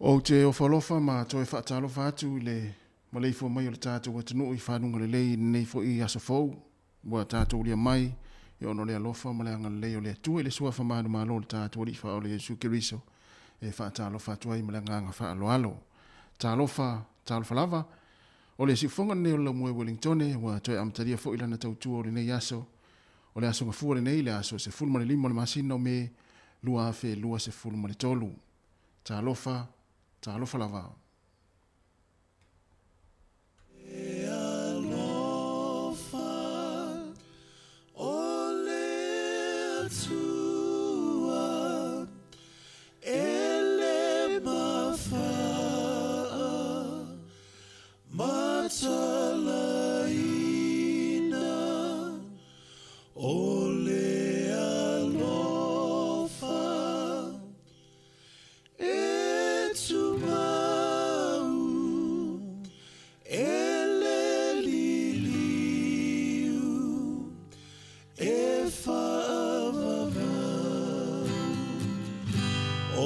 Ou te ofo alofa ma toe faatalofa atu i le maleifua mai o le tatou atunuu i faluga lelei i lenei foi aso fou ua tatou ulia mai i ona o le alofa ma le agalelei o le Atua i le suafa manumalo o le tatou Alii Faaola Iesu Keriso e faatalofa atu ai ma le agaga faaaloalo. Talofa, talofa lava. O le siufofoga lenei o le Laumue Ueligitone ua toe amatalia foi lana tautua o lenei aso. O le aso Gafua lenei, le aso 15 o le masina o Me 2023. Talofa, talofa lava. E alofa o le Atua e le mafaa matalaina o le alofa E tumau, e le liliu, e faavavau. O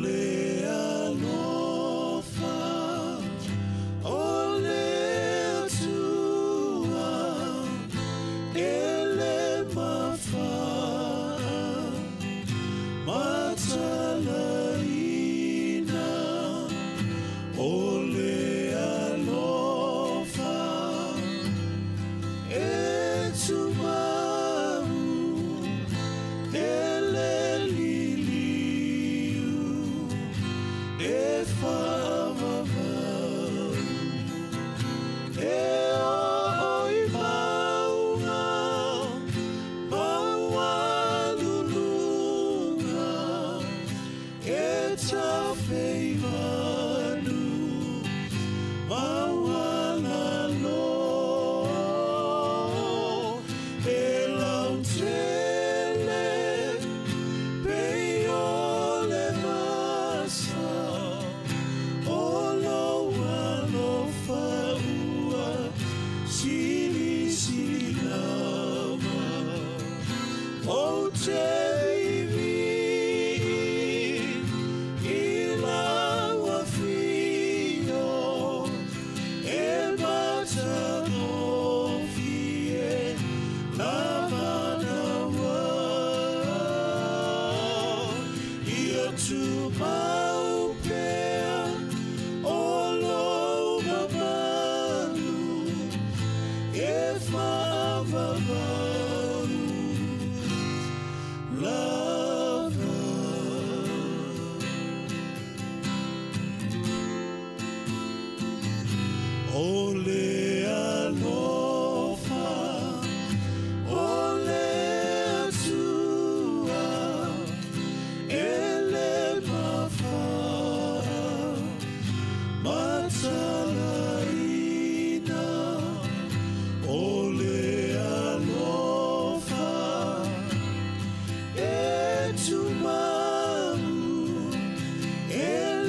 le alofa o le Atua, e le mafaa. Matalaina o le alofa e tumau e le liliu e faavavau e oo i mauga Maualuluga e tafeivanu maualalo e lautele pei o le masa o lou alofa ua Silisili lava ou te vivi i lau afio e matagofie lava naua ia tumau pea o lou mamalu e faavavau lava. O le alofa o le Atua e le mafaa matalaina o le alofa e tumau e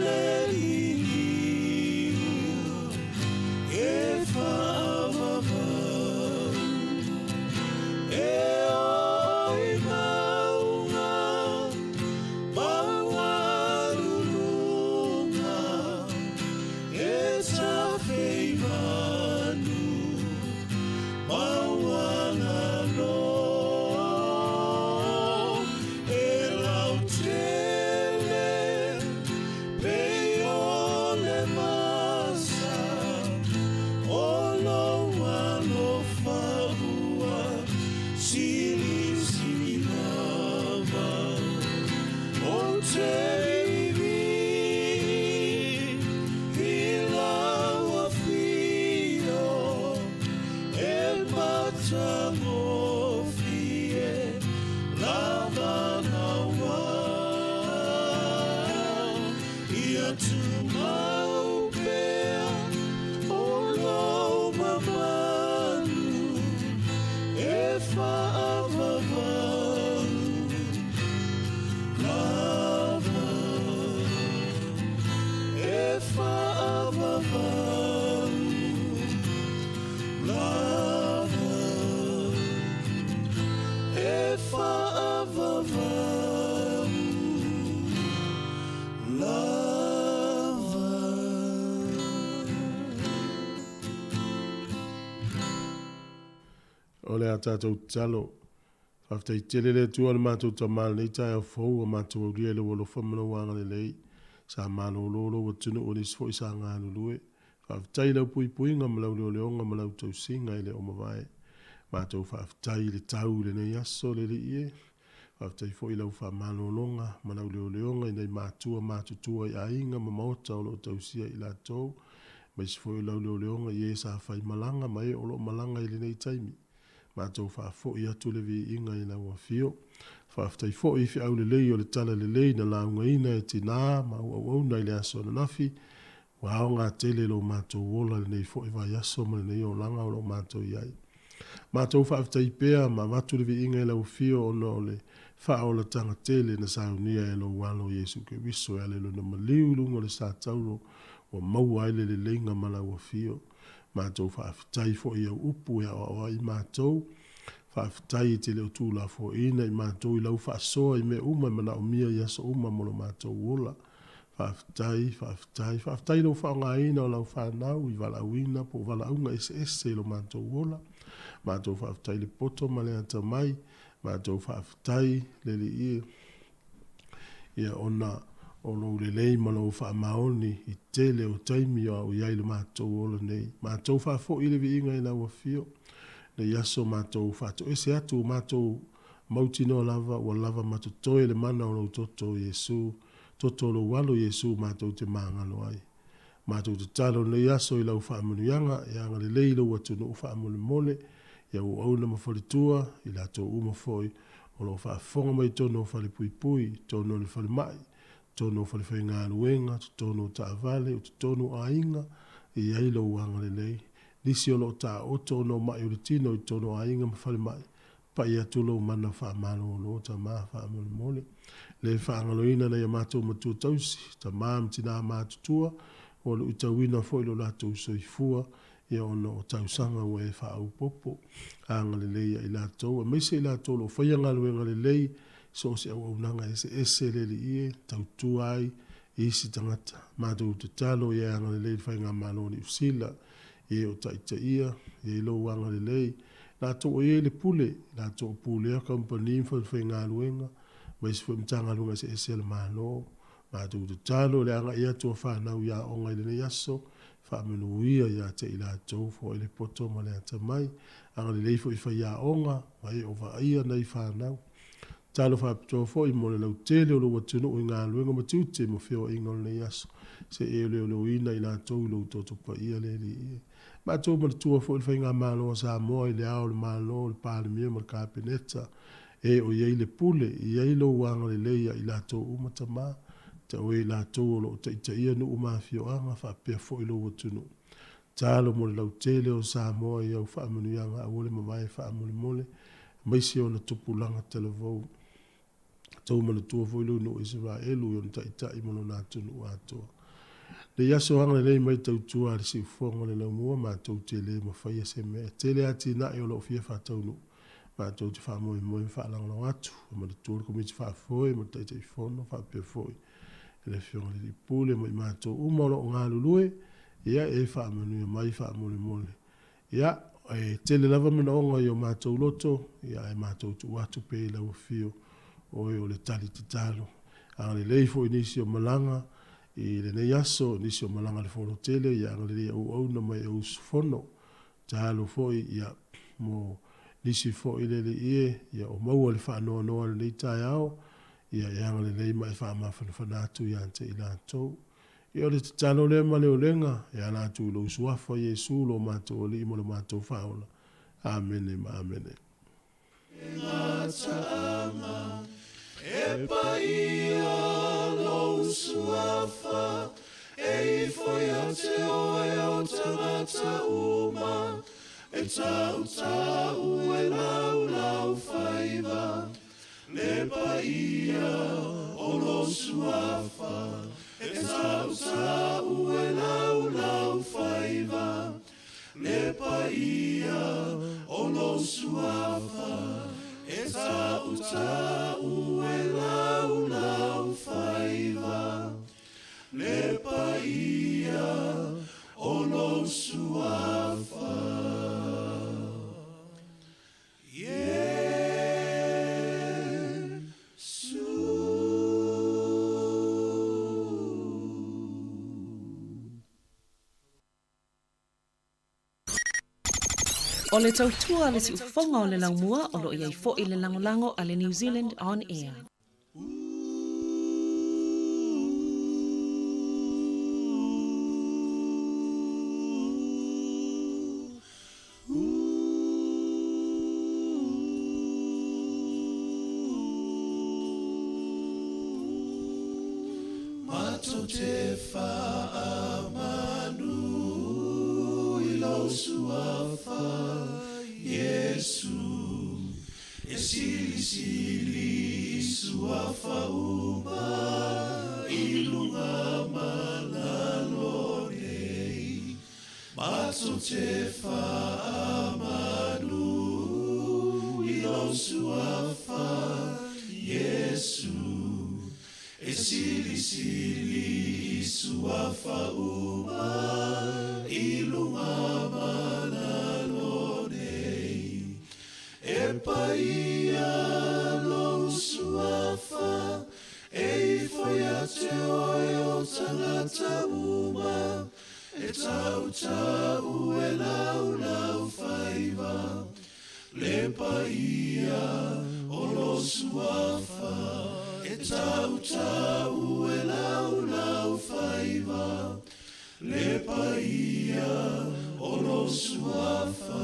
le liliu e faavavau e oo i mauga maualuluga e tafeivanu maualalo e lautele pei o le masa o lou alofa ua silisili lava ou te vivi i lau afio e matagofie lava naua ia tumau pea o lou mamalu e faavavau lava e faavavau lava e faavavau lava. O le a tatou tatalo. Faafetai tele le Atua le matou Tama i lenei taeao fou ua matou aulia i lou alofa ma lou agalelei. Sa malolo lou atunuu o nisi foi sa galulue. Faafetai i lau puipuiga ma lau leoleoga ma lau tausiga e le o mavae. Matou faafetai i le tau i lenei aso le Alii e. Faafetai foi i lau faamalologa ma lau leoleoga i nai matua matutua i aiga ma maota o lo o tausia i latou, aemaise foi o lau leoleoga i e sa fai malaga ma e o lo o malaga i lenei taimi. Matou faafoi atu le viiga i lau Afio. Faafetai foi i feau lelei o le Tala Lelei na laugaina e tinā ma auauauna i le aso ananafi, ua aoga tele lo matou ola i lenei foi vaiaso ma lenei olaga o lo o matou i ai. Matou faafetai pea ma avatu le viiga i lau Afio ona o le faaolataga tele na saunia e lou Alo Iesu Keriso e ala i lona maliu i luga o le satauro ua maua ai le leleiga ma lau Afio. Matou faafetai foi i au upu e aoao ai i matou. Faafetai e te le o tuulafoaiina i matou i lau faasoa i mea uma e manaomia i aso uma mo lo matou ola. Faafetai, faafetai, faafetai i lou faaaogaina o lau fanau i valaauina po o valaauga eseese i lo matou ola. Matou faafetai i le poto ma le atamai. Matou faafetai le Alii e, ia ona o lou lelei ma lou faamaoni i tele o taimi o a o i ai i lo matou ola nei. Matou faafoi le viiga i lau Afio. Nei aso matou faatoese atu, matou mautinoa lava ua lava ma totoe le mana o lou toto o Iesu, toto o lou Alo Iesu matou te magalo ai. Matou tatalo i lenei aso i lau faamanuiaga e agalelei i lou atunuu faamolemole, i auauna ma faletua, i latou uma foi o lo o faafofoga mai i totonu o falepuipui, totonu o le falemai, totonu o falefaigaluega, totonu o taavale, o totonu o aiga, e i ai lou agalelei. Nisi o lo o taooto ona o mai o le tino i totonu o aiga ma falemai, Pai atu lou mana faamalolo, tama, faamolemole. Le faagaloina nai a matou matua tausi, tama ma tina matutua, ua luitauina foi lo latou soifua, ia ona o tausaga ua e faaaupopo. Agalelei ia i latou, aemaise i latou o lo o faia galuega lelei, so o se auaunaga eseese le Alii e tautua ai i isi tagata. Matou tatalo ia e agalelei i le Faigamalo a Niu Sila, e o taitaia, e i ai lou agalelei, latou o i ai le pule, latou o pulea kamupani ma falefaigaluega, ma isi foi Matagaluega eseese a le Malo. Matou tatalo i le agai atu o fanau i aoga i lenei aso, faamanuia ia te i latou, foai le poto ma le atamai, agalelei foi i faiaoga ma e o vaaia nai fanau. Tatalo faapitoa foi mo le lautele o lou atunuu i galuega ma tiute ma feoaiga o lenei aso, se i e leoleoina i latou i lou toto paia le Alii e. Matou manatua foi le Faigamalo a Samoa i le Ao o le Malo, le Palemia ma le Kapeneta, e o i ai le pule, i ai lou agalelei ia i latou uma tama, taue i latou o lo o taitaia nuu ma afioaga faapea foi lou atunuu. Tatalo mo le lautele o Samoa i au faamanuiaga aua le mavae faamolemole, aemaise ona tupulaga talavou. Tou manatua foi lou nuu Isaraelu i ona taitai ma lona atunuu atoa. Nei aso agalelei mai tautua a le siufofoga o le laumua matou te le mafaia se mea. E tele atinae o lo o fia faataunuu. Matou te faamoemoe ma faalagolago atu. E manatua le Komiti Faafoe ma le Taitaifono faapea foi i le Afioga i le Alii Pule ma i matou uma o lo o galulue, ia e faamanuia mai faamolemole. Ia, e tele lava manaoga i o matou loto, ia ae matou tuu atu pea i lau afio, oe o le tali tatalo. Agalelei foi i nisi o malaga i lenei aso, nisi o malaga i le Fono tele, ia agalelei auauna mai e usufono. Tatalo foi, ia, mo nisi foi le Alii e, ia o maua le faanoanoa i lenei taeao, ia e agalelei ma e faamafanafana atu ia te i latou. Ia o le tatalo lea ma le olega, e ala atu i lou Suafa Iesu lo matou Alii ma lo matou Faaola. Amene ma amene. Gataaga e paia lou suafa e ifo ia te oe o tagata uma e tautau e laulau faiva Le paia o lou suafa e tautau e laulau faiva Le paia o lou suafa e tautau e laulau faiva Le paia o lou suafa. O le tautua a le siufofoga o le laumua o lo o i ai foi le lagolago a le New Zealand On Air. Matou te faamanu i lou suafa, Iesu, e silisili i suafa uma i luga ma lalo nei. Matou te faamanu i lou suafa, Iesu, e silisili i suafa uma i luga ma lalo nei. E paia lou suafa, e ifo ia te oe o tagata uma, e tautau e laulau faiva, le paia o lou suafa, e tautau e laulau faiva, le paia o lou suafa.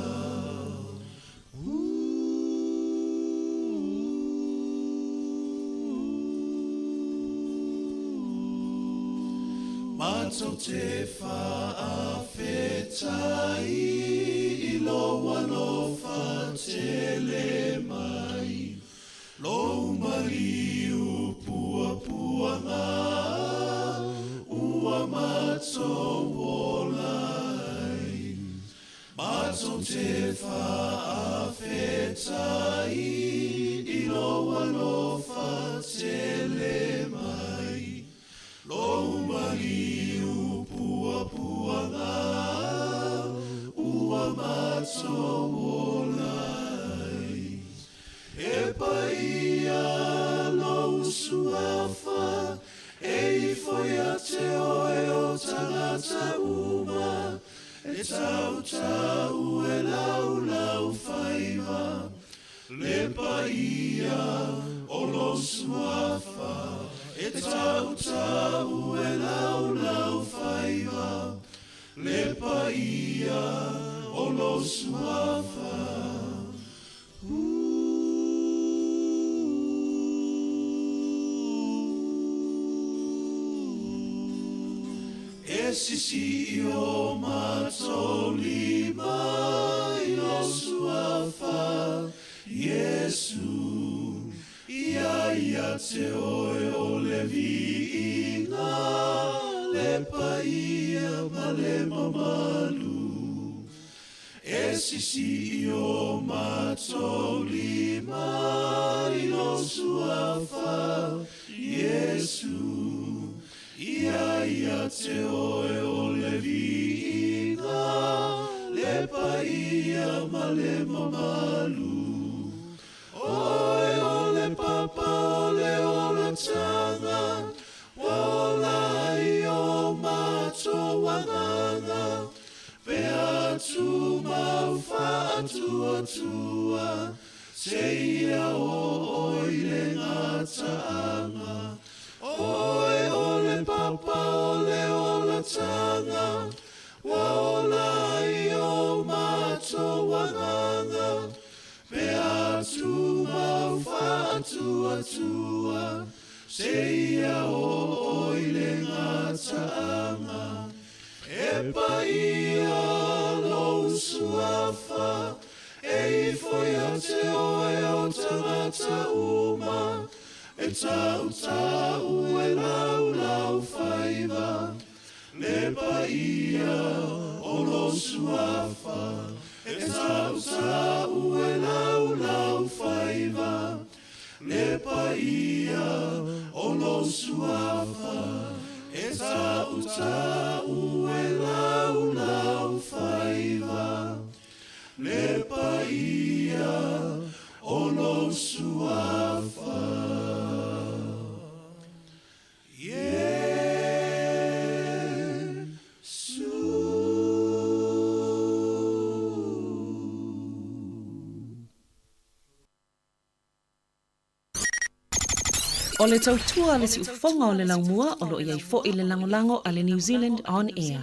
Matou te faafetai i lou alofa tele mai, lou maliu puapuaga ua matou ola ai. Matou te faafetai i lou alofa tele mai, lou maliu puapuaga ua matou ola ai. E paia lou suafa, e ifo ia te oe o tagata uma, e tautau e laulau faiva, le paia o lou suafa, e tautau e laulau faiva, le paia o lou suafa. E sisi o matou lima i lou suafa, Iesu, ia ia te oe o le viiga, le paia ma le mamalu. E sisi o matou lima i lou suafa, Iesu, ia ia te oe o le viiga, le paia ma le mamalu. Oe o le papa o le olataga, ua ola ai o matou agaga, pe atu mau faatuatua, seia oo i le gataaga. Oe o le papa o le olataga, ua ola ai o matou agaga, pe atu mau faatuatua, seia oo i le gataaga. E paia lou suafa, e ifo ia te oe o tagata uma, e tautau e laulau faiva, le paia o lou suafa, e tautau e laulau faiva, le paia o lou suafa, e tautau e laulau faiva, le paia o lou suafa. Iesu. O le tautua a le siufofoga o le laumua o lo o i ai foi le lagolago a le New Zealand On Air.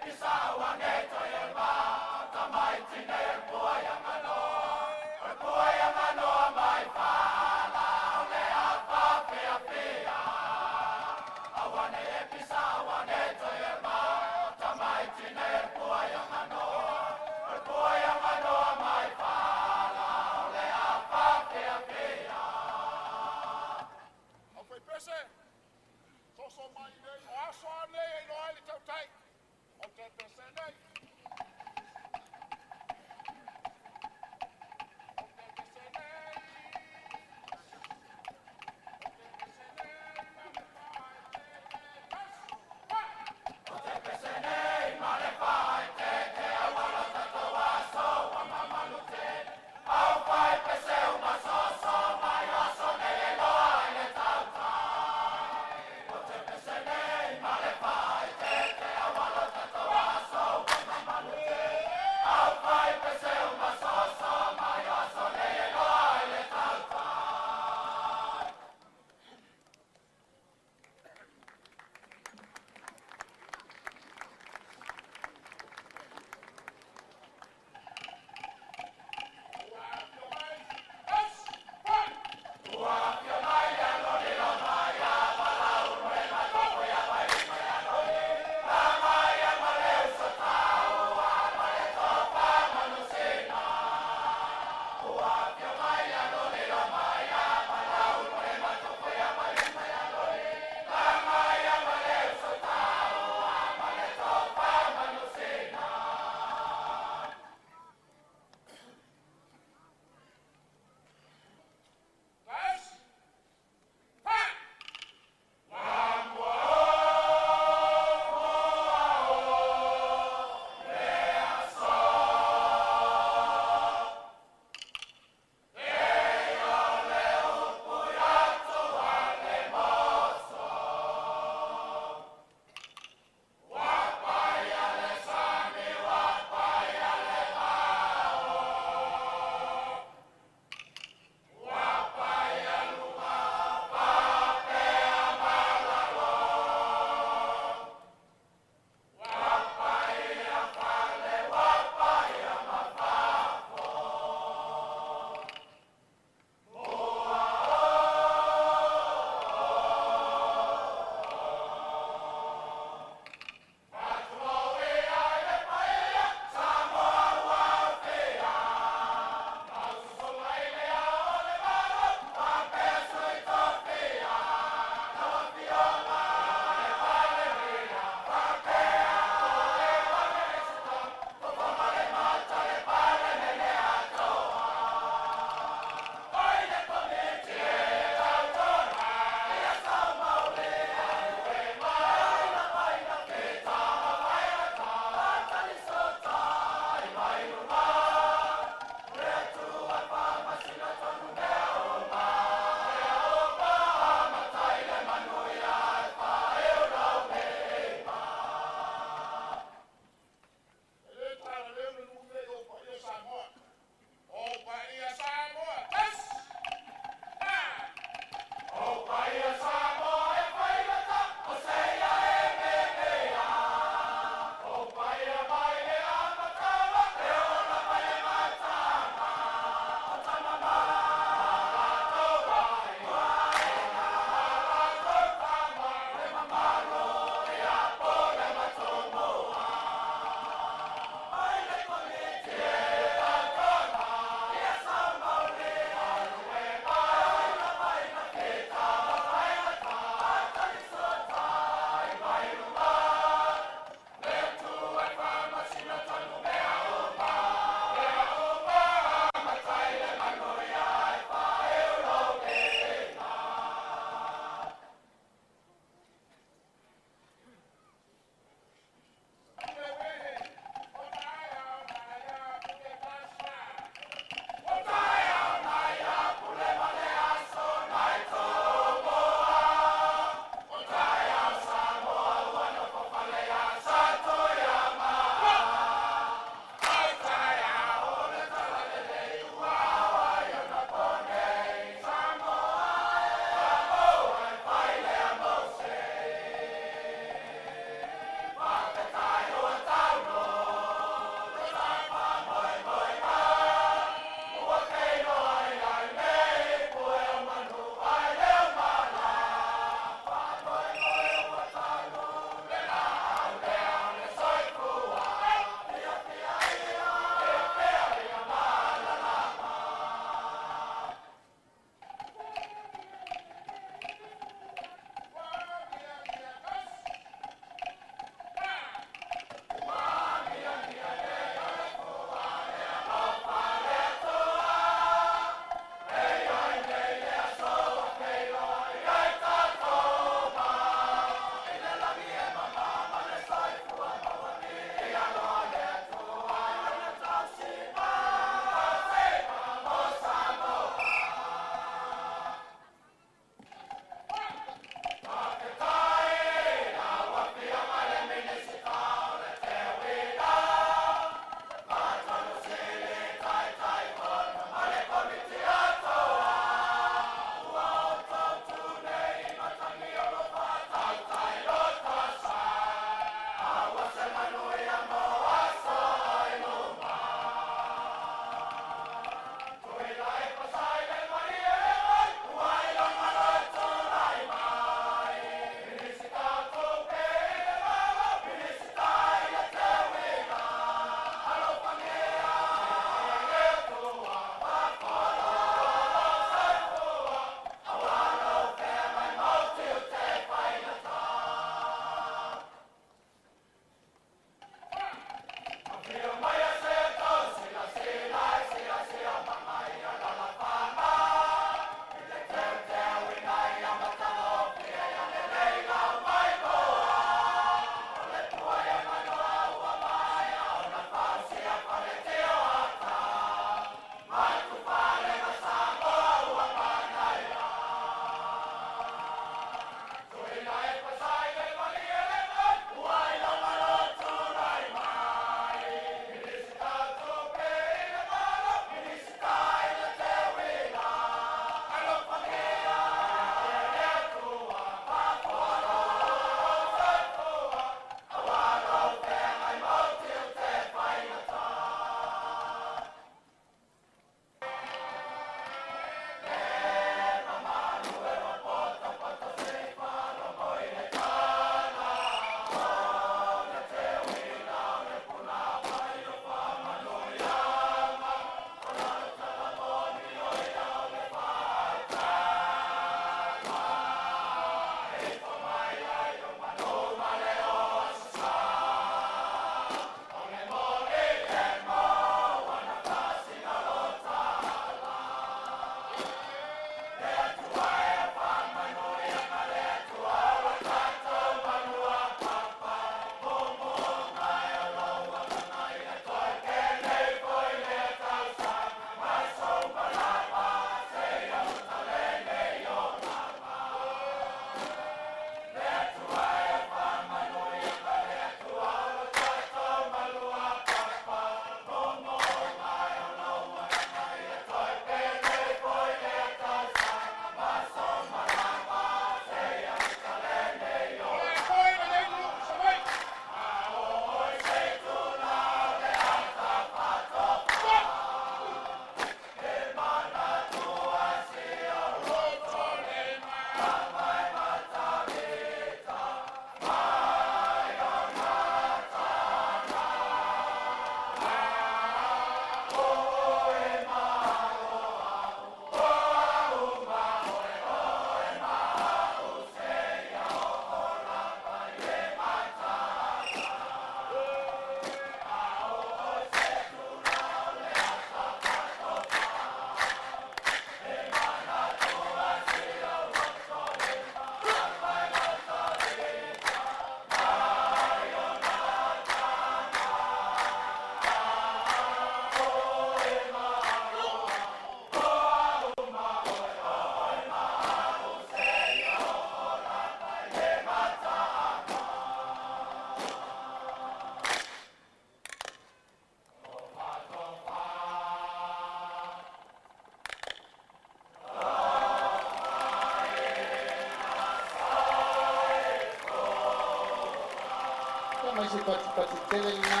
patupatu tele lena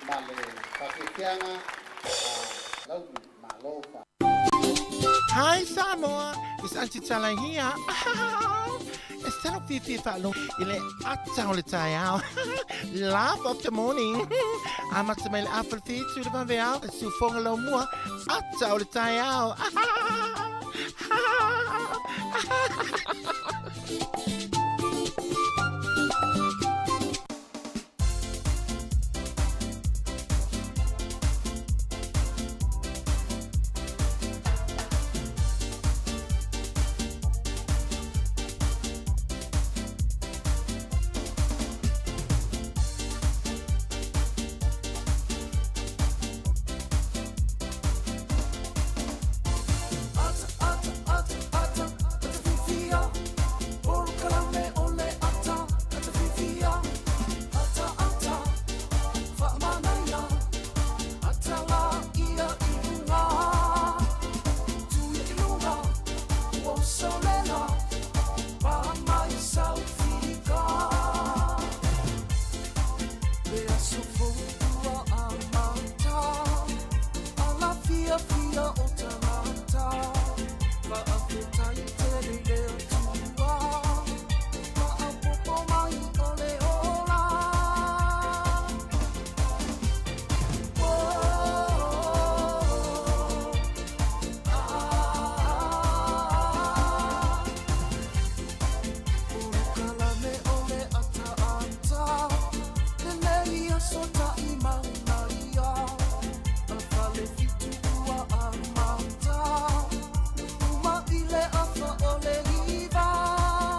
ma le faafiafiaga a Lauli. Malo fa. Hi Samoa, it's Auntie Tala here. E talo fiafia faalogo i le ata o le taeao. Laugh of the morning. Amata mai le afa le fitu i le vaveao, le siufoga laumua, ata o le taeao.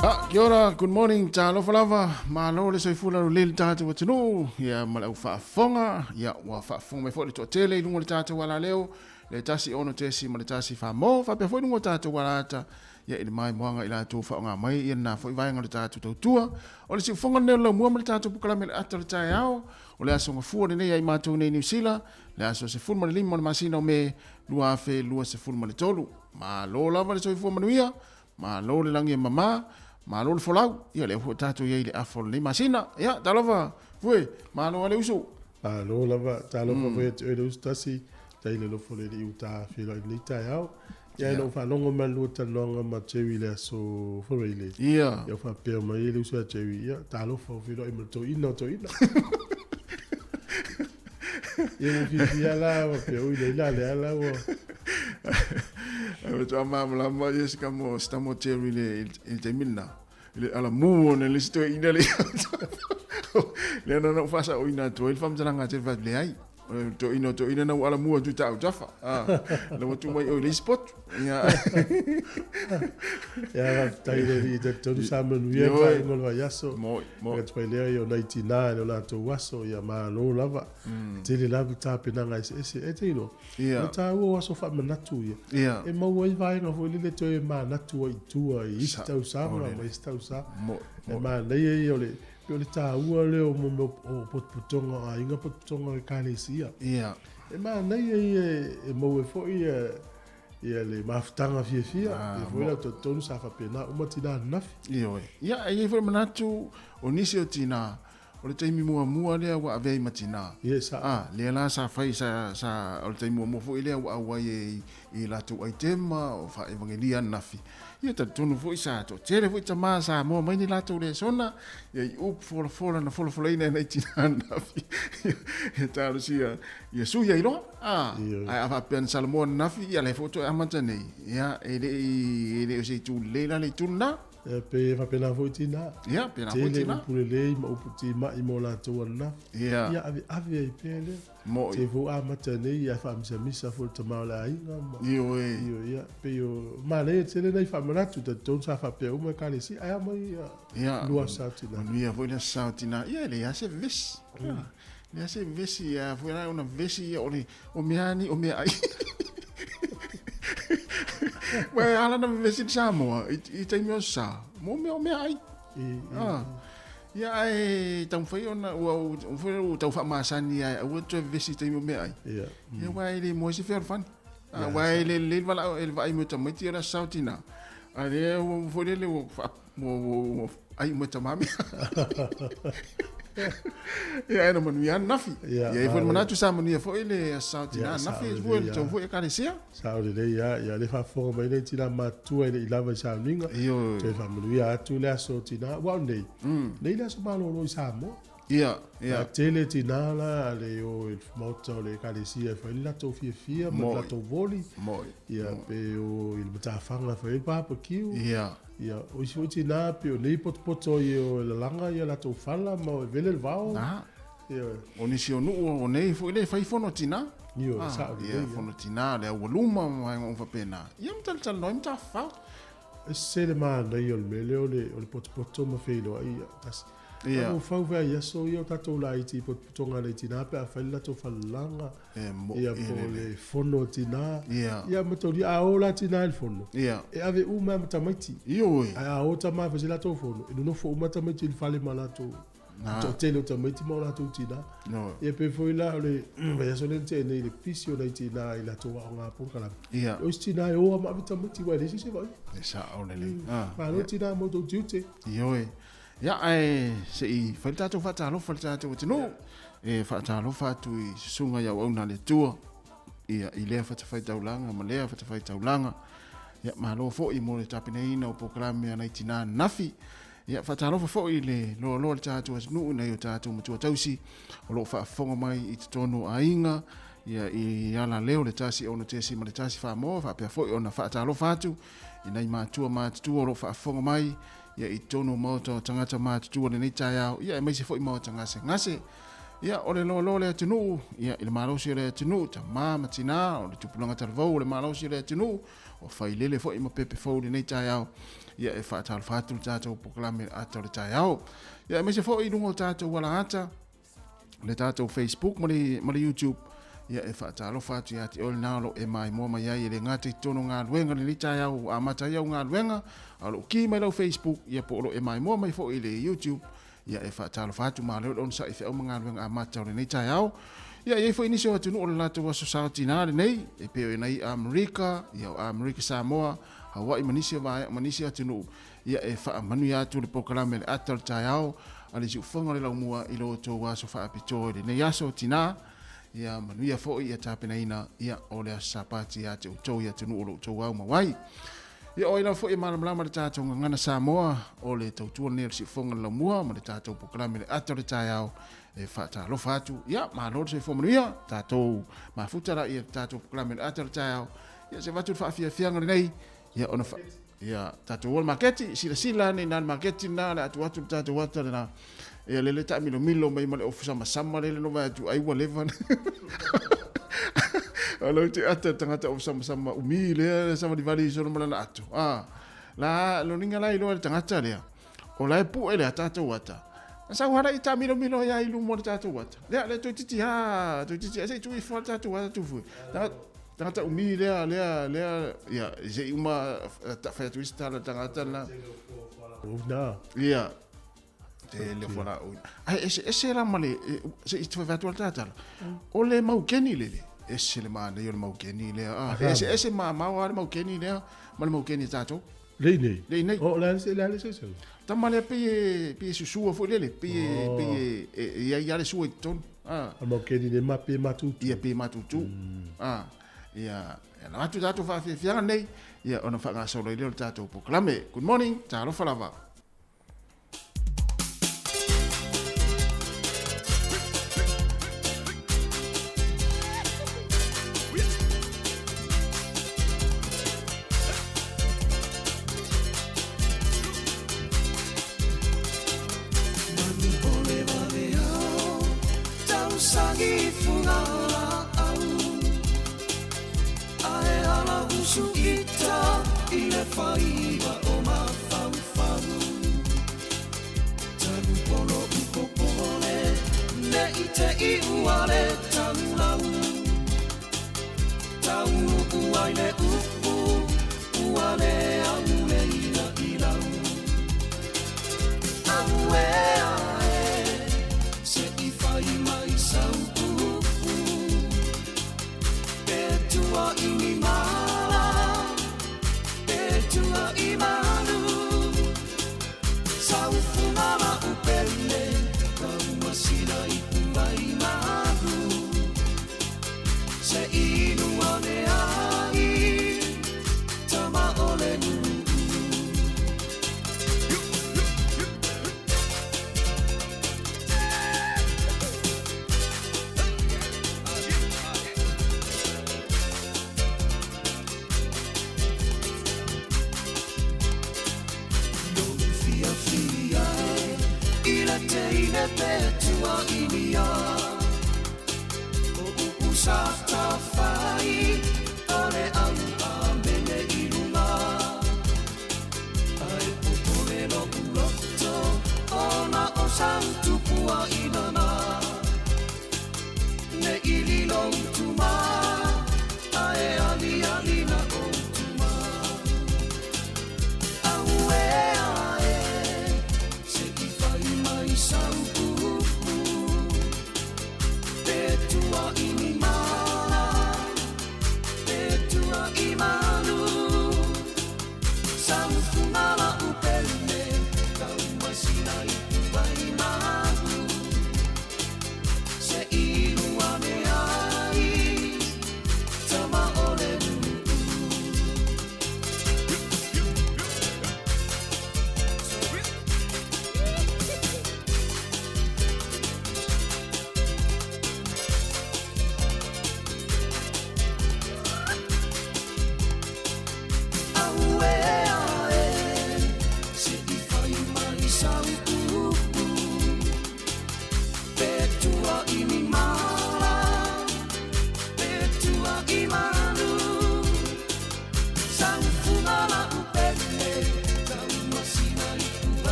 Ah, kia ora, good morning, talofa lava, malo le soifua lalulei le tatou atunuu, ia ma le au faafofoga, ia ua faafofoga mai foi le toatele i luga o le tatou alaleo, le 1 6 ma le 1 4 mo, faapea foi luga o tatou alata, ia i le maimoaga i latou faaaoga mai ia lena foi vaega o le tatou tautua. O le siufofoga lenei o le laumua ma le tatou polokalame i le ata o le taeao, o le aso Gafua lenei ai matou nei Niu Sila, le aso 15 o le masina o Me 2023. Malo lava le soifua manuia, malo le lagi e mama, malo le folau, ia lea foi tatou i ai i le afa o lenei masina. Ia, talofa, Fue, malo a le uso. Malo lava, talofa foi ia te oe le uso tasi, tai le alofa o le Alii ua ta feiloai i lenei taeao. Ia ina ua faalogo mai le lua talanoaga ma Jerry i le aso Faraile. Ia. Ia ua faapea mai ai le uso ia Jerry, ia talofa ua feiloai ma le toeaina o toeaina. Ia ua fiafia la, faapea ui le ina lea la ua. Ai faatoa malamalama ia si tama si tama o Jerry i le i le taimi lena. I le alamu ona le isi toeaina le lea na ou faasaoina atu ai le faamatalaga a Jerry fai atu leai. O le toeaina o toeaina na ua alamu atu i ta autafa. Ah, la ua tuu mai oe i le isi potu. Ia. Ia faafetai i le Alii e talitonu sa manuia le faaiuga o le vaiaso. Moi, moi. Atu mai lea i o nai tinā i lo latou aso, ia malo lava. Tele lava tapenaga eseese. E te iloa, Ia. o le taua o aso faamanatu ia. Ia. E maua ai vaega foi lele toe manatu ai i tua i isi Sa- tausaga o le- ma isi tausaga. Moi, E moi. manaia ia o le, pei o le taua lea o mo mea o potopotoga o aiga, potopotoga o ekalesia. Ia. E manaia ia e maua ai foi ia ia le mafutaga fiafia, Ah, e foi la talitonu sa faapena uma tinā ananafi. Ioe. Ia, e i ai foi le manatu o nisi o tinā, o le taimi muamua lea ua avea ai ma tinā. Ia, sa. Ah, lea la sa fai, sa, sa, o le taimi muamua foi lea ua auai ai i latou aitema o faaevagelia ananafi. Ia, talitonu foi sa toatele foi tamā Samoa mai ni latou lesona, ia i upu folafola na folafolaina e nai tinā ananafi. Ia talosia, ia sui ai loa. Ah, ae a faapea na Salamo ananafi, ia lea foi ua toe amata nei. Ia, e le i, e le o se itu lelei la le itu lena. Ia, pei e faapena foi tinā. Ia, pena foi Tele tinā. upu lelei ma upu timai mo latou ananafi. Ia. Ia aveave ai pea lea. Mo'i. Te foi amata nei, ia faamisamisa foi le tama o le aiga ma. Ioe. Ioe, ia, pei o, manaia tele nai faamanatu, talitonu sa faapea uma ekalesia, ae aumai ia, Ia. lua sa o tinā. Manuia foi le aso sa o tinā. Ia, e leai lava se vevesi. Ia, leai se vevesi, ia foi la ona vevesi ia o le, o mea lava nei o meaai. Uae ala ona vevesi le Samoa i, i taimi o aso sa, mo mea o meaai. Ah. Ia ae taumafai ona ua foi ua tau faamasani ae aua toe vevesi i taimi o meaai. Ia. Ia aua e le moe se fealofani. Ah, aua e le lelei le valaau e le vaai mai o tamaiti o le aso sa o tinā. A lea ua foi lele ua faa ua ua ai uma e tama mea. Ia, ae na manuia ananafi. Ia, e i ai foi le manatu sa manuia foi le Aso Sa o Tina ananafi, e fua i le tou foi Ekalesia. Sao lelei lava. Ia, o lea e faafofoga mai nei tina matutua e le i lava i sauniga. Ioe. Toe faamanuia atu le aso o tina. Aua o nei, nei le aso malolo i Samoa. Ia, ia. A tele tina la le o i le maota o le Ekalesia e fai le latou fiafia ma le latou voli. Moi. Ia, pe o i le matafaga e fai ai le barbecue. Ia. Ia, o isi foi tina pei o nei potopoto i o e lalaga ia latou fala ma o e vele le vao. Na. Ia. O nisi o nuu o nei foi le fai fono tina. Ioe, sao lelei. Ia, fono tina, le aualuma ma vaega uma faapena. Ia ma talatalanoa ai ma tafafao. E sese le manaia o le mea lea o le, o le potopoto ma feiloai ia tasi. Ia. Mafaufau foi i aso ia o tatou laiti i potopotoga a nai tina pe a fai le latou falelaga. E mo'i Ia po o le fono a tina. Ia. Ia ma taulia, a o la tina i le fono. Ia. E ave uma lava ma tamaiti. Ioe. Ae a o tama e fai se latou fono, e nonofo uma tamaiti i le fale ma latou. Na. Toatele o tamaiti ma o latou tina. No. Ia pei foi la o le vaiaso lea na tea nei i le pisi o nai tina i latou aoga polokalame. Ia. O isi tina e o lava ma ave tamaiti aua e leai se isi e vaai. E sao lelei. Ah. Malo tina mo tou tiute. Ioe. Ia, ae se i fai le tatou faatalofa i le tatou atunuu. E faatalofa atu i susuga i auauna a le Atua, ia, i lea fatafaitaulaga ma lea fatafaitaulaga. Ia, malo foi mo le tapenaina o polokalame a nai tina ananafi. Ia, faatalofa foi i le loaloa o le tatou atunuu i nai o tatou matua tausi o lo o faafofoga mai i totonu o aiga, ia, i alaleo le 106.1 Samoa, faapea foi ona faatalofa atu i nai matua matutua o lo o faafofoga mai ia i totonu o maota o tagata matutua i lenei taeao, ia aemaise foi maota gasegase. Ia, o le loaloa o le atunuu, ia, i le malosi o le atunuu, tama ma tina, o le tupulaga talavou o le malosi o le atunuu, o failele foi ma pepe fou i lenei taeao, ia e faatalofa atu le tatou polokalame i le ata o le taeao. Ia, aemaise foi i luga o tatou alaata, le tatou Facebook ma le, ma le YouTube, ia e faatalofa atu ia te oe lena o lo o e maimoa mai ai e le gata i totonu o galuega lenei taeao ua amata ai au galuega, a o lo o ki mai lau Facebook, ia po o lo o e maimoa mai foi i le YouTube, ia e faatalofa atu, malo le onosai i feau ma galuega amata o lenei taeao. Ia, e i ai foi nisi o atunuu o le latou aso sao tina lenei, e pei o nai Amerika, ia o Amerika Samoa, Hawaii ma nisi o vaega, ma nisi atunuu, ia e faamanuia atu le polokalame i le ata o le taeao a le siufofoga o le laumua i lo outou aso faapitoa i lenei aso tina. Ia manuia foi ia tapenaina ia o le aso Sapati ia te outou i atunuu o lo outou au mau ai. Ia o ai lava foi e malamalama le tatou gagana Samoa o le tautua lenei o le siufofoga o le laumua ma le tatou polokalame i le ata o le taeao e faatalofa atu. Ia malo le soifua manuia, tatou mafuta la ia le tatou polokalame i le ata o le taeao. Ia se avatu le faafiafiaga lenei ia ona fa ia tatou o le maketi, silasila ane i na le maketi lena, le atu atu le tatou ata lena. Ia lele taamilomilo mai ma le ofu samasama lele no vaai atu ai ua leva. O lau te ata tagata ofu samasama umi lea savalivali solo ma lana ato. Ah, la loninga la iloa le tagata lea. O la e pu'e lea tatou ata. Na sau hala i taamilomilo ai i luma o le tatou ata. Lea lea toeitiiti ha, toeitiiti se i tuu ifo le tatou ata tufu. Tagata tagata umi lea lea lea ia se i uma ta fai atu isi tala tagata la. Na. Ia. Te le fala o. Ai ese ese la ma le se i fai atu le tala. O le maukeni lele. Ese le manaia o le maukeni lea. Ah, ese ese ma mau le maukeni lea ma le maukeni tatou. Le nei. Le nei. O le le le se se. Tama lea pei e pei e susua foi lele, pei e pei e e ia ia le sua i totonu. Ah. A maukeni le ma pe matutu. Ia pe matutu. Ah. Ia ia na atu tatou faafiafiaga nei, ia ona faagasolo ai lea o le tatou polokalame. Good morning, talofa lava.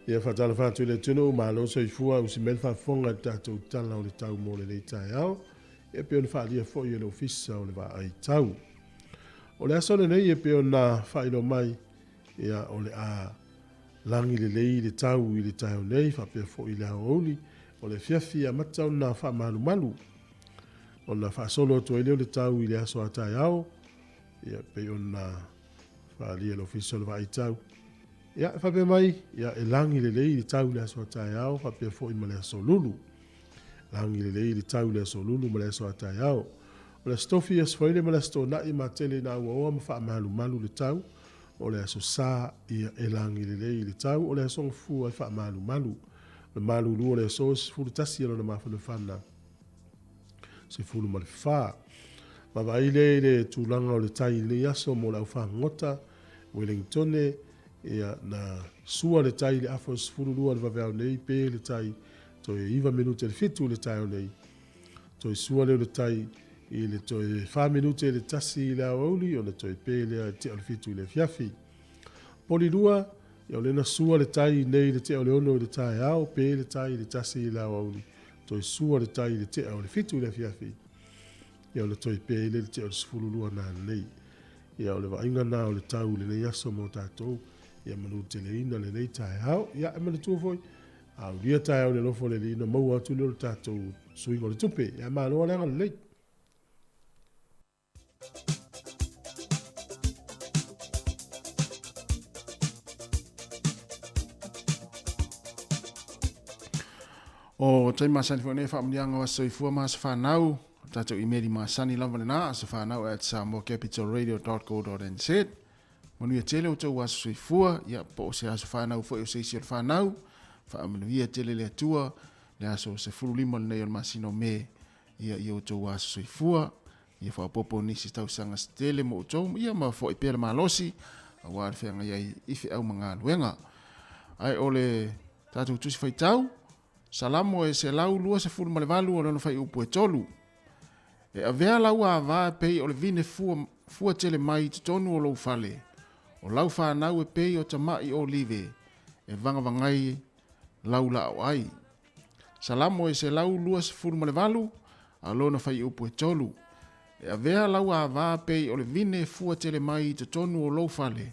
Ia faatalofa atu i le atunuu, malo soifua, usi mai le faafofoga i le tatou Tala o le Tau mo lenei taeao, e pei ona faaalia foi e le Ofisa o le Vaai Tau. O le aso lenei e pei ona faailoa mai, ia o le a lagi lelei le tau i le taeao nei faapea foi i le aoauli o le afiafi e amata ona faamalumalu. Ona faasolo atu ai lea o le tau i le aso a taeao, ia pei ona faaalia e le Ofisa o le Vaai Tau. Ia, e faapea mai, ia, e lagi lelei le tau i le aso a taeao faapea foi ma le aso Lulu. Lagi lelei le tau i le aso Lulu ma le aso a taeao. O le Aso Tofi, Aso Faraile ma le Aso Toonai e matele ina auaoa ma faamalumalu le tau. O le Aso Sa, ia, e lagi lelei le tau. O le Aso Gafua e faamalumalu. O le malulu o le aso e 11 lona mafanafana. 14. Vaavaai lea i le tulaga o le tai i lenei aso mo le aufagota Wellingtone, ia, na sua le tai i le afa o le 12 i le vaveao nei, pe le tai toe 9 minute i le 7 i le taeao nei. Toe sua lea o le tai i le toe 4 minute i le 1 i le aoauli, ona toe pe lea i le tea o le 7 i le afiafi. Poli 2, ia o lea na sua le tai nei i le tea o le 6 i le taeao, pe le tai i le 1 i le aoauli. Toe sua le tai i le tea o le 7 i le afiafi, ia ona toe pe ai lea i le tea o le 12 nanei. Ia o le vaaiga na o le tau i lenei aso mo tatou, ia manuteleina lenei taeao. Ia e manatua foi, a aulia taeao i le alofa o le Alii ona maua atu lea o le tatou suiga o le tupe. Ia malo le agalelei. O taimi masani foi nei faamanuiaga o aso soifua ma aso fanau. O tatou imeli masani lava lena, asofanau@samoacapitalradio.co.nz. Manuia tele o outou aso soifua, ia po o se aso fanau foi o se isi o le fanau. Faamanuia tele le Atua le aso 15 lenei o le masina o Me, ia i outou aso soifua. Ia faaopoopo nisi tausaga se tele mo outou, ia ma foai pea le malosi, aua le feagai ai i feau ma galuega. Ae o le tatou tusi faitau, Salamo e 128 o lona fuaiupu e 3. E avea lau ava e pei o le vine fua, fua tele mai i totonu o lou fale, o lau fanau e pei o tama'i olive e vagavagai lau laau ai. Salamo e 128, a lona fuaiupu e 3. E avea lau avā pei o le vine e fua tele mai i totonu o lou fale,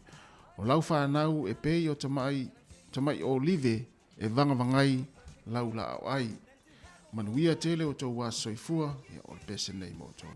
o lau fanau e pei o tamai, tamai olive e vagavagai lau laau ai. Manuia tele o tou aso soifua, ia o le pese nei mo outou.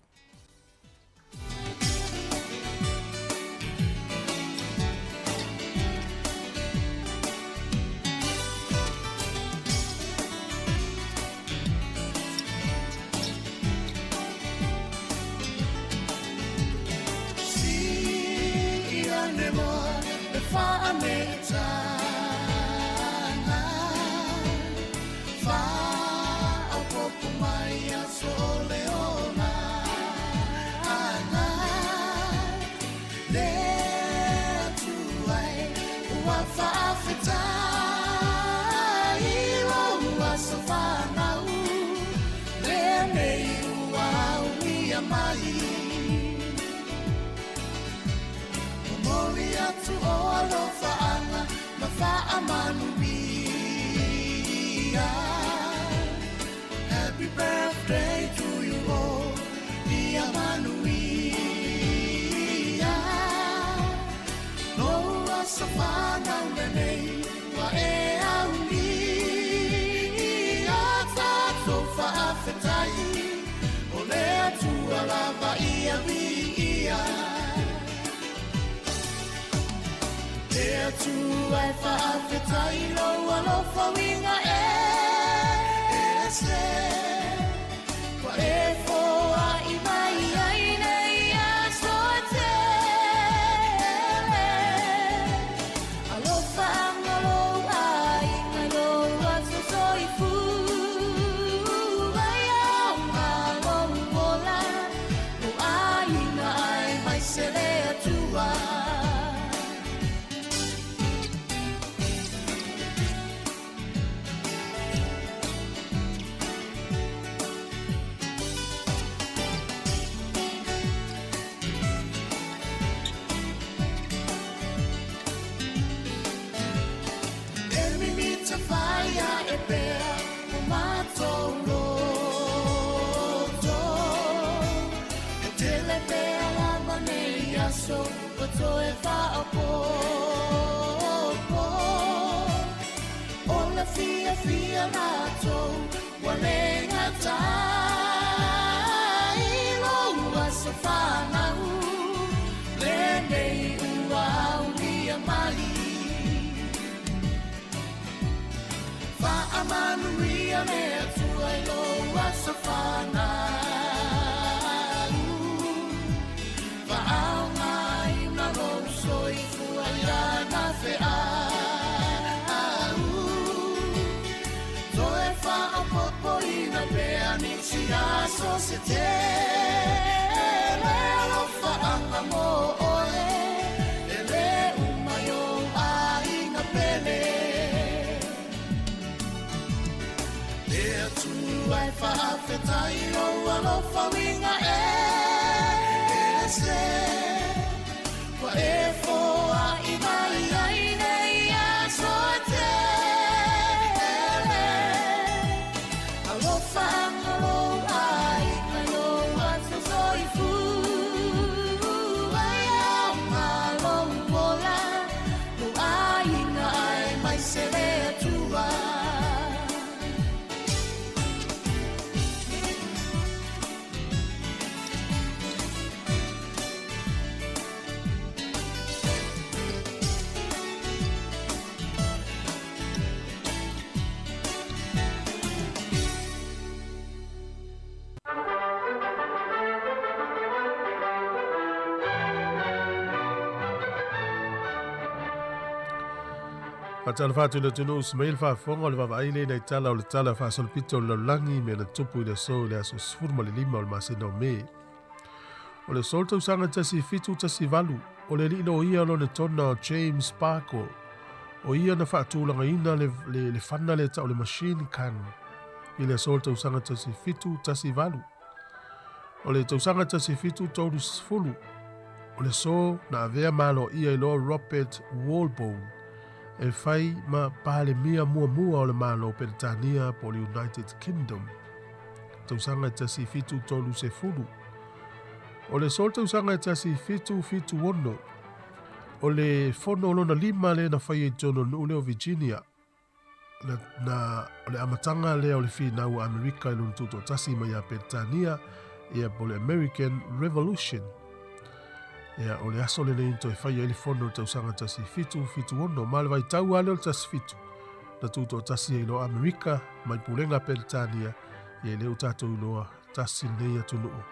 Happy birthday to you all, ia manuia. Lou aso fanau lenei, ua e aulia. Tatou faafetai, o le Atua lava ia viia. Le Atua e faafetai lou alofa uiga ese. Ua e foai mai ai nei aso e tele. Alofa anga lou aiga lou aso soifua. Ia lou ola, lou aiga ai mai se le Atua. E mimita faia e pea o matou loto. E tele pea lava nei aso ua toe faaopoopo. O le fiafia latou ua le gatai lou aso fanau lenei ua aulia mai. Faamanuia le Atua i lou aso fanau. Faaaogaina lou soifua i lana feau. Toe faaopoopoina pea nisi aso se tele. Alofaanga mo oe, e le uma i ou aiga pele. Le Atua e faafetai lou alofa uiga ese. Ua e foai mai ai nei aso e tele. Alofa anga lou aiga lou aso soifua. Ia lou ola, lou aiga ai mai se le Atua. Faatalofa atu i le atunuu se mai le faafofoga o le vaavaai lea i nai tala o le Tala Faasolopito o le Lalolagi i mea na tupu i le aso i le aso 15 o le masina o Me. O le aso o le tausaga 1718, o le alii loia o Lonetona o James Sparkle, o ia na faatulagaina le, le, le fana lea tau le machine gun i le aso o le tausaga 1718. O le tausaga 1730, o le aso na avea maloia i loa Robert Walpole e fai ma Palemia muamua o le Malo o Peretania po o le United Kingdom. Tausaga e 1730. O le aso tausaga e 1776, o le fono lona lima lea na faia i totonu o le nuu lea o Virginia. Na, na, o le amataga lea o le finau a Amerika i lona tutoatasi mai ia Peretania, ia po o le American Revolution. Ia, o le aso lenei na toe faia ai le fono i le tausaga 1776, ma le vaitau lava lea o le 17, na tutoatasi ai loa Amerika mai pulega a Peretania, ia e le o tatou iloa tasi lenei atunuu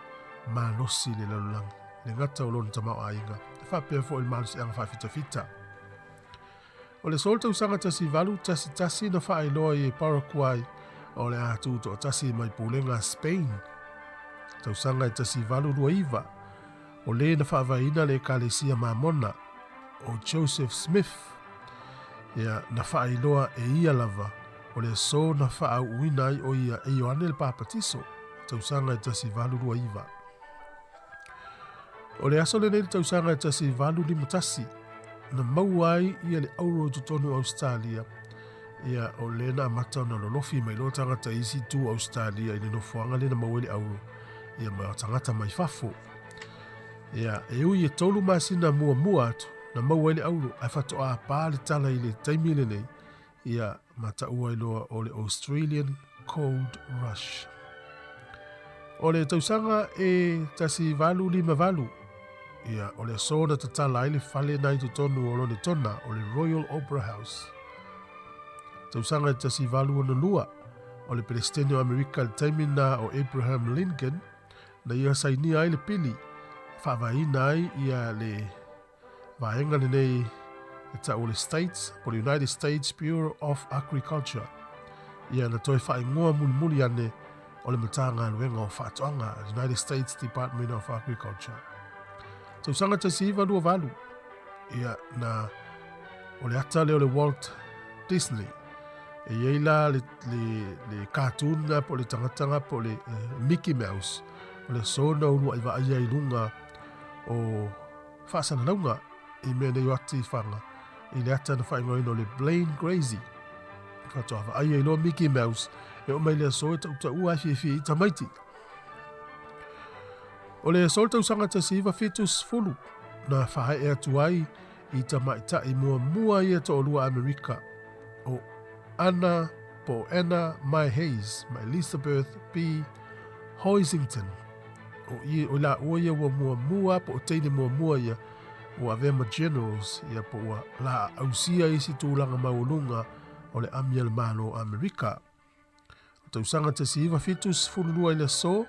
malosi i le lalolagi, le gata o lona tamaoaiga, e faapea foi le malosiaga faafitafita. O le aso o le tausaga 1811 na faailoa ai e Paraguay o le a tutoatasi mai pulega a Spain. Tausaga e 1829, o le na faavaeina le Ekalesia Mamona o Joseph Smith, ia, na faailoa e ia lava o le aso na faaauuina ai o ia e Ioane le Papatiso, tausaga e 1829. O le aso lenei le tausaga e 1851, na maua ai ia le auro i totonu o Ausetalia, ia o lea na amata ona lolofi mai loa tagata i isi itu o Ausetalia i le nofoaga lea na maua ai le auro, ia ma tagata mai fafo. Ia, e ui e 3 masina muamua atu na maua ai le auro, ae faatoa pa le tala i le taimi lenei, ia ma taua ai loa o le Australian Gold Rush. O le tausaga e 1858, ia, o le aso na tatala ai le fale na i totonu o Lonetona, o le Royal Opera House. Tausaga e 1862, o le Peresetene o Amerika i le taimi na o Abraham Lincoln, na ia sainia ai le pili e faavaeina ai ia le vaega lenei e tau o le States po le United States Bureau of Agriculture. Ia na toe faaigoa mulimuli ane o le Matagaluega o Faatoaga, United States Department of Agriculture. Tausaga 1928, ia na o le ata lea o le Walt Disney. E i ai la le, le, le cartoon na po le tagata na po le Mickey Mouse. O le aso na uluai vaaia i luga o faasalalauga i mea nei o ati whanga i le ata na whaingoaina o le Blaine Grazy. Faatoa vaaia i loa Mickey Mouse e o mai le aso e tautaua ai fiafia i tamaiti. O le aso o le tausaga 1970 na whahae atu ai i tamaitai muamua ia to'olua Amerika, o Anna po o Anna Mae Hayes ma Elizabeth B. Hoisington. O i, o laua ia ua muamua po o teine muamua ia ua avea ma generals ia po ua la ausia isi tulaga maualuga o le ami a le Malo o Amerika. O tausaga 1972 i le aso,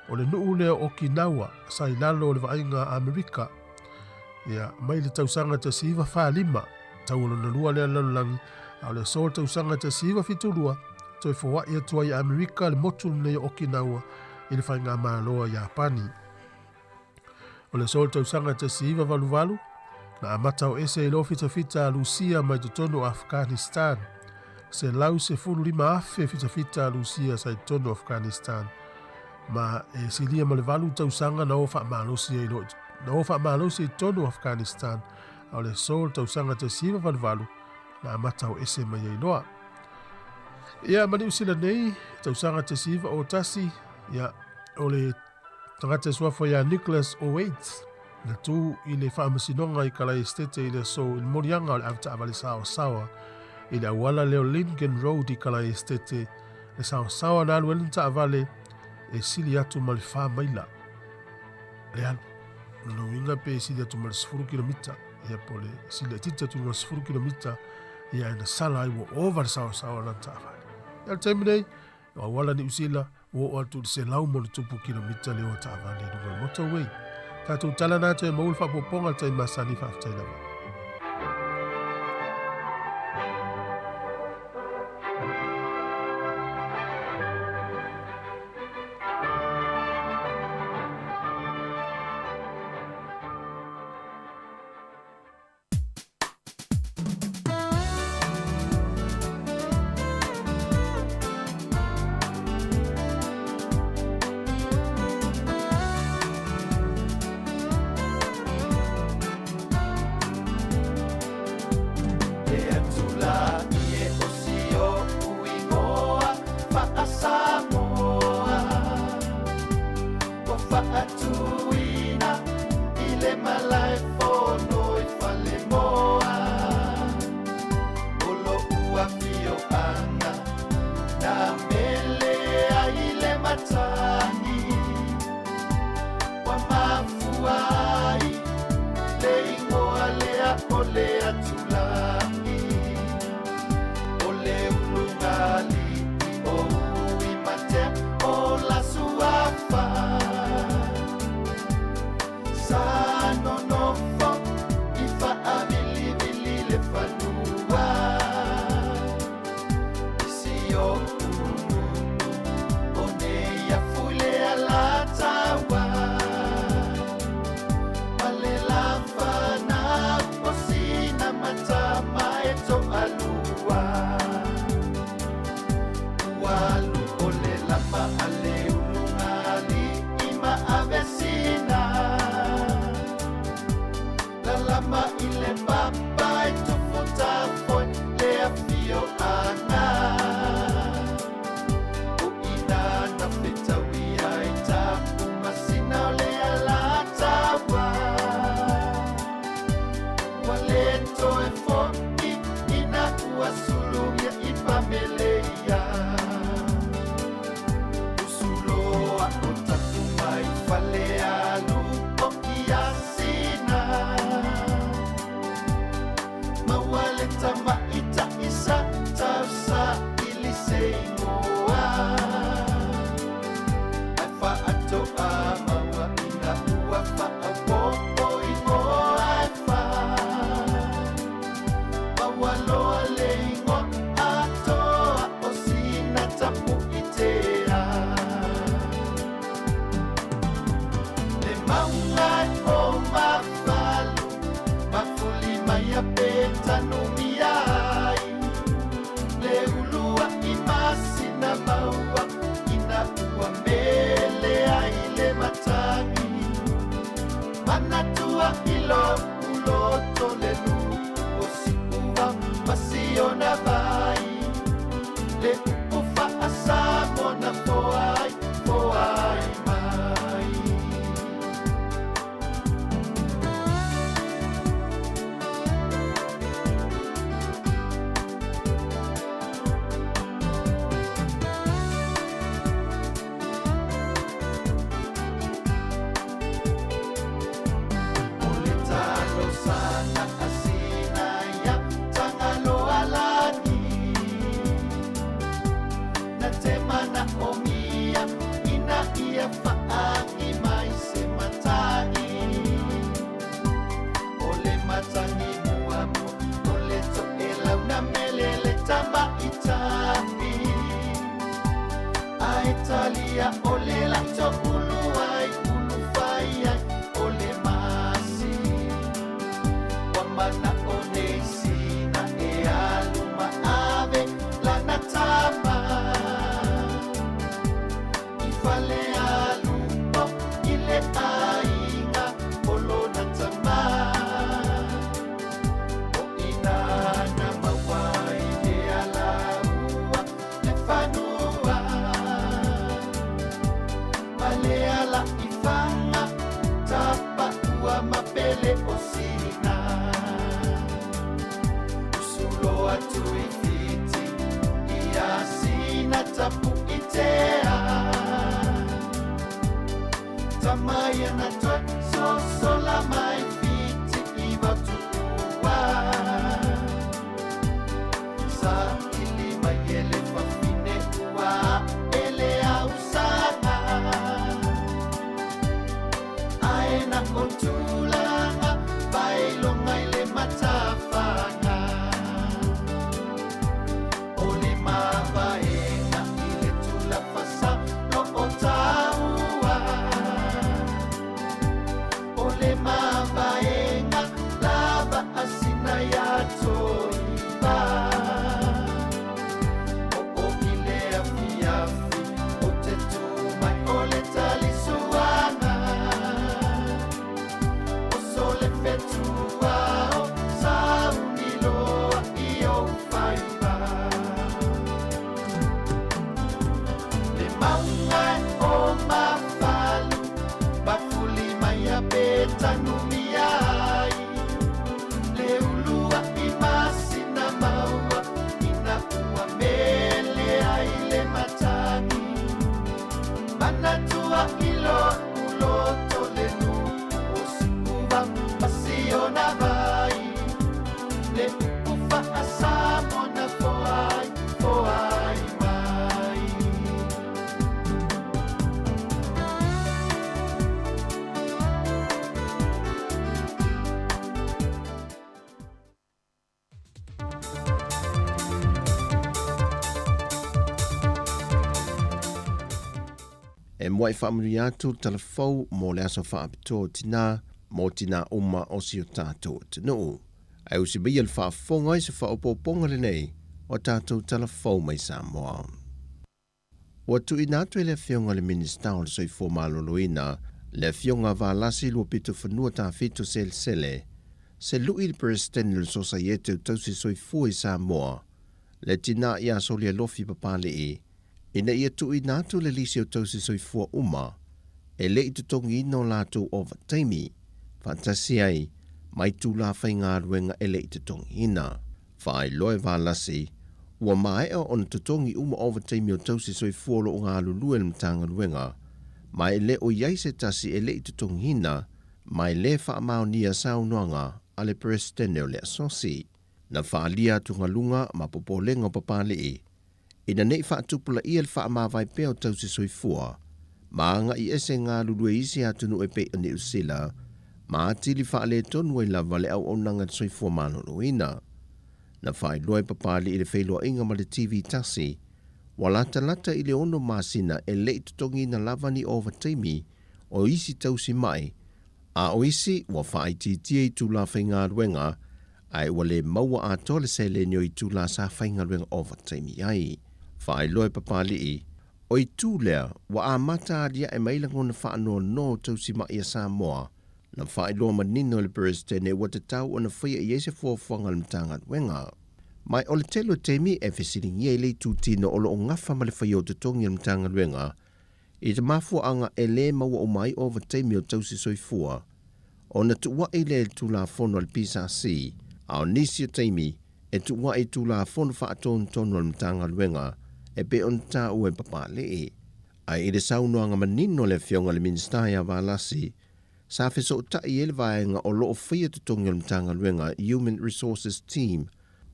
o le nuu lea o Okinawa sa i lalo o le vaaiga a Amerika. Ia, mai le tausaga 1945, tau o lona lua lea lalolagi, a o le aso o le tausaga 1972, toe foai atu ai e Amerika le motu lenei o Okinawa i le faigamalo a Iapani. O le aso o le tausaga 1988, na amata o ese i lo fitafita a Lusia mai totonu o Afghanistan. 115,000 fitafita a Lusia sa i totonu o Afghanistan. Ma e silia ma le 8 tausaga na o faamalosi ai loa na o faamalosi i totonu o Afghanistan, a o le aso o le tausaga 1988 na amata o ese mai ai loa. Ia, ma Niu Sila nei, tausaga 1901, ia, o le Tagata suafa ia Nicholas Owaits, na tū i le faamasinoga i Kalaesetete i le aso i le moliaga o le avetaavale saoasaoa i le auala lea o Lincoln Road i Kalaesetete, le saoasaoa na alu ai lana taavale e sili atu ma le 4 maila le alu. O lona uiga pe sili atu ma le 10 kilomita, ia po o le sili laitiiti atu i luga o le 10 kilomita, ia e na sala ai ua ova le saoasaoa o lana taavale. Ia o le taimi nei, O auala Niu Sila, ua oo atu i le 100+ kilomita le oa taavale i luga o le motorway. Tatou tala na atu e maua le faaopoopoga i le taimi masani faafetai lava. afioaga na mele ai le matagi ua mafua ai le igoa lea o le Atulagi o le ulugalii o Uimatea o la suafa sa nonofo i faavilivili le fanua i si o ulu o nei afu i le Alataua ma le lafanau o sina matama e toalua ua alu o le lapa a le ulugalii ma avesina lalama i le papa e tufutafoe le afioaga o ina na fetauia ai Tapumasina o le Alataua ua le toe fo'i ina ua sulugia i Pameleia usuloa o tapu mai fale alu o iasina maua le tamaita'i sa tausaili se igoa ae faatoa maua ina ua faaopoopo igoa e fā maua loa le igoa atoa o sina Tapu'itea le mauga o Mafalu mafulimaia pe tanumia ai le ulua'i masina maua ina ua mele ai le matagi manatua i lo'u loto le nu'u o Siuvao ma siona vai le upu faa-Samoa na foai foai mai. O le talosaga a sina ia Tagaloalagi na te manaomia ina ia faagi mai se matagi o le matagi muamua o le toelau na mele le tamaita'i ae talia o le laito ulu ai ulufai ai o le masi ua mana'o nei sina e alu ma ave lana tama i fale alupo i le aiga o lona tamā o ina na maua ai le alaua le fanua ma le ala i faga tapaua ma pele o sina usulo atu i Fiti ia sina Tapu'itea tamaia na toe sosola mai Fiti i Vautu'ua sa ili mai e le fafine ua a'e le ausaga ae na o tulaga pailoga i le matafaga o le mavaega i le tulafasa lo'o taua o le mavaega lava a sina ia Toiva. E muaʻi faamanuia atu le tala fou mo le aso faapitoa o tinā mo tinā uma o si o tatou atunuu. Ae usi maia le faafofoga i se faaopoopoga lenei o tatou tala fou mai Samoa. Ua tuuina atu e le Afioga i le Minisita o le Soifua Maloloina, le Afioga Valasi Luapitofanua Tafito Selesele, se luʻi i le Peresetene o le Sosaiete o Tausi Soifua i Samoa, le tinā ia Solialofi Papali'i, ina ia tuuina atu le lisi o tausi soifua uma e le i totogiina o latou ovataimi, faatasi ai ma itulā faigaluega e le i totogiina. Faailoa e Valasi, ua maea ona totogi uma ovataimi o tausi soifua o lo o galulue i le Matagaluega, ma e le o i ai se tasi e le i totogiina, ma e le faamaonia saunoaga a le Peresetene o le Asosi. Na faaalia atugaluga ma popolega o Papali'i ina ne i faatupulaia le faamavae pea o tausi soifua ma agai ese galulue i isi atunuu e pei o Niu Sila ma atili faaletonu ai lava le auaunaga i le soifua maloloina. Na faailoa e Papali'i le feiloaiga ma le TV tasi, ua latalata i le ono masina e le i totogiina lava ni ovataimi o isi tausi mai, a o isi ua faaitiitia itula faigaluega ae ua le maua atoa le seleni o itula sa faigaluega ovataimi ai. Faailoa e Papali'i, o itu lea ua amata aliae mai lagona faanoanoa o tausimaʻi a Samoa, na faailoa manino e le Peresetene ua tatau ona faia i ai se fuafuaga a le Matagaluega. Ma o le tele o taimi e fesiligia i le itutino o lo o gafa ma le faia o totogi a le Matagaluega i te mafuaaga e lē maua uma ai ovataimi o tausi soifua, ona tuuaʻi lea i le Tulafono a le PSC, a o nisi o taimi e tuuaʻi i Tulafono faatonutonu a le Matagaluega e pei ona taua e Papalii. Ae i le saunoaga manino a le Afioga i le Minisita ia Valasi, sa fesootai ai le vaega o lo o faia totogi o le Matagaluega, Human Resources Team,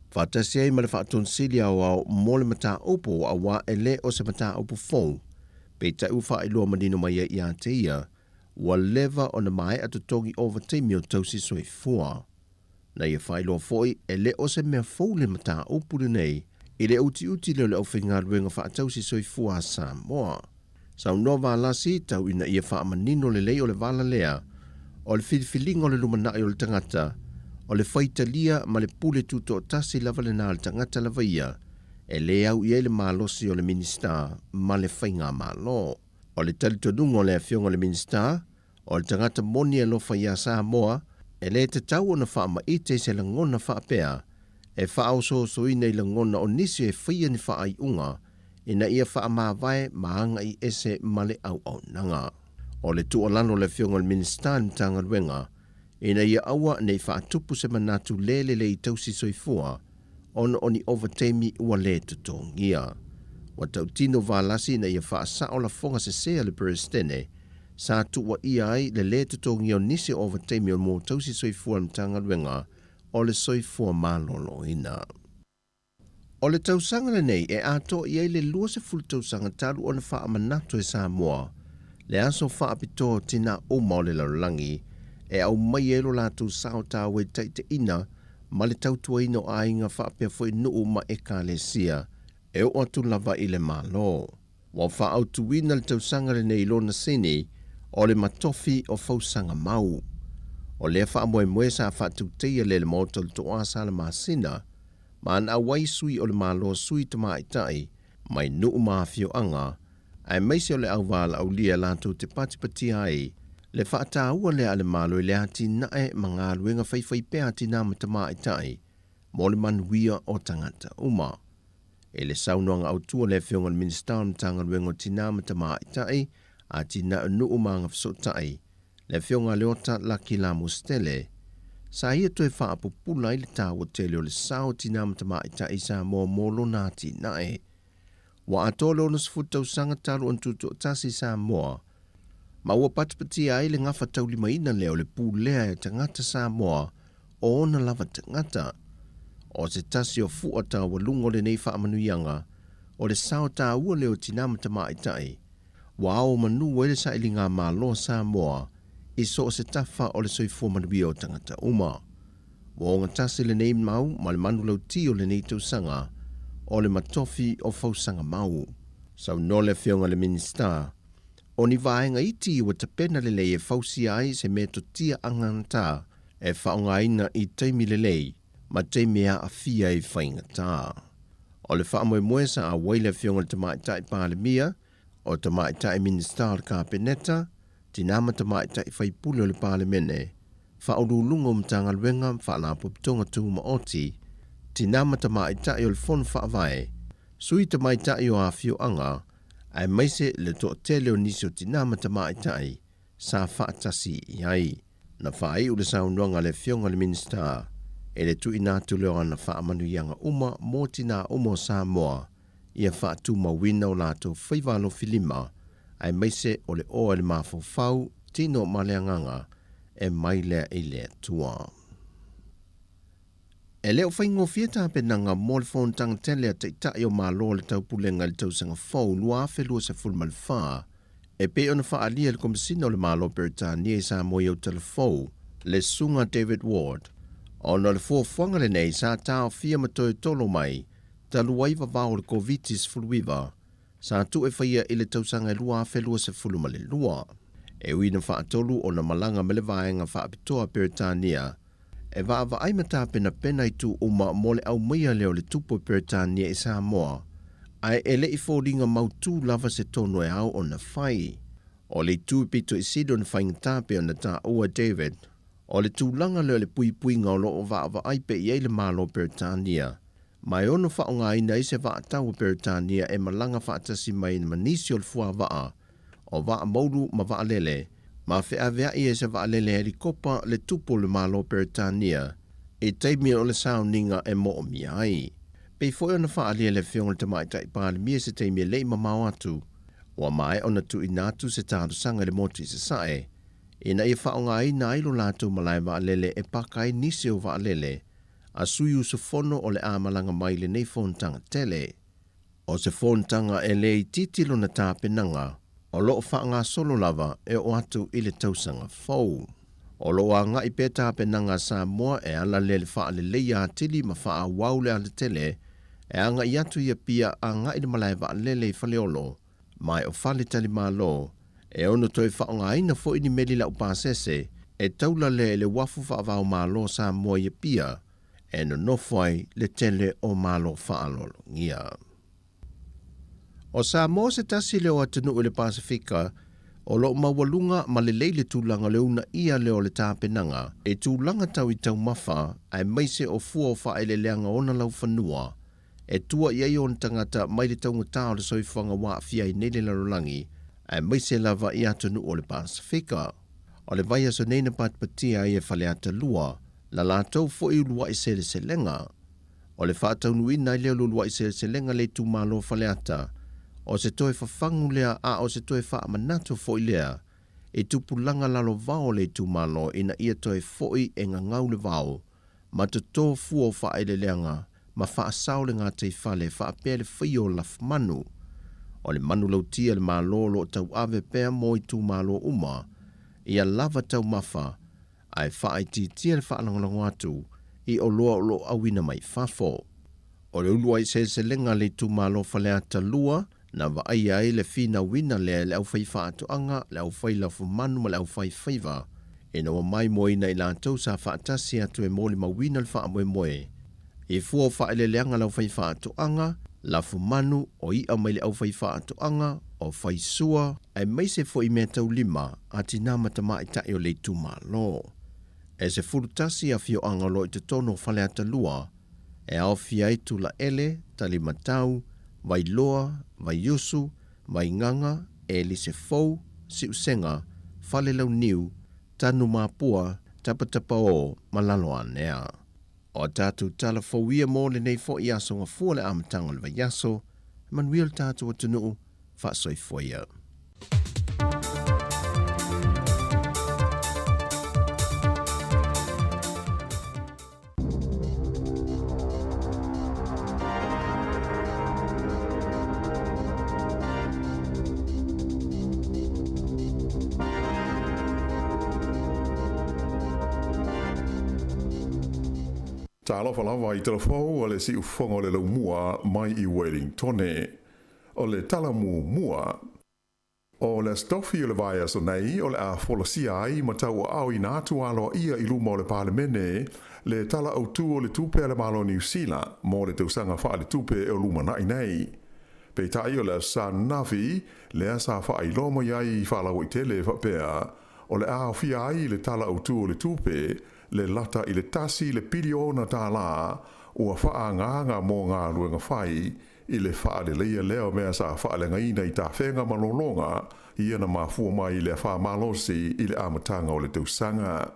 faatasi ai ma le Faatonusili Aoao mo le mataupu auā e le o se mataupu fou, peitai ua faailoa manino mai ai ia te ia, ua leva ona maea totogi ovataimi o tausi soifua. Na ia faailoa foi e le o se mea fou le mataupu lenei i le utiuti lea o le aufaigaluega faatausi soifua a Samoa. Saunoa Valasi tau ina ia faamanino lelei o le vala lea o le filifiliga o le lumanai o le tagata, o le faitalia ma le pule tutoatasi lava lena a le tagata lava ia e le au i ai le malosi o le Minisita ma le Faigamalo. O le talitonuga o le Afioga i le Minisita, o le tagata moni e alofa iā Samoa, e le tatau ona faamaite i se lagona faapea e faaosoosoina i lagona o nisi e faia ni faaiuga ina ia faamavae ma agai ese ma le auaunaga. O le tuualalo a le Afioga i le Minisita i le Matagaluega, ina ia aua ne i faatupu se manatu le lelei tausi soifua ona o ni ovataimi ua le totogia. Ua tautino Valasi ina ia faasao lafoga sese a le Peresetene sa tuuaia ai le le totogia o nisi o ovataimi o mo tausi soifua a le Matagaluega o le Soifua Maloloina. O le tausaga lenei e atoa i ai le 20 tausaga talu ona faamanatu e Samoa le aso faapitoa o tinā uma o le lalolagi e aumai ai lo latou sao taua i taitaiina ma le tautuaina o aiga faapea foi nuu ma ekalesia e oo atu lava i le Malo. Ua faaautuina le tausaga lenei i lona sini o le matofi o fausaga mau. O lea faamoemoe sa faatauteia lea i le Maota o le Toa Salamasina ma ana auai sui o le Malo sui tamaitai mai nuu ma afioaga aemaise o le auvalaaulia latou te patipatia ai le faataua lea a le Malo i le atinae ma galuega faifaipea a tinā ma tamaitai mo le manuia o tagata uma. I le saunoaga autu a le Afioga i le Minisita o le Matagaluega o Tinā ma Tamaitai, Atinae o Nuu ma Agafesootai, le Afioga a Leota Laki Lamositele, sa ia toe faapupula ai le taua tele o le sao o tinā ma tamaitai i Samoa mo lona atinae. Ua atoa le 60 tausaga talu ona tutoatasi Samoa, ma ua patipatia ai le gafataulimaina lea o le pulea e tagata Samoa o ona lava tagata. O se tasi o fua taualuga o lenei faamanuiaga, o le sao taua lea o tinā ma tamaitai, ua ao manu ai le sailiga Malo a Samoa i so o se tafa o le soifua manuia o tagata uma. Ua ogatasi lenei mau ma le manulauti o lenei tausaga o le matofi o fausaga mau. Saunoa le Afioga i le Minisita. O ni vaega iti ua tapena lelei e fausia ai se metotia agatata e faaaogaina i taimi lelei ma taimi e aafia ai faigata. O le faamoemoe sa auai le Afioga i le Tamaitai Palemia, o Tamaitai Minisita o le Kapeneta, Tinā ma Tamaitai Faipule o le Palemene, Faauluuluga o Matagaluega ma Faalapotopotoga Tumaoti, Tinā ma Tamaitai o le Fono Faavae, Sui Tamaitai o Afioaga, aemaise le toatele o nisi o tinā ma tamaitai sa faatasi i ai. Na faaiu le saunoaga a le Afioga i le Minisita i le tuuina atu lea o ana faamanuiaga uma mo tinā uma o Samoa ia faatumauina o latou faiva alofilima aemaise o le oa i le mafaufau, tino ma le agaga e mai lea i le Atua. E le o faigofie tapenaga mo le fonotaga tele a Taitai o Malo o le Taupulega i le tausaga fou 2024, e pei ona faaalia e le Komesina o le Malo o Peretania i Samoa i Autala Fou, le Susuga David Ward, ona o le fuafuaga lenei sa taofia ma toe tolo mai talu ai vavao o le Koviti-19 sa tuu e faia i le tausaga e 2022. E ui ina faatolu ona malaga ma le vaega faapitoa a Peretania e vaavaai ma tapenapena itu uma mo le aumaia lea o le tupu o Peretania i Samoa, ae e le i foliga mautū lava se tonu e ao ona fai. O le itu pito i sili ona faigata pei ona taua e David, o le tulaga lea o le puipuiga o lo o vaavaai pea i ai le Malo o Peretania, ma e ono faaaogaina ai se vaatau o Peretania e malaga faatasi mai ma nisi o le fuavaa o vaa moulu ma vaalele, ma feaveai ai se vaalele helikopa le tupu o le Malo o Peretania i taimi o le sauniga e moomia ai. Pei foi ona faaalia e le Afioga i le Tamaitai Palemia i se taimi e le i mamao atu, ua maea ona tuuina atu se talosaga i le motu i Sasae ina ia faaaogaina ai lo latou malae vaalele e paka ai nisi o vaalele a sui usufono o le a malaga mai i lenei fonotaga tele. O se fonotaga e le itiiti lona tapenaga, o lo o faagasolo lava e oo atu i le tausaga fou. O lo o agai pea tapenaga a Samoa e ala lea i le faaleleia atili ma faaauau le alatele e agai atu i Apia agai le malae vaalele i Faleolo ma e o faletalimalo e ono toe faaaogaina foi ni meli laupasese e taula lea i le uafu faava-o-Malo o Samoa i Apia e nonofo ai le tele o Malo faaaloalogia. O Samoa se tasi lea o atunuu i le Pasefika o lo o maualuga ma lelei le tulaga o le uunaia lea o le tapenaga i tulaga tau i taumafa aemaise o fua o faaeleeleaga ona laufanua e tua i ai ona tagata mai le taugata o le soifuaga ua aafia ai nei le lalolagi aemaise lava i atunuu o le Pasefika. O le vaiaso nei na patipatia ai e Faleata 2 la latou foi uluai seleselega. O le faataunuuina ai lea o le uluai seleselega le itumalo o Faleata, o se toe fafagu lea a o se toe faamanatu foi lea i tupulaga lalovao o le itumalo ina ia toe foi e gagau le vao ma toto fua o faaeleeleaga ma faasao le gataifale faapea le faia o lafumanu. O le manulauti a le Malo o lo o tauave pea mo itumalo uma ia lava taumafa ae faaitiitia le faalagolago atu i oloa o lo o auina mai fafo. O le uluai seleselega a le itumalo Faleata 2 na vaaia ai le finauina lea e le aufaifaatoaga, le aufailafumanu ma le aufaifaiva ina ua maimoaina i latou sa faatasi atu e molimauina le faamoemoe i fua o faaeleeleaga a le aufaifaatoaga, lafumanu, o i'a mai le aufaifaatoaga, o faisua, aemaise foi meataulima a tinā ma tamaitai o le itumalo. E 11 afioaga o lo o i totonu o Faleata 2 e aofia ai Tulaele, Talimatau, Vailoa, Vaiusu, Vaigaga, Elise Fou, Siusega, Falelauniu, Tanumapua, Tapatapaō ma Laloanea. O a tatou tala fou ia mo lenei foi aso gafua le amataga o le vaiaso, e manuia le tatou atunuu, faasoifua ia. Talofa lava i talafou a le siufofoga o le laumua mai i Wellingtone. O le tala muamua. O le Aso Tofi o le vaiaso nei o le a folasia ai ma tauaaoina atu aloaia i luma o le Palemene le Tala Autu o le Tupe a le Malo o Niu Sila mo le tausaga faaletupe o lumanai nei. Peitai o le Aso Sa ananafi lea sa faailoa mai ai faalauaitele faapea o le a aofia ai i le Tala Autu o le Tupe le lata i le tasi le piliona tālā ua faaagaaga mo galuega fai i le faaleleia lea o mea sa faaleagaina i tafega ma lologa ia na mafua mai i le afa malosi i le amataga o le tausaga.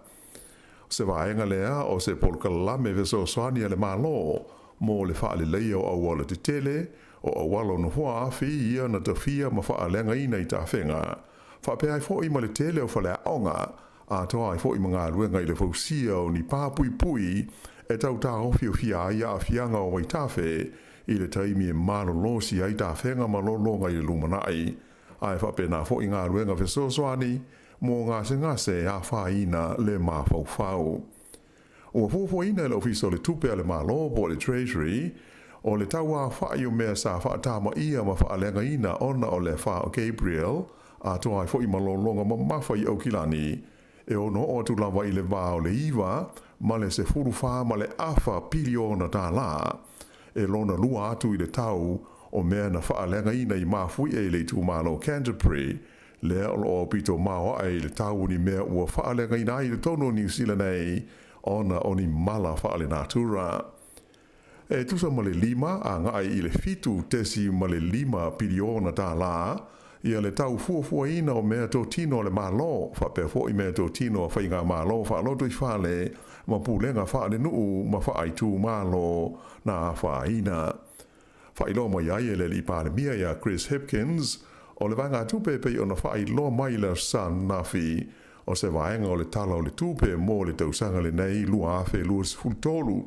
O se vaega lea o se polokalame fesoasoani a le Malo mo le faaleleia o auala tetele, o auala o nofoa afi ia na tafia ma faaleagaina i tafega, faapea ai foi ma le tele o faleaoga, atoa ai foi ma galuega i le fausia o ni pā puipui e tau taofiofia ai aafiaga o vaitafe i le taimi e malolosi ai tafega ma lologa i le lumanai, ae faapena foi galuega fesoasoani mo gasegase e afaina le mafaufau. Ua fuafuaina e le Ofisa o le Tupe a le Malo po o le Treasury, o le tauaofai o mea sa faatamaia ma faaleagaina ona o le afa o Gabrielle, atoa ai foi ma lologa mamafa i Aukilani, e ono oo atu lava i le va o le 9 ma le 14 ma le afa piliona tālā, e lona lua atu i le tau o mea na faaleagaina i mafuie i le itumalo o Canterbury, lea o lo o aupito maoae i le tau o ni mea ua faaleagaina ai i totonu o Niu Sila nei ona o ni mala faalenatura. E tusa ma le 5 agai i le 7.5 piliona tālā ia le tau fuafuaina o meatotino a le Malo, faapea foi meatotino a faigamalo faalotoifale ma pulega faalenuu ma faaitumalo na afaina. Faailoa mai ai e le Alii Palemia ia Chris Hipkins, o le vaegatupe e pei ona faailoa mai i le Aso Sa ananafi, o se vaega o le Tala o le Tupe mo le tausaga lenei 2023,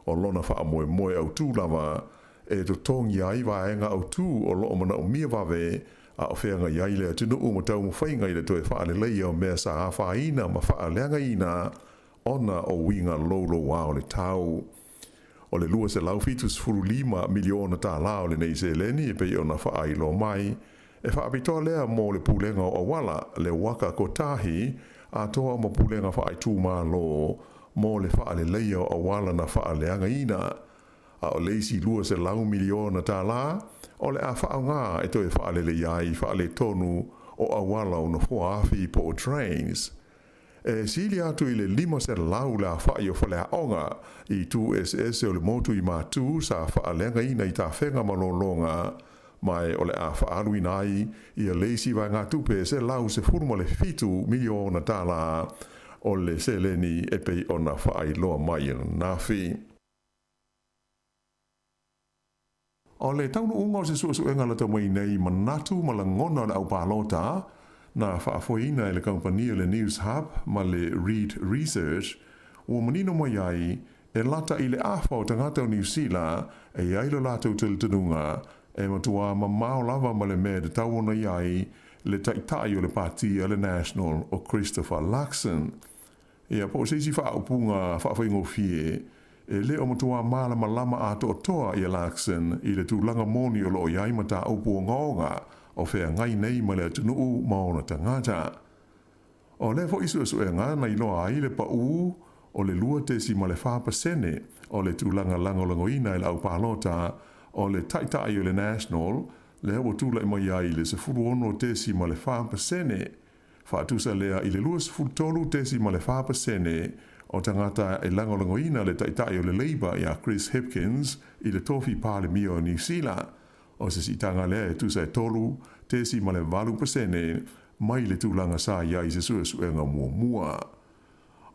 o lona faamoemoe autū lava e totogi ai vaega autū o lo o manaomia vave a o feagai ai le atunuu ma taumafaiga i le toe faaleleia o mea sa afaina ma faaleagaina ona o uiga loulouā o le tau. O le $275 miliona tālā o lenei seleni e pei ona faailoa mai, e faapitoa lea mo le Pulega o Auala, le Uaka Kotahi, atoa ma Pulega Faaitumalo mo le faaleleia o auala na faaleagaina. A o le isi $200 miliona tālā, o le a faaaoga e toe faaleleia ai faaletonu o auala o nofoa afi po o drains. E sili atu i le 500 le afa'i o faleaoga i itu eseese o le motu i Matū sa faaleagaina i tafega ma lologa, ma e o le a faaaluina ai ia le isi vaegatupe e $117 miliona tālā o le seleni e pei ona faailoa mai ananafi. O le taunuuga o se suesuega lata mai nei manatu ma lagona o le au palota, na faafoeina e le kamupani o le Newshub ma le Reid Research, ua manino mai ai, e lata i le afa o tagata o Niu Sila e i ai lo latou talitonuga e matuā mamao lava ma le mea e tatau ona i ai le taitai o le Pati a le National o Christopher Luxon. Ia, po o se isi faaupuga faafaigofie, e le o matuā malamalama atoatoa ia Luxon i le tulaga moni o lo o i ai mataupu ogaoga o feagai nei ma le atunuu ma ona tagata. O lea foi suesuega na iloa ai le paū o le 2.4% o le tulaga lagolagoina e le au palota o le Taitai o le National, lea ua tulai mai ai le 16.4%, faatusa lea i le 23.4% o tagata e lagolagoina le Taitai o le Labour ia Chris Hipkins i le tofi Palemia o Niu Sila. O se siitaga lea e tusa e 3.8% mai le tulaga sa i ai i se suesuega muamua.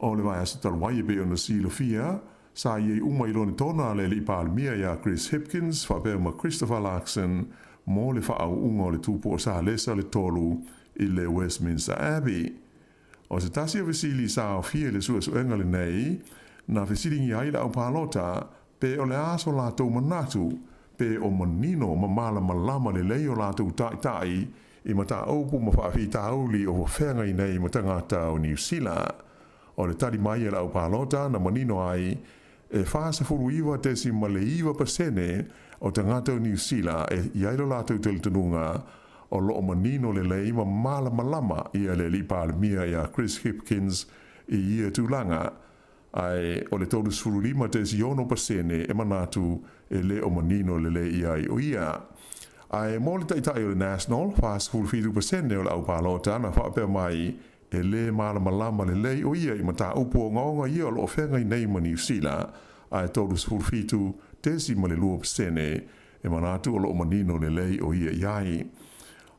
O le vaiaso talu ai e pei ona silafia, sa i ai uma i Lonetona le Alii Palemia ia Chris Hipkins faapea ma Christopher Luxon mo le faaauuga o le Tupua o Salesa le Tolu i le Westminster Abbey. O se tasi o fesili sa aofia i le suesuega lenei, na fesiligia ai le au palota pe o le a so latou manatu, pe o manino ma malamalama lelei o latou taitai i mataupu ma faafitauli o feagai nei ma tagata o Niu Sila. O le tali mai a le au palota na manino ai, e 49.9% o tagata o Niu Sila e i ai lo latou talitonuga. O lo o manino lelei ma malamalama ia le Alii Palemia ia Chris Hipkins i ia tulaga, ae o le 35.6% e manatu e le o manino lelei i ai o ia. Ae mo le Taitai o le National, 47% o le au palota na faapea mai e le malamalama lelei o ia i mataupu ogaoga ia o lo o feagai nei ma Niu Sila, ae 37.2% e manatu o lo o manino lelei o ia i ai.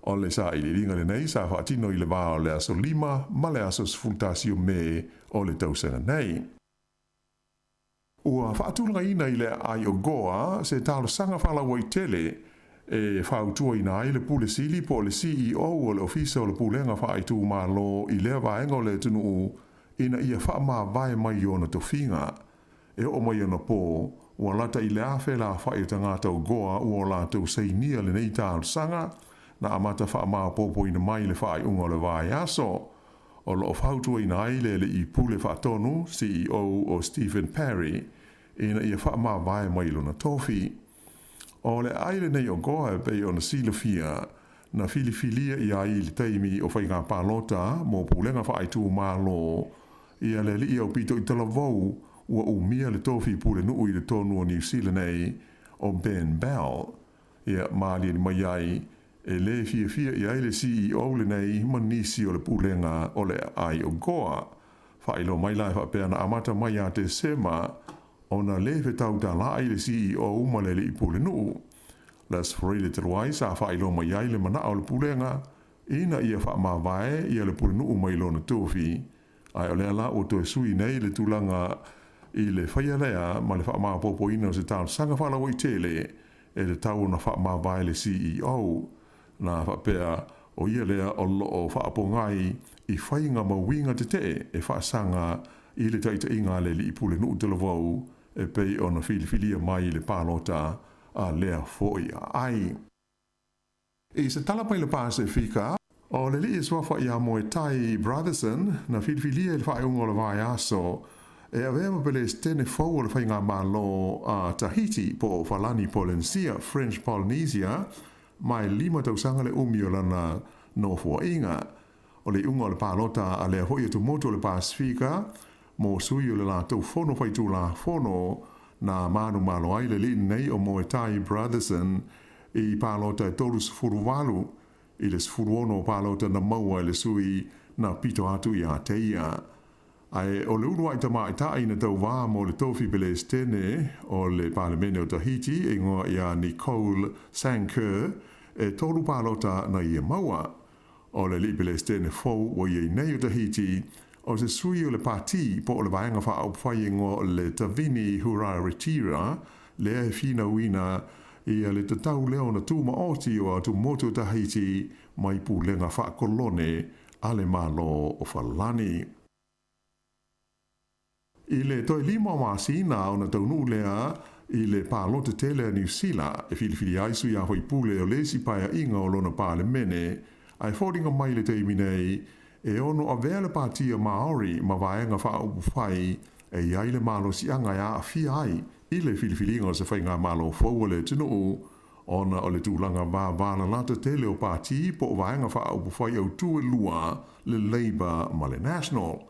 O le sailiiliga lenei sa faatino i le va o le aso 5 ma le aso 11 o Me o le tausaga nei. Ua faatulagaina i le aai o Goa se talosaga faalauaitele e fautuaina ai le Pule Sili po o le CEO o le Ofisa o le Pulega Faaitumalo i lea vaega o le atunuu ina ia faamavae mai ona tofiga. E oo mai ona po, ua lata i le 1,000 le aofai o tagata o Goa ua o latou sainia lenei talosaga, na amata faamaopoopoina mai i le faaiuga o le vaiaso. O lo o fautuaina ai le Alii Pule Faatonu, CEO, o Stephen Parry ina ia faamavae mai lona tofi. O le aai lenei o Goa e pei ona silafia, na filifilia i ai i le taimi o faiga palota mo pulega faaitumalo ia le alii aupito i talavou ua umia le tofi pulenuu i totonu o Niu Sila nei o Ben Bell. Ia maaliali mai ai e le fiafia i ai le CEO lenei ma nisi o le pulega o le aai o Goa. Faailoa mai la e faapea na amata mai ia Tesema ona le fetautalaai le CEO ma le alii pulenuu. Les Freile talu ai sa faailoa mai ai le manao o le pulega ina ia faamavae ia le pulenuu mai lona tofi, ae o lea la ua toe sui nei le tulaga i le faia lea ma le faamaopoopoina o se talosaga faalauaitele e tatau ona faamavae le CEO. Na faapea o ia lea o lo o faapogai i faiga ma uiga tetee e faasaga i le taitaiga a le alii pulenuu talavou e pei ona filifilia mai i le palota a lea foi aai. I se tala mai le Pasefika, o le alii e suafa ia Moetai Brotherson na filifilia i le faaiuga o le vaiaso e avea ma Pelesitene fou o le Faigamalo a Tahiti po o Falani Polensia, French Polynesia, ma e 5 tausaga le umi o lana nofoaiga. O le iuga o le palota a lea foi atumotu o le Pasefika mo sui o le latou fono faitulafono na manumalo ai le alii nei o Moetai Brotherson i palota e 38 i le 16 o palota na maua e le sui na pito atu ia te ia. Ae o le uluai tamaitai na tauvā mo le tofi Pelesitene o le Palemene o Tahiti e igoa ia Nicole Sanker e 3 palota na ia maua. O le alii Pelesitene fou ua i ai nei o Tahiti, o se sui o le pati po o le vaega faaupufai e igoa o le Tavini Huraretira lea e finauina ia le tatau lea ona tumaoti o atumotu o Tahiti mai pulega faakolone a le Malo o Falani. I le toe 5 o masina ona taunuu lea i le palota tele a Niu Sila e filifili ai sui usufono o le isi paeaiga o lona Palemene, ae foliga mai le taimi nei e ono avea le patia Maori ma vaega faaupufai e i ai le malosiaga e aafia ai i le filifiliga o se faigamalo fou a le atunuu ona o le tulaga vavalalata tele o pati po o vaega faaupufai autū e lua, le Labour ma le National.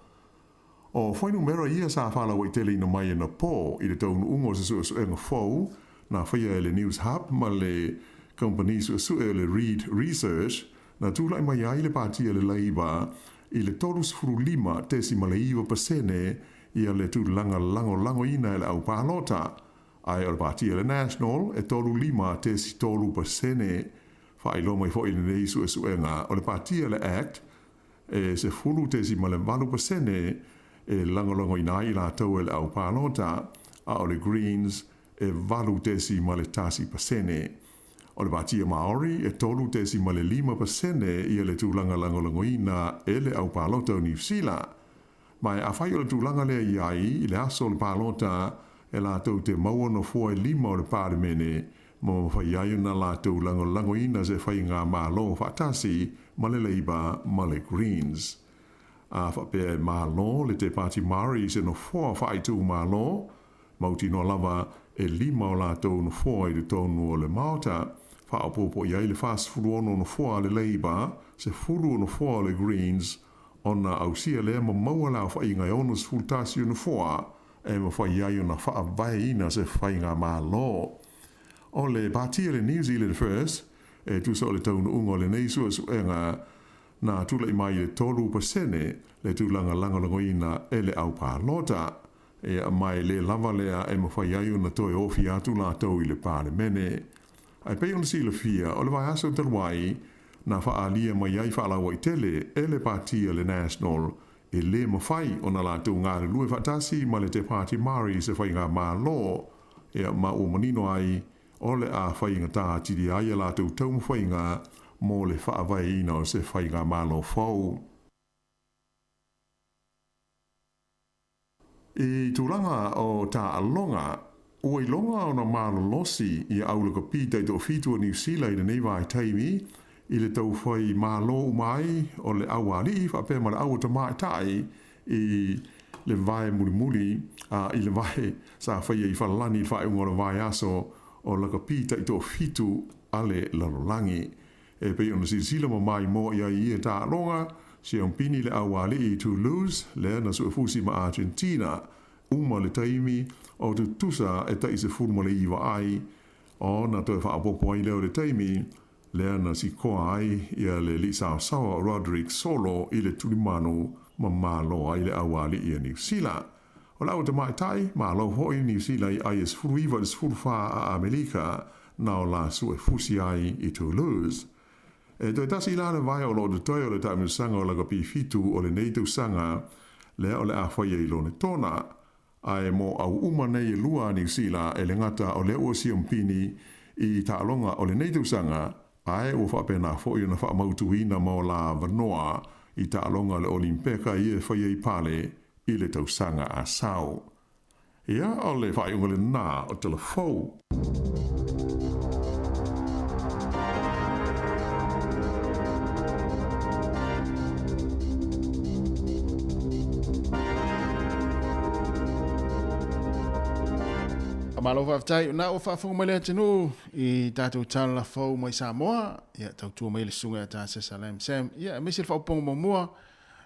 O fuainumera ia sa faalauaiteleina mai anapo i le taunuuga o se suesuega fou na faia e le News Hub ma le kamupani suesue o le Reid Research na tulai mai ai le patia le Labour i le 35.9% ia le tulaga lagolagoina e le au palota, ae o le patia le National e 35.3%. Faailoa mai foi lenei suesuega o le patia le Act e 10.8% e lagolagoina ai i latou e le au palota, a o le Greens e 8.1%. O le patia Maori e 3.5% ia le tulaga lagolagoina e le au palota o Niu Sila. Ma e afai o le tulaga lea i ai i le aso o le palota e latou te maua nofoa e 5 o le Palemene ma mafai ai ona latou lagolagoina se faigamalo faatasi ma le Labour ma le Greens. A faapea e malo le Te Pāti Māori i se nofoa faaitumalo, mautinoa lava e 5 o latou nofoa i totonu o le Maota. Faaopoopo i ai le 46 nofoa a le Labour, 10 nofoa o le Greens, ona ausia lea ma maua le aofaiga e 61 o nofoa e mafai ai ona faavaeina se faigamalo. O le pati a le New Zealand First, e tusa o le taunuuga o lenei suesuega, na tulai mai i le 3% le tulaga lagolagoina e le au palota. Ia, ma e le lava lea e mafai ai ona toe ofia atu latou i le Palemene. Ae pei ona silafia, o le vaiaso talu ai, na faaalia mai ai faalauaitele e le pati a le National e le mafai ona latou galulue faatasi ma le Te Pāti Māori i se faigamalo, ia, ma ua manino ai o le a faigata atili ai a latou taumafaiga mo le faavaeina o se faigamalo fou. I tulaga o taaloga, ua iloga ona malolosi ia au lakapi taitoafitu o Niu Sila i lenei vaitaimi i le tau fai malo uma ai o le aualii faapea ma le au tamaitai i le vae mulimuli a i le vae sa faia i Falalani i le faaiuga o le vaiaso o lakapi taitoafitu a le lalolagi. E pei ona silasila ma maimoa i ai i ia taaloga, siompini le aualii i Toulouse, lea na suefusi ma Argentina. Uma le taimi o tutusa e tai 19 ai, ona toe faaopoopo ai lea o le taimi lea na sikoa ai ia le alii saosaoa o Roderick Solo i le tulimanu ma malo ai le aualii a Niu Sila. O le au tamaitai, malo foi Niu Sila i ai e 19 i le 14 a Amelika na o la suefusi ai i Toulouse. E toe tasi la le vae o lo o totoe o le taamilosaga o lakapi fitu o lenei tausaga lea o le a faia i Lonetona. Ae mo au uma nei e lua a Niu Sila e le gata o lea ua siompini i taaloga o lenei tausaga, ae ua faapena foi ona faamautuina ma o la avanoa i taaloga o le Olimpeka ia e faia i Pale i le tausaga a sau. Ia, o le faaiuga lena o Tala Fou. Malo faafetai na ua faafofoga mai le atunuu i tatou tala fou mai Samoa. Ia tautua mai le susuga ia Tasesa Salam Sam. Ia aemaise le faaopoopoga muamua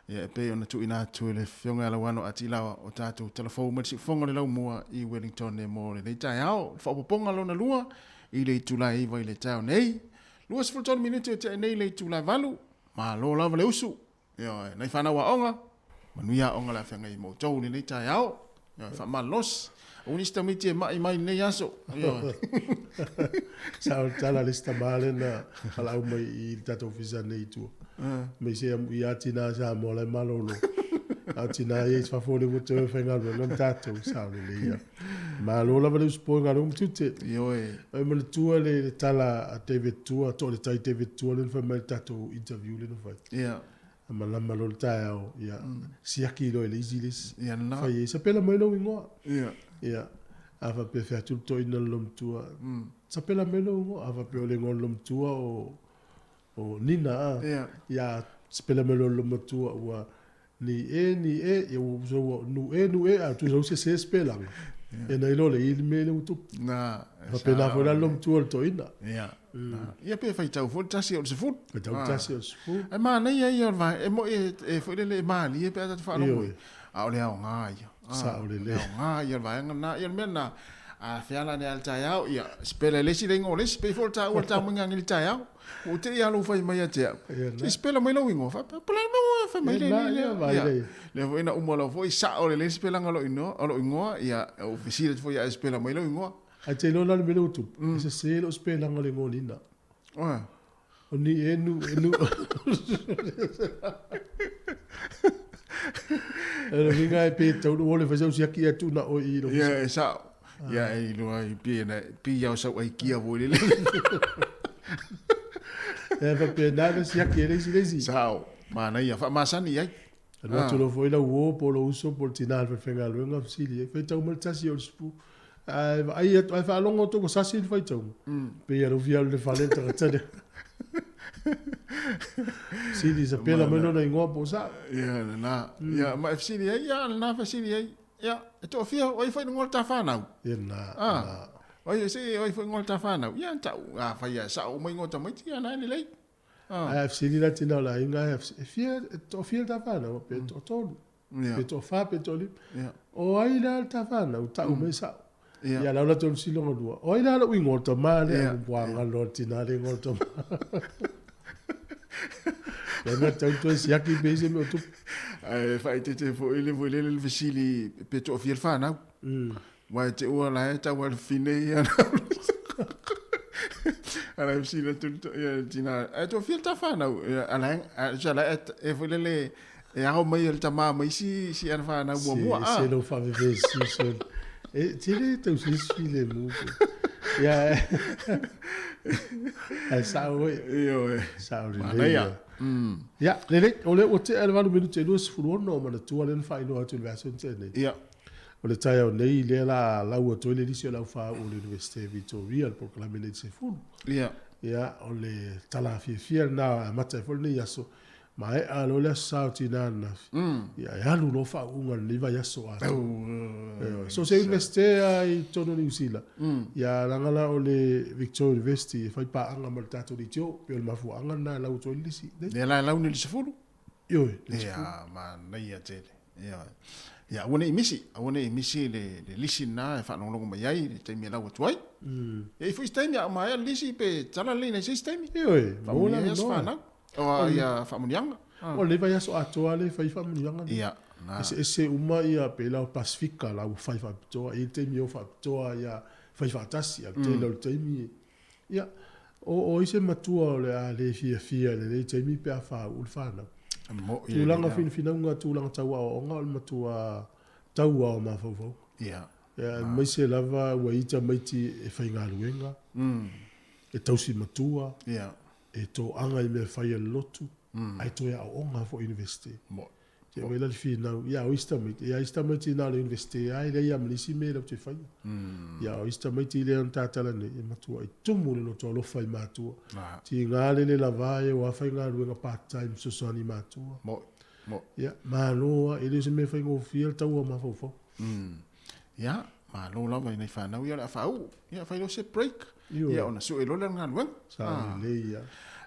Ia, e pei ona tuuina atu e le Afioga ia Lauano Atilawa o tatou talafou mai le siufofoga o le laumua i Wellington e mo lenei taeao. Le faaopoopoga lona lua i le itula e 9 i le taeao nei. 23 minute o tea nei le itula e 8. Malo lava le usu. Ioe, nai fanau aoga, manuia aoga le afeagai ma outou i lenei taeao. Ioe, faamalosi. Aua nisi tamaiti e mai mai lenei aso. Ioe. Sa o le tala a le isi tama lea na valaau mai i le tatou ofisa nei i tua. Mai se amuia a tina Samoa la e malolo. A o tina ia i fafo lea ua toe faigaluega ma tatou, sao lelei ia. Malo lava le usupo i galuega ma tiute. Ioe. E manatua le, le tala a David Tua, to le tai David Tua lea na fai mai i le tatou interview lea na fai. Ia. A malama loa le taeao, ia, siaki loa e le isi le isi. Ia lena. Fai ai, sapela mai lou igoa. Ia. Ia. A faapea fai atu le toeaina le loomatua, sapela mai lou igoa. A faapea o le igoa o le loomatua o, o Nina a. Ia. Ia, sapela mai loa le loomatua ua ni e, ni e, ia ua ua nu e, nu e, a tusa ua sese sapelaga. Ia na iloa le i le mea lea ua tupu. Na. Faapena foi la le loomatua o le toeaina. Ia. Ia pe faitau foi le tasi o le sefulu. Faitau le tasi o le sefulu. Ae manaia ia o le vaega, e moi e foi lele e malie pe a tatou faalogo ai, a o le aoga ia. Sao lelei. O le aoga ia o le vaega lena. Ia o le mea lena, a feala ane lava i le taeao, ia sipela e le isi le igoa o le isi, pei foi o le taua o le taumaiga i le taeao. Ua ou te i lava lou fai mai ia te au, se i sipela mai lou igoa, faapea, po o le a le mea ua fai mai le ia. Lea foi na uma loa foi sao lelei le sipelaga o lou igoa, ia ou fesili atu foi ia e sipela mai lou igoa. Ae te iloa la le mea lea ua tupu, e sese lou sipelaga o le igoa o Nina. Oe. O ni e nu, e nu. E le uiga e pe tau ua le fai sau siaki e tu na oi i lo. Ia e sao. Ia e iloa i pi na pi iau sau ai kia voi lele. E faapena le siaki e le isi le isi. Sao. Manaia, faamasani i ai. Alu atu loa foi lau uo po o lou uso po o le tina i le falefaigaluega fesili ai, faitau mai le tasi o le sipu. Ae vaai atu, ae faalogo atu ua sasi le faitauga. Pei lava ua fia alu i le fale le tagata lea. Fesili, sapela mai lona igoa po o sao. Ia, lena. Ia, ma e fesili ai, ia, lena fesili ai. Ia, e toafia, o ai foi le igoa o le ta fanau? Ia, lena, lena. Oi, se oi foi igoa o le ta fanau, ia na ta'u, afai lava e sa'o uma igoa o tamaiti, ia na e lelei. Ae a fesili la tina o le aiga, e fia, e toafia le ta fanau? Pe toatolu, pe toafa, pe toalima. O ai la le ta fanau, ta'u mai sa'o. Ia la ua latou fesili lona lua, o ai la lou igoa o le tama lea? Ua galo le tina le igoa o le tama. Le mea tatau toe siaki pe i ai se mea o tupu. Ae faaeteete foi le foi lele le fesili pe toafia le fanau. Aua e te ua la e tau alu fine ia. Ala e fesili atu le tina, ae toafia le ta fanau? Ala e, e foi lele e ao mai e le tama ma isi si ana fanau muamua. Se, se lou faavevesi sole. E tele tausi isi filemu. Ia, ae sao oe. Ioe. Sao lelei. Manaia. Ia, lelei, o lea ua tea le 8 minute e 26 o manatua lea na faailoa atu i le vaiaso na tea nei. Ia. O le taeao nei lea la lau atu ai le lisi o le aufāu'u o le Iunivesite Victoria, le polokalame nei i le sefulu. Ia. Ia, o le tala fiafia lena e amata ai foi lenei aso. Maea loa le Aso Sa o Tina ananafi, ia e alu loa faauuga i lenei vaiaso atoa. Ioe. So se Iunivesite lava i totonu o Niu Sila, ia leaga la o le Victoria University e fai paaga ma le tatou leitio, pei o le mafuaaga lena e lau atu ai le lisi. Lea la e launi i le 10? Ioe, le 10. Ia, manaia tele. Ioe. Ia, aua ne i misi, aua ne i misi le, le lisi lena e faalogologo mai ai i le taimi e lau atu ai. E i ai foi se taimi a o maea le lisi pe tala lelei nai se isi taimi. Ioe, maua le Faamanuia ai aso avanoa. fanau. O ia faamanuiaga. O lenei vaiaso atoa lea e fai faamanuiaga nei. Ia, na. Eseese uma ia pei la o Pasifika la ua fai faapitoa, e i ai le taimi e o faapitoa ia fai faatasi, a o le tele o le taimi ia o, o ai se matua o le a le fiafia i lenei taimi pe a fāu'u le fanau. Mo'i le Tulaga lea. finafinauga, tulaga tau aoaoga o le matua tau lava o mafaufauga. Ia. Ia, aemaise lava ua i ai tamaiti e faigaluega, e tausi matua, Ia. E toaga i mea fai a le lotu, ae toe aooga foi i Universite. Te aumai la le finau, ia o isi tamaiti, ia isi tamaiti na o le Universite lava e leai lava ma le isi mea latou te faia. Ia o isi tamaiti lea na tatala nei, e matuai tumu le loto alofa i matua. Tiga le le lava e o a faigaluega part time fesoasoani i matua. Ia, malo lava, e le o se mea faigofie le taua o mafaufau. Ia, malo lava i nai fanau ia o le a faauu. Ia, fai loa se break. Ia, ona sue loa lea o le galuega. Sa lelei ia.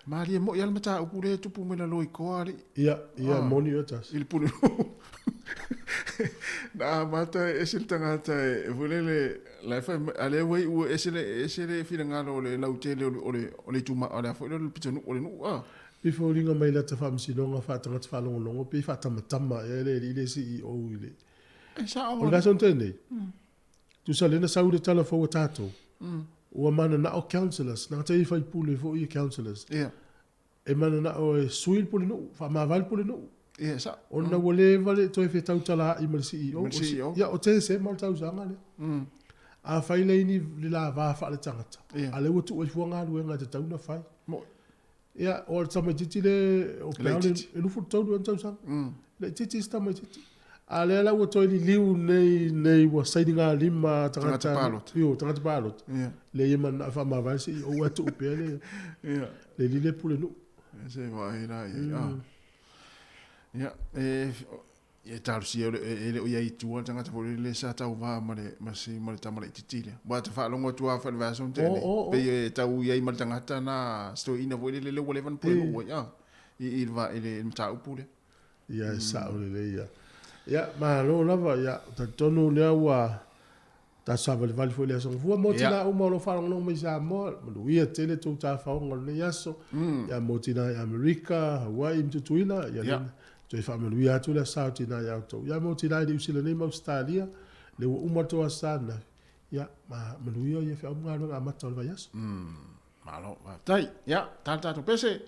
Malie moi lava le mataupu lea e tupu mai lalo i Koa, alii. Ia, ia, moni oe tasi. I le pulenuu. Na amata e ese le tagata e foi lele, la e fai mai, a lea ua iu e ese le, ese le finagalo o le lautele o le, o le, o le ituma, o le a foi lea o le pitonuu o le nuu, a. Pei foliga mai lata faamasinoga faatagata faalogologo pei faatamatama ea le alii le CEO i le E sao. O le vaiaso na tea nei, tusa lea na sau le tala fou a tatou, ua mananao councillors, na te i faipule foi ia councillors, e mananao e sui le pulenuu, faamavae le pulenuu. E sao. Ona ua leva le toe fetautalaai ma le CEO. Ma le CEO. Ia, o Tesema o le tausaga lea. Afai le ini le lava faaletagata, a lea ua tuu ai fua galuega e tatau ona fai. Moi. Ia, o le tamaitiiti le, o Peau le, e 23 ea ona tausaga. Laitiiti isi tamaitiiti. A lea la ua toe liliu nei, nei ua sainigalima tagata, Tagata palota. Io, tagata palota. Ia. Lea ia mananao e faamavae le CEO ae tuu pea le, Ia. le alii le pulenuu. Se vaai la i ai. Ah. Ia, e, Ia e talosia e le o i ai i tua le tagata foi lele sa tauva ma le ma si ma le tama laitiiti lea. Aua ta faalogo atu lava foi i le vaiaso na tea nei, pei e tau i ai ma le tagata na si toeaina foi lele lea ua leva ona pulenuu ai a i i le va i le mataupu lea. Ia e sao lelei ia. Ia malo lava ia talitonu lea ua tatou savalivali foi i le aso Gafua mo tina uma o lo o faalogologo mai i Samoa, manuia tele tou tafaoga o lenei aso. Ia mo tina i Amerika, Hawaii ma Tutuila, ia lea toe faamanuia atu le aso sa o tina ia outou. Ia mo tina i Niu Sila nei ma Ausetalia, lea ua uma le tou aso sa ananafi, ia manuia ia feau ma galuega amata o le vaiaso. Malo, faafetai. Ia, ta le tatou pese.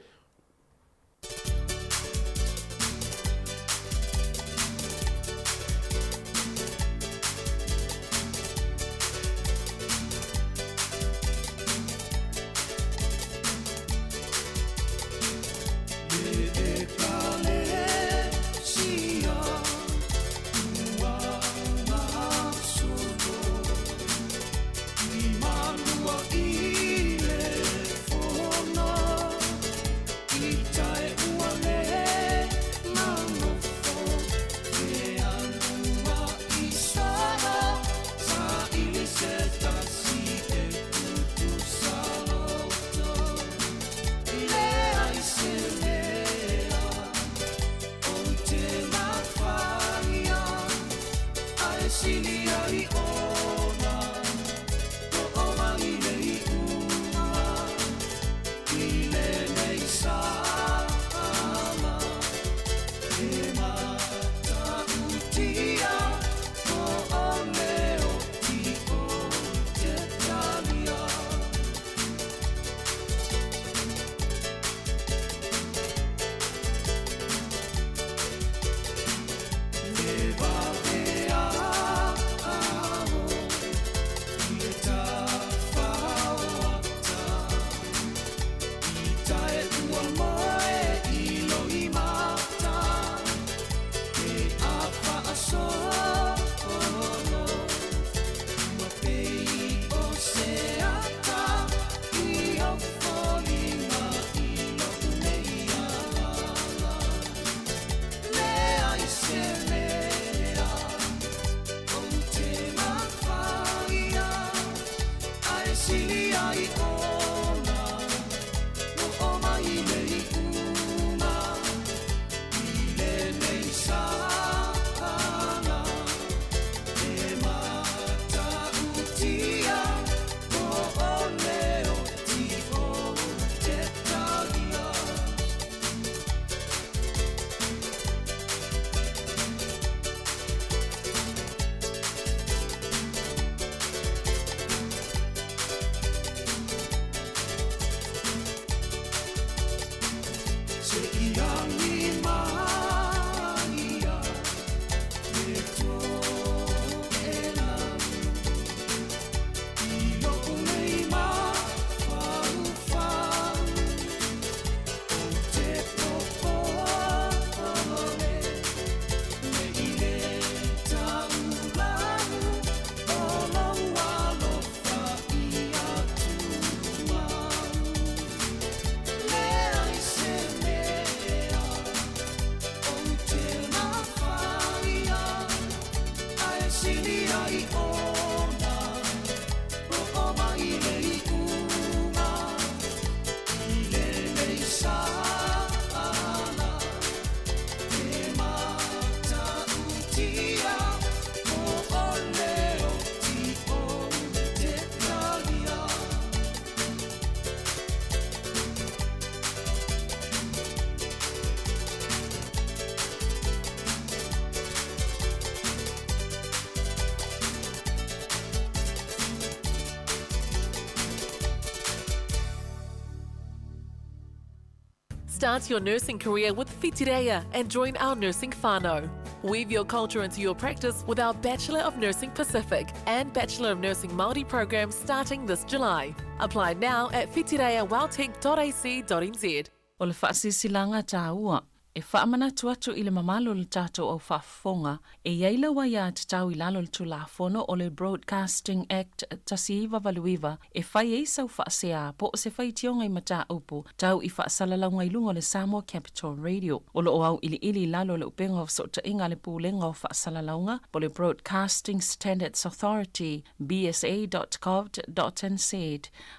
Start your nursing career with Whitireia and join our nursing whānau. Weave your culture into your practice with our Bachelor of Nursing Pacific and Bachelor of Nursing Māori programs starting this July. Apply now at whitireaweltech.ac.nz. O le faasilasilaga taua e faamanatu atu i le mamalu o le tatou au faafofoga e i ai lau aiatatau i lalo o le Tulafono o le Broadcasting Act 1989 e fai ai sau faasea po o se faitioga i mataupu tau i faasalalauga i luga o le Samoa Capital Radio. O lo o auiliili i lalo o le Upega o Fesootaiga a le Pulega o Faasalalauga po o le Broadcasting Standards Authority, bsa.govt.nz,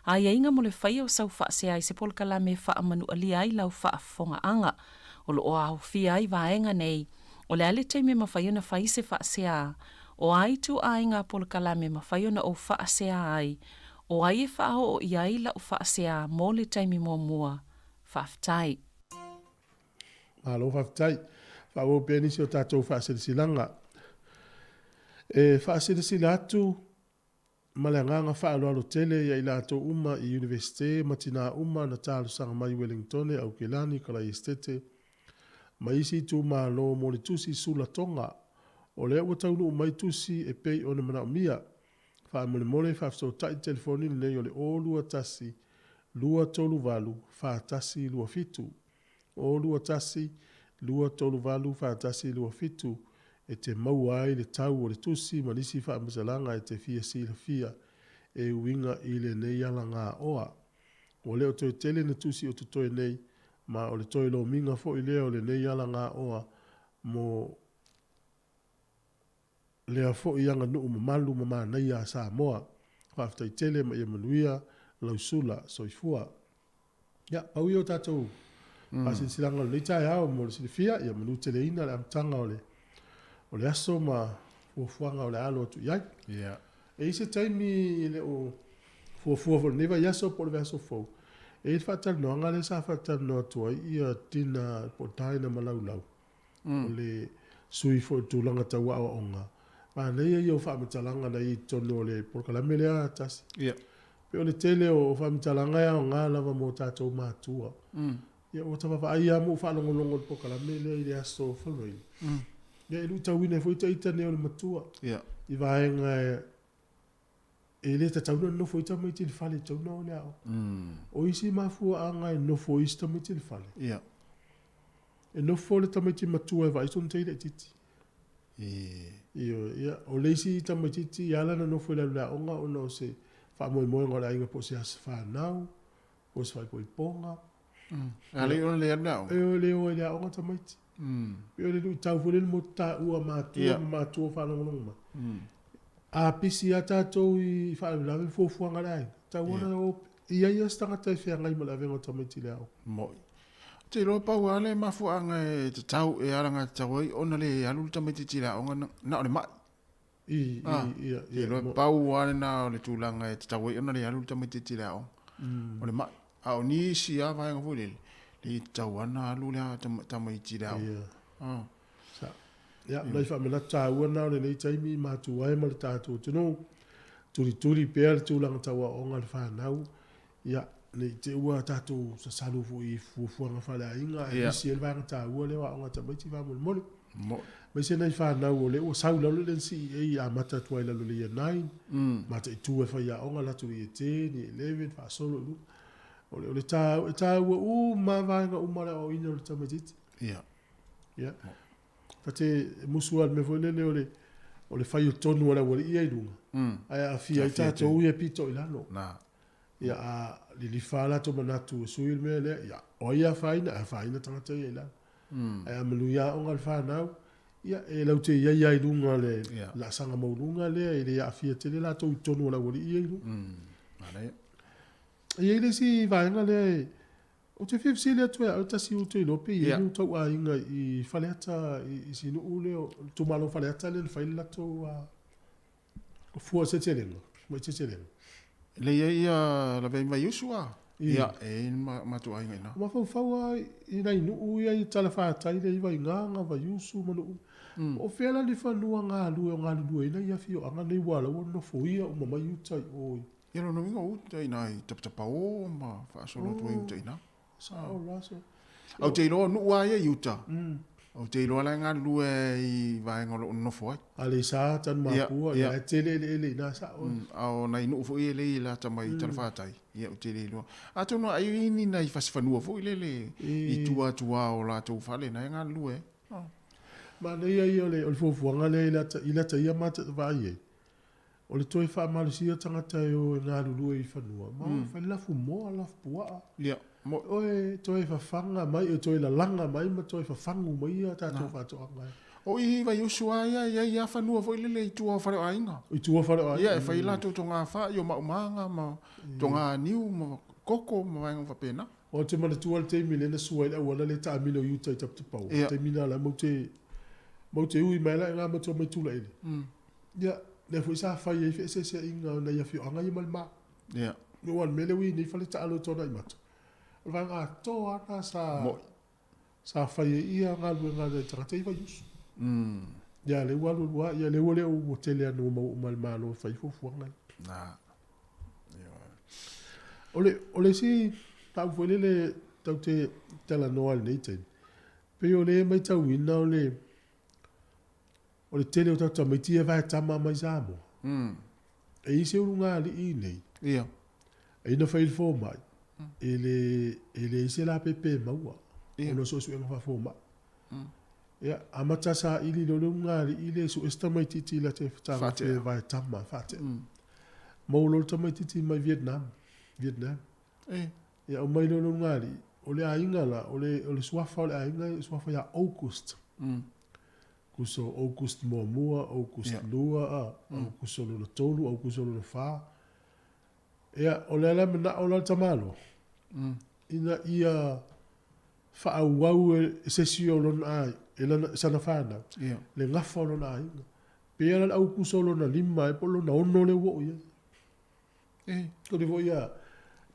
aiaiga mo le faia o sau faasea i se polokalame e faamanualia ai lau faafofogaaga. O lo o aofia ai vaega nei, o le a le taimi e mafai ona fai se faasea, o a ituaiga polokalame e mafai ona ou faasea ai, o ai e faaoo i ai lau faasea mo le taimi muamua. Faafetai. Malo faafetai. Faaauau pea nisi o tatou faasilasilaga. E faasilasila atu ma le agaga faaaloalo tele ia i latou uma i Iunivesite ma tinā uma na talosaga mai i Welingtone, Aukelani, Kalaiesetete ma isi itumalo mo le tusi sulatoga. O lea ua taunuu mai tusi e pei ona manaomia. Faamolemole faafesootai telefoni lenei o le 021 238 4127. 021 238 4127 e te maua ai le tau o le tusi ma nisi faamatalaga e te fia silafia e uiga i lenei alagaoa. Ua le o toe tele na tusi o totoe nei, ma o le toe lomiga foi lea o lenei alagaoa mo lea foi aganuu mamalu ma manaia a Samoa. Faafetai tele ma ia manuia lau sula. Soifua. Ia, pau ia o tatou faasilasilaga o lenei taeao mo le silafia, ia manuteleina le amataga o le, o le aso ma fuafuaga o le a alo atu i ai. Ia. E i ai se taimi e le o fuafua foi i lenei vaiaso po o le vaiaso fou, e i ai le faatalanoaga lea sa faatalanoa atu ai ia Tina po o Dinah Malaulau, o le sui foi o le tulaga tau aoaoga, manaia ia o faamatalaga na i ai i totonu o le polokalame lea tasi. Ia. Pei o le tele o faamatalaga e aoga lava mo tatou matua. Ia ua ta vaavaai lava ma ou faalogologo i le polokalame lea i le aso Faraile. Ia e luitauina ai foi ita nei o le matua. Ia. I vaega e le tatau ona nonofo ai tamaiti i le fale, e tatau ona o i le aoga. O isi mafuaaga e nofo ai isi tamaiti i le fale. Ia. E nofo le tamaiti matua e vaai sona tai laitiiti. Ioe, ia, o le isi tamaitiiti e ala ona nofo i lalo i le aoga ona o se faamoemoega o le aiga po o se aso fanau, po o se faaipoipoga. E ala ai ona le alu i le aoga? E le o ai i le aoga tamaiti. Pei o le luitau foi lele mo taua matua ma matua o faalogologo mai. A pisi lava tatou i faalavelave ma fuafuaga a le aiga, tatau ona o i ai lava se tagata e feagai ma le avega o tamaiti i le aoga. Moni. Ou te iloa pau lava le mafuaaga e tatau, e alagatatau ai ona le alu le tamaitiiti i le aoga na o le mai. I, i, ia, Ou te iloa pau lava lena o le tulaga e tatau ai ona le alu le tamaitiiti i le aoga, o le mai. A o nisi lava vaega foi lele, e tatau lava ona alu le tamaiti i le aoga. Ia. Sa. Ia, nai faamanatu taua na o lenei taimi i matua ai ma le tatou atunuu, tulituli pea le tulaga tau aoaoga a le fanau, ia, ne i te i ua tatou sasalu foi i fuafuaga faaleaiga ae misi ai le vaega taua lea o aoga a tamaiti faamolemole. Aemaise nai fanau o lea ua sau i lalo le NCEA e amata atu ai i lalo i le Year 9, mataitu e faiaoga alu atu i le Year 10, Year 11, faasolo i luga. O le taua, e taua uma lava vaega uma o le aoaoina o le tamaitiiti. Ia. Ia. Ta te musu lava i le mea foi lele o le, o le fai o tonu a le aualii ia i luga, ae aafia ai tatou ia pito i lalo. Na. Ia, a lilifa lava latou manatu e sui le mea lea, ia, o ai e afaina? E afaina tagata ia i lalo. Ae a manuia aoga a le fanau, ia, e laute i ai lava i luga le laasaga maualuga lea, e le aafia tele latou i totonu o le aualii ia i luga. Manaia. E i ai le isi vaega lea e, Ou te fia fesili atu ia oe tasi ou te iloa pe i ai ni tou aiga i Faleata i si nuu lea o le itumalo o Faleata lea na fai le latou fua seselega mai seselega. Lea i ai ia Lavea Vaiusu a? Ia, e i ai matou aiga i ina. Mafaufau lava i nai nuu ia i talafatai lea i Vaigaga, Vaiusu ma nuu. Po o fea la le fanua galue o galulue ai nai afioaga nei ua ala ua nofoia uma mai uta i o i Ia lona uiga o uta ina i tapatapao ma faasolo atu ai uta ina. Sao la se. Ou te iloa o nuu lava ia i uta. Ou te iloa la e galulue i vaega o lo o nonofo ai. Aleisa, Tanumapua, ia e tele eleele ina sao. A o nai nuu foi ia lea i lata mai i talafatai, ia ou te le iloa. Atonu ai i ni nai fasifanua foi lele i tua atu lava o latou fale na e galulue ai. Manaia ia o le fuafuaga lea i lata ia vaai ai. O le toe faamalosia tagata e o e galulue i fanua, ma o e fai lafu moa, lafu puaa. Ia, mo. Oe toe fafaga mai, e toe lalaga mai ma toe fafagu mai ia tatou faatoaga e. O i i Vaiusu lava ia, e i ai lava fanua foi lele i tua o fale o aiga. I tua o fale o aiga. Ia, e fai ai latou toga fai o maumaga ma toga niu ma koko ma vaega faapena. Ou te manatua le taimi lea na sua ai le auala lea e taamilo i uta i Taputapuaua. Ia. Taimi na la matou te, matou te ui mai la i ina matou omai Tulaele. Ia, lea foi sa fai ai feeseeseaiga o nai afioaga ia ma le ma. Ia. Aua o le mea lea ua i ai nei fale taalo i Tuanaimato, o le vaega atoa lava lena sa, Moi. sa fai ai ia galuega a nai tagata ia i Vaiusu. Ia, lea ua alualu lava, ia lea ua le ua tele lava ina ua maua uma e le Malo e fai fuafuaga ia. Na. Ioe. O le, o le isi mataupu foi lele tatou te talanoa i lenei taimi, pei o lea e matauina o le, O le tele o tatou tamaiti ia e vaetama mai Samoa. E i ai se ulugalii i inei. Ia. E ina fai i le fomai, e le, e leai se lapepe e maua. Ia. Ona o suesuega faafomai. Ia, amata saili loa le ulugalii lea e sue se tamaitiiti la te fetagofi e vaetama, faatea. Maua loa le tamaitiiti mai Vietnam, Vietnam. E. Ia, aumai loa le ulugalii, o le aiga la, o le, o le suafa o le aiga, suafa ia August. Kuso August muamua, August lua, Aukuso lona tolu, Aukuso lona fa. Ia, o lea la e manao la le tamaloa, ina ia faaauau e se isi o lona aiga, e lana, sana fanau, le gafa o lona aiga. Pei lava la le Aukuso lona 5 ea po o lona 6 lea ua oo i ai. E. Tuli foi ia,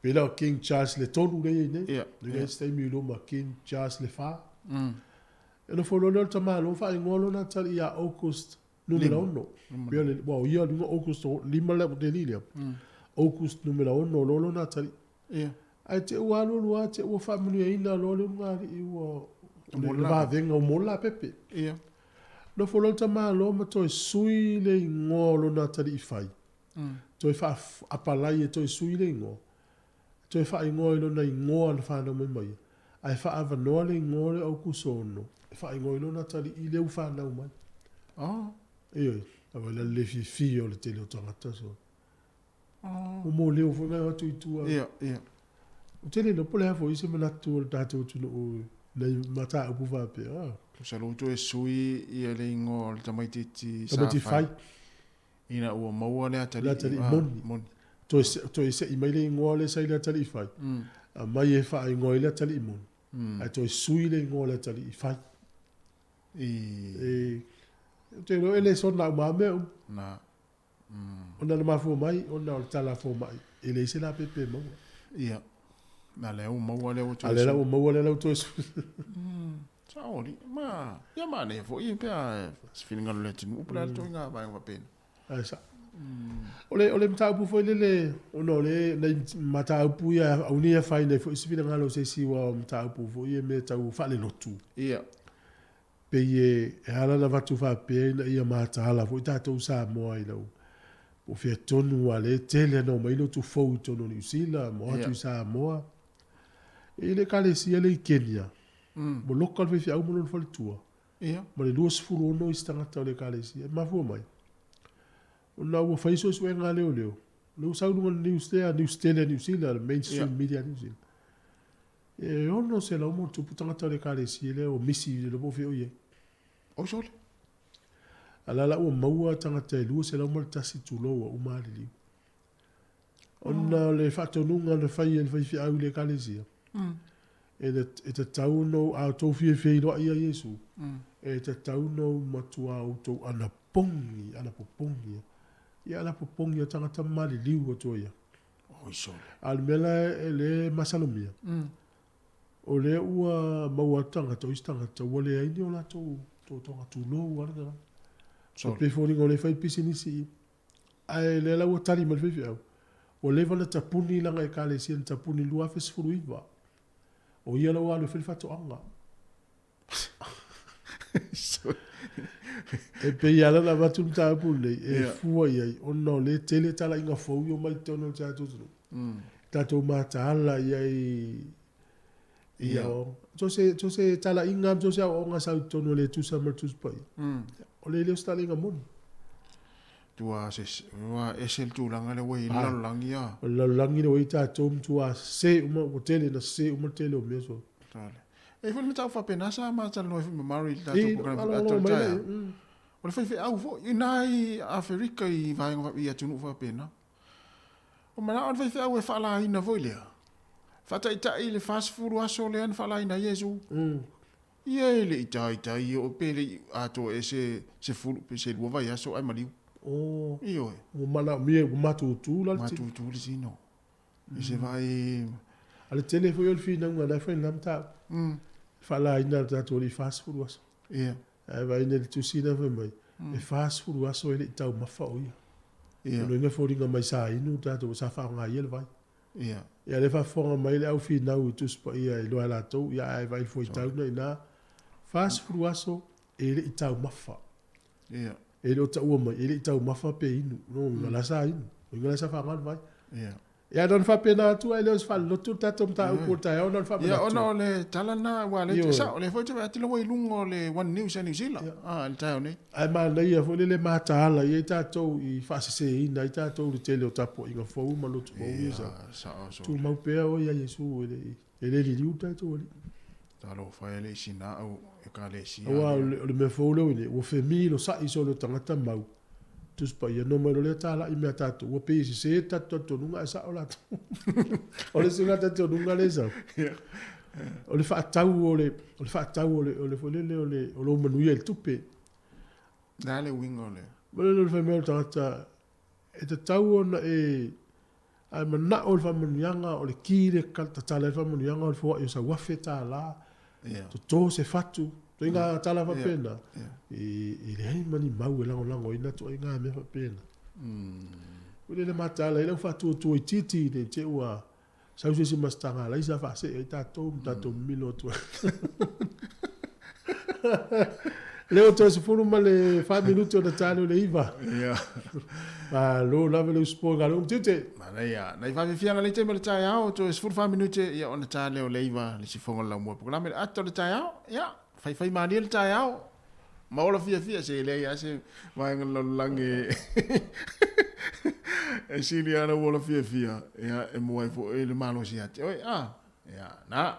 pei la o King Charles le 3 lea e i ai nei. Ia, Lea ia. isi taimi i luma King Charles le 4. Mm. E nofo loa lea o le tamaloa faaigoa lona atalii ia August numera Lima. 6. Pei o le, aua o ia luga August o 5 le delii lea. August numera 6 loa lona atalii. Ia. Ae te ua alualu lava, te ua faamanuiaina loa le ulugalii ua O mo le le vavega o mo le lapepe. Ia. Nofo loa le tamaloa ma toe sui le igoa o lona atalii fai. Toe faa-apalai e toe sui le igoa. Toe faaigoa i lona igoa na fanau mai ma ia. Ae faaavanoa le igoa lea o Aukuso 6 e faaigoa i lona atalii lea ua fanau mai. Oh. Ioe, aua le le fiafia o le tele o tagata so. Oh. Ua mōleo foi ngai o atu i tua. Ia, ia. Ou te le iloa po o le a foi se manatu o le tatou atunuu i nai mataupu faapea. Ah. Masalo ua toe sui ia le igoa o le tamaitiiti sa Tamaiti fai. fai. Ina ua maua le atalii. Le atalii ah, moni. Moni. Toe, toe se'i mai le igoa lea sa i le atalii fai. Aumai e faaigoa ai le atalii moni. Ae toe sui le igoa o le atalii fai. I... E, ou te iloa e le soona uma lava mea uma. Na. Mm. Ona na mafua mai, ona o le tala a fomai, e leai se lapepe e maua. Ia. Na lea ua maua lea ua toe A lea la sui. ua maua lea la ua toe sui. Sao alii. Ma, ia manaia foi pe a se finagalo o le atunuu po o le a le ituaiga vaega faapena. Ae sao. O le, o le mataupu foi lele, ona o le, nai mataupu ia, aua ne i afaina ai foi se finagalo o se isi aua o mataupu foi ia mea tau faalelotu. Ia. Pei e, e ala ona avatu faapea ina ia mataala foi tatou Samoa i lau, po o fea tonu aua o lea e tele ona omai lotu fou i totonu o Niu Sila ma o atu Ia. i Samoa. E i ai le ekalesia lea i Kenya, ua loka le faifeau ma lona faletua. Ia. Ma le 26 isi tagata o le ekalesia. E mafua mai, ona ua fai suesuega a leoleo, o lea ua sau i luga o le news lea, news tele a Niu Sila, le mainstream Ia. media a Niu Sila. E 600 ma ona tupu tagata o le ekalesia lea ua misi le iloa po o fea o i ai. Oi sole. A la la ua maua tagata e 201 tulou ua uma aliliu. Ona o le faatonuga na fai e le faifeau i le ekalesia, e, e tatau ona ou, a outou fiafia iloa ia Iesu, e tatau ona ou matua outou anapogi, anapopogi. Ia anapopogi o tagata maliliu atu ai. Oi sole. A o le mea la e le masalomia, o lea ua maua atu tagata, o isi tagata ua leai ni o latou totoga tulou lava le agaga. Sole. E pei e foliga o lea e fai le pisinisi i i. Ae lea la ua tali mai le faifeau, ua leva ona tapuni lana ekalesia na tapuni i le 2019. O ia la ua alu e fai le faatoaga. E pei lava ona avatu le mataupu lenei e fua i ai ona o lea e tele talaiga fou e omai i totonu o le tatou atunuu. Tatou mataala i ai ia so o se talaiga ma so o se aoaoga sau i totonu e le tusa ma le Tusi Paia. O le le o se talaiga moni. Tua se ua ese le tulaga lea ua i ai le lalolagi a. O le lalolagi lea ua i ai tatou matua sese uma, ua tele ina sese uma le tele o mea so. Tale. E i ai foi le mataupu faapena sa ma talanoa ai foi ma Murray i le tatou program foi atoa le taeao. O le faifeau foi, i ina i Aferika i vaega i atunuu faapena. O manao le faifeau e faalaina foi lea. Faataitai le 40 aso lea na faalaina ai Iesu. Ia e le i taitai e oo pe le i atoa ea se 10 pe se 2 vaiaso ae maliu. Ioe. Ua manaomia ua matutu la le tino. Matutu le tino. I se vaai. A le tele foi o le finauga la e fai lena mataupu. E faalaina e le tatou alii 40 aso. Ia. Ae vaai nei i le tusi lea fai mai, e 40 aso e le i taumafa o ia. Ia. O lona uiga e foliga mai sa inu tatou sa faaaoga e ia le vai. Ia. Ia lea e faafofoga mai le au finau i Tusi Paia e iloa e latou, ia ae vaai i le fuaitau na i ina, 40 aso e le i taumafa. Ia. E le o taua mai, e le i taumafa pe inu. Lona uiga, la sa inu. Lona uiga la sa faaaoga le vai. Ia. Ia na ona faapena atu ae le o se faalelotu le tatou mataupu o le taeao na ona faamanatu. Ia ona o le tala lena aua o lea Ioe. sao, o lea foi ou te vaai atu la ua i luga o le One News a Niu Sila i le taeao nei. Ae manaia foi lele mataala i ai tatou i faaseseina ai tatou i le tele o tapuaiga fou ma lotu fou ia sa. Ia, sao sole. Tumau pea oe ia Iesu e le e le liliu le tatou Alii. Talofa e le i sina au ekalesia Aua o lea. le, o le mea fou lea ua i nei, ua femilosa'i solo tagata mau Tusi Paia, no mai loa lea talai mea tatou, ua pei e sese le tatou talitonuga ae sao latou. O le isi talitonuga lea e sau, o le faatau o le, o le faatau o le, o le foi lele o le, o lou manuia i le tupe. Le a le uiga o le. Ma le fai mai o le tagata, e tatau ona e a e manao i le faamanuiaga, o le ki le tatala ai le faamanuiaga o le foai o sau $1,000, toto se fatu, ituaiga tala faapena, e leai ma ni mau e lagolagoina ituaiga mea faapena. Foi lele mataala ai le au faatuatua itiiti ne i te i ua sau se isi masitaga alaisa faasee ai tatou ma tatou mimilo atu ai. Lea ua toe 14 minute ona ta lea o le 9. Ia. Malo lava le usupo i galuega ma tiute. Manaia. Nai faafiafiaga le taimi o le taeao, toe 14 minute ia ona ta lea o le 9 le sifoga o le laumua polokalame le ata o le taeao. Ia, faifai malie le taeao. Ma ola fiafia se leai lava se vaega o le lalolagi e sili lava lou ola fiafia, ia, e maua ai foi le malosi ia te oe. A, ia, na.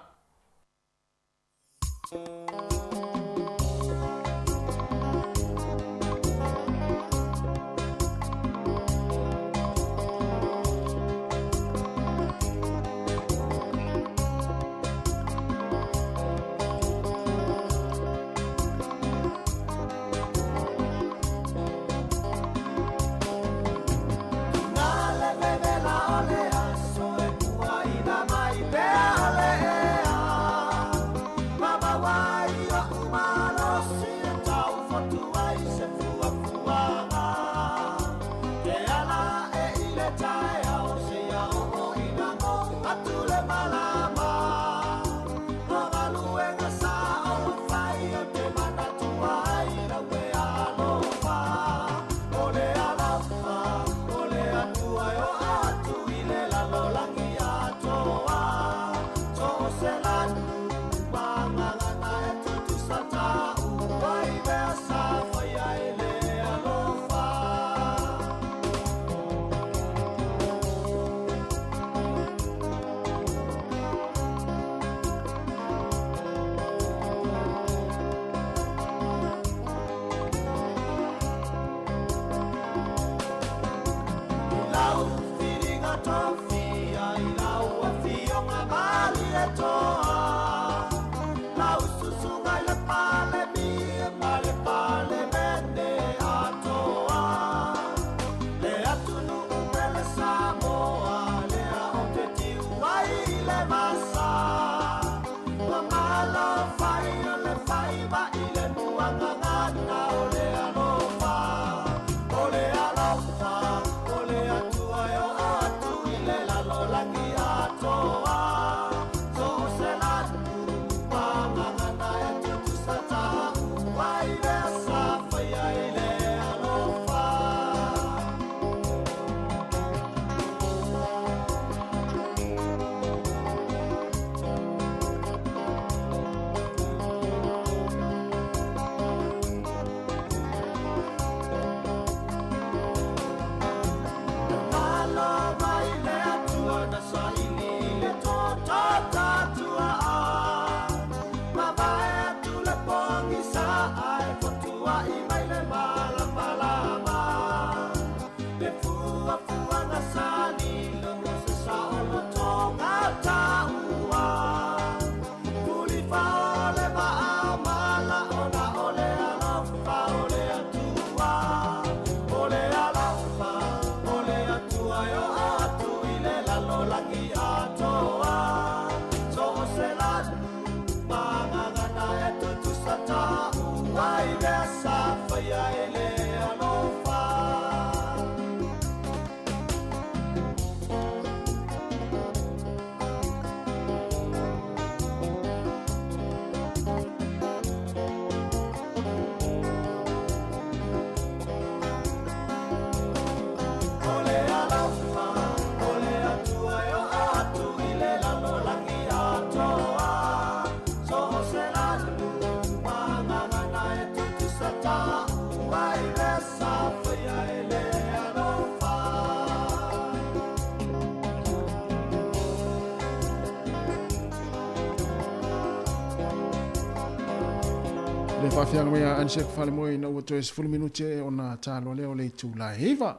Le faafiaga mai a Aniseko Falemoe ina ua toe 10 minute ona taloa lea o le itula e 9.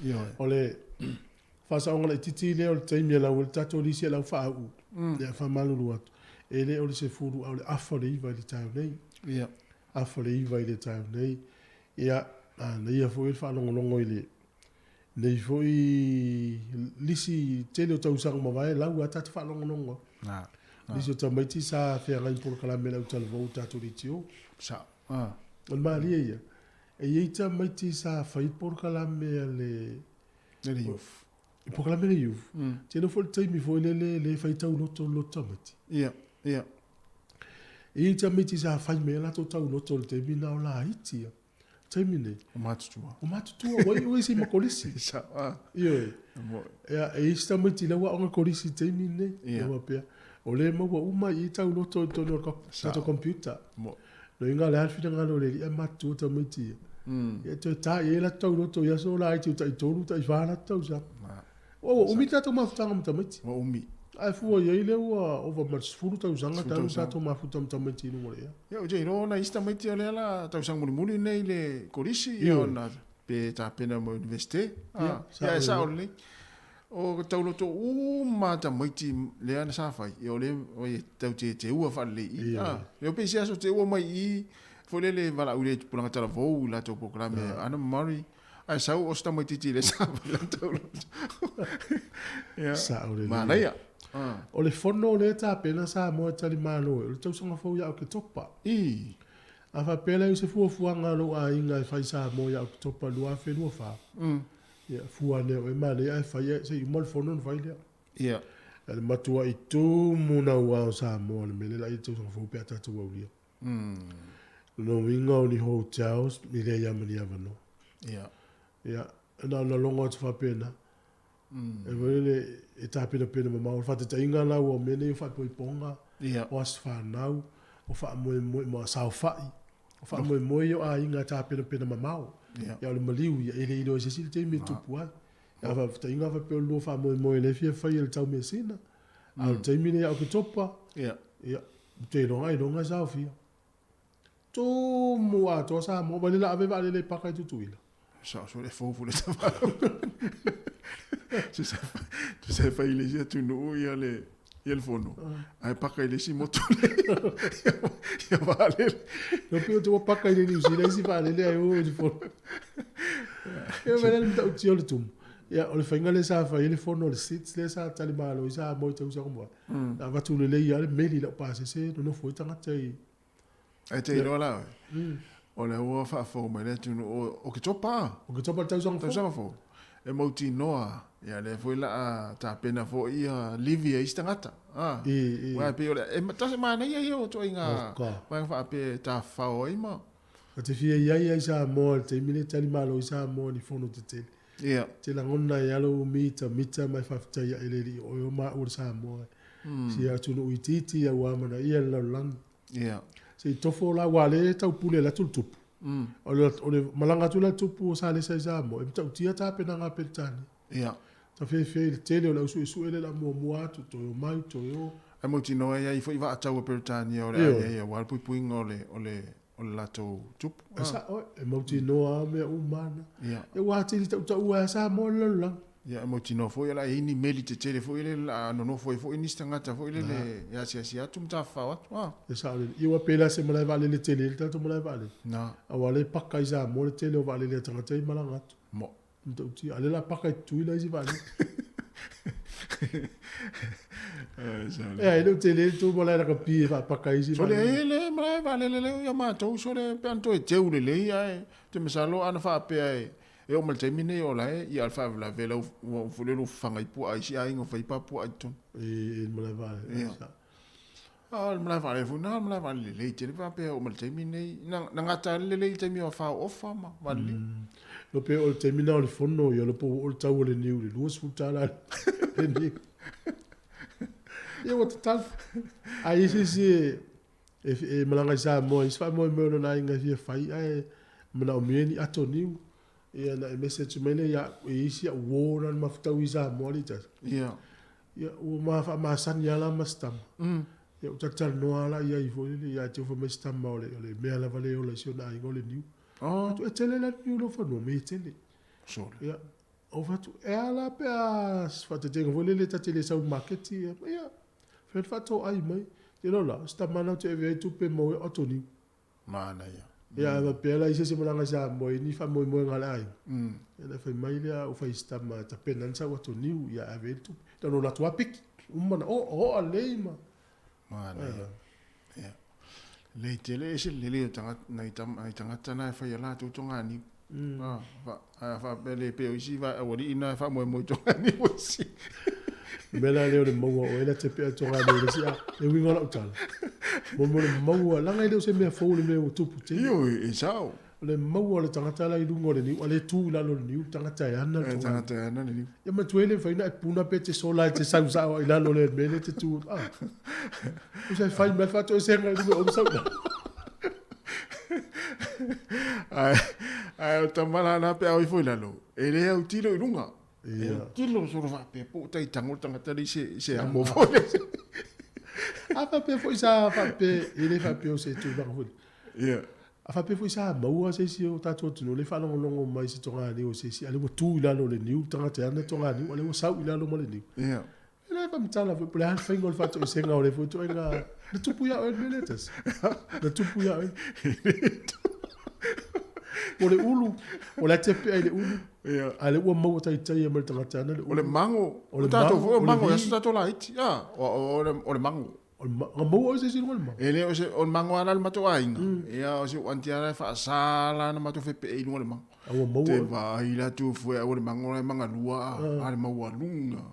Ioe. O le faasaoga laitiiti lea o le taimi e lau ai le tatou lisi e lau faauu, ia e faamalulu atu, e le o le 10 a o le afa o le 9 i le taeao nei. Ia. Afa o le 9 i le taeao nei. Ia, Manaia foi le faalogologo i le nei foi lisi tele o tausaga mavae lau a tatou faalogologo. Nisi o tamaiti sa feagai ma polokalame a le autalavou o tatou leitio. Sao. Ah. O le malie ia, e i ai tamaiti sa fai polokalame a le... Le youth. Polokalame a le youth. Tele foi le taimi foi lele le fai tauloto le loto tamaiti. Ia, ia. E i ai tamaiti sa fai mai ai latou tauloto i le taimi na o laiti ia. Taimi nei. O matutua. O matutua, ua iu isi ma kolisi. Sao, ah. Ioe. Ia, e i ai si tamaiti la ua aoga kolisi i taimi nei. Ia. Ua pea. O lea e maua uma i i tauloto i totonu o le tatou computer. Mo. Lona uiga o le a le finagalo o le alii ae matutua tamaiti ia. Ia toe ta i ai latou tauloto i aso laiti o taitolu, taifa latou tausaga. Ua umi le tatou mafutaga ma tamaiti. Ua umi. Ae fua i ai lea ua ova ma le 10 tausaga talu tatou mafuta ma tamaiti i luga o le ea. Ia ou te iloa ona isi tamaiti o lea la tausaga mulimuli nei i le kolisi ia ona pe tapena mo Universite. Ia, ia e sao lelei. O tauloto uma a tamaiti lea na sa fai, ia o lea e tau te teua faalelei i i. Lea pei se aso teua mai i i, foi lele valaau i le tupulaga talavou i latou polokalame Ana Murray. Ae sau o se tamaitiiti le sa fai lana tauloto. Ia. Sao lelei. Manaia. O le fono lea e tapena Samoa e talimalo ai, o le tausaga fou ia Oketopa. I. A faapea la i se fuafuaga a lou aiga e fai Samoa ia Oketopa 2024. Ia, fua ane oe manaia ae fai ae se i uma le fono ona fai lea. Ia. Le matuai tumu naua o Samoa i le mea lea la i le tausaga fou pe a tatou aulia. Lona uiga o ni hotels e leai lava ma ni avanoa. Ia. Ia, na ona logo atu faapena. E foi lele e tapenapena mamao. O le faataitaiga la ua mea nei o faaipoipoga, Ia. o aso fanau, o faamoemoe ma saofai. O faamoemoe ia o aiga e tapenapena mamao. Ia. Ia o le maliu ia, e le iloa e se isi le taimi e tupu ai. A o faafetaiga faapea o le lua faamoemoe lea e fia fai e le taumeasina. A o le taimi lenei ia Oketopa, Ia. ia, ou te iloga iloga e saofia. Tumu atoa Samoa, vaai le la ave vaalele e paka i Tutuila. Sao sole fou foi le tavalo. Se fai le isi atunuu ia le ia le fono. Ae paka i le isi motu le ia vaalele. No pei o te ua paka i le New Zealand isi vaalele ae o i le fono. Ia vaai le matautia o le tumu. Ia o le faiga lea sa fai ai le fono o le SIDS lea sa talimalo ai Samoa i tausaga muamua. Na avatu lelei lava le meli i lau pasese nonofo ai tagata i Ae te iloa la oe, o lea ua faafou mai le atunuu o Oketopa. Oketopa le tausaga fou. Tausaga fou. E mautinoa, ia lea foi la a tapena foi ia livi a isi tagata. Ah, I, i. Aua e pei o le, e tasi manaia ia o ituaiga vaega faapea e tafafao ai ma. Ta te fia i ai ai Samoa i le taimi lea e talimalo ai Samoa i ni fono tetele. Ia. Te lagona ai lava lou mitamita ma e faafetai ae le alii o oe o maua le Samoa. Si atunuu itiiti ua amanaia le lalolagi. Ia. Se i tofo la, aua o lea e taupule alu atu le tupu. O le, o le malaga atu la le tupu o Salesa i Samoa, e matautia tapenaga a Peretania. Ia. Ta fefe i le tele o le au suesue lea o le a muamua atu, toe omai, toe o. Ae mautinoa e i ai foi vaatau a Peretania o le a i ai aua le puipuiga o le, o le, o le latou tupu. E sao, e mautinoa lava mea uma na. Ia. Ia ua atili tautaua ai a Samoa le lalolagi. Ia, e mautinoa foi o le a i ai ni meli tetele foi lele o le a nonofo ai foi nisi tagata foi lele e asiasi atu ma tafafao atu. A. E sao lelei. Ia ua pei la se malae vaalele tele ai le tatou malae vaalele. Na. Aua o lea e paka i Samoa le tele o vaalele a tagata ia e malaga atu. Mo. Matautia. A o lea o le a paka i Tutuila isi vaalele. Ea, e le o tele le tou malae lakapi e faapaka ai isi Sole e le malae vaalele lea ia matou sole pe ana toe teu lelei ae ou te masalo ana faapea e e oo mai le taimi nei o la e ia o le faalavelave lau ua foi lele ua fafaga ai puaa i isi aiga ua fai pa puaa i totonu. I le malae vaalele. Ia. A o le malae vaalele foi na, o le malae vaalele lelei tele pe a faapea e oo mai le taimi lenei. Na, na gata lava le lelei i le taimi o Fao Ofa ma vaalelei. No pe o le taimi na o le fono ia lopo ua oo le tau o le niu i le $20 le niu. Ia ua tatala. A i ai se isi e, e, e malaga i Samoa i se faamoemoe o lona aiga e fia fai ae manaomia ni ato niu, ia na e message mai lea ia au, e i ai si au uo na na mafutaui i Samoa le tasi. Ia. Ia, ua ma faamasani lava la ma si tama. Ia, ou talatalanoa lava la i ai foi lele, ia te fai mai si tama o le, o le mea lava lea e ola i si ona aiga o le niu. Oh. Atu, e tele la le niu i lou fanua, me e tele. Sole. Ia, ou fai atu, e a la pe a se faateteina foi lele ta te le sau i le maketi, ia, ia, fai atu faatoai mai. Te iloa la, o si tama lena ou te ave ai tupe e maua ai o ato niu. Manaia. Ia, a faapea la i se isi malaga i Samoa i ni faamoemoega a le aiga, ia ona fai mai lea a ou fai i si tama e tapena ai le sau atu niu, ia ave ai le tupe. Na ona alu atu lava piki, uma ona oa, oa lelei ma. Manaia. Ia. Lelei tele, e ese le lelei o tagata, nai tama, nai tagata na e fai a latou toganiu. A, fa, a faapea le pei o isi va, aualii na e faamoemoe i toganiu o isi. O le mea la lea o le maua o oe la te pea toganiu o le isi, a, le uiga o lau tala, mo le mea o le maua, leaga e le o se mea fou le mea ua tupu tele. Ioe, e sao. O le maua o le tagata la i luga o le niu, a le tu i lalo o le niu, le tagata e ana le Le tagata e ana le niu. Ia manatua e le mafai ona e puna pe te sola e te sau sao i lalo o le mea lea e te tu. Ah. Usa e fai mai le faatoesega i luga o sau. Ae, ae o tama la na pe au ifo i lalo, e le autilo i luga. E autilo solo faapea po o tai tango le tagata le i se, se amo foi. A faapea foi sa faapea, e le faapea o se tulaga foi. Ia. A faapea foi sa maua se isi o tatou atunuu lea e faalogologo mai i se toganiu o se isi, a lea ua tu i lalo o le niu le tagata e ana toganiu, a lea ua sau i lalo ma le niu. Ia. E le faamatala foi po o le a le faiga o le faatoesega o lea foi ituaiga. Na tupu ia oe le mea lea tasi. Na tupu ia oe. O le ulu, o le a te pea i le ulu, Ia. a lea ua maua taitaia mai le tagata e ana le ulu. O le mago. O le tatou mago, foi o o le mago i vi. aso tatou laiti. A, o le mago. O le ma, na maua oe se isi i luga o le mago? E le o se, o le mago lava la le matou aiga. Ia, o si ou aunty lava la e faasa la na matou fepee i luga o le mago. A ua maua Te oe? vaai la tu fue au le mago la e magalua a, a le maualuga.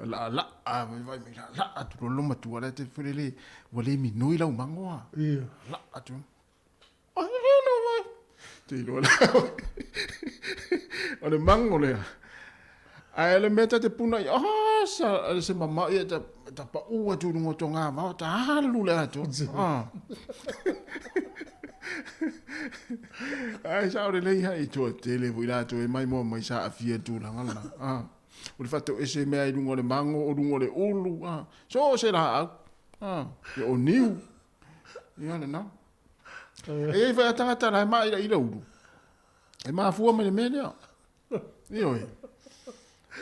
Laalaa, vai vai mai laalaa atu loa le loomatua la te felele, ua le minoi lau mago a. Ia. Laalaa atu. Ai le no vai. Te iloa la. O le mago lea. Ae o le mea ta te puna i, ah, sa, se mamao ia ta, ta pau atu i luga o togavao, ta alu le atoa. Ah. Ae sao lelei hai toatele foi latou e maimoa mai sa aafia i le tulaga lena. Ah. O le faatoese mea i luga o le mago, o luga o le ulu, ah. So o se laau. Ah. Ia o niu. Ia lena. E i ai foi a tagata la e maailaila ulu. E mafua mai le mea lea. Ioe.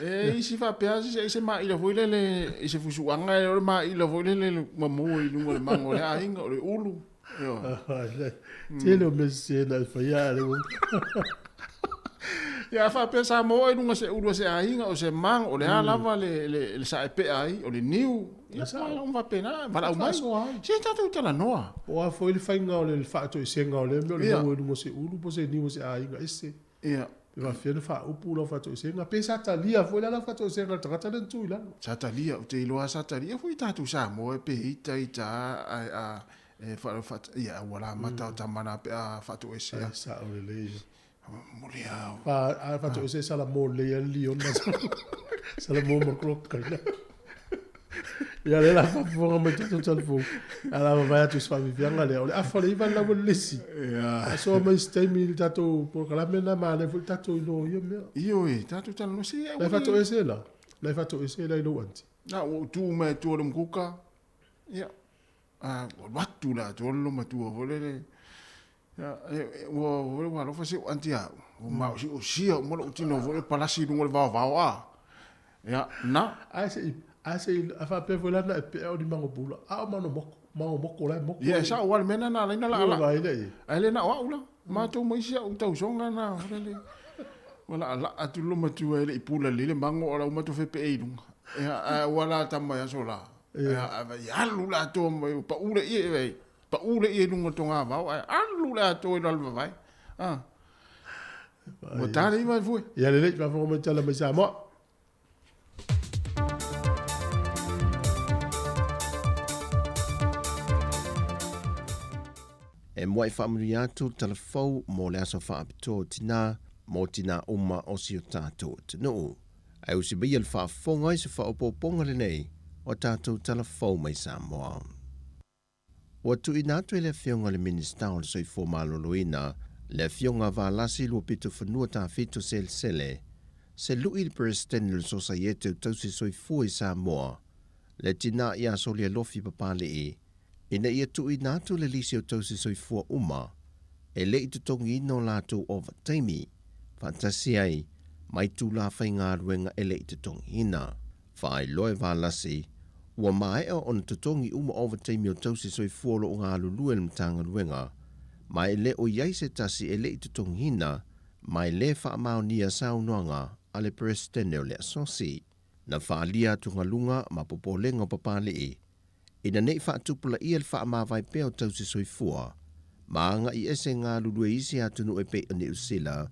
E isi faapea se se maila foi lele i se fusuaga e o le maila foi lele ua maua i luga o le mago o le aiga o le ulu. Ioe. Tele o mea sese na e faia a le ua. Ia a faapea sa maua i luga se ulu a se aiga o se mago o le a lava le le le saepea ai o le niu. Ia sa faapena valaau mai. Se tatou talanoa. Po o a foi le faiga o le faatoesega o lea mea o le maua i luga o se ulu po o se niu o se aiga ese. Ia. Pe faafefea ona faaupu lau faatoesega, pe sa talia foi la lau faatoesega e le tagata lea na tu i lalo. Sa talia, ou te iloa sa talia foi tatou Samoa pe ita ita a a e fa fa ia ua lamata o tama na pe a faatoese. Ai sao lelei ia. Moli au. Fa a faatoese sala mo lelei ia le liona. Sala mo ma krokokaila. Ia lea la faafofoga mai tatou talafou. A la vavae atu i se faafiafiaga lea. O le afa o le iva le lau o le lisi. Ia. Asoa mai se taimi i le tatou polokalame lena manaia foi le tatou iloa o ia mea. Ioe, tatou talanoa se Na e faatoese la? Na e faatoese la i lou aunty? Na ua ou tu mai tua o le mukuka. Ia. A ua alu atu la atoa le loomatua foi lele. Ia, ua ua alofa si ou aunty ia au. Ua maosiosia uma lou tino foi lele palasi i luga o le vaovao a. Ia, na. Ae se i, ae se i, a faapea foi la na e pea o ni mago pula, a o mago moko, mago moko la e moko. Ia, e sao lava le mea lena na ala ai ona laalaa. Ua vaai lea i ai. Ae le na o au la. Matou ma isi au tausoga na foi lele. Ua laalaa atu le loomatua e le i pula lelei le mago a o la ua matou fepee i luga. Ia, ae ua la tama i aso la. Ia, ae alu le atoa mai, ua pau le ie, e pau le ie i luga o le togavao, ae alu le atoa i lalo vavae. A. Ua ta le iva e fue. Ia lelei, faafofoga mai tala mai Samoa. E muai faamanuia atu le tala fou mo le aso faapitoa o tinā mo tinā uma o si o tatou atunuu. Ae usi maia le faafofoga i se faaopoopoga lenei o tatou tala fou mai Samoa. Ua tuuina atu e le Afioga i le Minisita o le Soifua Maloloina, le Afioga Valasi Luapitofanua Tafito Selesele, se lui i le Peresetene o le Sosaiete o Tausi Soifua i Samoa, le tinā ia Solialofi Papali'i, ina ia tuuina atu le lisi o tausi soifua uma e le i totogiina o latou ovataimi, faatasi ai ma itula faigaluega e le i totogiina. Faailoa e Valasi, ua maea ona totogi uma ovataimi o tausi soifua o lo o galulue i le Matagaluega, ma e le o i ai se tasi e le i totogiina ma e lē faamaonia saunoaga a le Peresetene o le Asosi. Na faaalia atugaluga ma popolega o Papalii ina ne i faatupulaia le faamavae pea o tausisoifua ma aga'i ese galulue i isi atunuu e pei o Niu Sila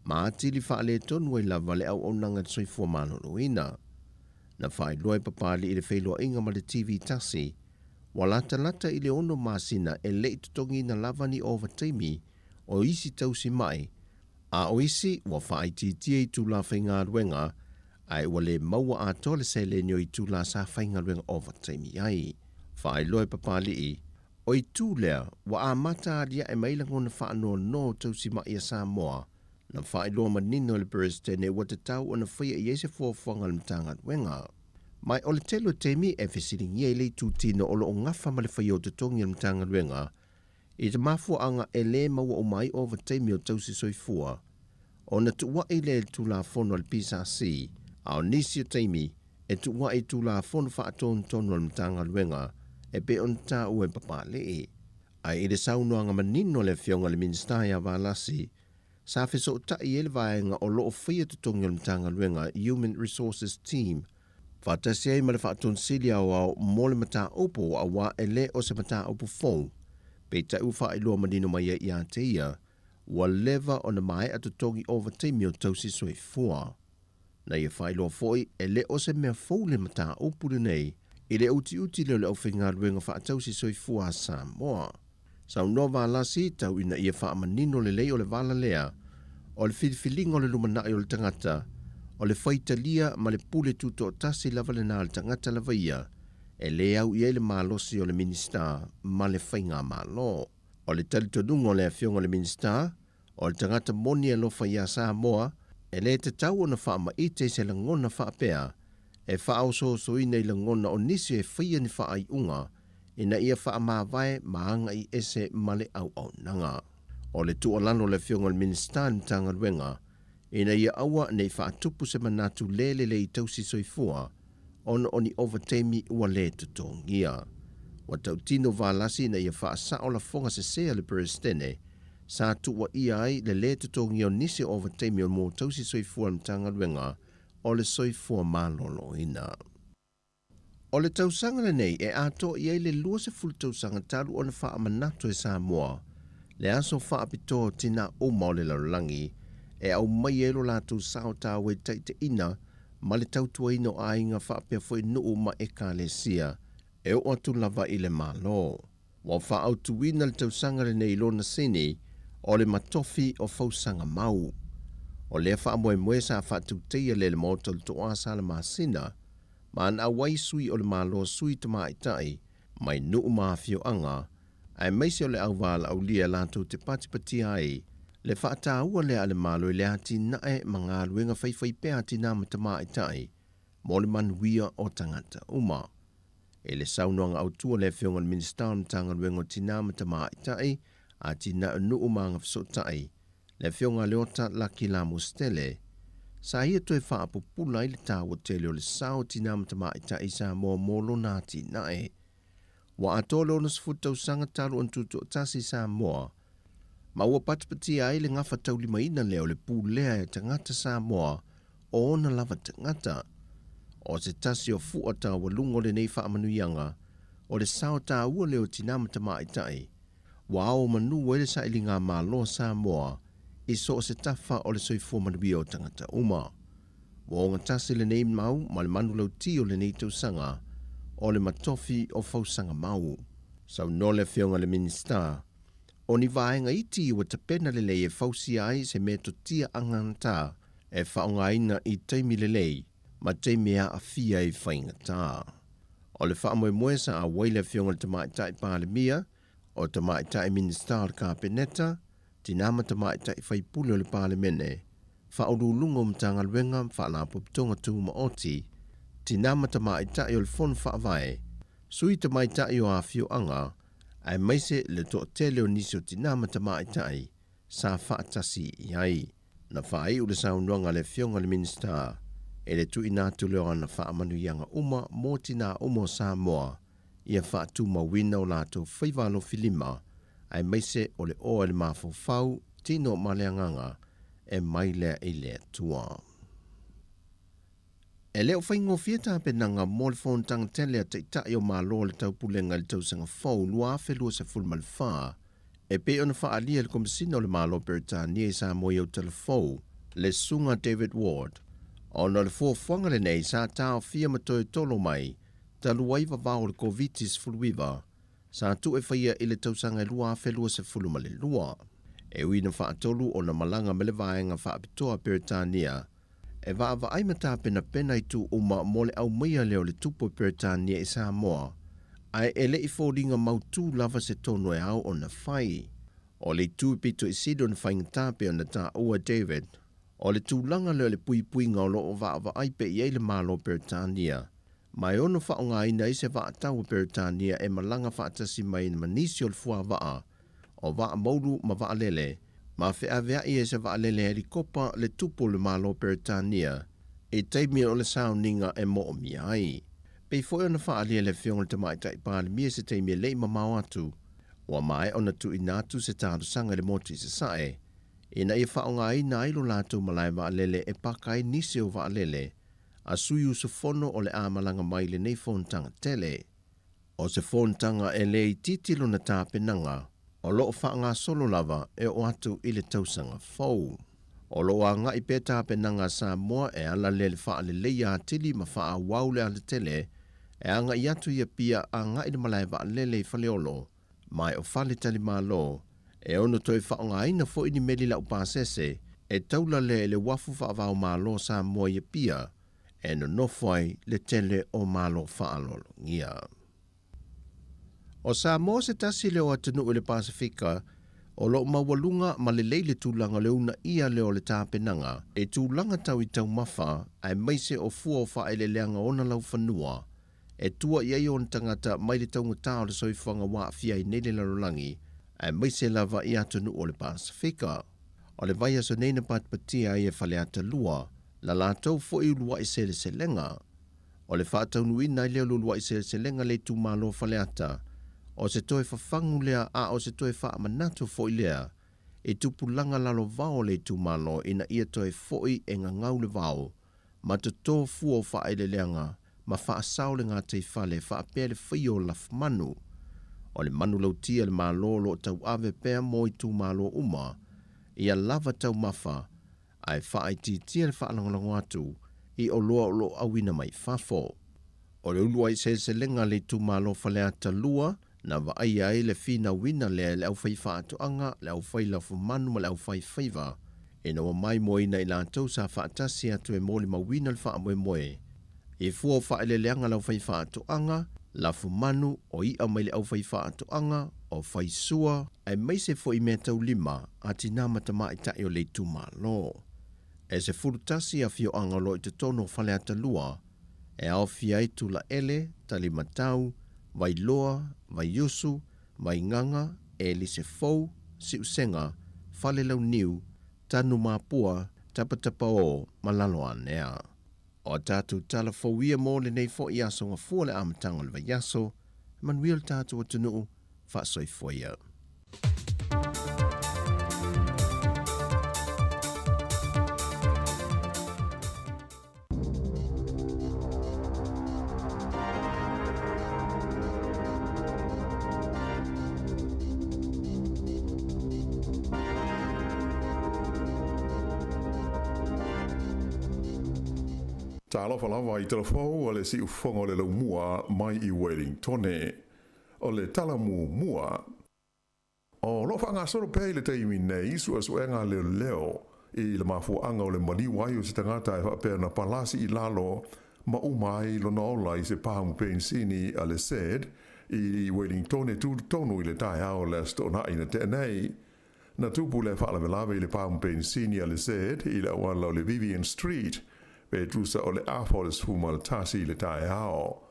ma atili faaletonu ai lava le auaunaga i le soifua maloloina. Na faailoa e Papalii le feiloaiga ma le TV tasi ua latalata i le ono masina e le i totogiina lava ni ovataimi o isi tausima'i, a o isi ua faaitiitia itula faigaluega ae ua le maua atoa le seleni o itula sa faigaluega ovataimi ai. Faailoa e Papalii, o itu lea ua amata alia'e mai lagona faanoanoa o tausima'i a Samoa, na faailoa manino e le Peresetene ua tatau ona faia i ai se fuafuaga a le Matagaluega. Ma o le tele o taimi e fesiligia ai le itutino o lo o gafa ma le faia o totogi a le Matagaluega i te mafuaaga e lē maua uma ai ovataimi o tausisoifua ona tuua'i lea i le Tulafono a le PSC, a o nisi o taimi e tuua'i i Tulafono faatonutonu a le Matagaluega e pei ona taua e Papalii. Ae i le saunoaga manino a le Afioga i le Minisita ia Valasi, sa fesoota'i ai le vaega o lo o faia totogi o le Matagaluega Human Resources Team faatasi ai ma le Faatonisili Aoao mo le mataupu auā e lē o se mataupu fou, peitai ua faailoa manino mai ai ia te ia, ua leva ona maea totogi ovataimi o tausisoifua. Na ia faailoa foi e lē o se mea fou le mataupu lenei i le utiuti lea o le aufaigaluega faatausisoifua a Samoa. Saunoa Valasi tau ina ia faamanino lelei o le vala lea o le filifiliga o le lumanai o le tagata, o le faitalia ma le pule tutoatasi lava lena a le tagata lava ia e lē au i ai le malosi o le Minisita ma le Faigamalo. O le talitonuga o le Afioga i le Minisita, o le tagata moni e alofa iā Samoa, e lē tatau ona faamaite i se lagona faapea e faaosoosoina i lagona o nisi e faia ni faaiuga ina ia faamavae ma aga'i ese ma le auaunaga. O le tuualalo a le Afioga i le Minisita i le Matagaluega, ina ia aua ne i faatupu se manatu le lelei tausisoifua ona o ni ovataimi ua lē totogia. Ua tautino Valasi ina ia faasa'o lafoga sesē a le Peresetene sa tuuaia ai le lē totogia o nisi o ovataimi o mo tausisoifua a le Matagaluega o le Soifua Maloloina. O le tausaga lenei e atoa i ai le 20 tausaga talu ona faamanatu e Samoa le aso faapitoa o tinā uma o le lalolagi e aumai ai lo latou sao taua i taitaiina ma le tautuaina o aiga faapea foi nuu ma ekalesia e oo atu lava i le Malo. Ua faaautuina le tausaga lenei i lona sini o le matofi o fausaga mau. O lea faamoemoe sa faatauteia lea i le Maota o le Toa Salamasina ma ana auai sui o le Malo sui tamaitai mai nuu ma afioaga aemaise o le auvalaaulia latou te patipatia ai le faataua lea a le Malo i le atinae ma galuega faifaipea a tinā ma tamaitai mo le manuia o tagata uma. I le saunoaga autu a le Afioga i le Minisita o le Matagaluega o Tinā ma Tamaitai, Atinae o Nuu ma Agafesootai, le Afioga a Leota Laki Lamositele, sa ia toe faapupula ai le taua tele o le sao o tinā ma tamaitai i Samoa mo lona atinae. Ua atoa le 60 tausaga talu ona tutoatasi Samoa, ma ua patipatia ai le gafataulimaina lea o le pulea e tagata Samoa o ona lava tagata. O se tasi o fua taualuga o lenei faamanuiaga, o le sao taua lea o tinā ma tamaitai, ua ao manu ai le sailigamalo a Samoa i so o se tafa o le soifua manuia o tagata uma. Ua ogatasi lenei mau ma le manulauti o lenei tausaga o le matofi o fausaga mau. Saunoa le Afioga i le Minisita, o ni vaega iti ua tapena lelei e fausia ai se metotia agagata e faaaogaina i taimi lelei ma taimi e aafia ai faigata. O le faamoemoe sa auai le Afioga i le Tamaitai Palemia, o Tamaitai Minisita o le Kapeneta, Tinā ma Tamaitai Faipule o le Palemene, Faauluuluga o Matagaluega ma Faalapotopotoga Tumaoti, Tinā ma Tamaitai o le Fono Faavae, Sui Tamaitai o Afioaga, aemaise le toatele o nisi o tinā ma tamaitai sa faatasi i ai. Na faaiu le saunoaga a le Afioga i le Minisita e le tuuina atu lea o ana faamanuiaga uma mo tinā uma o Samoa ia faatumauina o latou faiva alofilima. aemaise o le oa i le mafaufau, tino ma le agaga, e mai lea i le Atua. E le o faigofie tapenaga mo le fonotaga tele a Taitai o Malo o le Taupulega i le tausaga fou 2024, e pei ona faaalia e le Komesina o le Malo o Peretania i Samoa i Autala Fou, le Susuga David Ward, ona o le fuafuaga lenei sa taofia ma toe tolo mai talu ai vavao o le Koviti-19 sa tuu e faia i le tausaga e 2022. E ui ina faatolu ona malaga ma le Vaega Faapitoa a Peretania e vaavaai ma tapenapena itu uma mo le aumaia lea o le tupu o Peretania i Samoa, ae e le i foliga mautū lava se tonu e ao ona fai. O le itu pito i sili ona faigata pei ona taua e David, o le tulaga lea o le puipuiga o lo o vaavaai pea i ai le Malo o Peretania, ma e ono faaaogaina ai se vaatau o Peretania e malaga faatasi mai ma nisi o le fuavaa o vaa moulu ma vaalele, ma feaveai e se vaalele helikopa le tupu o le Malo o Peretania i taimi o le sauniga e moomia ai. Pei foi ona faaalia e le Afioga i le Tamaitai Palemia i se taimi e le i mamao atu, ua maea ona tuuina atu se talosaga i le motu i Sasae ina ia faaaogaina ai lo latou malae vaalele e paka ai nisi o vaalele a sui usufono o le a malaga mai i lenei fonotaga tele. O se fonotaga e le itiiti lona tapenaga, o lo o faagasolo lava e oo atu i le tausaga fou. O lo o agai pea tapenaga a Samoa e ala lea i le faaleleia atili ma faaauau le alatele e agai atu i Apia agai le malae vaalele i Faleolo ma e o faletalimalo, e ono toe faaaogaina foi ni meli laupasese e taula lea i le uafu faavaomalo o Samoa i Apia e nonofo ai le tele o malo faaaloalogia. O Samoa se tasi lea o atunuu i le Pasefika o lo o maualuga ma lelei le tulaga o le uunaia lea o le tapenaga i tulaga tau i taumafa aemaise o fua o faaeleeleaga ona laufanua e tua i ai ona tagata mai le taugata o le soifuaga ua aafia ai nei le lalolagi aemaise lava i atunuu o le Pasefika. O le vaiaso nei na patipatia ai e Faleata 2 la latou foi uluai seleselega. O le faataunuuina ai lea o le uluai seleselega le itumalo o Faleata, o se toe fafagu lea a o se toe faamanatu foi lea i tupulaga lalovao o le itumalo ina ia toe foi e gagau le vao ma toto fua o faaeleeleaga ma faasao le gataifale faapea le faia o lafumanu. O le manulauti a le Malo o lo o tauave pea mo itumalo uma ia lava taumafa ae faaitiitia le faalagolago atu i oloa o lo o auina mai fafo. O le uluai seleselega a le itumalo Faleata 2 na vaaia ai le finauina lea e le aufaifaatoaga, le aufailafumanu ma le aufaifaiva ina ua maimoaina i latou sa faatasi atu e molimauina le faamoemoe i fua o faaeleeleaga a le aufaifaatoaga, lafumanu, o i'a mai le aufaifaatoaga, o faisua, aemaise foi meataulima a tinā ma tamaitai o le itumalo. E 11 afioaga o lo o i totonu o Faleata 2, e aofia ai Tulaele, Talimatau, Vailoa, Vaiusu, Vaigaga, Elise Fou, Siusega, Falelauniu, Tanumapua, Tapatapaō ma Laloanea. O a tatou tala fou ia mo lenei foi aso gafua le amataga o le vaiaso, e manuia le tatou atunuu, faasoifua ia. Talofa lava i talafou a le siufofoga o le laumua mai i Wellingtone. O le tala muamua. O lo o faagasolo pea i le taimi nei suesuega a leoleo i le mafuaaga o le maliu ai o se tagata e faapea na palasi i lalo ma uma ai lona ola i se pamu penisini a le SED i Wellingtone tutotonu i le taeao o le Aso Toonai na tea nei. Na tupu le faalavelave i le pamu penisini a le SED i le auala o le Vivian Street pe tusa o le afa o le 11 i le taeao.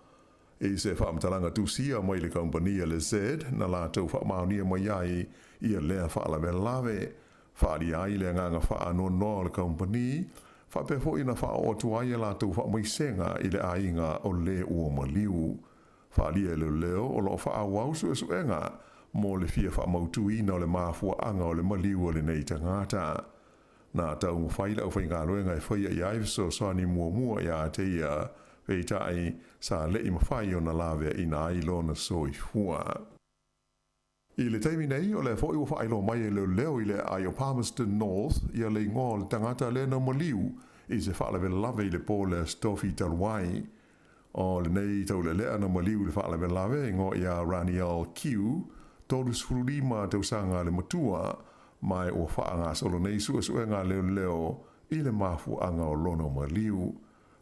I se faamatalaga tusia mai le kamupani a le Z na latou faamaonia mai ai ia lea faalavelave, faaalia ai le agaga faanoanoa o le kamupani, faapea foi ona faaoo atu ai a latou faamaisega i le aiga o le ua maliu. Faaalia e leoleo o lo o faaauau suesuega mo le fia faamautuina o le mafuaaga o le maliu o lenei tagata. Na taumafai le aufaigaluega e faia i ai fesoasoani muamua ia te ia, peitai, sa le i mafai ona laveaina ai lona soifua. I le taimi nei, o lea foi ua faailoa mai e leoleo i le aai o Palmerston North ia le igoa o le tagata lea na maliu i se faalavelave i le po o le Aso Tofi talu ai. O lenei taulealea na maliu i le faalavelave e igoa ia Raniel Q, 35 tausaga le matua, ma ua faagasolo nei suesuega a leoleo i le mafuaaga o lona maliu.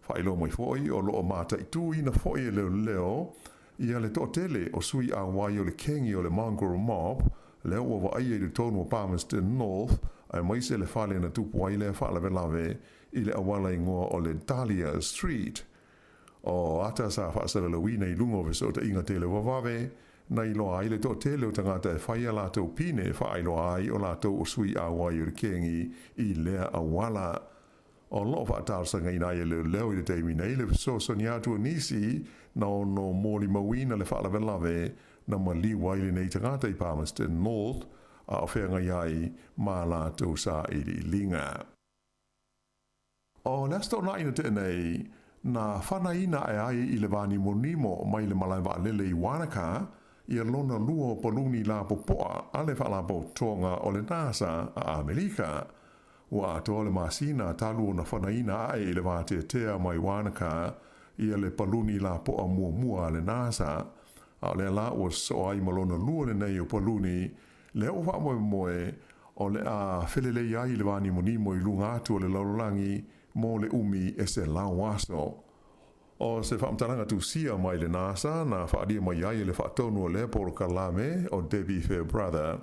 Faailoa mai foi o lo o mataituina foi e leoleo ia le toatele o sui auai o le kengi o le Mongrel Mob lea ua vaaia i totonu o Palmerston North aemaise le fale na tupu ai lea faalavelave i le auala igoa o le Dahlia Street. O ata sa faasalalauina i luga o fesootaiga televavave na iloa ai le toatele o tagata e fai a latou pine e faailoa ai o latou o sui auai o le kengi i lea auala. O lo o faatalosagaina ai e leoleo i le taimi nei le fesoasoani atu o nisi na ono molimauina le faalavelave na maliu ai lenei tagata i Palmerston North a o feagai ai ma a latou sailiiliga. O le Aso Toonai na tea nei, na fanaina ae ai i le vānimonimo mai le malae vaalele i Wanaka ia lona lua o paluni lapopoa a le Faalapotopotoga o le NASA a Amelika. Ua atoa le masina talu ona fanaina ae i le vateatea mai Wanaka ia le paluni lapoa muamua a le NASA, a o lea la ua sosoo ai ma lona lua lenei o paluni lea ua faamoemoe o le a felelei ai i le vānimonimo i luga atu o le lalolagi mo le umi e 100 aso. O se faamatalaga tusia mai le NASA na faaalia mai ai e le faatonu o lea polokalame o Debbie Fairbrother,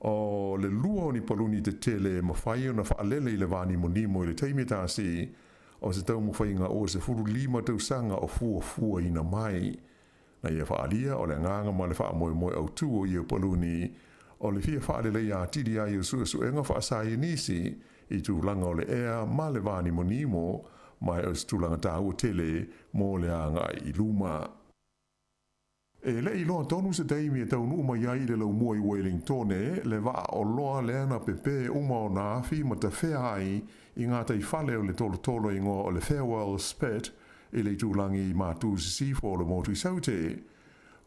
o le lua o ni paluni tetele e mafai ona faalele i le vānimonimo i le taimi e tasi o se taumafaiga ua 15 tausaga o fuafuaina mai. Na ia faaalia o le agaga ma le faamoemoe autū o ia paluni o le fia faaleleia atili ai o suesuega faasaienisi i tulaga o le ea ma le vānimonimo, ma e o se tulaga tāua tele mo le agai i luma. E le i iloa tonu se taimi e taunuu mai ai i le laumua i Wellingtone le vaa oloa lea na pepē uma ona afi ma tafea ai i gataifale o le tolotolo igoa o le Farewell Spit i le itulagi i Matu Sisifo o le motu i Saute.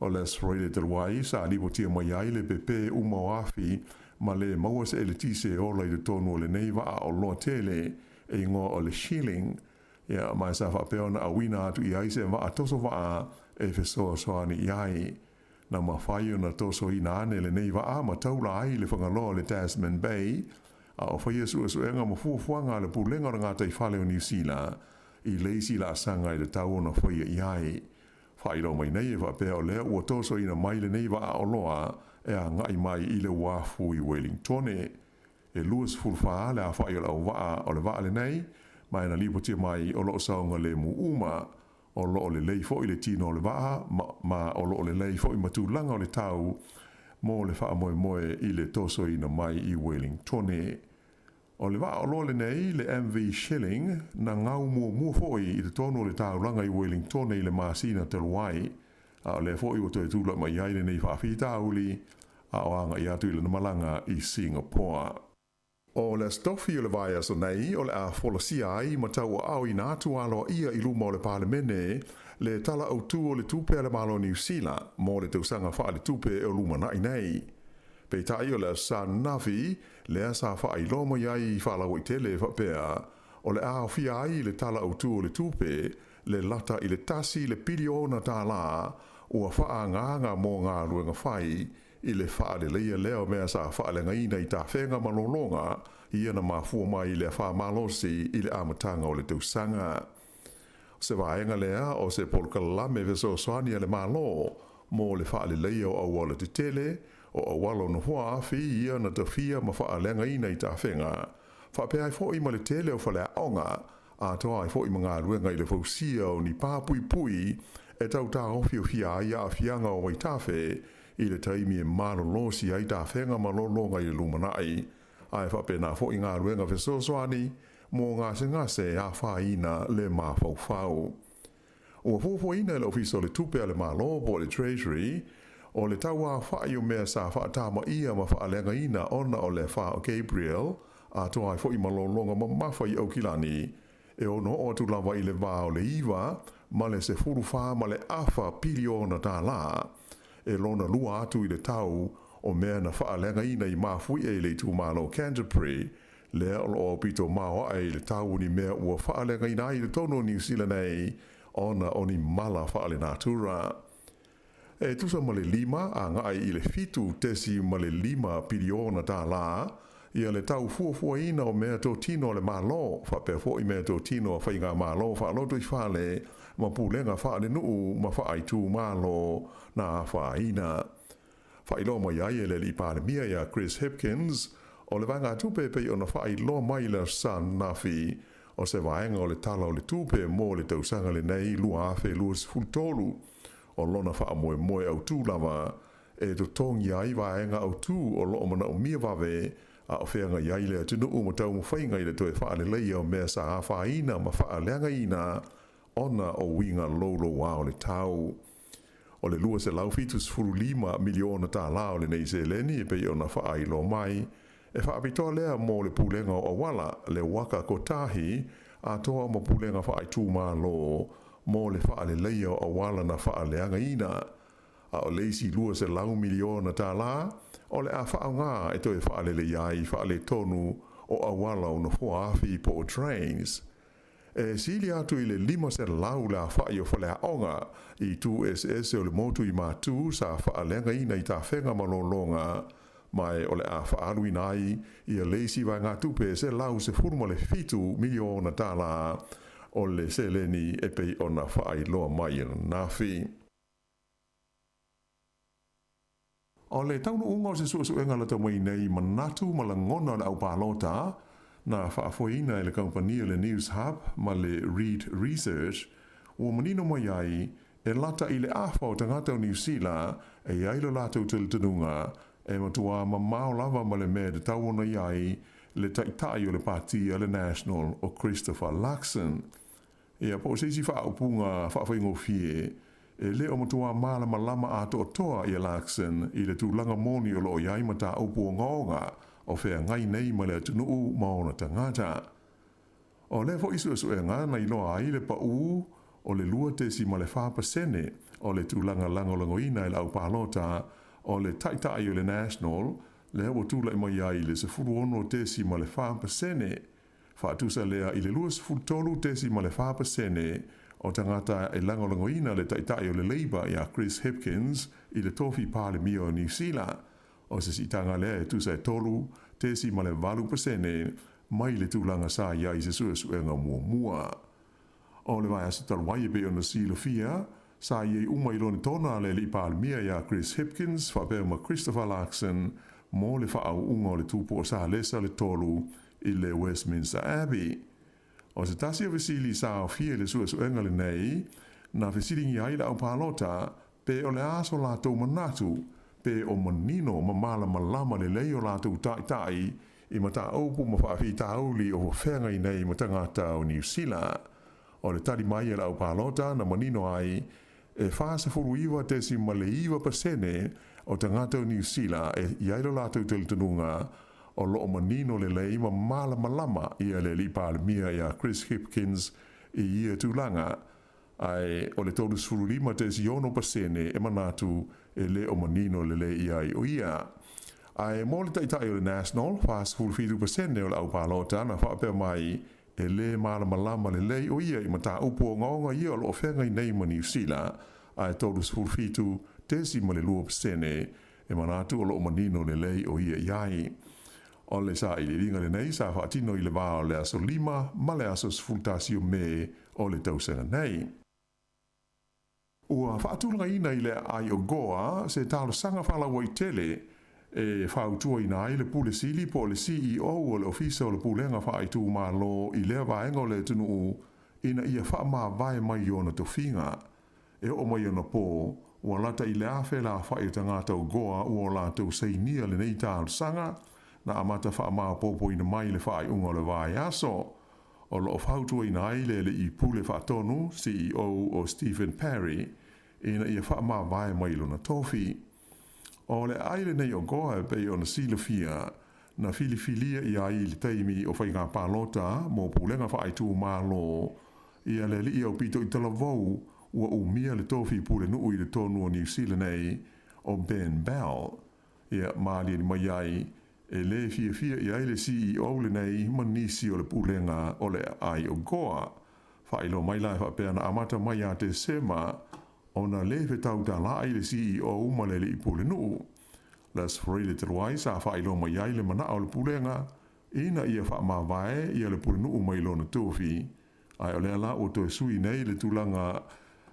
O le Aso Faraile talu ai, sa lipotia mai ai le pepē uma o afi ma lē maua se eletise e ola i totonu o lenei vaa oloa tele e igoa o le Shilling. Ia, ma sa faapea ona auina atu i ai se vaa toso vaa e fesoasoani i ai. Na mafai ona tosoina ane lenei vaa ma taula ai i le fagaloa o le Tasman Bay, a o faia suesuega ma fuafuaga a le Pulega o le Gataifale o Niu Sila i le isi laasaga i le tau ona faia i ai. Faailoa mai nei e faapea o lea ua tosoina mai lenei vaa oloa e agai mai i le uafu i Wellingtone. E 24 le aofai o le auvaa o le vaa lenei, ma e na lipotia mai o lo o saogalemu uma. O lo o lelei foi le tino o le vaa, ma, ma o lo o lelei foi ma tulaga o le tau mo le faamoemoe i le tosoina mai i Wellingtone. O le vaa oloa lenei, le MV Shilling, na gau muamua foi i totonu o le taulaga i Wellingtone i le masina talu ai, a o lea foi ua toe tulai mai ai lenei faafitauli a o agai atu i lana malaga i Singapore. O le Aso Tofi o le vaiaso nei o le a folasia ai ma tauaaoina atu aloaia i luma o le Palemene le Tala Autu o le Tupe a le Malo o Niu Sila mo le tausaga faaletupe o lumanai nei. Peitai o le Aso Sa ananafi lea sa faailoa mai ai faalauaitele faapea o le a aofia ai i le Tala Autu o le Tupe le lata i le tasi le piliona tālā ua faaagaaga mo galuega fai i le faaleleia lea o mea sa faaleagaina i tafega ma lologa ia na mafua mai i le afa malosi i le amataga o le tausaga. O se vaega lea o se polokalame fesoasoani a le Malo mo le faaleleia o auala tetele, o auala o nofoa afi ia na tafia ma faaleagaina i tafega, faapea ai foi ma le tele o faleaoga, atoa ai foi ma galuega i le fausia o ni pā puipui e tau taofiofia ai aafiaga o vaitafe i le taimi e malolosi ai tafega ma lologa i le lumanai, ae faapena foi galuega fesoasoani mo gasegase e afaina le mafaufau. Ua fuafuaina e le Ofisa o le Tupe a le Malo po o le Treasury, O le tauaofa'i o mea sa fa'atamaia ma fa'aleagaina ona o le afā o Gabrielle, atoa ai fo'i ma lologa mamafa i Aukilani, e ono oo atu lava i le va o le 9 ma le 14 ma le afa piliona tālā, e lona lua atu i le tau o mea na fa'aleagaina i mafui'e i le itumalo o Canterbury, lea o lo'o aupito maoa'e i le tau o ni mea ua fa'aleagaina ai i totonu o Niu Sila nei ona o ni mala fa'alenatura. E tusa ma le 5 aga'i i le 7.5 piliona tālā ia le tau fuafuaina o meatotino a le Malo, faapea fo'i meatotino a faigamalo faalotoifale ma pulega faalenuu ma faaitumalo na afaina. Faailoa mai ai e le Alii Palemia ia Chris Hipkins, o le vaegatupe e pei ona faailoa mai i le Aso Sa ananafi, o se vaega o le Tala o le Tupe mo le tausaga lenei 2023, o lona faamoemoe autū lava e totogi ai vaega autū o lo o manaomia vave a o feagai ai le atunuu ma taumafaiga i le toe faaleleia o mea sa afaina ma faaleagaina ona o uiga loulouā o le tau. O le $275 miliona tālā o lenei seleni e pei ona faailoa mai, e faapitoa lea mo le Pulega o Auala, le Uaka Kotahi, atoa ma Pulega Faaitumalo mo le faaleleia o auala na faaleagaina. A o le isi $200 miliona tālā, o le a faaaoga e toe faaleleia ai faaletonu o auala o nofoa afi po o drains. E sili atu i le 500 le afa'i o faleaoga i itu eseese o le motu i Matū sa faaleagaina i tafega ma lologa, ma e o le a faaaluina ai ia le isi vaegatupe e $117 miliona tālā o le seleni e pei ona faailoa mai ananafi. O le taunuuga o se suesuega lata mai nei manatu ma lagona o le aupalota, na faafoeina e le kamupani o le Newshub ma le Reid Research, ua manino mai ai, e lata i le afa o tagata o Niu Sila e i ai lo latou talitonuga e matuā mamao lava ma le mea e tatau ona i ai le Taitai o le Pati a le National o Christopher Luxon. Ia, po o se isi faaupuga faafaigofie, e le o matuā malamalama atoatoa ia Luxon i le tulaga moni o lo o i ai mataupu ogaoga o feagai nei ma le atunuu ma ona tagata. O lea foi suesuega na iloa ai le paū o le 2.4% o le tulaga lagolagoina e le aupalota o le Taitai o le National, lea ua tulai mai ai i le 16.4%, faatusa lea i le 23.4% o tagata e lagolagoina le Taitai o le Labour ia Chris Hipkins i le tofi Palemia o Niu Sila. O se siitaga lea e tusa e 3.8% mai le tulaga sa i ai i se suesuega muamua. O le vaiaso talu ai e pei ona silafia, sa i ai uma i Lonetona le Alii Palemia ia Chris Hipkins faapea ma Christopher Luxon mo le faaauuga o le Tupu o Salesa le Tolu i le Westminster Abbey. O se tasi o fesili sa aofia i le suesuega lenei, na fesiligia ai le aupalota pe o le a so latou manatu, pe o manino ma malamalama lelei o latou taitai i mataupu ma faafitauli o feagai nei ma tagata o Niu Sila. O le tali mai a le aupalota na manino ai, e 49.9% o tagata o Niu Sila e i ai lo latou talitonuga o lo o manino lelei ma malamalama ia le Alii Palemia ia Chris Hipkins i ia tulaga, ae o le 35.6% e manatu e le o manino lelei i ai o ia. Ae mo le Taitai o le National, 47% o le aupalota na faapea mai e lē malamalama lelei o ia i mataupu ogaoga ia o lo o feagai nei ma Niu Sila, ae 37.2% e manatu o lo o manino lelei o ia i ai. O le sailiiliga lenei sa faatino i le va o le aso 5 ma le aso 11 o Me o le tausaga nei. Ua faatulagaina i le aai o Goa se talosaga faalauaitele e fautuaina ai le Pule Sili po o le CEO o le Ofisa o le Pulega Faaitumalo i lea vaega o le atunuu ina ia faamavae mai i ona tofiga. E oo mai ona pō, ua lata i le 1000 le afa'i o tagata o Goa ua o latou sainia lenei talosaga, na amata faamaopoopoina mai i le faaiuga o le vaiaso. O lo o fautuaina ai le Alii Pule Faatonu, CEO, o Stephen Parry, ina ia faamavae mai i lona tofi. O le aai lenei o Goa e pei ona silafia, na filifilia i ai i le taimi o faiga palota mo pulega faaitumalo ia le alii aupito i talavou ua umia le tofi pulenuu i le tonu o Niu Sila nei o Ben Bell. Ia maaliali mai ai e lē fiafia i ai le CEO lenei ma nisi o le pulega o le aai o Goa. Faailoa mai la e faapea na amata mai ia Tesema ona lē fetau talaa'i le CEO ma le alii pulenuu. Le Aso Faraile talu ai sa faailoa mai ai le manao o le pulega ina ia faamavae ia le pulenuu mai lona tofi, ae o lea la ua toe sui nei le tulaga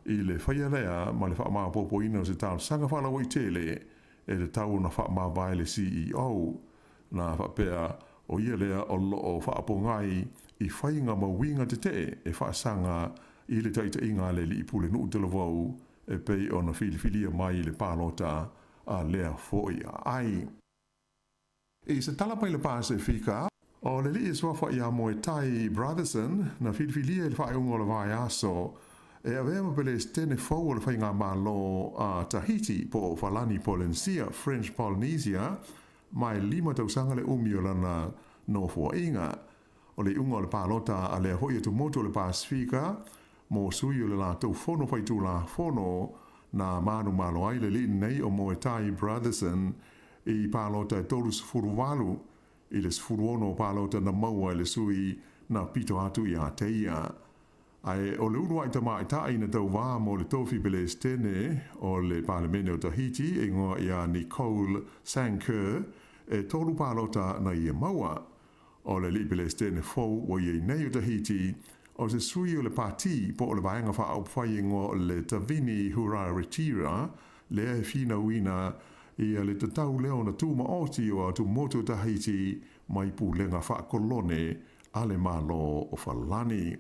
i le faia lea ma le faamaopoopoina o se talosaga faalauaitele e tatau ona faamavae le CEO. Na faapea o ia lea o loo faapogai i faiga ma uiga tetee e faasaga i le taitaiga a le alii pulenuu talavou e pei ona filifilia mai i le palota a lea foi aai. I se tala mai le Pasefika, o le alii e suafa ia Moetai Brotherson na filifilia i le faaiuga o le vaiaso e avea ma Pelesitene fou o le Faigamalo a Tahiti po o Falani Polensia, French Polynesia, ma e 5 tausaga le umi o lana nofoaiga. O le iuga o le palota a lea foi atumotu o le Pasefika mo sui o le latou fono faitulafono na manumalo ai le alii nei o Moetai Brotherson i palota e 38 i le 16 o palota na maua e le sui na pito atu ia te ia. Ae o le uluai tamaitai na tauvā mo le tofi Pelesitene o le Palemene o Tahiti e igoa ia Nicole Sanquer e 3 palota na ia maua. O le alii Pelesitene fou ua i ai nei o Tahiti, o se sui o le pati po o le vaega faaupufai e igoa o le Tavini Huraretira lea e finauina ia le tatau lea ona tumaoti o atumotu o Tahiti mai pulega faakolone a le Malo o Falani.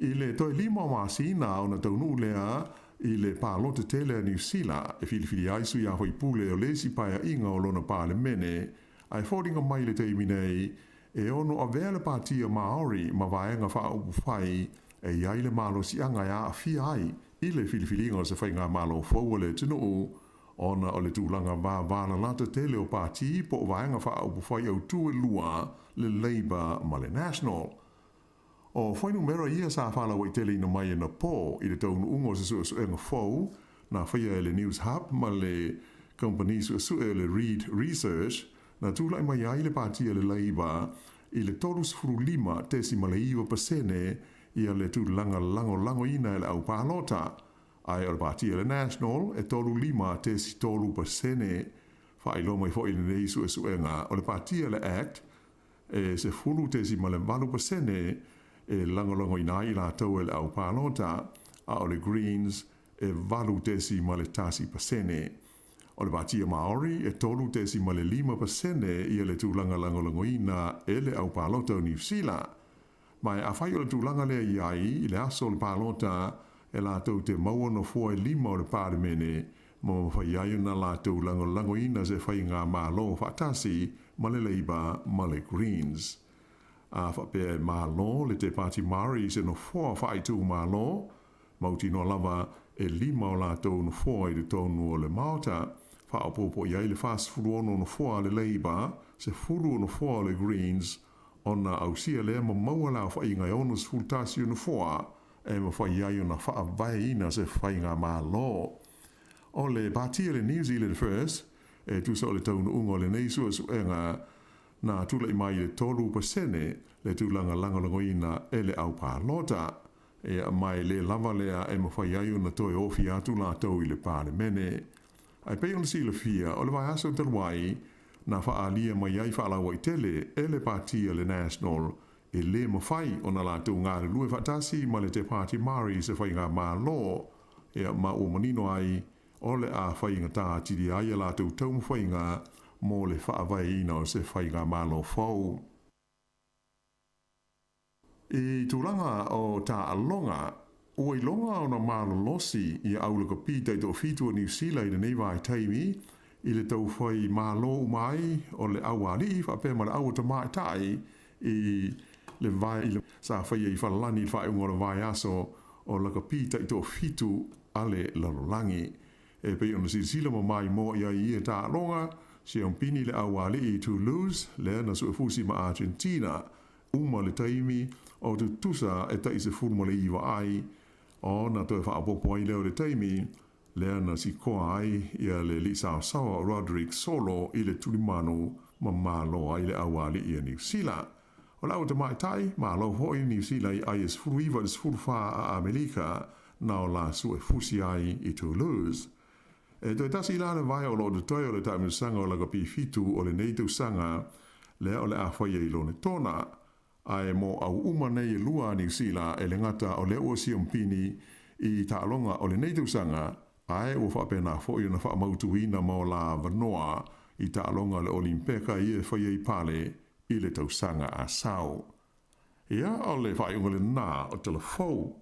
I le toe 5 o masina ona taunuu lea i le palota tele a Niu Sila e filifili ai sui usufono o le isi paeaiga o lona Palemene, ae foliga mai le taimi nei e ono avea le Pati o Maori ma vaega faaupufai e i ai le malosiaga e aafia ai i le filifiliga o se faigamalo fou a le atunuu ona o le tulaga vavalalata tele o pati po o vaega faaupufai autū e lua, le Labour ma le National. O fuainumera ia sa faalauaiteleina mai anapō i le taunuuga o se suesuega fou na faia e le News Hub ma le kamupani suesue o le Reid Research na tula'i mai ai le pati a le Labour i le 35.9% ia le tulaga lagolagoina e le aupalota, ae o le pati a le National e 35.3%. Faailoa mai foi i lenei suesuega o le pati a le Act e 10.8% e lagolagoina ai i latou e le aupalota, a o le Greens e 8.1%. O le Pati Maori e 3.5% ia le tulaga lagolagoina e le aupalota o Niu Sila. Ma e afai o le tulaga lea i ai i le aso o le palota e latou te maua nofoa e 5 o le Palemene ma mafai ai ona latou lagolagoina se faigamalo faatasi ma le Labour ma le Greens. A faapea e malo le Te Pāti Māori i se nofoa faaitumalo, mautinoa lava e 5 o latou nofoa i totonu o le Maota, faaopoopo i ai le 46 nofoa a le Labour, 10 o nofoa o le Greens, ona ausia lea ma maua le aofaiga e 61 o nofoa e mafai ai ona faavaeina se faigamalo. O le pati a le New Zealand First e tusa o le taunuuga o lenei suesuega na tula'i mai i le 3% le tulaga lagolagoina e le aupalota. Ia, ma e lē lava lea e mafai ai ona toe ofi atu latou i le Palemene. Ae pei ona silafia, o le vaiaso talu ai na faaalia mai ai faalauaitele e le pati a le National e lē mafai ona latou galulue faatasi ma le Te Pāti Māori i se faigamalo, ia, ma ua manino ai o le a faigatā atili ai a latou taumafaiga mo le faavaeina o se faigamalo fou. I tulaga o taaloga, ua iloga ona malolosi ia au lakapi taitoafitu o Niu Sila i lenei vaitaimi i le taufai malo uma ai o le aualii faapea ma le au tamaitai i le vae i le sa faia i Falalani i le faaiuga o le vaiaso o lakapi taitoafitu a le lalolagi. E pei ona silasila ma maimoa i ai i ia taaloga, siompini le aualii i Toulouse, lea na suefusi ma Argentina, uma le taimi o tutusa e tai 19 ai, ona toe faaopoopo ai lea o le taimi, lea na sikoa ai ia le alii saosaoa o Roderick Solo i le tulimanu ma malo ai le aualii a Niu Sila. O le au tamaitai, malo foi Niu Sila i ai e 19 i le 14 a Amelika na o la suefusi ai i Toulouse. E toe tasi la le vaea o lo o totoe o le taamilosaga o lakapi fitu o lenei tausaga, lea o le a faia i Lonetona. Ae mo au uma nei e lua a Niu Sila e le gata o lea ua siompini i taaloga o lenei tausaga, ae ua faapena foi ona faamautuina ma o la avanoa i taaloga o le Olimpeka ia e faia i Pale i le tausaga a sau. Ia, o le faaiuga lena o tala fou.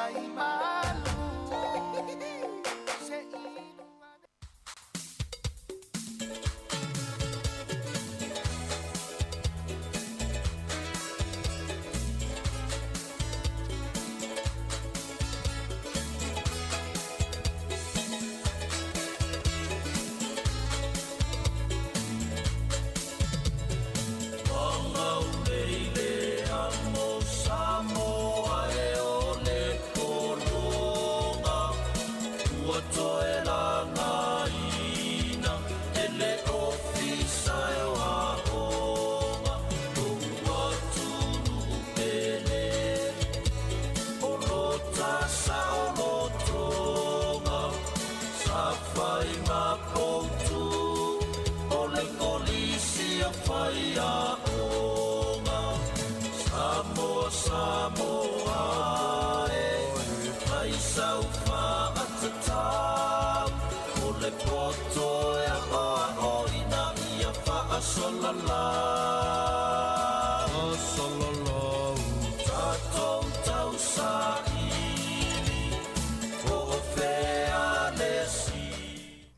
vai malu Se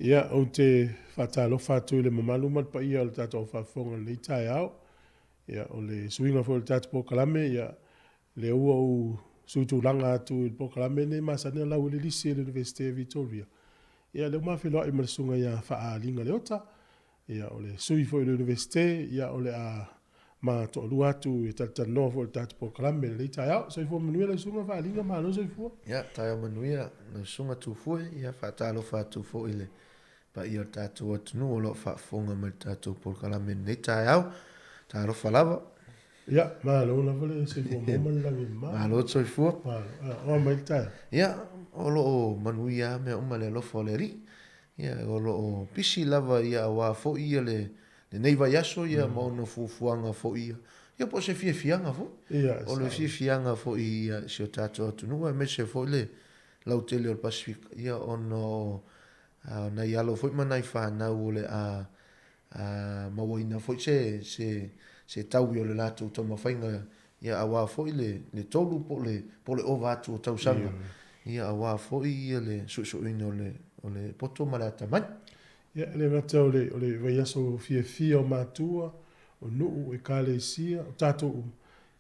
Ia, ou te faatalofa atu i le mamalu ma le paia o le tatou faafofoga i lenei taeao. Ia, o le suiga foi o le tatou polokalame, ia, lea ua ou suitulaga atu i le polokalame lenei e masani ona lau ai le lisi e le Iunivesite o Vitoria. Ia, lea ua ma feiloai ma le susuga ia Faaaliga Leota, ia, o le sui foi o le Iunivesite, ia, o le a ma toalua atu e talatalanoa foi i le tatou polokalame i lenei taeao. Soifua manuia lau susuga Faaaliga, malo soifua. Ia, taeao manuia lau susuga Tufue, ia faatalofa atu foi i le paia o le tatou atunuu o lo o faafofoga mai i le tatou polokalame i lenei taeao. Talofa lava. Ia, malo lava le soifua maua ma le lagi e mama. Malo le soifua. Malo. Oa mai le taeao. Ia, o lo o manuia lava mea uma i le alofa o le Alii. Ia, o lo o pisi lava ia aua foi ia le lenei vaiaso ia ma ona fuafuaga foi ia, ia po o se fiafiaga foi. Ia, O le fiafiaga foi i si o tatou atunuu aemaise foi le lautele o le Pasefika, ia ona o nai alo foi ma nai fanau o le a mauaina foi se se se taui o le latou taumafaiga ia aua foi le le tolu po o le po o le ova atu o tausaga ia aua foi ia le suesueina o le o le poto ma le atamai. Ia, e le gata o le o le vaiaso fiafia o matua, o nuu, o ekalesia, o tatou uma,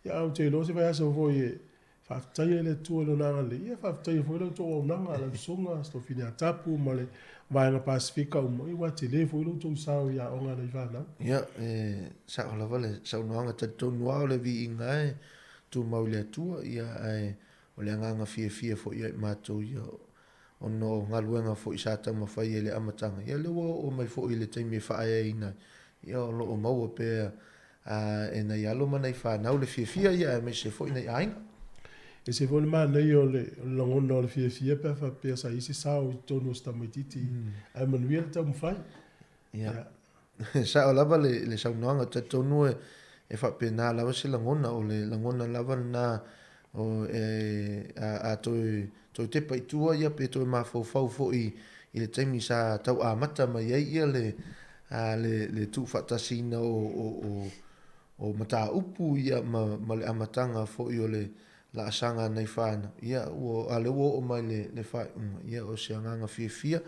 ia ae ou te iloa o se vaiaso foi e Faafetai e le Atua i Lona agalelei. Ia, faafetaia foi la outou auaunaga, lau Susuga Sitofini Atapu ma le Vaega Pasefika uma, ia ua tele foi lo outou sao i aoga a nai fanau. Ia, e sao lava le saunoaga, talitonu lava o le viiga e tumau i le Atua, ia, ae o le agaga fiafia foi ia i matou ia, ona o galuega foi sa taumafai ai i le amataga, ia lea ua oo mai foi i le taimi e faaeaina ai, ia o lo o maua pea e nai alo ma nai fanau le fiafia, ia aemaise foi nai aiga. E ese foi le manaia o le lagona o le fiafia pe a faapea sa i ai se sao i totonu o se tamaitiiti ae manuia le taumafai. Ia. Sao lava le saunoaga, talitonu e faapena lava se lagona, o le lagona lava lena o e a toe toe tepa i tua ia pe toe mafaufau foi i le taimi sa tau amata mai ai ia le le le tuufaatasiina o o o o mataupu ia ma ma le amataga foi o le laasaga a nai fanau, ia ua a lea ua oo mai le le faaiuga, ia o se agaga fiafia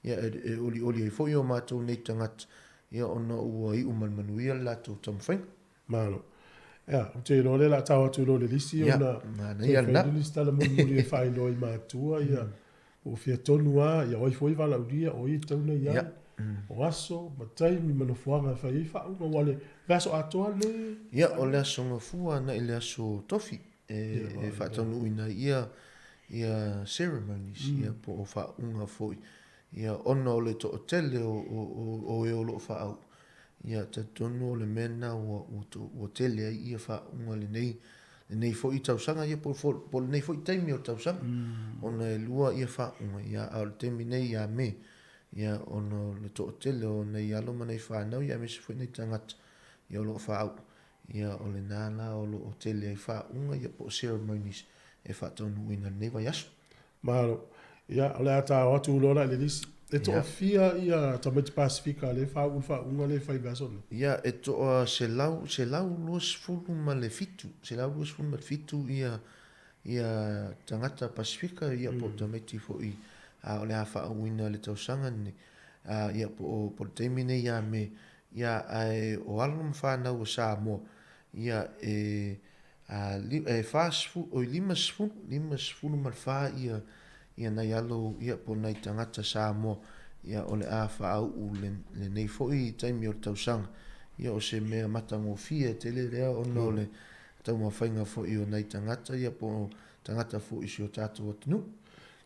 ia e e olioli ai foi o matou nei tagata ia ona ua iu ma le manuia le latou taumafaiga. Malo. Ia, ou te iloa lea o le a tao atu loa i le lisi Ia, ona manaia toe fai lena. lea se tala mulimuli e faailoa i matua, ia, po o fea tonu lava, ia o ai foi e valaaulia, o ai e tatau ona i ai, Ia. o aso ma taimi ma nofoaga e fai ai faauuga, aua o le vaiaso atoa lenei. Ia, o le Aso Gafua agai i le Aso Tofi e, e faataunuuina ai ia, ia ceremonies, ia po o faauuga foi, ia ona o le toatele o, o, o, o e o lo o faauu. Ia, talitonu o le mea lena ua, ua, ua tele ai ia faauuga lenei, lenei foi tausaga, ia po, po, po o lenei foi taimi o le tausaga, ona e lua ia faauuga, ia, a o le taimi nei ia Me, ia, ona o le toatele o nai alo ma nai fanau, ia aemaise foi nai tagata, ia o lo o faauu, ia, o lena la o lo o tele ai faauuga, ia po o ceremonies e faataunuuina i lenei vaiaso. Malo. Ia, o le a tao atu loa la i le lisi. E toafia ia tamaiti Pasefika lea e faauu le faauuga lea e fai i le vaiaso nei? Ia, e toa 127, 127 ia Ia tagata Pasifika, ia po o tamaiti foi o le a faauuina le tausaga lenei, ia po o, po o le taimi nei ia me, ia ae o alo ma fanau o Samoa, ia e, e 40, oi 50, 54 ia, ia nai alo, ia po o nai tagata Samoa, ia o le a faauu lenei foi taimi o le tausaga. Ia o se mea matagofie tele lea ona o le taumafaiga foi o nai tagata ia po o tagata foi o si o tatou atunuu.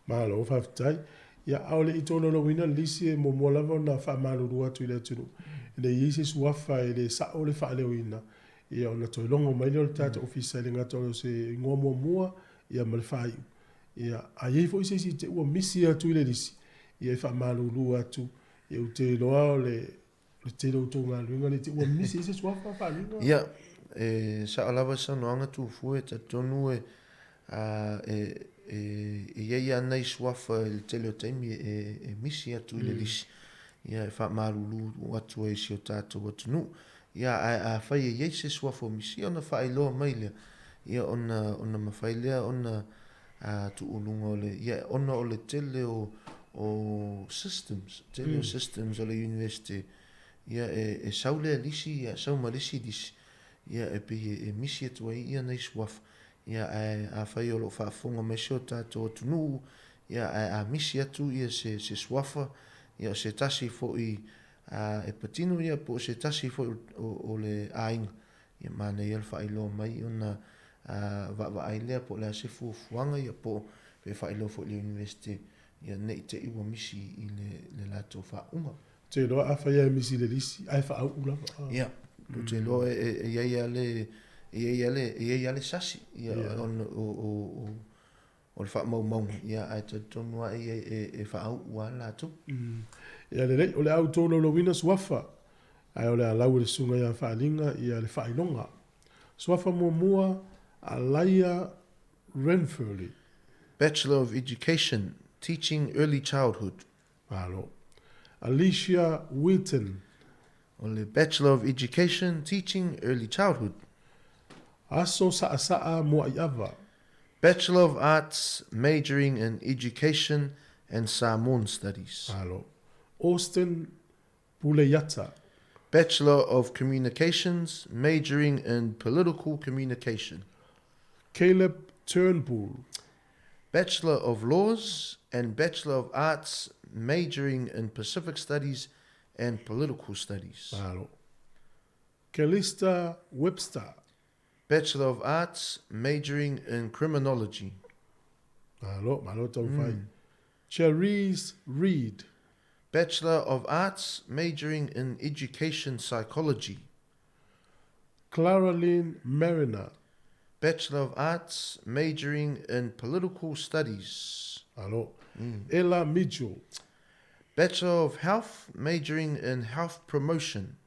Malo faafetai. Ia, a o le i tolaulauina le lisi e muamua lava ona faamalulu atu i le atunuu, e le i i ai se suafa e le sao le faaleoina, ia ona toe logo mai lea o le tatou ofisa e le gata o se igoa muamua ia ma le faaiu. Ia, a i ai foi se isi te ua misi atu i le lisi, ia e faamalulu atu, ia ou te iloa o le O le tele o outou galuega lea te ua misi ai se suafa faaaliga. Ia, e sao lava le saunoaga Tufue, e talitonu e, e, e, e i ai lava nai suafa i le tele o taimi e, e misi atu i le lisi, ia e faamalulu atu ai i si o tatou atunuu. Ia, ae afai e i ai se suafa o misi, ia ona faailoa mai lea, ia ona, ona mafai lea ona a tuuluga o le, ia, ona o le tele o, o systems, tele o systems o le university, ia, e, e sau lea lisi, ia, sau ma le isi lisi, ia, e pei e, e misi atu ai ia nai suafa, ia, ae afai o lo o faafofoga mai si o tatou atunuu, ia, ae a misi atu ia se, se suafa, ia, o se tasi foi a, e patino ia, po o se tasi foi o, o, o le aiga, Ia manaia le faailoa mai ona vaavaai lea po o le a se fuafuaga ia po o pe faailoa foi i le Iunivesite ia ne i te i ua misi i le le latou faauuga. Ou te iloa afai lava e misi i le lisi ae faauu lava. Ia, ou te iloa e e i ai lava le e i ai lava le e i ai lava le sasi ia ona o o o O le faamaumauga, ia, ae talitonu lava e, e, e faauu lava latou. Ia lelei, o le a outou laulauina suafa, ae o le a lau e le susuga ia Faaliga ia le faailoga. Suafa muamua, Alaia Renfurley. Bachelor of Education, Teaching Early Childhood. Malo. Alicia Wheaton. O le Bachelor of Education, Teaching Early Childhood. Aso Saasaa Muaiava. Bachelor of Arts, majoring in Education and Samoan Studies. Malo. Austin Puleiata. Bachelor of Communications, majoring in Political Communication. Caleb Turnbull. Bachelor of Laws and Bachelor of Arts, majoring in Pacific Studies and Political Studies. Malo. Calista Webster. Bachelor of Arts, majoring in Criminology. Malo, malo taumafai. Cherise Reid. Bachelor of Arts, majoring in Education Psychology. Clara Lynn Mariner. Bachelor of Arts, majoring in Political Studies. Malo. Ella Mitchell. Bachelor of Health, majoring in Health Promotion.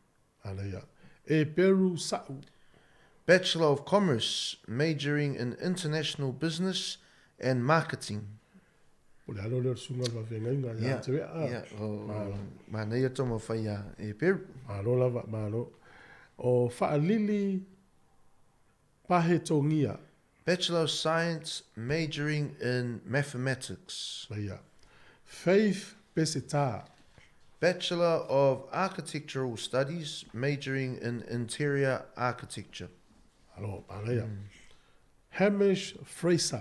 Aleia. E Peru Sa'u. Bachelor of Commerce, majoring in International Business and Marketing. O le alo lea o le susuga o le Vaveagaiga ia te Wea. Ia, o manaia taumafai a e Peru. Malo lava, malo. O Faalili Pahetogia. Bachelor of Science majoring in Mathematics. Ia. Faith Peseta. Bachelor of Architectural Studies majoring in Interior Architecture. Alo, manaia. Hamish Fraser.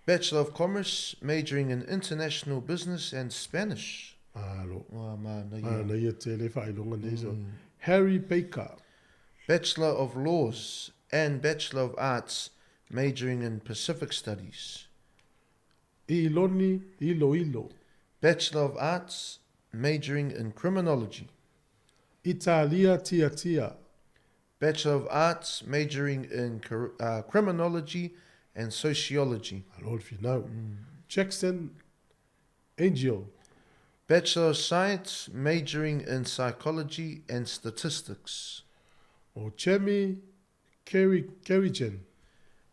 Bachelor of Commerce majoring in International Business and Spanish. Alo. Ua manaia. Manaia tele faailoga nei. Harry Baker. Bachelor of Laws and Bachelor of Arts majoring in Pacific Studies. Iloni Iloilo. Bachelor of Arts majoring in Criminology. Italia Tiatia. Bachelor of Arts majoring in Criminology and Sociology. Alo le finau. Jackson Angel. Bachelor of Science majoring in Psychology and Statistics. O Chemi Kerrigan.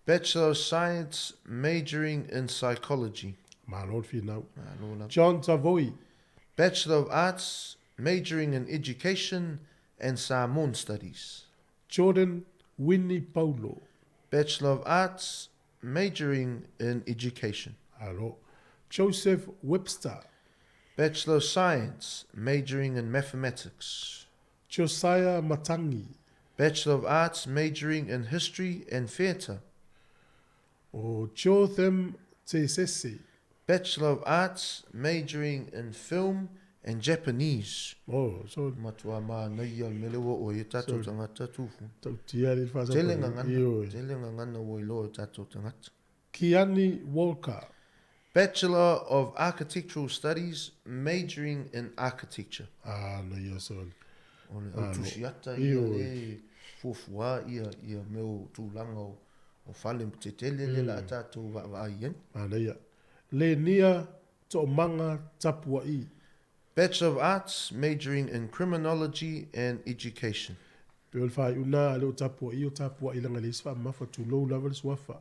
Bachelor of Science majoring in Psychology. Malo le finau. Malo lava. John Tavoi. Bachelor of Arts majoring in Education and Samoan Studies. Jordan Winnie Paulo. Bachelor of Arts, majoring in Education. Alo. Joseph Webster. Bachelor of Science, majoring in Mathematics. Josiah Matangi. Bachelor of Arts, majoring in History and Theatre. O Jotham Tesese. Bachelor of Arts, majoring in Film and Japanese. Oh, so. Matua mānaia le mele ua oe e tātou tangata tūfu. Tautia le whasa. Tele ngangana, tele ngangana ua iloa e tātou tangata. Kiani Walker. Bachelor of Architectural Studies, majoring in Architecture. Ah, no ia so. O le autusiata ia le fuafuā ia ia mea o tulaga o o fale tetele le la a tātou vaavaai ai. Manaia. Lenia Toomanga Tapua'i. Bachelor of Arts, majoring in Criminology and Education. Pei o le faaiuna a le o Tapua'i o Tapua'i leaga e leai se faamamafa tulou lava le suafa.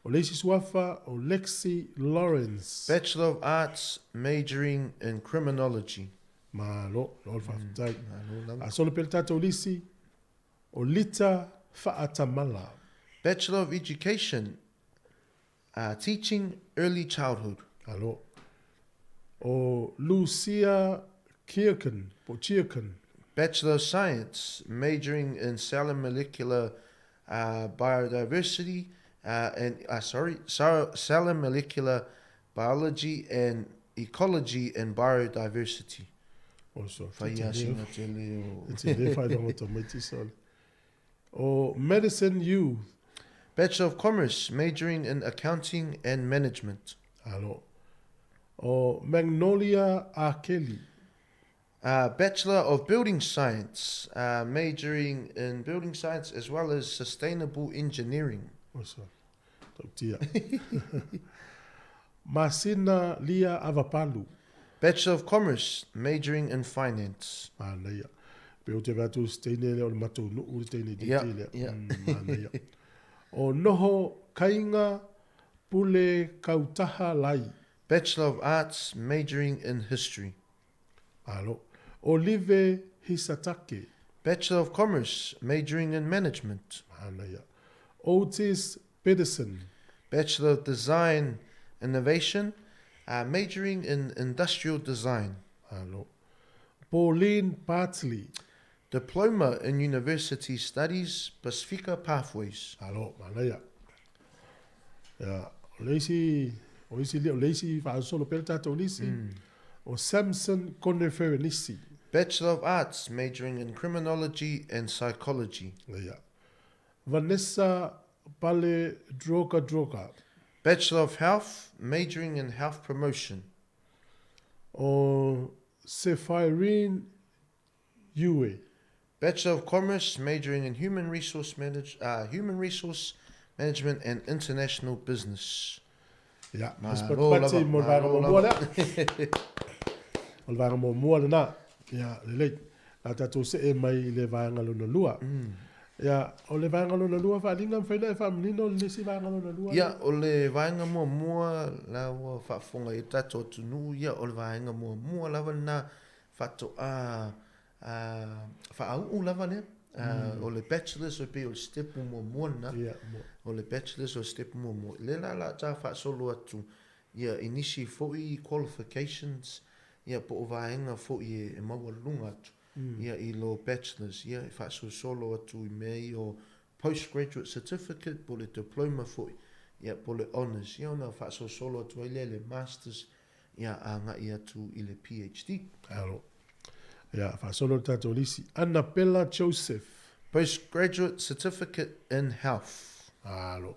O le isi suafa o Lexi Lawrence. Bachelor of Arts, majoring in Criminology. Malo, malo le faafetai. Malo lava. A solo pea le tatou lisi, o Lita Faatamala. Bachelor of Education, Teaching Early Childhood. Alo. O Lucia Kirkin, po Chirkin. Bachelor of Science, majoring in Cell and Molecular Biodiversity and, sorry, Cell and Molecular Biology and Ecology and Biodiversity. Also, Whai asina tele o. E te le whai rongo tamaiti sole. O Medicine Youth. Bachelor of Commerce, majoring in Accounting and Management. Alo. O Magnolia Akeli. Bachelor of Building Science, majoring in Building Science as well as Sustainable Engineering. Osa. Tautia. Masina Lia Avapalu. Bachelor of Commerce, majoring in Finance. Manaia. Pe o te vea tu teine lea o le matou nuu le teine Ia, titi lea. ia. Manaia. O Noho Kainga Pule Kautaha Lai. Bachelor of Arts, majoring in History. Alo. Olive Hisatake. Bachelor of Commerce, majoring in Management. Manaia. Otis Pedersen. Bachelor of Design Innovation, majoring in Industrial Design. Alo. Pauline Bartley. Diploma in University Studies, Pasifika Pathways. Alo, manaia. Ia, o le isi, o isi, o le isi faasolo pea le tatou lisi, o Samson Koneferenisi. Bachelor of Arts, majoring in Criminology and Psychology. Ia. Vanessa Pale Droga Droga. Bachelor of Health, majoring in Health Promotion. O Sephirine Yue. Bachelor of Commerce, majoring in Human Resource, Manage, Human Resource Management and International Business. Ia, Malo mas patipati lava, mo le vaega malo muamua lava. lea. O le vaega muamua lena. Ia, lelei. La tatou see mai i le vaega lona lua. Ia, o le vaega lona lua faaaliga mafai ona e faamanino le isi vaega lona lua Ia, lea? o le vaega muamua la ua faafofoga i ai tatou atunuu, ia, o le vaega muamua lava lena faatoa faauu lava lea. O le Bachelors e pei o le step muamua lena. Ia, mo. O le Bachelors o le step muamua. Lea la o le a ta faasolo atu, ia, i nisi foi qualifications, ia, po o vaega foi e maualuluga atu. Ia i lo Bachelors, ia e faasolosolo atu i mea ia o Postgraduate Certificate po o le Diploma foi, ia po o le Honours, ia ona faasolosolo atu ai lea i le Masters, ia agai atu i le PhD. Alo. Ia, faasolo le tatou lisi. Anapela Joseph. Postgraduate Certificate in Health. Alo.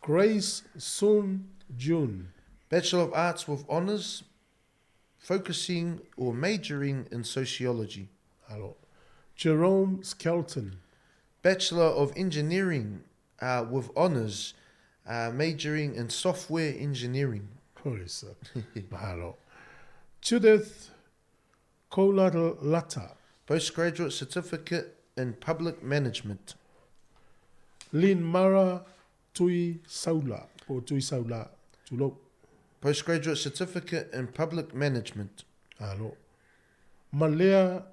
Grace Sun June. Bachelor of Arts with Honours, focusing or majoring in Sociology. Alo. Jerome Skelton. Bachelor of Engineering with Honours, majoring in Software Engineering. Holy sir. Malo. Judith Kolalata. Postgraduate Certificate in Public Management. Lynn Mara Tui Saula, po Tui Saula, tulou. Postgraduate Certificate in Public Management. Alo. Malea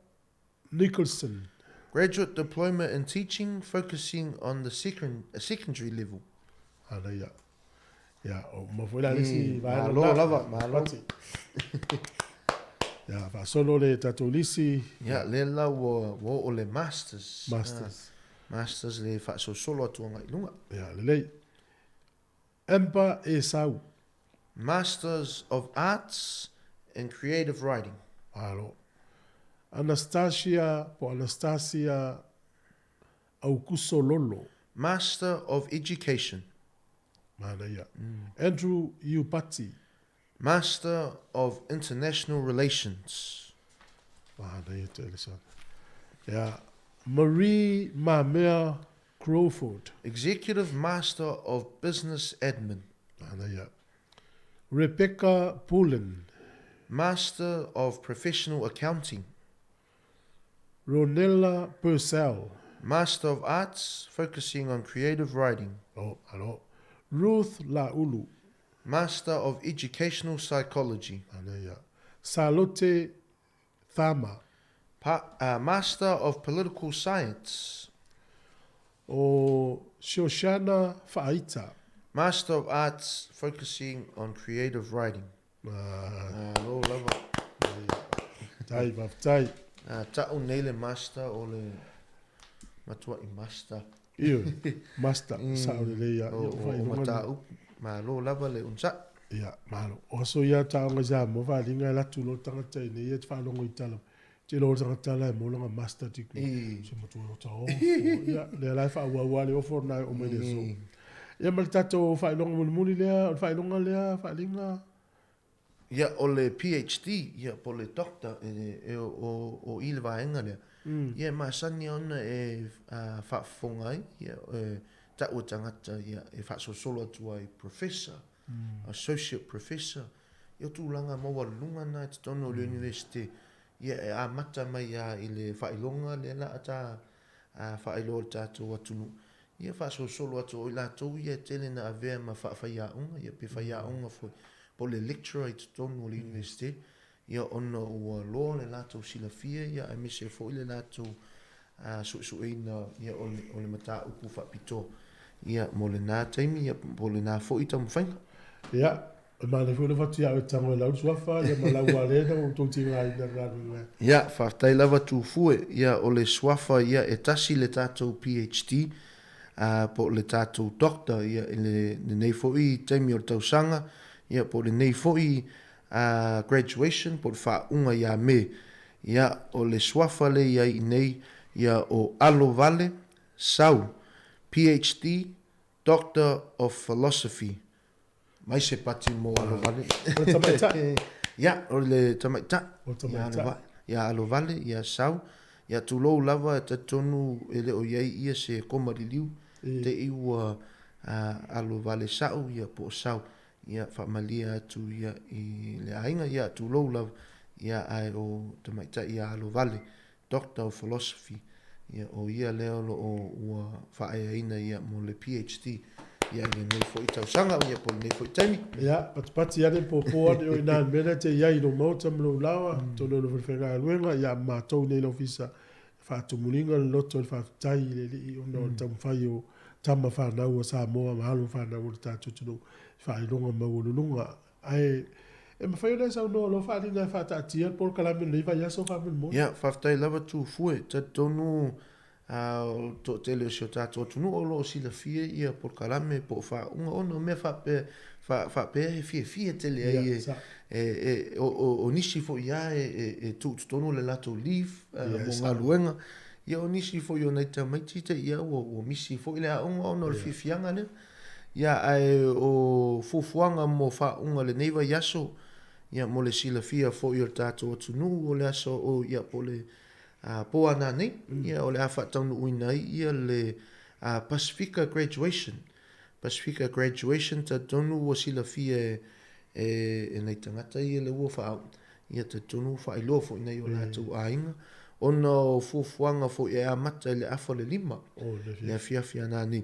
Nicholson. Graduate Diploma in Teaching, focusing on the secondary level. Manaia. Ia, o uma foi la le isi vaega Malo lena. lava, malo. Pati. Ia, faasolo le tatou lisi. Ia, lea la ua ua oo le Masters. Masters. Ah, Masters le faasolosolo atu agai i luga. Ia, lelei. Amber Esau. Masters of Arts in Creative Writing. Malo. Anastasia po Anastasia Aukuso Lolo. Master of Education. Manaia. Andrew Iupati. Master of International Relations. Manaia tele sana. Ia, Marie Mamea Crawford. Executive Master of Business Admin. Manaia. Rebecca Pullen. Master of Professional Accounting. Ronella Purcell. Master of Arts, focusing on creative writing. Oh, alo. Ruth Laulu. Master of Educational Psychology. Manaia. Salote Thama. Pa, Master of Political Science. O Shoshana Faaita. Master of Arts, focusing on creative writing. Malo lava. Tai, faafetai. Ta'u nei le master o le matua'i master. Ioe, master, sa'o lelei ia. O mataupu, malo lava le onosa'i. Ia, malo. O aso ia taoga i Samoa faaaliga e alu atu loa le tagata i inei ia te faalogo i tala. Te iloa o le tagata la e maua lana master degree. Se matua o ta ofo. Ia, lea la e faaauau lava le ofo lena e oo mai le aso. Ia ma le tatou faailoga mulimuli lea, o le faailoga lea faaaliga. Ia, o le PHD, ia, po o le Doctor, e, o, o i le vaega lea. Ia, e masani ona e faafofoga ai, ia, e ta'u e tagata, ia, e faasolosolo atu ai, Professor, Associate Professor, ia, o tulaga maualuluga na i totonu o le Universite, ia, e amata mai lava i le faailoga lea la a ta faailoa i le tatou atunuu, Ia faasolosolo atu o i latou ia e tele na avea ma faafaiaoga, ia pe faiaoga foi, po o le lecturer i totonu o le Universite, ia ona ua loa le latou silafia ia aemaise foi le latou suesueina ia o le, o le mataupu faapitoa ia mo lena taimi ia po o lena foi taumafaiga. Ia, E manaia foi le avatu ia oe tago e lau le suafa ia ma lau alena ua outou tigaina le galuega. Ia, faafetai lava Tufue. Ia, o le suafa ia e tasi le tatou PHD, a, po o le tatou Doctor, ia, i le, lenei foi taimi o le tausaga, ia, po o lenei foi, a, graduation, po o le faauuga ia Me. Ia, o le suafa lea i ai i nei, ia, o Alo Vale Sau, PHD, Doctor of Philosophy, Mai se pati mo Alovale. O le tamaitai. Ia, o le tamaitai. O le tamaitai. Ia Alovale, ia Sau. Ia tulou lava e talitonu e le o i ai ia se koma liliu. Te i ua Alovale sa'u ia po o Sau. Ia faamalie atu ia i le aiga. Ia tulou lava. Ia ae o tamaitai ia Alovale. Doctor of Philosophy, ia o ia lea o lo o ua faaeaina ia mo le PHD ia i lenei foi tausaga ia po o lenei foi taimi. Ia, patipati ane, pōpō ane oe i nā mea lea te i ai i lou maota ma lou laoa, tonu o le falefaigaluega, ia ma matou nei i le ofisa, e faatumuliga le loto i le faafetai i le Alii ona o le taumafai o tama fanau a Samoa ma alo fanau o le tatou atunuu i faailoga maualuluga. Ae e mafai ona e saunoa loa faaaliga e faataatia le polokalame lenei vaiaso faamolemole. Ia, faafetai lava Tufue. Talitonu o le toatele o si o tatou atunuu o lo o silafia ia polokalame po o faauuga ona o mea faapea, faapea e fiafia tele ai e, e, e, o, o, o nisi foi lava e, e, e tuu i totonu le latou leave mo galuega. Ia o nisi foi o nai tamaiti te i ua, ua misi foi le aoga ona o le fiafiaga lea. Ia, ae o fuafuaga mo faauuga lenei vaiaso, ia, mo le silafia foi o le tatou atunuu o le aso o, ia, po o le po a nanei, ia, o le a faataunuuina ai ia le Pasifika Graduation. Pasifika Graduation, talitonu ua silafia e, e, e nai tagata ia le ua faauu, ia, talitonu ua faailoa foi i nai o latou aiga, ona o fuafuaga foi e amata i le afa o le 5, le afiafi a nanei.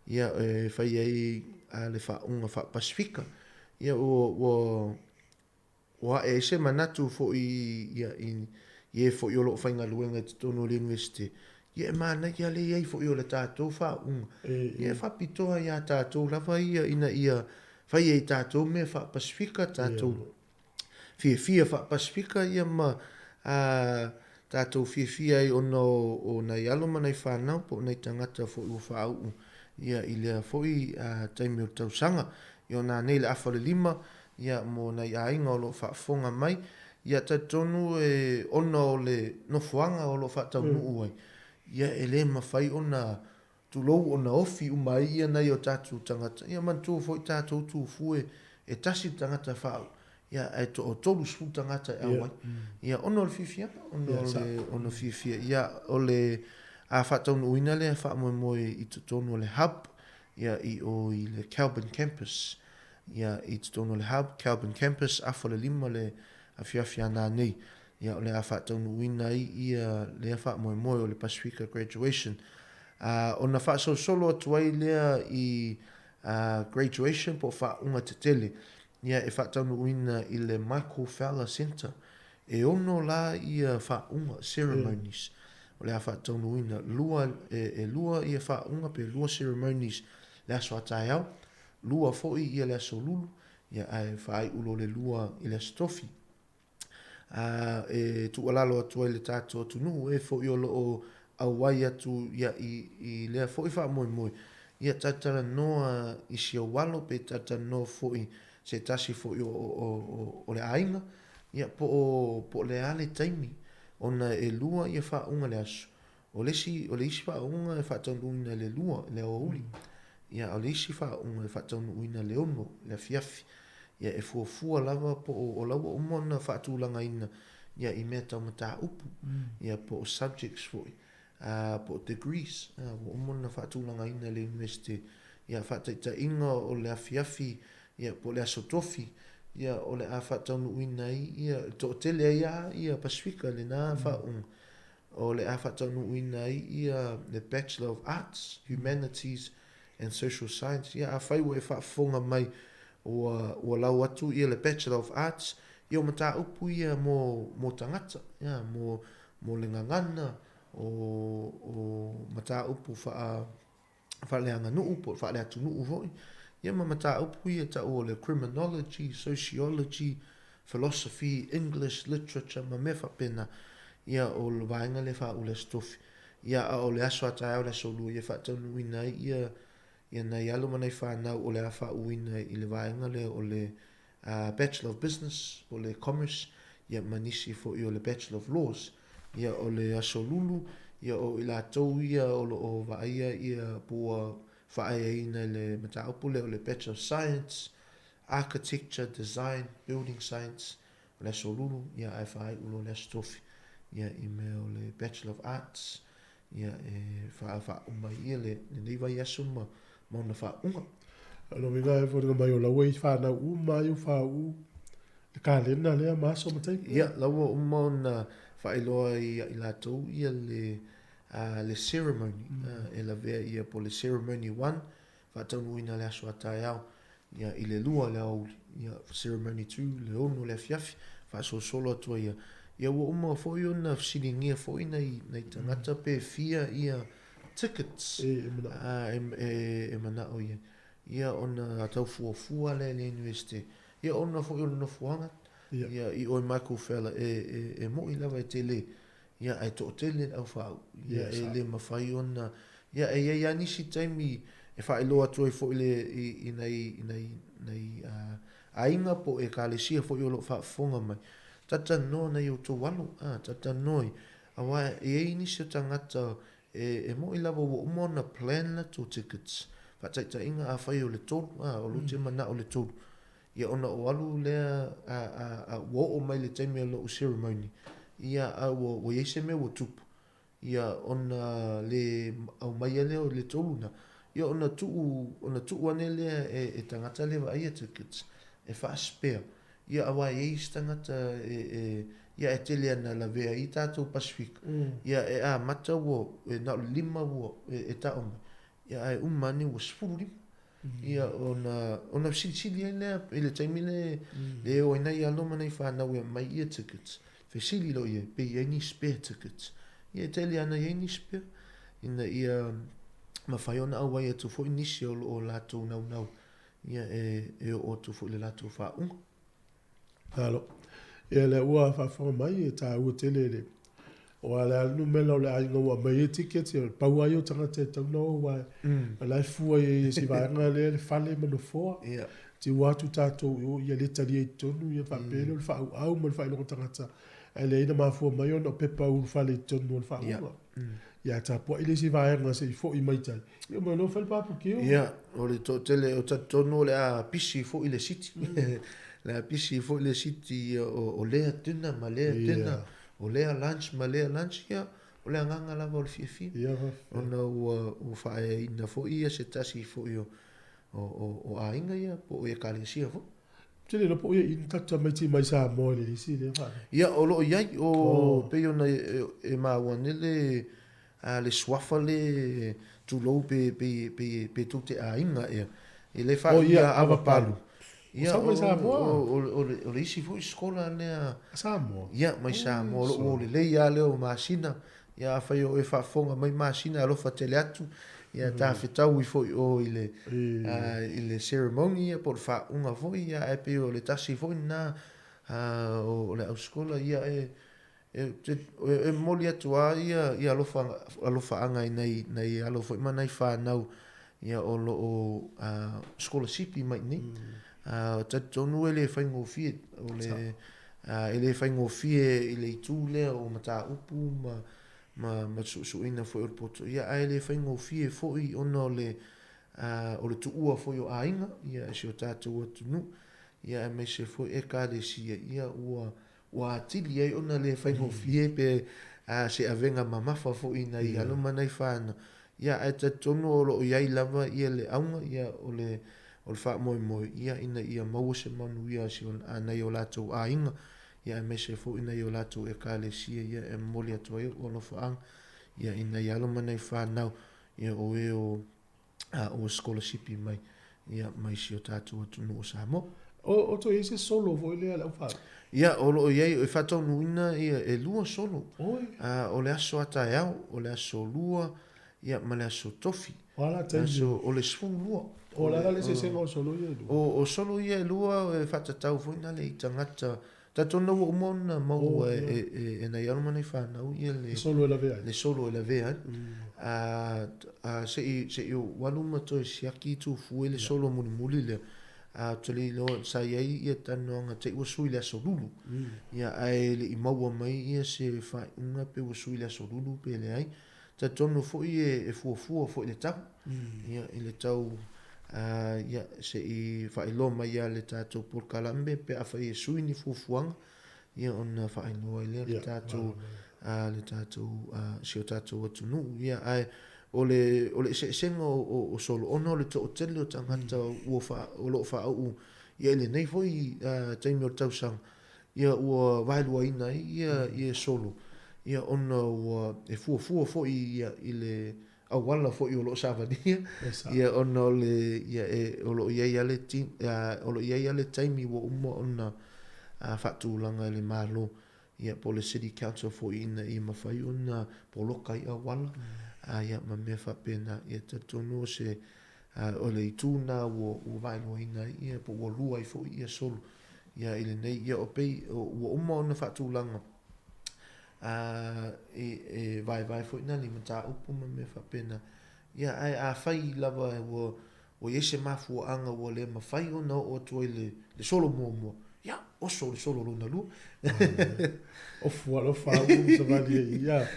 Ia, e fai ai le faauuga faa-Pasifika. Ia, ua, ua, ua ae ai se manatu foi ia, i, i e foi o lo o faigaluega i totonu o le Iunivesite. Ia e manaia le i ai foi o le tatou faauuga, ia e faapitoa iā tatou lava ia ina ia fai ai tatou mea faa-Pasifika, tatou fiafia faa-Pasifika ia ma tatou fiafia ai ona o nai alo ma nai fanau po o nai tagata foi ua faauu ia i lea foi taimi o le tausaga. Ia ona anei le afa o le lima ia mo nai aiga o lo o faafofoga mai. Ia talitonu e ona o le nofoaga o lo o faataunuu ai, ia e le mafai ona tulou ona ofi uma ai ia nai o tatou tagata. Ia manatua foi tatou Tufue e tasi le tagata faauu, ia ae toa 30 tagata e auai. Ia ona o le fiafiaga, ona o le ona fiafia. Ia o le a faataunuuina lea faamoemoe i totonu o le hub, ia i o i le Kelburn Campus. Ia, i totonu o le Hub, Kelburn Campus, afa le lima le afiafi a nanei. Ia, o le a faataunuuina ai ia lea faamoemoe o le Pasifika Graduation. A, ona faasolosolo atu ai lea i a, graduation po o faauuga tetele, ia e faataunuuina i le Michael Fowler Centre. E ono la ia faauuga, ceremonies, o le a faataunuuina. Lua, e, e lua ia faauuga pe lua ceremonies le aso a taeao, Lua foi ia le aso lulu, ia ae faaiu loa le lua i le aso tofi. A e tuualalo atu ai le tatou atunuu e foi o lo o auai atu ia i, i lea foi faamoemoe, ia talatalanoa i si ou alo pe talatalanoa foi se tasi foi o, o, o, o le aiga, ia po o, po o le a le taimi, ona e lua ia faauga le aso, O le isi, o le isi faauuga e faataunuuina i le lua i le aoauli, ia a o le isi faauuga e faataunuuina i le ono i le afiafi. Ia e fuafua lava po o, o la ua uma ona faatulagaina ia i mea tau mataupu, ia po o subjects foi, a, po o degrees, a, ua uma ona faatulagaina e le Iunivesite. Ia faataitaiga o le afiafi, ia po o le aso tofi, ia o le a faataunuuina ai ia, e toatele ai lava ia Pasifika i lena faauuga. O le a faataunuuina ai ia le Bachelor of Arts, Humanities and Social Science. Ia afai ua e faafofoga mai ua ua lau atu ia le Bachelor of Arts, ia o mataupu ia mo mo tagata, ia mo mo le gagana, o o mataupu faa faaleaganuu po o faaleatunuu foi, ia ma mataupu ia e tau o le criminology, sociology, philosophy, English literature ma mea faapena. Ia o le vaega lea e faauu i le Aso Tofi. Ia a o le aso a taeao le Aso Lua ia e faataunuuina ai ia ia nai alo ma nai fanau o le a faauuina i le vaega lea o le Bachelor of Business po o le Commerce, ia ma nisi foi o le Bachelor of Laws. Ia o le Aso Lulu, ia o i latou ia o lo o vaaia ia po ua faaeaina i le mataupu lea o le Bachelor of Science, Architecture, Design, Building Science, o le Aso Lulu, ia ae faaiu loa le Aso Tofi, ia i mea o le Bachelor of Arts, Ia, e faauma ai ia lenei vaiaso ma ma ona faauuga. O lona uiga e foliga mai o la ua i fanau uma ai ua faauu le kalena lea ma aso ma taimi. Ia, la ua uma ona faailoa ia i latou ia le le ceremony e lavea ia po o le ceremony one Faataunuuina le aso a taeao, ia, i le lua le aoauli, ia, ceremony two, le ono le afiafi, faasolosolo atu ai ia. Ia ua uma foi ona fesiligia foi nai, nai tagata pe fia ia tickets e, e manao, a, e, e, e manao i ai. Ia ona tau fuafua lea i le Iunivesite. Ia ona foi o le nofoaga, ia, ia i oe Michael Fella, e, e, e moi lava e tele Ia, ae toatele le au faauu. Ia, e le mafai ona... Ia, e i ai lava nisi taimi e faailoa atu ai foi le, i, i nai, i nai, nai uh, aiga po o ekalesia foi o lo o faafofoga mai. Talatalanoa nai outou alo, a, talatalanoa i, aua e i ai nisi o tagata e, e moi lava ua uma ona plan latou tickets. Faataitaiga afai o le tolu, a, o lou te manao le tolu. Ia ona ou alu lea a, a, a ua oo mai le taimi o lo'u ceremony, ia a ua, ua i ai se mea ua tupu, ia ona le aumaia lea o le tolu na, ia ona tuu, ona tuu ane lea e, e tagata lea e vaaia tickets, e faa-spare. Ia aua e i ai isi tagata e, e, ia e tele ana lavea ai tatou Pasifika, ia e amata ua, e na o le lima ua, e, e tao mai, ia ae uma ane ua 15. Ia ona ona fesilisili ai lea i le taimi le le o ai nai alo ma nai fanau e aumai ia tickets. Fesili loa i ai pe i ai ni spare tickets. Ia e tele ana i ai ni spare. ina ia mafai ona auai atu foi nisi o lo o latou naunau ia e e oo atu foi i le latou faauga. Malo. Ia lea ua faafofoga mai e taua tele le aua o le a le numera o le aiga ua aumai ai tickets, ia pau lava ia o tagata e tatau ona o aua o la e fua i ai e si vaega lea le fale ma nofoa. Tiu atu tatou i o ia le talia i totonu ia faapea lea o le faaauau ma le faailoga tagata ae leai na mafua mai ona o pepa ulufale i totonu o le faauuga. Ia ae tapuai le isi vaega se i foi mai tai, ia omai loa fai le barbecue. Ia, o le toatele, o talitonu o le a pisi foi le city. O le a pisi foi le city o lea dinner ma lea dinner, o lea lunch ma lea lunch, ia, o le agaga lava o le fiafia. Ona ua faaeaina foi ia se tasi foi o o aiga ia po o Ekalesia foi. Ou te le iloa po o ia i ni tatou tamaiti mai Samoa i le isi lea faalogo. Ia, o lo o i ai, o pei ona e maua ane le le suafa le tulou pe pe pe pe tou te aiga ea. E le faauiga Ava Palu. Ia, o mai Samoa. O le isi foi skola lea. A Samoa? Ia, mai Samoa. O lou lelei lava lea o masina. Ia afai o oe faafofoga mai masina alofa tele atu, ia ta fetaui foi o i le i le ceremony ia po o le faauga foi ia ae pei o le tasi foi lena o le au skola ia e e momoli atu lava ia ia alofa alofaaga i nai nai alo foi ma nai fanau ia o lo o sikolasipi mai i inei. Talitonu e le faigofie o le E le faigofie i le itu lea o mataupu ma ma ma le suesueina foi o le poto, ia ae le faigofie foi ona o le o le tuua foi o aiga ia e si o tatou atunuu, ia aemaise foi Ekalesia, ia ua ua atili ai ona le faigofie pe se avega mamafa foi i nai alo ma nai fanau. Ia, ae talitonu o lo o i ai lava ia le auga, ia, o le, o le faamoemoe, ia, ina ia maua se manuia a si o, a nai o latou aiga, ia, aemaise foi nai o latou Ekalesia, ia, e momoli atu ai ou alofaaga, ia, i nai alo ma nai fanau, ia, o e o, a, ua sikolasipi mai, ia, mai si o tatou atunuu o Samoa. O, o toe i ai se solo foi lea a le aufāu? Ia, o lo o i ai, e faataunuuina ia, e lua solo. Oi. A, o le aso a taeao, o le aso lua, ia, ma le aso tofi. O a la taimi? Aso, o le 12. O le a la le eseesega o solo ia e lua? O, o solo ia e lua, e faatatau foi na le i tagata Talitonu ua uma ona maua e nai alo ma nai fanau ia le solo e lavea ai. Le solo e lavea ai. A se i se i ou alu ma toe siaki i Tufue le solo mulimuli lea. A ou te le iloa sa i ai ia talanoaga te i ua sui le aso lulu. Ia ae le i maua mai ia se faaiuga pe ua sui le aso lulu pe leai. Talitonu foi e fuafua foi le tau. Ia i le tau ia se i faailoa mai ia le tatou polokalame pe afai e sui ni fuafuaga ia ona faailoa ai lea le tatou le tatou si o tatou atunuu. Ia ae o le o le eseesega o solo ona o le toatele o tagata ua o lo o faauu ia i lenei foi taimi o le tausaga ia ua vaeluaina ai ia ia solo ia ona ua e fuafua foi ia i le auala foi o lo o savalia ia ona o le ia e o lo o i ai lava le o lo o i ai lava le taimi ua uma ona faatulaga e le Malo ia po o le City Council foi ina ia mafai ona poloka ai auala ia ma mea faapena. Ia talitonu o se o le itu lena ua ua vaeluaina ai ia po ua lua ai foi ia solo ia i lenei ia o pei ua uma ona faatulaga a e, e vaevae foi nā le mataupu ma mea faapena. Ia ae afai lava ua ua i ai se mafuaaga ua le mafai ona oo atu ai le, le solo muamua, ia, oso le solo lona lua. Ofu alofa au savali ai. Ia,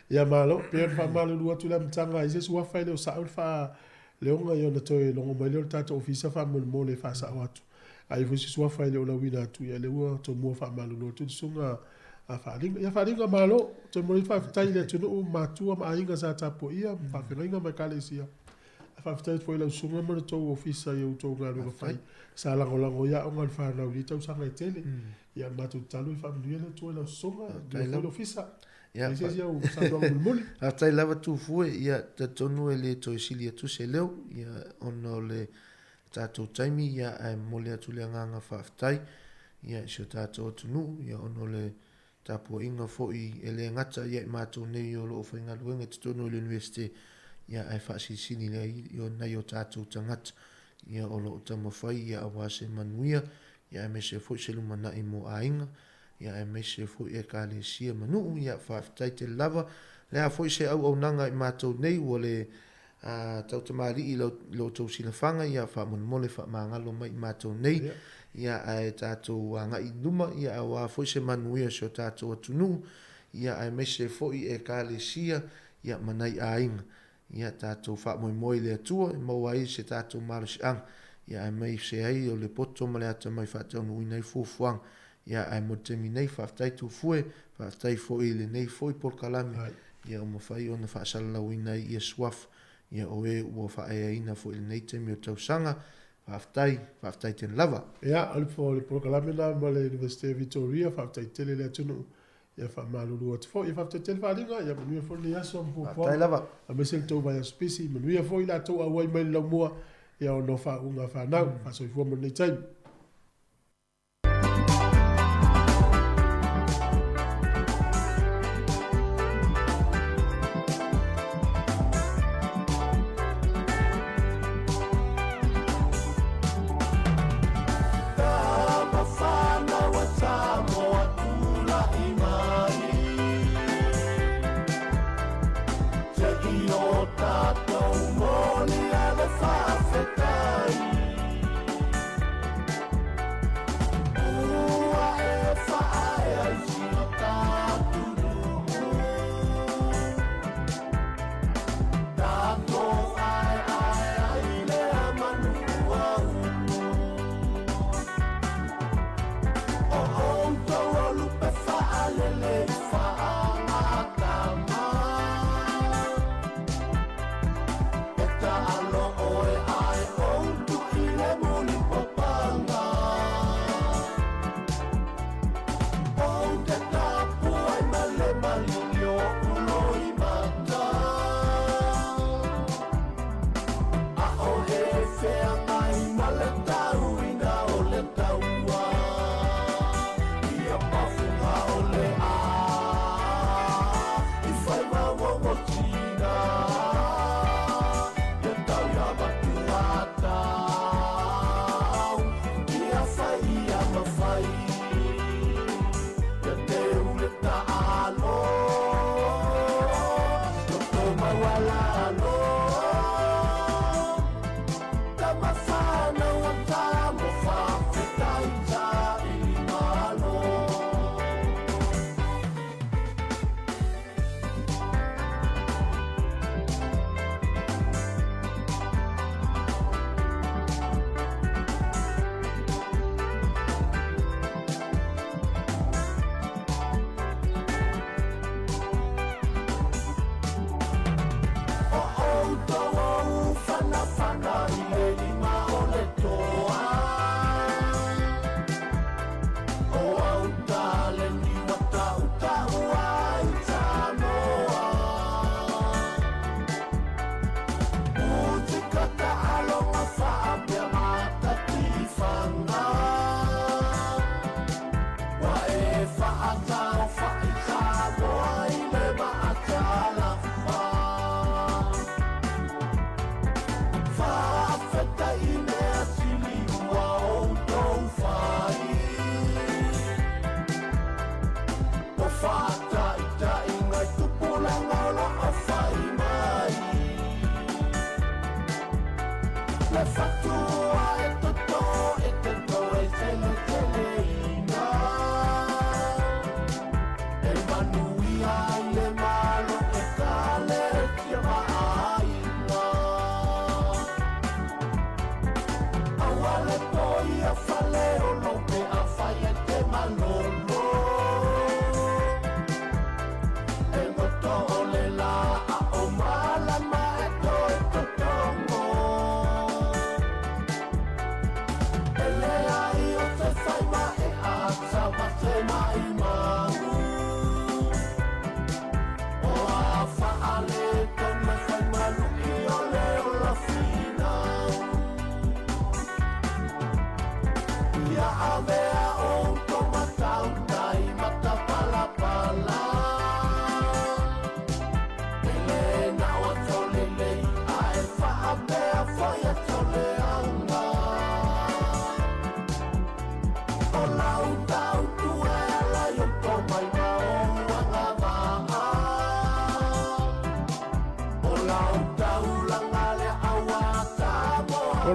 ia malo, pei ona faamalulu atu le amataga i se suafa e le o sao le faaleoga ia ona toe logo mai lea o le tatou ofisa faamolemole e faasao atu. A i ai foi se suafa e le o lauina atu, ia lea ua tomua faamalulu atu le susuga a Faaliga. Ia Faaliga, malo, toe momoli le faafetai i le atunuu, matua ma aiga sa tapuaia, faafeagaiga ma ekalesia. Ae faafetai atu foi i lau susuga ma le tou ofisa i a outou galuega fai sa lagolago ai aoga a le fanau i nei tausaga e tele. Ia o le matou tatalo ia faamanuia le Atua i lau susuga, manuia foi le ofisa. Ia, Ai se isi au saunoaga mulimuli? Faafetai lava Tufue, ia talitonu e le toe sili atu se leo, ia ona o le tatou taimi, ia ae momoli atu le agaga faafetai ia i si o tatou atunuu, ia ona o le. tapuaiga foi e le gata ia i matou nei o lo o faigaluega i totonu o le Iunivesite, ia ae faasilisili ai i nai o tatou tagata ia o lo o taumafai ia aua se manuia, ia aemaise foi se lumanai mo aiga, ia aemaise foi Ekalesia ma nuu, ia faafetai tele lava. Le a foi se auaunaga i matou nei ua le tautamalii i lo outou silafaga, ia faamolemole faamagalo mai i matou nei, ia ae tatou agai i luma, ia aua foi se manuia o si o tatou atunuu, ia aemaise foi Ekalesia, ia ma nai aiga. Ia tatou faamoemoe i le Atua e maua ai se tatou malosiaga, ia aemaise ai o le poto ma le atamai faataunuuina ai fuafuaga. Ia ae mo le taimi nei, faafetai Tufue, faafetai foi i lenei foi polokalame, ia ua mafai ona faasalalauina ai ia suafa, ia o e ua faaeaina foi i lenei taimi o le tausaga. Faafetai, faafetai tele lava. Ia, o le polokalame lena ma le Iunivesite o Vitoria, faafetai tele i le atunuu. Ia faamalulu atu foi. Ia faafetai tele faaaliga, ia manuia foi lenei aso ma fuafuaga. Faafetai lava. Aemaise le tou vaiaso pisi, manuia foi i latou auai mai i le laumua, ia ona o faauuga a fanau. Faasoifua mo lenei taimi.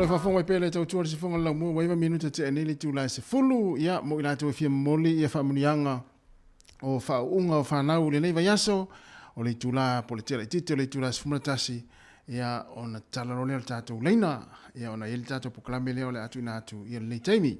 O lo o faafofoga mai pea le tautua i le sifoga o le laumua ua 9 minute tea nei le itula e 10, ia, mo i latou e fia momoli ia faamanuiaga o faauuga o fanau i lenei vaiaso, o le itula po o le tea laitiiti o le itula e 11, ia, ona tatala loa lea o le tatou laina, ia, ona i ai le tatou polokalame lea o le a tuuina atu i lenei taimi.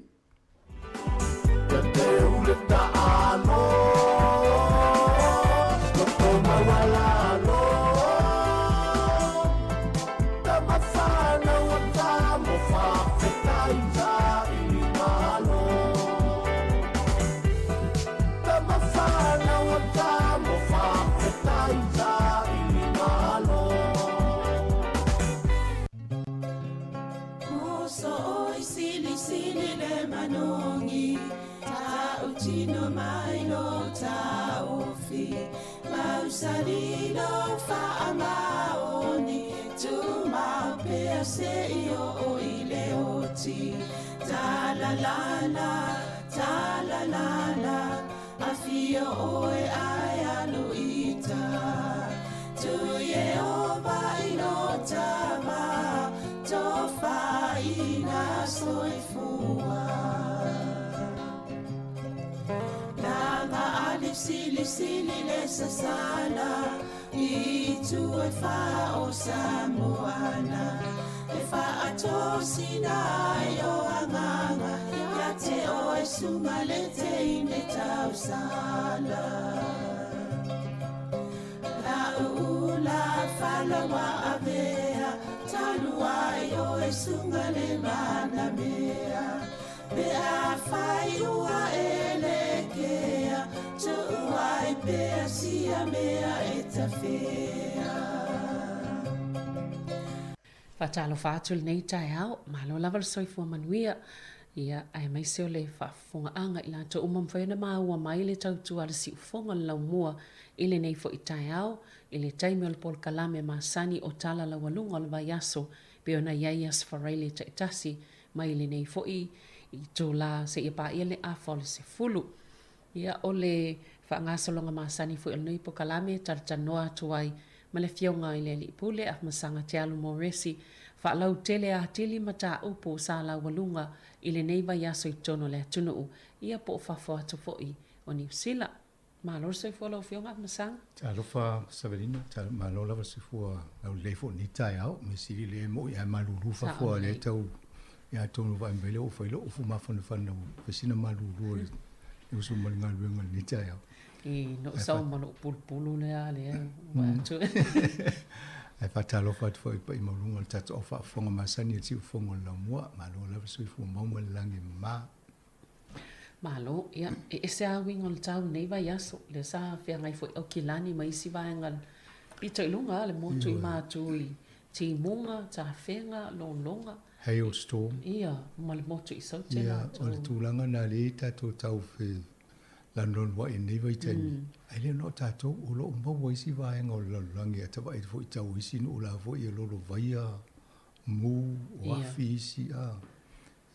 Faatalofa atu i lenei taeao, malo lava le soifua manuia, ia, aemaise o le faafofogaaga i latou uma mafai ona maua mai le tautua a le siufofoga o le laumua i lenei foi taeao, i le taimi o le polokalame masani o Tala Laualuga o le Vaiaso, pei ona i ai Aso Faraile taitasi mai lenei foi itula seia paia le afa o le 10. Ia, o le faagasologa masani foi o lenei polokalame e talatalanoa atu ai ma le Afioga i le Alii Pule Afamasaga Tealu Moresi, faalautele atili mataupu sa laualuga i lenei vaiaso i totonu o le atunuu, ia po o fafo atu foi o Niu Sila. Malo le soifua lau Afioga Afamasaga. Talofa Savelina, malo lava le soifua laulelei foi i lenei taeao. Mea sili lea e moi ae malulu fafo a lea tau ia atonu vaai mai lea ua fai lou ufu mafanafana ua fai sina malulu o le usu ma le galuega i lenei taeao. I no sau ma lou pulupulu lea lea ua atu. Ae faatalofa atu foi i paia maualuga o le tatou au faafofoga masani o le siufofoga o le laumua. Malo lava le soifua mau ma le lagi e mama. Malo, ia, e ese lava uiga o le tau i lenei vaiaso. Lea sa feagai foi Aukilani ma isi vaega pito i luga le motu i Matu i Timuga, Tafega, Lologa. Hailstorm. Ia, ma le motu i Saute Ia, o le tulaga lena lea e tatou tau felanulanuai i lenei vaitaimi, ae le na o tatou, o lo o maua isi vaega o le lalolagi a tavaai foi i tau o isi nuu la foi e lolovaia, mu, o afi isi, a.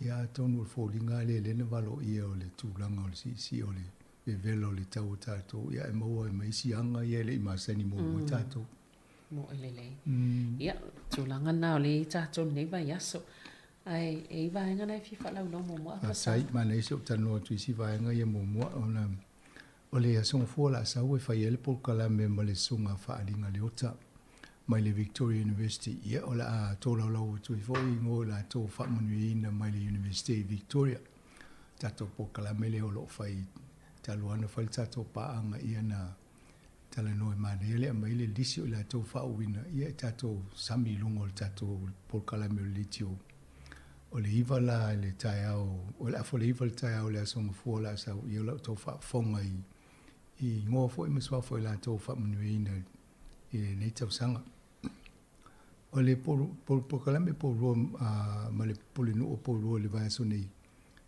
Ia atonu o le foliga lava lea lea na valoia o le tulaga o le siisii o le vevela o le tau o tatou, ia ae maua ai ma isi aga ia e le i masani muamua ai tatou. Moe lelei. Ia, tulaga na o lea e i ai tatou i lenei vaiaso. Ae e i ai vaega na e fia faalaulau muamua a Faafetai, manaia si ou talanoa atu i isi vaega ia muamua ona o le Aso Gafua o le a sau e fai ai le polokalame ma le Susuga Faaliga Leota mai le Victoria University. Ia, o le a tolaulau atu ai foi igoa o i latou faamanuiaina mai le Universite i Victoria. Tatou polokalame lea o lo o fai talu lava ona fai le tatou paaga ia na talanoa e manaia le aumai le lisi o i latou faauuina ia e tatou sami i luga o le tatou polokalame o le leitio. O le 9 la i le taeao, o le afa o le 9 i le taeao i le Aso Gafua o le a sau, ia o la outou faafofoga i igoa foi ma suafa o i latou faamanuiaina i lenei tausaga. O le polokalame poulua ma le pulenuu o poulua i le vaiaso nei,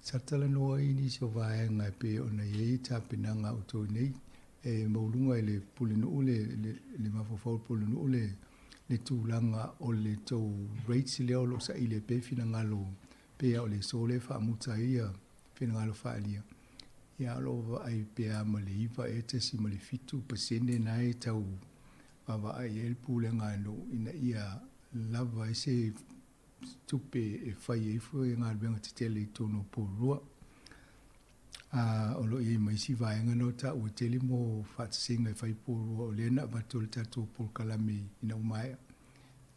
sa talanoa ai nisi o vaega e pei ona i ai tapenaga a outou nei e maualuga i le pulenuu le, le mafaufau o le pulenuu le, le tulaga o le tou rates lea o lo o saili ai pea finagalo pei lava o le aso lea e faamuta ai finagalo faaalia. Ia o lo o vaai pea ma le 9 ea 0.7% na e tau vaavaai i ai le pulega a nuu ina ia lava ai se tupe e fai ai foi galuega tetele i totonu o Porirua. A o lo o i ai ma isi vaega na o taua tele mo faatasiga e fai i Porirua o lea na avatu e le tatou polokalame ina ua maea.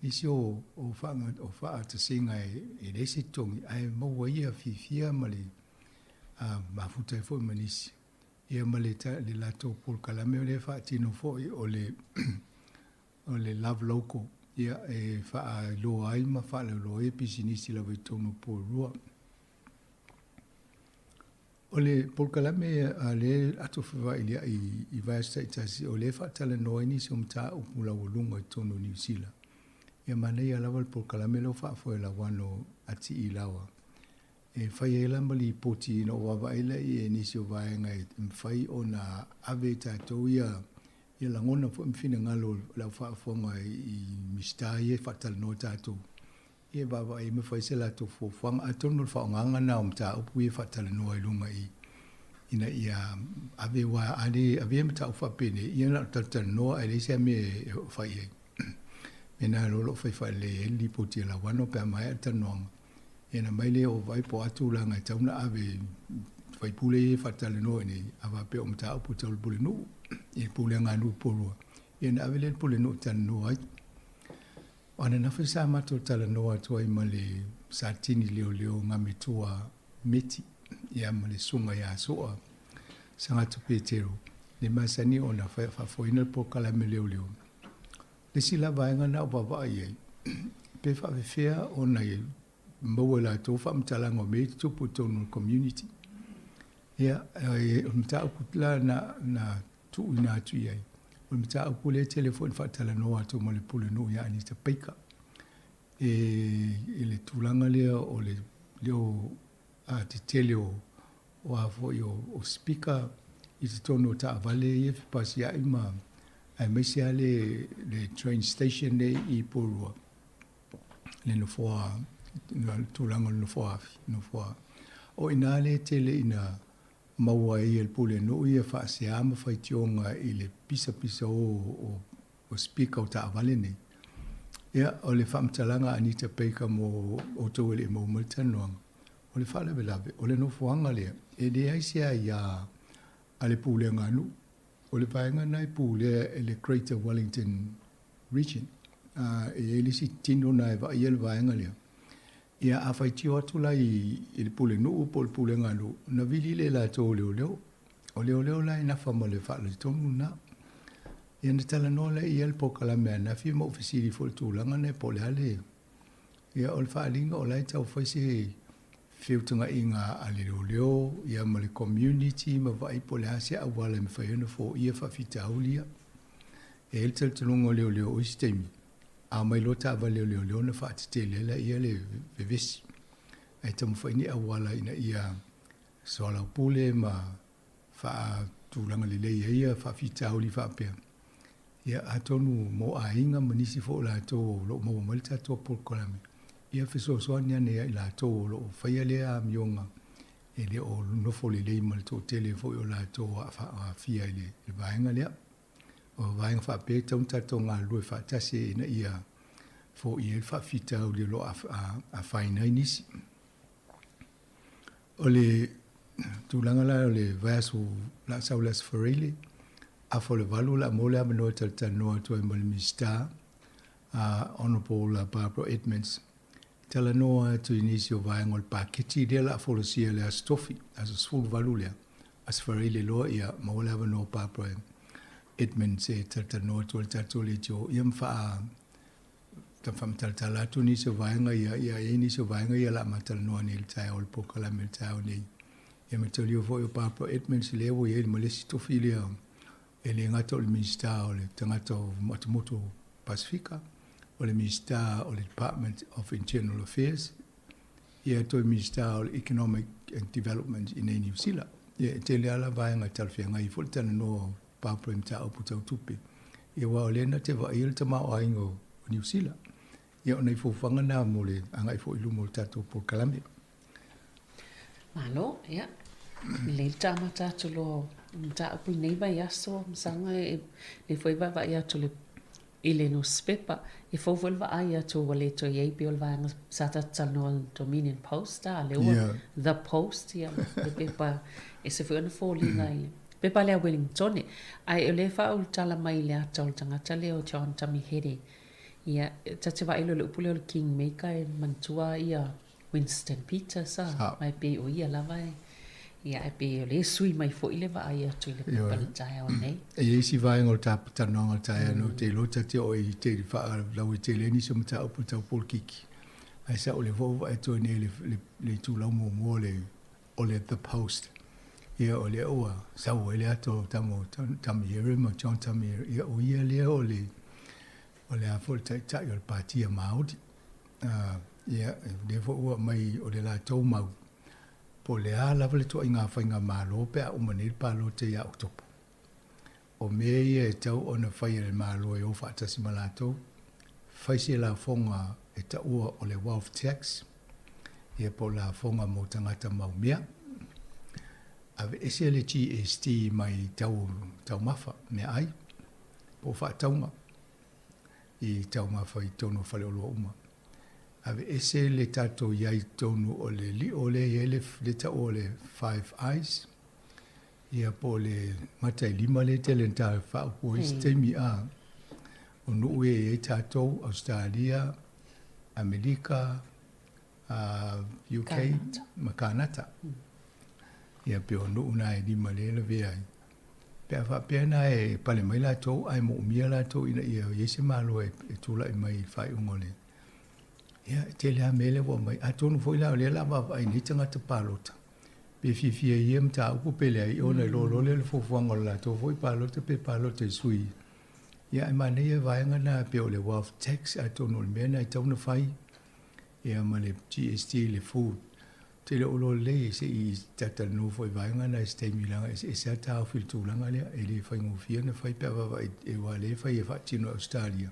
Nisi o o faatasiga e leai se totogi ae maua ai ia fiafia ma le mafuta ai foi ma nisi. Ia ma le le latou polokalame o lea e faatino foi o le o le Love Local, ia e faailoa ai ma faalauiloa ai pisinisi lava i totonu o Porirua. O le polokalame a le Ato Fevailia'i i vaiaso taitasi o lea e faatalanoa ai nisi o mataupu laualuga i totonu o Niu Sila. Ia manaia lava le polokalame lea ua faafoe e Lauano a Ti'ilawa E fai ai la ma lipoti ina ua vaavaai lea i nisi o vaega e mafai ona ave e tatou ia ia lagona foi ma finagalo o le au faafofoga i Minisita ia e faatalanoa tatou, ia e vaavaai ai ma fai se latou fuafuaga. Atonu o le faaaogaga lena o mataupu ia e faatalanoa i luga i ina ia ave aua a le avea mataupu faapenei, ia na o le talatalanoa ae leai se mea e fai ai. Mena o lo o fai faalelei ai le lipoti a Lauano pe a maea le talanoaga. Ia na mai lea o vaai po o a tulaga e tatau ona ave i faipule ia e faatalanoa i inei, a faapea o mataupu tau le pulenuu, i le pulega a nuu Porirua, ia ona ave lea i le pulenuu e talanoa ai. O ananafi sa matou talanoa atu ai ma le Satini leoleo Gametua Meti, ia ma le Susuga ia Soa Sagatu Petero, le masani ona faafoeina le polokalame leoleo. Le isi la vaega na ou vaavaai i ai, pe faapefea ona maua e latou faamatalaga o mea ia e tutupu i totonu o le community. Ia, o le mataupu la na tuuina atu i ai, o le mataupu lea e tele foi ina faatalanoa atu ma le Pulenuu ia Anita Baker, i le tulaga lea o le leo tetele o a foi o speaker i totonu o taavale ia e fepasia'i ma aemaise lava le train station nei i Porirua, le nofoa, le tulaga o le nofoa afi, nofoa. O i ina lea e tele ina maua ai e le Pulenuu ia faasea ma faitioga i le pisapisa o o speaker o taavale nei. Ia, o le faamatalaga a Anita Baker mo outou e le i maua mai le talanoaga, o le faalavelave, o le nofoaga lea, e leai se aia a le pulega a nuu. O le vaega lena e pulea e le Greater Wellington Region. E i ai le isi tino lena e vaaia le vaega lea. Ia, a faitio atu la i le pulenuu po o le pulega a nuu, ona vili lea e latou o leoleo. O leoleo la e nafa ma le faaletonu lena. Ia na talanoa lea i ai le polokalame ananafi ma ou fesili foi i le tulaga lea po o le a le... Ia o le faaaliga o la e tau fai se feutagaiga a le leoleo ia ma le community ma vaai po o le a se auala e mafai ai ona foia faafitauli ia. E i ai le talitonuga o leoleo o isi taimi, a omai loa taavale a leoleo ona faatetele ai laia le vevesi. Ae taumafai ni auala ina ia soalaupule ma faatulaga lelei ai ia faafitauli faapea. Ia atonu mo aiga ma nisi foi o latou o lo o maua mai le tatou polokalame, ia fesoasoani ane ia i latou o lo o faia lea amioga e le o nofo lelei ma le toatele foi o latou o aafia i le vaega lea. O vaega faapea e tatau ona tatou galulue faatasi ina ia foia ai le faafitauli o lo o afaina ai nisi. O le tulaga la o le vaiaso o le a sau i le Aso Faraile, afa o le 8 o le a maua le avanoa e talatalanoa atu ai ma le Minisita, Honourable Barbara Edmonds, e talanoa atu i nisi o vaega o le paketi lea o le a folasia i le Aso Tofi, aso 18 lea, Aso Faraile loa, ia maua le avanoa o Barbara Edmonds e talatalanoa atu ai i le tatou leitio, ia ma faa faamatalatala atu nisi o vaega ia, ia e i ai nisi o vaega ia o le a ma talanoa nei i le taeao o le polokalame i le taeao nei. Ia mataulia foi o Barbara Edmonds lea ua i ai ma le isi tofi lea e le gata o le Minisita o le tagata o Atumotu Pasifika, o le Minisita o le Department of Internal Affairs, ia toe Minisita o le Economic and Development i nei Niu Sila. Ia e tele lava la vaega e talafeagai ai foi le talanoa o Barbara i mataupu tau tupe. Ia aua o lea na te vaaia le tamaoaiga o Niu Sila. Ia o nai fuafuaga na mo le agai foi i luma o le tatou polokalame. Malo, ia. Lelei le amata atu loa o mataupu i lenei vaiaso, Masaga, e lelei foi vaavaai atu le. i le nusipepa. E fou foi le vaai atu ua le toe i ai pei o le vaega sa tatou talanoa i le Dominion Post, a lea ua The Post, ia, le pepa e ese foi ona foliga i le pepa lea a Welingtone. Ae o lea e faaulutala mai i le ata o le tagata lea o John Tamihere. Ia, ta te vaai loa i le upu lea o le Kingmaker e manatua ia Winston Peters a, ma e pei o ia lava e, ia, ae pei o lea e sui mai foi le vaai atu i le pepa i le taeao nei. E i ai isi vaega o le talanoaga o le taeao nei, ou te iloa ta te oo i te faalauaitele ai nisi o mataupu tau polokiki, ae sa o lea foi ua vaai atu ai nei i le itulau muamua o le The Post, ia o lea ua sau ai le ata o tama o Tamihere ma John Tamihere, ia o ia lea o le o le a foi le taitai o le Pātia Māori. Ia, o lea foi ua aumai o le latou mau, po o le a lava le ituaiga faigamalo pe a uma nei le palota ia Oketopa. O mea ia e tatau ona fai e le Malo e o faatasi ma latou, fai se lafoga e taua o le wealth tax, ia po o lafoga mo tagata mau mea, aveese le GST mai tau taumafa, meaai, po o faatauga i taumafa i totonu o faleoloa uma. Aveese le tatou i ai i totonu o le lio lea e i ai le taua o le Five Eyes, ia po o le mata e lima lea e tele ina ta faaupu ai isi taimi, a o nuu ia e i ai tatou, Ausetalia, Amelika, UK ma Kanata. Ia pei o nuu na e lima lea e lavea ai. Pe a faapea na e pale mai latou ae moomia latou ina ia i ai se Malo e tulai mai i le faaiuga o le. Ia, e tele lava mea lea ua aumai. Atonu foi la o lea o le a vaavaai nei tagata palota pe fiafia i ia mataupu pe leai, ona e iloa loa lea o le fuafuaga o le latou foi palota pe palota i sui. Ia, ae manaia vaega na pei o le wealth tax, atonu o le mea lena e tatau ona fai, ia ma le GST i le food. Ou te le o iloa lelei se i talatalanoa foi i vaega na i se taimi leaga e eseese lava taofi i le tulaga lea. E le faigofie ona fai pe a vaavaai aua o lea e fai e faatino e Ausetalia.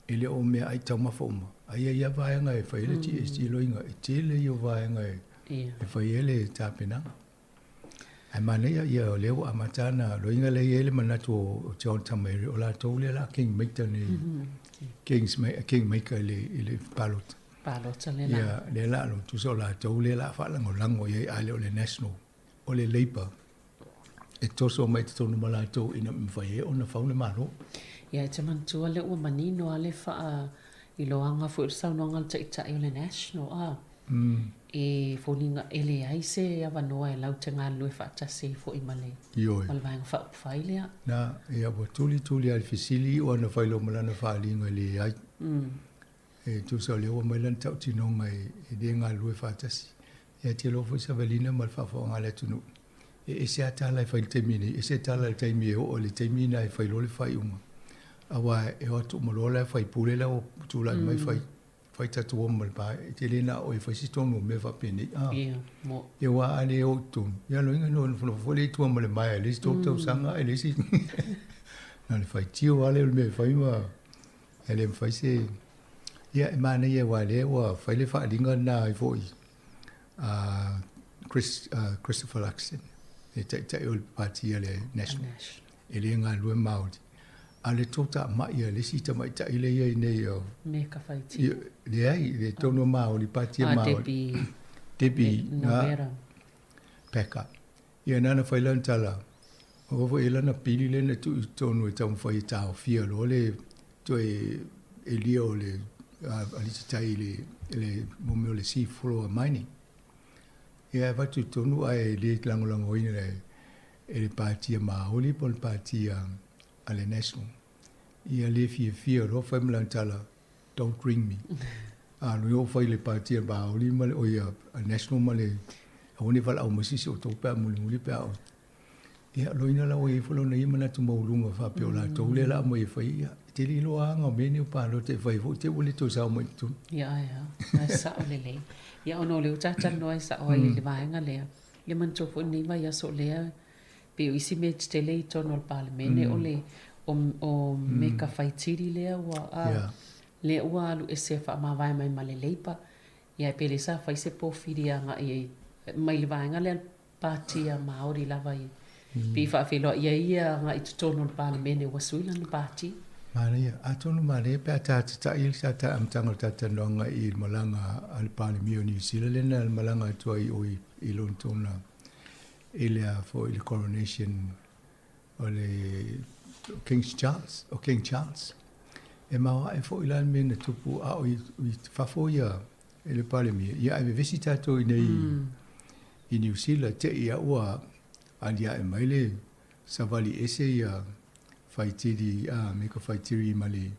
E le o meaai taumafa uma, ae i ai lava vaega e fai ai le GST loiga, e tele ia o vaega e fai ai le tapenaga. Ae manaia ia o lea ua amata ana loiga lea e i ai le manatu o John Tamairi, o latou lea o le a kingmaker nei, kingmaker i le palota. Palota lea la. Ia, lea la alu, tusa o latou lea o le a faalagolago i ai, a le o le National, o le Labour e toso mai totonu ma latou ina ia mafai ai ona fau le Malo. Ia, e te manatua lea ua manino lava le faailoaga foi o le saunoaga a le Taitai o le National, a. E foliga e leai se avanoa e lau te galulue faatasi ai foi ma le Ioe. ma le Vaega Faaupufai lea. Na, ia ua tulituli lava i le fesili iu ana fai loa ma lana faaaliga e leai. E tusa o lea ua aumai lana tautinoga e le galulue faatasi. Ia te iloa foi Savelina ma le faafofoga a le atunuu, e ese lava tala e fai i le taimi nei, ese tala i le taimi e oo i le taimi lena e fai loa le faaiuga. Aua e o atu uma loa la sui usufono la ua tulai mai fai fai tatou o ma le pa, e te le na o e fai se tonu o mea faapenei. A, Ia, mo. Ia aua a le o i totonu, ia loiga no nofonofo foi lea i tua ma le maea i le isi 3 tausaga ae le isi. Na o le faitio lava lea o le mea e fai ma e le mafai se. Ia e manaia aua o lea ua fai le faaaliga lena ai foi a Chris, Christopher Luxon, le taitai o le pati a le National. E le galulue Māori. A o le toatamai a le isi tamaitai lea e i ai nei o... Meka Whaitiri. Leai, le tonu o Māori, pati a Māori. Ah, Debbie. Debbie. Novera. Packer. Ia nana fai lana tala, o foi e lana pili lea na tuu i totonu e taumafai e taofia loa le toe elia o le alititai i le, le mo mea o le sea floor mining. Ia e avatu i totonu ae le lagolagoina e le Pātia Māori po o le Pātia a le National. Ia le fiafia loa fai ma lana tala, don't ring me. A lua o fai le Pātia Māori ma le, oi a National ma le, aua ne i valaau mai se isi o outou pe a mulimuli pe a o. Ia, loina la ua i ai foi lona ia manatu maualuga faapea o latou lea o le a aumai e fai, ia, e te le iloa aga o mea nei o palota e fai foi te ua le toe sao mai i totonu. Ia, ae a, ae sao lelei. Ia, ona o lea ua ta talanoa ai sao ai i le vaega lea, ia manatua foi lenei vaiaso o lea pei o isi mea tetele i totonu o le Palemene o le o, o Meka Whaitiri lea ua, a, lea ua alu ese e faamavae mai ma le Labour. Ia, e pei lea sa fai se pōwhiri agai ai mai le vaega lea a le Pātia Māori lava ia. Pei faafeiloai ai ia agai i totonu o le Palemene ua sui lana pāti. Manaia. Atonu manaia pe a ta tataʻi le sa amataga o le talatalanoaga i le malaga a le Palemia o Niu Sila lea na malaga atu ai i o i Lonetona i le a foi le coronation o le King's Charles, o King Charles. E maoaʻe foi la le mea na tupu a o i fafo ia e le Palemia, ia ae vevesi tatou i nei i Niu Sila, te i a ua aliae mai le savali ese ia Whaitiri, a me ka Whaitiri ma le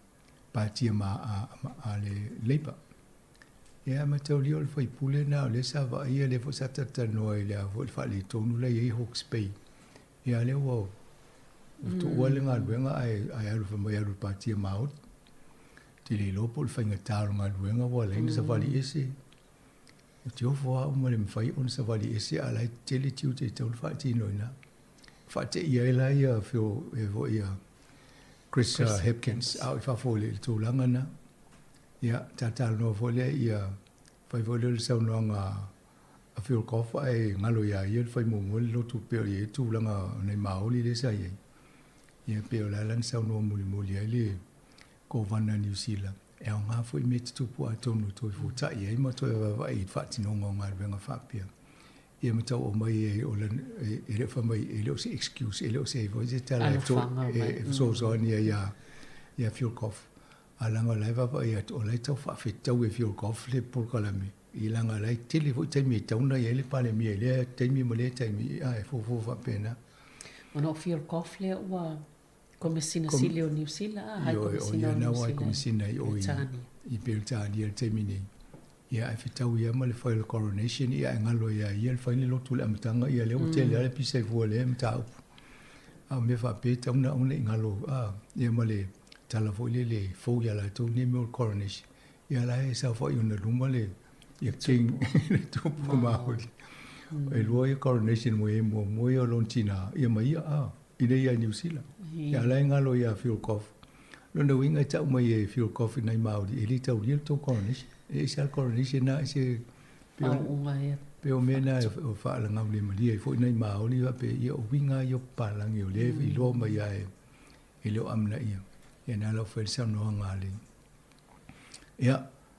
Pātia ma a, a le Labour. Ia, mataulia o le faipule na o lea sa vaaia lea foi sa talatalanoa i le a foi le faaletonu la i ai Hawke's Bay. Ia lea ua tuua le galuega ae ae alu fai mai alu i le Pātia Māori. Te le iloa po o le faigata o le galuega ua ala ai ona savali ese. Ou te ofo lava au ma le mafai ona savali ese a o la e tele tiute e tatau ona faatino i ina. Faateia ai la ia Phil, e foi ia Chris, Chris Hipkins, a o i fafo i le tulaga na. Ia, talatalanoa foi lea ia fai foi lea o le saunoaga a Phil Goff ae galo iā ia le fai muamua le lotu pei o i ai tulaga o nai Māori lea sa i ai. Ia pei o le a la na saunoa mulimuli ai le Kovana Niu Sila. E aoga foi mea tutupu atonu e toe fuataʻi ai ma toe vaavaai i le faatinoga o galuega faapea. Ia ma tau aumai ai o le, e le o fai mai, e le o se excuse, e le o se foi se tala e, to, e, e fesoasoani ai iā, iā Phil Goff. A leaga o la e vaavaai atu, o la e tau faafetau e Phil Goff le polokalame, i leaga o la e tele foi taimi e tatau ona i ai le Palemia i lea taimi ma lea taimi, a e fuafua faapena. Ona o Phil Goff lea ua Komesina Sili o Niu Sila, a, Hai Ioe, o Komesina ia o na Niu ua Sila i Komesina i o i, Peretania. i Peretania i le taimi nei. Ia, ae fetau ia ma le fai o le coronation, ia ae galo iā ia le fai le lotu i le amataga, ia lea ua tele lava le pisa i fua i lea mataupu. A o mea faapea e tatau ona aua ne i galo, a, ia ma le tala foi lele e fou iā latou nei mea o le coronation. Ia la e saofai i ona luma le, ia King, le tupu Māori. E lua ia coronation mo ia muamua ia o lona tinā, ia ma ia, a. I nei ia Niu Sila. Ia la e galo iā Phil Goff. Lona uiga e tau mai e Phil Goff i nai Māori, e le taulia le tou coronation. E ese lava le coronation na, ese pei o, pei o mea na e faalagaulemalie ai foi nai Māori faapea, ia o uiga lava ia o papalagi o lea e iloa mai lava e le o amanaia. Ia na la ua fai le saunoaga a le Ia,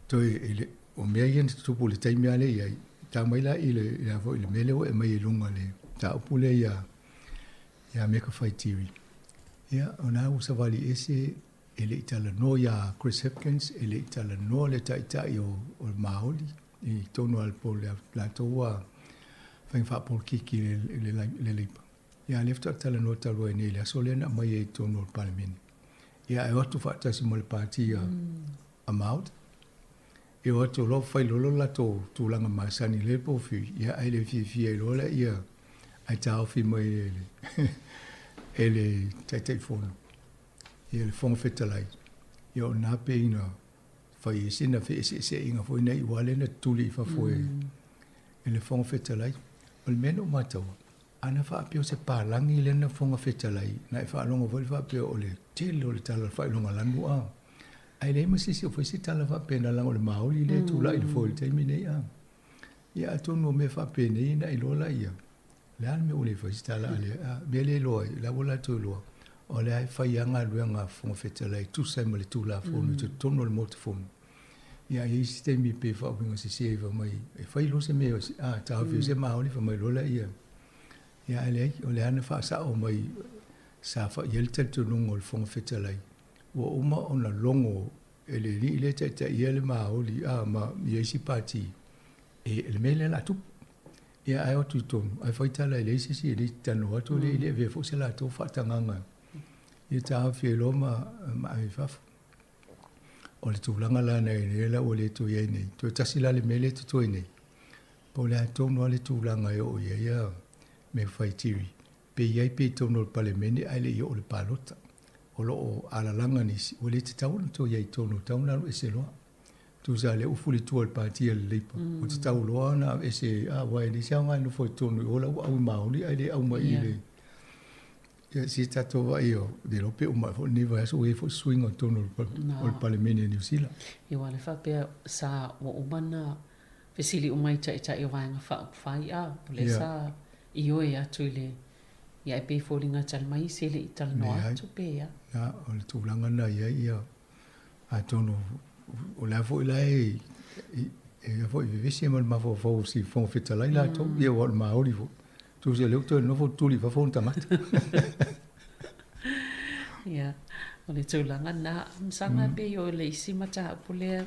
toe e le, o mea ia na tutupu i le taimi lava lea i ai, tau mai la i le, i le, foi, le mea lea ua e aumai i luga le mataupu lea ia, ia Meka Whaitiri. Ia, o na ua savali ese e le i talanoa iā Chris Hipkins, e le i talanoa le taitai o, o le Māori i totonu o le po le latou a faiga faapolokiki i le, le, le Leipa. Ia, lea faatoa talanoa talu ai nei i le aso lea na aumai ai i totonu o le Palemene. Ia, ae o atu faatasi ma le pati a, a Maud. E o atu loa fai loa lo latou tulaga masani i le pofi, ia ae le fiafia ai loa laia ae taofi mai e le, e le Taitaifono, ia le Fofoga Fetalai. Ia o lena pei na fai ai sina feeseeseaiga foi nei aua lea na tuli i fafo e, e le Fofoga Fetalai. O le mea na ou mataua, Ana faapea o se palagi lea na Fofoga Fetalai, na e faalogo foi le faapea o le tele o le tala o le faailoga lanu a. Ae leai ma se isi o fai se tala faapena leaga o le Maori lea e tulai i le foe i le taimi nei a. Ia atonu o mea faapenei na iloa laia, o le a le mea ua le fai se tala a le a, mea lea e iloa ai, la ua latou iloa, o lea e fai lava galuega a Fofoga Fetalai e tusa ai ma le Tulafono i totonu o le Maota Fono. Ia, e i ai isi taimi pei e faauiga sese ai fai mai, e fai loa se mea, a, taofi ai se Maori fai mai loa lea, ia, ae leai, o lea na faasao mai, sa fai i ai le talitonuga o le Fofoga Fetalai, ua uma ona logo e le alii lea e taitaia le Maori, a, ma ia isi pati, e, le mea lea o le a tupu. Ia, ae o atu i totonu, ae fai tala e leai se isi e le talanoa atu, e le avea foi se latou faatagaga, ia taofi ai loa ma, ma ave i fafo. O le tulaga la na i ai la ua le toe i ai nei. Toe tasi la le mea lea e totoe nei, po o le a tonu lava le tulaga e oo i ai a mea faitiri, pe i ai pea i totonu o le Palemene ae le i oo i le palota. O lo o alalaga nisi, ua le tatau ona toe i ai i totonu, ua tatau ona alu ese loa. Tusa lea ua fulitua i le Pati a le Labour, ua tatau loa ona aveese, a, aua e leai se aoga e nofo i totonu i o la ua au i Maori ae le au mai i le Ia, se tatou vaai o le iloa pe uma foi lenei vaiaso ua i ai foi se suiga i totonu o le Palemene a Niu Sila. Ia, aua o lea faapea sa ua uma ona fesili uma i Taitai o Vaega Faaupufai, a o lea sa ioe atu i le Ia e pei e foliga e tali mai isi e le i talanoa atu pe a. Na, o le tulaga lena i ai, ia, atonu o le a foi la e, e foi vevesi ma le mafaufau o si Fofoga Fetalai latou, ia ua o le maoli foi. Tusa o lea ua toe nofo tuli i fafo ona tagata. Ia, o le tulaga lena. Masaga pei o le isi mataupu lea,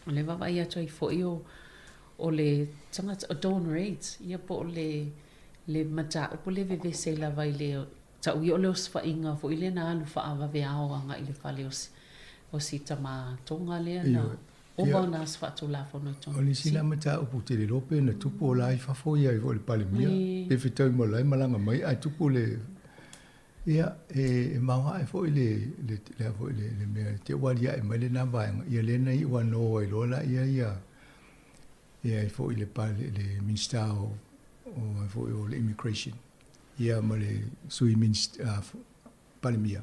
o le vaavaai atu ai foi o, o le tagata, o dawn raids, ia po o le, le mataupu lea e vevesi ai lava i le tau ia o le osofaiga foi lea na alu faavaveao agai i le fale o si, o si tama Tonga lea na ova ona aso faatulafono i totonu O le isi la mataupu ou te le iloa pe na tupu o la i fafo ia i le Palemia, pe fetaui ma la e malaga mai ae tupu le Ia, e maoae foi le, le, le, foi le, le mea te ua aliae mai lena vaega, ia lea na iu lava na o ai loa laia ia, ia ai foi le, le Minisita o, o, ai foi o le Immigration, ia ma le Sui Minisita, Palemia,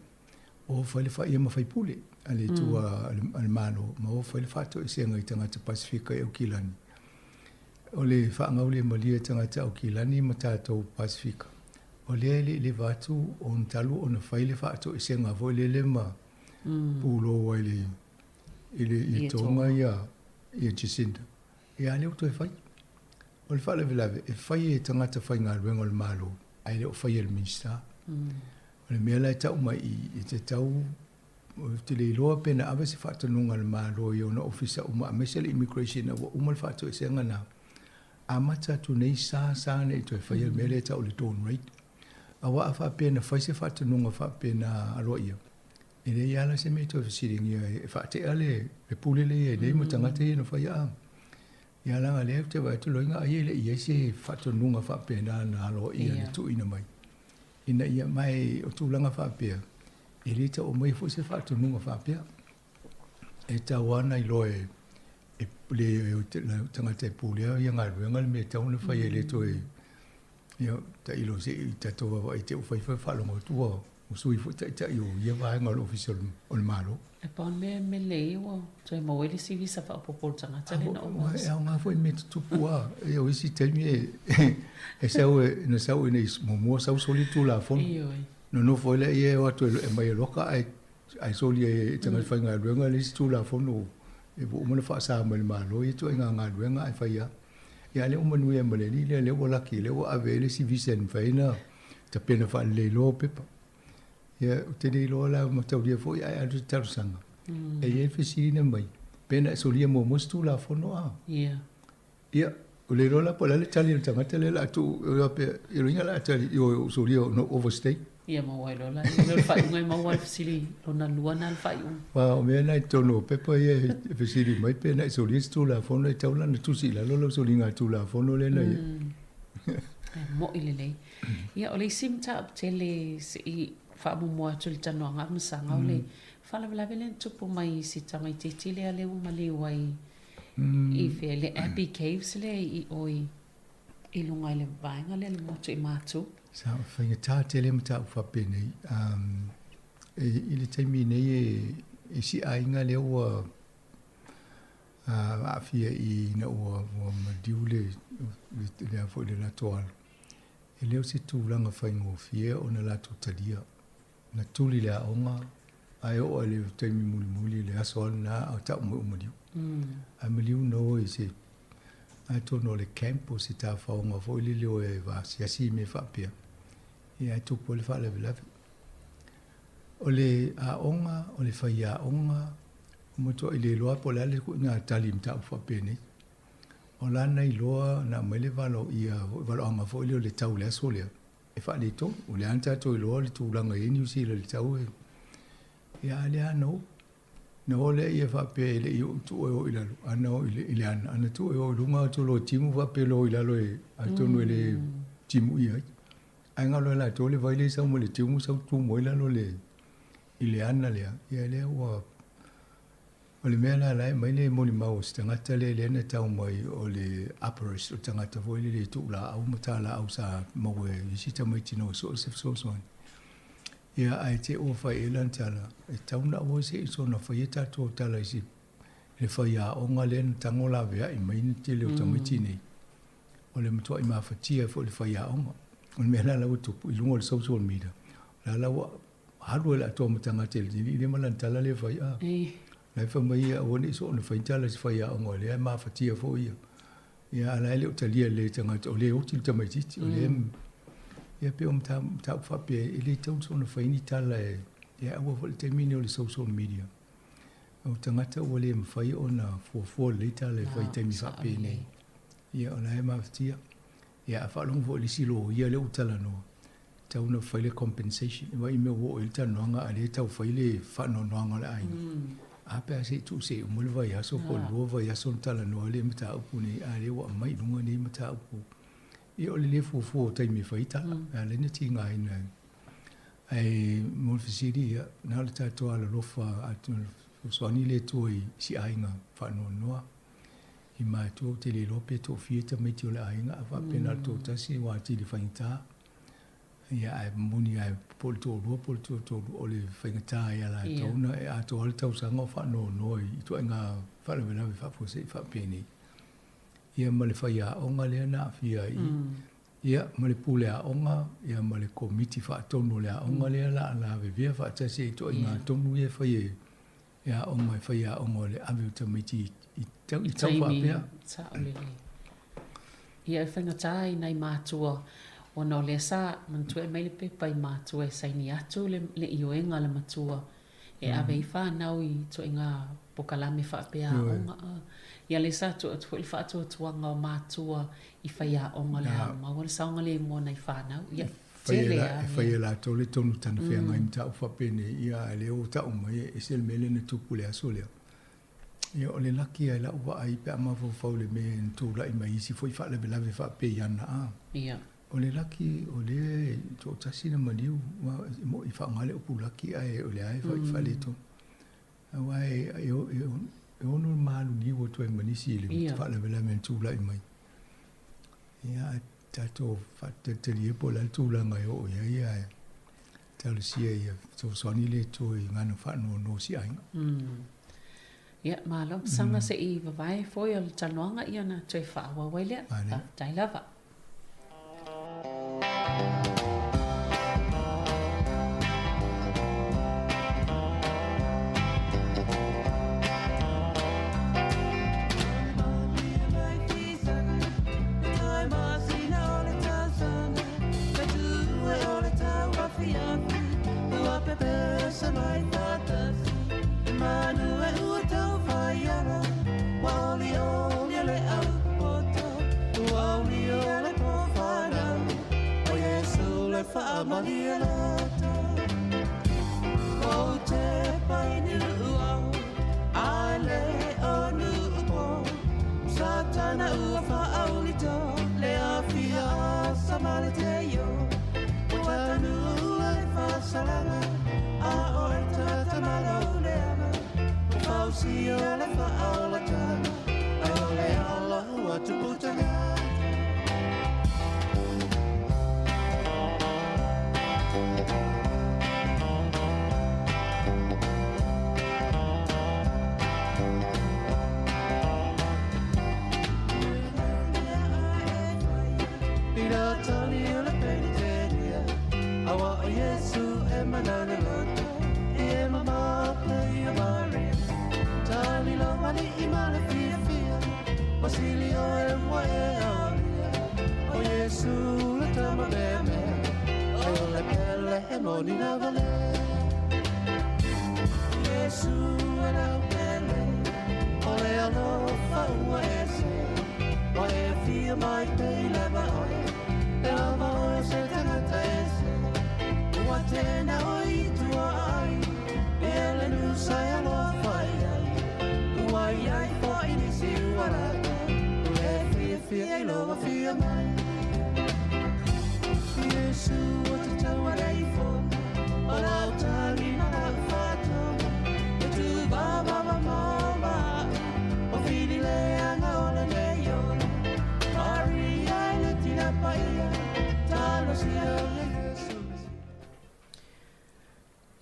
o fai le faia ma faipule a le itu a le Malo, ma o fai le faatoesega i tagata Pasefika i Aukilani. O le faagaulemalie tagata Aukilani ma tatou Pasefika, o lea e le i leva atu ona talu ona fai le faatoesega foi lele ma pulou ai i le i Tonga ia ia Jacinda. Ia a lea ua toe fai. O le faalavelave, e fai e tagata faigaluega o le Malo, ae le o faia e le Minisita. O le mea la e tau mai i i, e tatau, ou te le iloa pe na ave se faatonuga a le Malo i ona ofisa uma aemaise le Immigration ina ua uma le faatoesega lena. Amata atu nei sa sa ne i toe faia le mea lea e tau o le dawn raid. Aua a faapea na fai se faatonuga faapena aloaia, e leai lava la se mea e toe fesiligia e faatea le pule lea e i ai nei ma tagata ia na faia a. Ia leaga lea ou te vaai atu loiga ai e le i i ai se faatonuga faapena na aloaia na tuuina mai ina ia mai o tulaga faapea e le tau aumaia foi se faatonuga faapea. E tatau lava ona iloa e e le tagata e pulea ia galuega le mea e tatau ona fai e le toe ia tailo se i tatou vaavaai te i ua fai foi faalogo atu ua sui foi taitai o ia vaega o le Ofisa o le Malo. E pau le mea mele ia ua toe maua ai le isi visa faaopoopo o le tagata lea na uma. E aoga foi mea tutupu lava. O isi taimi e sau na sau ina i muamua sau soli Tulafono. Ioe. Nonofo ai lea e o atu e aumai e loka ae ae soli ai e tagata faigaluega le isi Tulafono e ua uma ona faasa mai e le Malo ia ituaiga galuega ae fai lava. Ia a o lea ua manuia ma le alii lea, lea ua laki, lea ua ave ai le isi visa e mafai ai ona tapena faalelei loa pepa. Ia, ou te le iloa la mataulia foi ae alu se talosaga. E i ai le fesili na mai, pe na e solia muamua se Tulafono a? Ia. Ia, ua le iloa la po o le a le tali a le tagata lea o le a tuu, e faapea, o lona uiga o le a tali, ioe ua ou solia ona ua overstay. Ia maua ai loa la, o le faaiuga e maua le fesili lona lua lena le faaiuga. Aua o mea na i totonu o pepa ia e fesili mai pe na e solia se Tulafono, e tatau la ona tusi i lalo lau soliga Tulafono lea na i ai. E mo'i lelei. Ia, o le isi mataupu tele se i faamuamua atu i le talanoaga a Masaga, o le faalavelave lea na tupu mai i si tamaitiiti lea lea ua maliu ai i fea, le Abbey Caves lea i o i, i luga i le vaega lea le motu i Matu. Sa faigata tele mataupu faapenei. Um, e, i le taimi nei e, e si aiga lea ua aafia i ina ua, ua maliu le, le, le, foi le latou alo. E le o se tulaga faigofie ona latou talia. Na tuli le aoga, ae oo i le taimi mulimuli i le aso lava lena a o tau mai ua maliu. Ae maliu na o i se, atonu o le camp po o se tafaoga foi lele o e asiasi i mea faapea, ia ae tupu ai le faalavelave. O le aoga, o le faiaoga, ua matuai le iloa po o le a le ituaiga tali i mataupu faapenei. O lana iloa na aumai le valoaga foi lea o le tau i le aso lea, e faaletonu. O lea lava na tatou iloa le tulaga e i ai Niu Sila i le tau e, ia a lea na oo. Na oo lea ia faapea e le i oo tuu e oo i lalo, a na oo i le ana, ana tuu e oo i luga atu loa timu faapea loa i lalo e atonu e le timuia ai. Ae galo e latou le vai lea e sau mai le timu sau tumu ai lalo le i le ana lea, ia lea ua O le mea la la e aumai le molimau o se tagata lea lea na tau mai o le arborist, o le tagata foi lele e tuu laau ma ta laau sa maua e isi tamaiti na o soo se fesoasoani. Ia ae te ua fai i ai lana tala, e tatau ona aua se i soona faia tatou tala i se le faiaoga lea na tago laveai mai le tele o tamaiti nei. O le matuai mafatia foi le faiaoga. O le mea la la ua tupu i luga o le social media, o la la ua alu ai le atoa ma tagata i le alii ma lana tala lea e fai, a. La e fai mai ia aua ne i soona fai ni tala i se faiaoga o lea e mafatia foi ia. Ia a o la e le o talia lelei e tagata o lea e oti le tamaitiiti, o lea e, ia pei o mataupu faapea e le tatau soona fai ni tala e, ia aua foi le taimi lenei o le social media. O tagata ua le mafai ona fuafua lelei tala e fai i taimi faapenei. Ia o la e mafatia. Ia a faalogo foi i le isi loia lea ua talanoa, e tatau ona fai le compensation. Aua i mea ua oo i ai le talanoaga a o lea e tau fai le faanoanoaga o le aiga. A pe a se i tuu se i uma le vaiaso po o le lua vaiaso ona talanoa lea i mataupu nei, a o lea ua aumai i luga nei mataupu. Ia o le le fuafua o taimi e fai ai tala, e ala ai ona tigaina e. Ae mo le fesili, ia, na o le tatou alolofa atonu e fesoasoani le Atua i si aiga faanoanoa. I matua ou te le iloa pe toafia tamaiti o le aiga a faapea na o le toatasi ua atili faigata. Ia ae moni lava po o le toalua po o le toatolu o le faigata ia latou na e atoa le tausaga o faanoanoa i ituaiga faalavelave faafuasei faapenei. Ia ma le faiaoga lea na aafia ai i ia ma le pule aoga ia ma le komiti faatonu o le aoga lea la a lavevea faatasi ai ituaiga tonu ia e fai e e aoga e faiaoga o le ave o tamaiti i tau, i tau faapea. Sao lelei. Ia e faigata i nai matua ona o lea sa manatua e aumai le pepa i matua e saini atu le, le ioega a le matua e ave ai fanau i ituaiga pokalame faapea aoga. Ia lea sa tuu atu foi le faatuatuaga o matua i faiaoga o le a maua le saogalemu o nai fanau. Ia Tele lava. E fai e latou le tonu talafeagai mataupu faapenei, ia a o lea ua tau mai e ese le mea lea na tupu i le aso lea. Ia o le laki lava i lau vaai pe a mafaufau i le mea na tulai mai isi foi faalavelave faapea i ana a. Ia. O le laki o lea e toatasi na maliu, aua e moni e faaaoga le upu laki ae o lea lava e faaletonu. Aua e ono maliliu atu ai ma nisi i le faalavelave na tulai mai. Ia ae tatou faatalitali po o le a le tulaga e oo i ai ae talosia ia fesoasoani le Atua i gana faanoanoa o si aiga. Ia, malo saga se i vavae foi o le talanoaga ia ona toe faaauau ai lea. Faafetai lava.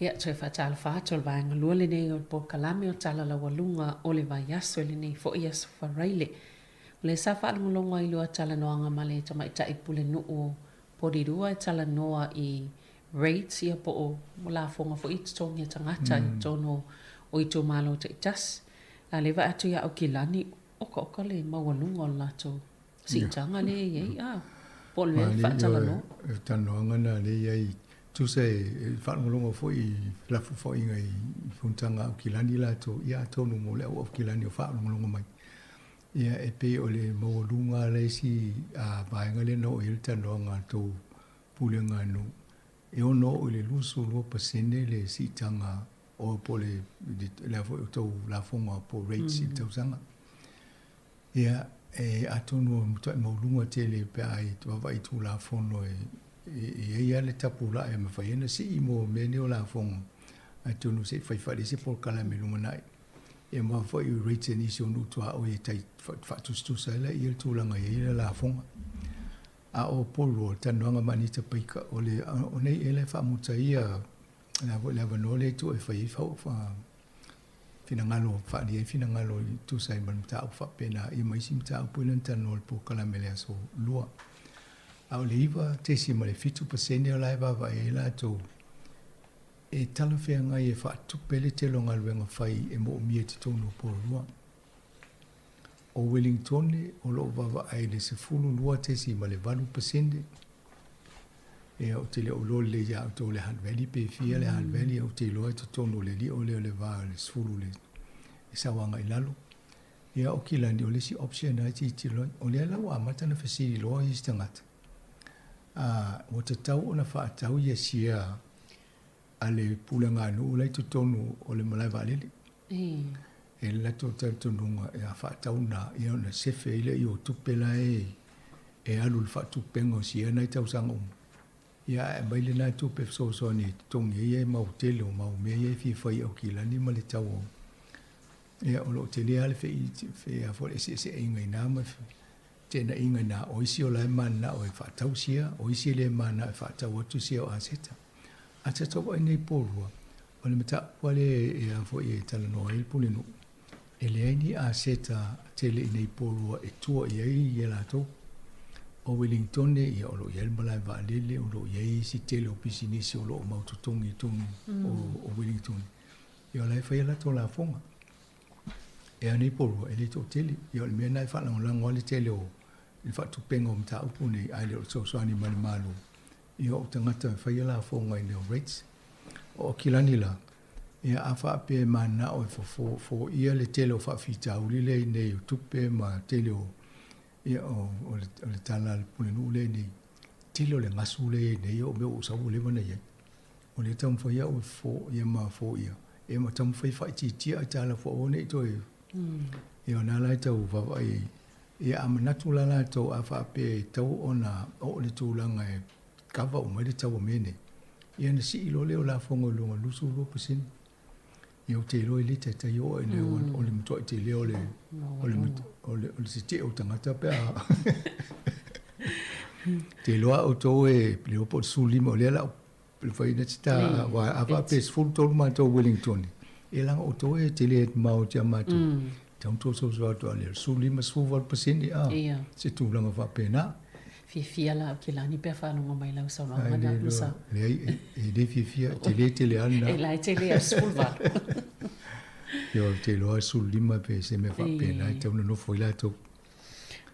Ia, toe faatalofa atu o le vaega lua lenei o le polokalame o Tala Laualuga o le Vaiaso i lenei foi Aso Faraile. O lea sa faalogologo ai i lua talanoaga ma le tamaitai pulenuu o. Porirua e talanoa i rates ia po o lafoga foi i totogi a tagata i totonu o itumalo taitasi. A lea e vaai atu ia Aukilani, okaoka le maualuga o le latou siitaga lea e i ai, a, po o le mea e faatalanoa. O le talanoaga lena lea e i ai, tusa e faalogologo foi i felafolafoaiga i fonotaga a Aukilani latou, ia atonu mo le au Aukilani o faalogologo mai. Ia e pei o le maualuga lava le isi vaega lea na oo i ai le talanoaga a le tou pulega nuu, e ono oo i le 22% le siitaga o po o le le a foi o tou lafoga po o rates i le tausaga. Ia e atonu e matuai maualuga tele pe a vaavaai i Tulafono e i ai lava le tapulaa e mafai ai ona sii mo mea nei o lafoga, atonu se i fai faalelei se polokalame lumanai. Ia ma foi i rates a nisi o nuu tuaoi e tai faatusatusa ai laia le tulaga e i ai le lafoga. A o Porirua, o le talanoaga ma Anita Baker, o le o nei ea la e faamuta ia le a foi le avanoa lea e tuu e fai ai finagalo, faaalia ai finagalo e tusa ai ma le mataupu faapena ia ma isi mataupu ia na talanoa i le polokalame i le aso Lua. A o le 9.7% o la e vaavaai ai latou e talafeagai e faatupe le tele o galuega fai e moomia i totonu o Porirua. O Welingtone o lo o vaavaai i le 12.8%. Ia, ou te le o iloa lelei ia outou le Hutt Valley pe fia le Hutt Valley, ou te iloa i totonu o le lio lea o le va o le 10 le sau agai i lalo. Ia, o Kilani, o le isi option lena e tilotilo ai. O lea la ua amata ona fesili loa isi tagata, a, ua tatau ona faatau ia share a le puleaganuu la i totonu o le malae vaalele. E i ai le latou talitonuga a faatau lena, ia ona sefe ai lea o tupe la e alu i le faatupega o share na i tausaga uma. Ia ae aumai lena tupe e fesoasoani e totogi ai mau tele o mau mea ia e fia fai i Aukilani ma le tau o ia o lo o tele lava le feeseeseaiga i ina ma Teenaiga ina o isi o la e mananao e faatau sia, o isi e le mananao e faatau atu sia o aseta. A tatou vaai nei Porirua, o le mataupu lava lea e a foi e talanoa ai le Pulenuu, e leai ni aseta tele i nei Porirua e tua i ai ia latou. O Welingtone, ia o lo o i ai le malae vaalele, o lo o i ai isi tele o pisinisi o lo o mau totogi i totonu o Welingtone. Ia o la e fai a latou lafoga. E a nei Porirua, e le toatele. Ia o le mea lena e faalagolago ai le tele o le faatupega o mataupu nei, ae le o le fesoasoani mai le Malo i o'u tagata e faia lafoga i mea o rates. O Aukilani la, ia a faapea e mananao e foia le tele o faafitauli lea i nei o tupe ma tele o, ia o, o le, o le tala a le Pulenuu lea i nei, tele o le gasu lea i nei o mea ua ou sau ua leva ona i ai. O lea e taumafai au e foia ma foia, ia ma taumafai e faaitiitia aitalafu aua ne i toe, ia o lena la e tau vaavaai ai. Ia a manatu la latou a faapea e tatau ona oo le tulaga e kava uma ai le tau o mea nei, ia ona sii loa lea o lafoga i luga o le 22%. Ia ou te iloa e le taitai oo i le o le matuai tele o le o le o le o le tetee o tagata pe a te iloa outou e le iloa po o le 15 o lea la le fai na tita wa a faapea 13 matou Wellington e leaga outou e tele mamao atu ia matou tau tou soso atu a le 15 18% a se tulaga faapena. Fiafia la Aukilani pe a faalogo mai lau saunoaga na Musa. Leai, e le fiafia, e tele tele lava lena. E la e tele lava 18. Ioe, ou te iloa 15 pe se mea faapena e tatau ona nofo ai latou.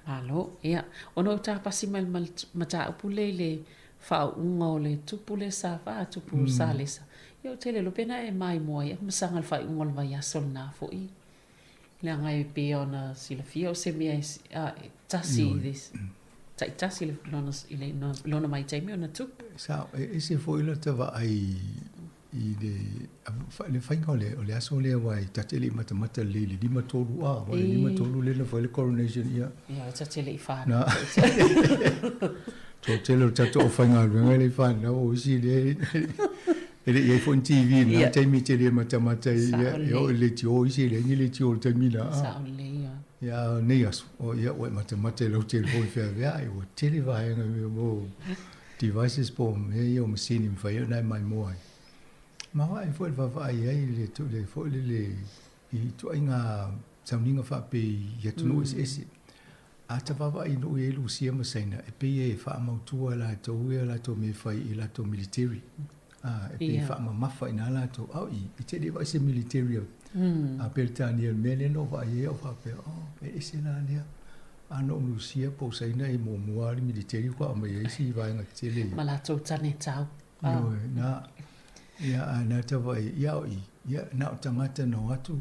Malo, ia, ona ou tapasi mai le mataupu lea i le faauuga o le tupu lea sa tupu Salesa. Ia ou te le iloa pe na e maimoa ai masaga i le faaiuga o le vaiaso lena foi. Leaga e pei ona silafia o se mea e tasi taitasi i lona vaitaimi ona tupu. Sao, e ese foi lota vaai i le faiga o le aso lea aua e ta te le i matamata lelei i le 5:30 a, aua o le 5:30 lea na fai ai le coronation ia. Ia, ta te le i fanau. Toatele o tatou aufaigaluega e le i fanau, o isi lea E le i i ai foi ni TV i lena taimi e te le matamata ai, ia, e oo i le leitio, isi e leai ni leitio i le taimi lena. Sao lelei, ia. Ia, a o nei aso, o, ia, ua e matamata i lau telefoni feaveai, ua tele vaega mo devices po o mea ia o masini e mafai ai ona e maimoa ai. Maoae foi le vaavaai ai i le, le foi lele i ituaiga sauniga faapei i atunuu eseese. A ta vaavaai nuu i ai Lusia ma Saina, e pei e faamautua e latou ia latou mea e fai i latou militeri. A, e pei e faamamafa i ina latou. A o i, e te le vaai se militeri a, a Peretania i le mea lea na ou vaai ai, ou faapea, oh, e ese la lea. A na o Lusia po o Saina e muamua lava le militeri faatoa aumai ai si vaega tetele ia. Ma latou tane tau. Ioe, na, ia, a na ta vaai, ia o i, ia, na o tagata na o atu,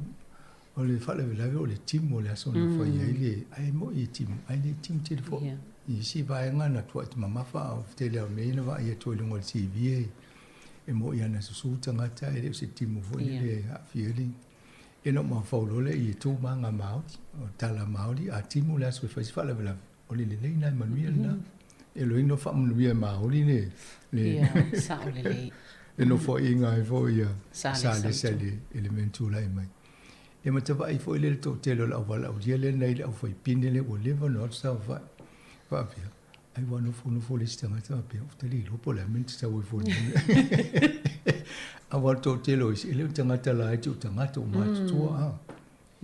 O le faalavelave o le timu o le aso na fai ai le, ae moi e timu, ae le timu tele foi. I isi vaega na tuai te mamafa a o tele lava o mea ia na vaai atu ai i luga o le TV e, e moi lava na susu tagata e le o se timu foi lele e aafia ai le. Ia na ou mafaufau loa lea i e tou maga Māori, o tala Māori, a timu le aso e fai se faalavelave, o le lelei lena e manuia lena. E loi no faamanuia e Māori le, le, Ia, sao lelei. le nofoaiga ai foi ia Sa lesa i le, i le mea na tulai mai. Ia ma tavaai foi lea i le toatele o le auvalaaulia lea na i le aufaipine lea ua leva ona o atu saofai. Faapea, ai ua nofonofo le isi tagata faapea, ou te le iloa po o le a le mea na te sau ai foi i le mea. Aua o le toatele o isi, e le o ni tagata laiti o tagata ua matutua. Mm.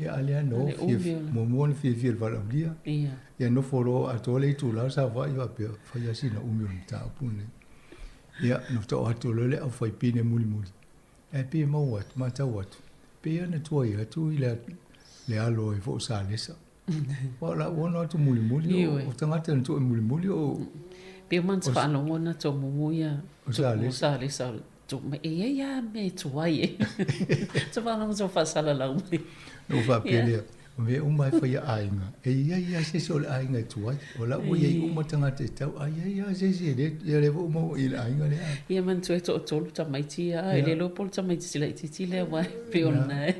Ia a lea no fia muamua ona fiafia i le valaaulia. Ia. Ia nofo loa atoa le itula o saofai faapea, fai lava sina umi o le mataupu lenei. Ia, na faatoa atu loa le aufaipine mulimuli. Ae pei e maua atu, matau atu, pei lava na tuai atu i le, le alo ai foi o Salesa. Aua o la ua ono atu mulimuli, o, o tagata na tuai mulimuli o... Pei o manatu faalogo na tomumu ia o Salesa. O Salesa E i ai lava mea e tuai ai. Te faalogo tau faasalalau mai. Na ou faapea lea, o mea uma e fai a aiga, e i ai lava se isi o le aiga e tuai. O la ua i ai uma tagata e tau, a i ai lava se isi e le, ia lea foi ua maua i le aiga lea. Ia manatua e toatolu tamaiti ia, e le iloa po o le tamaitiiti laitiiti lea aua e pei o lena e.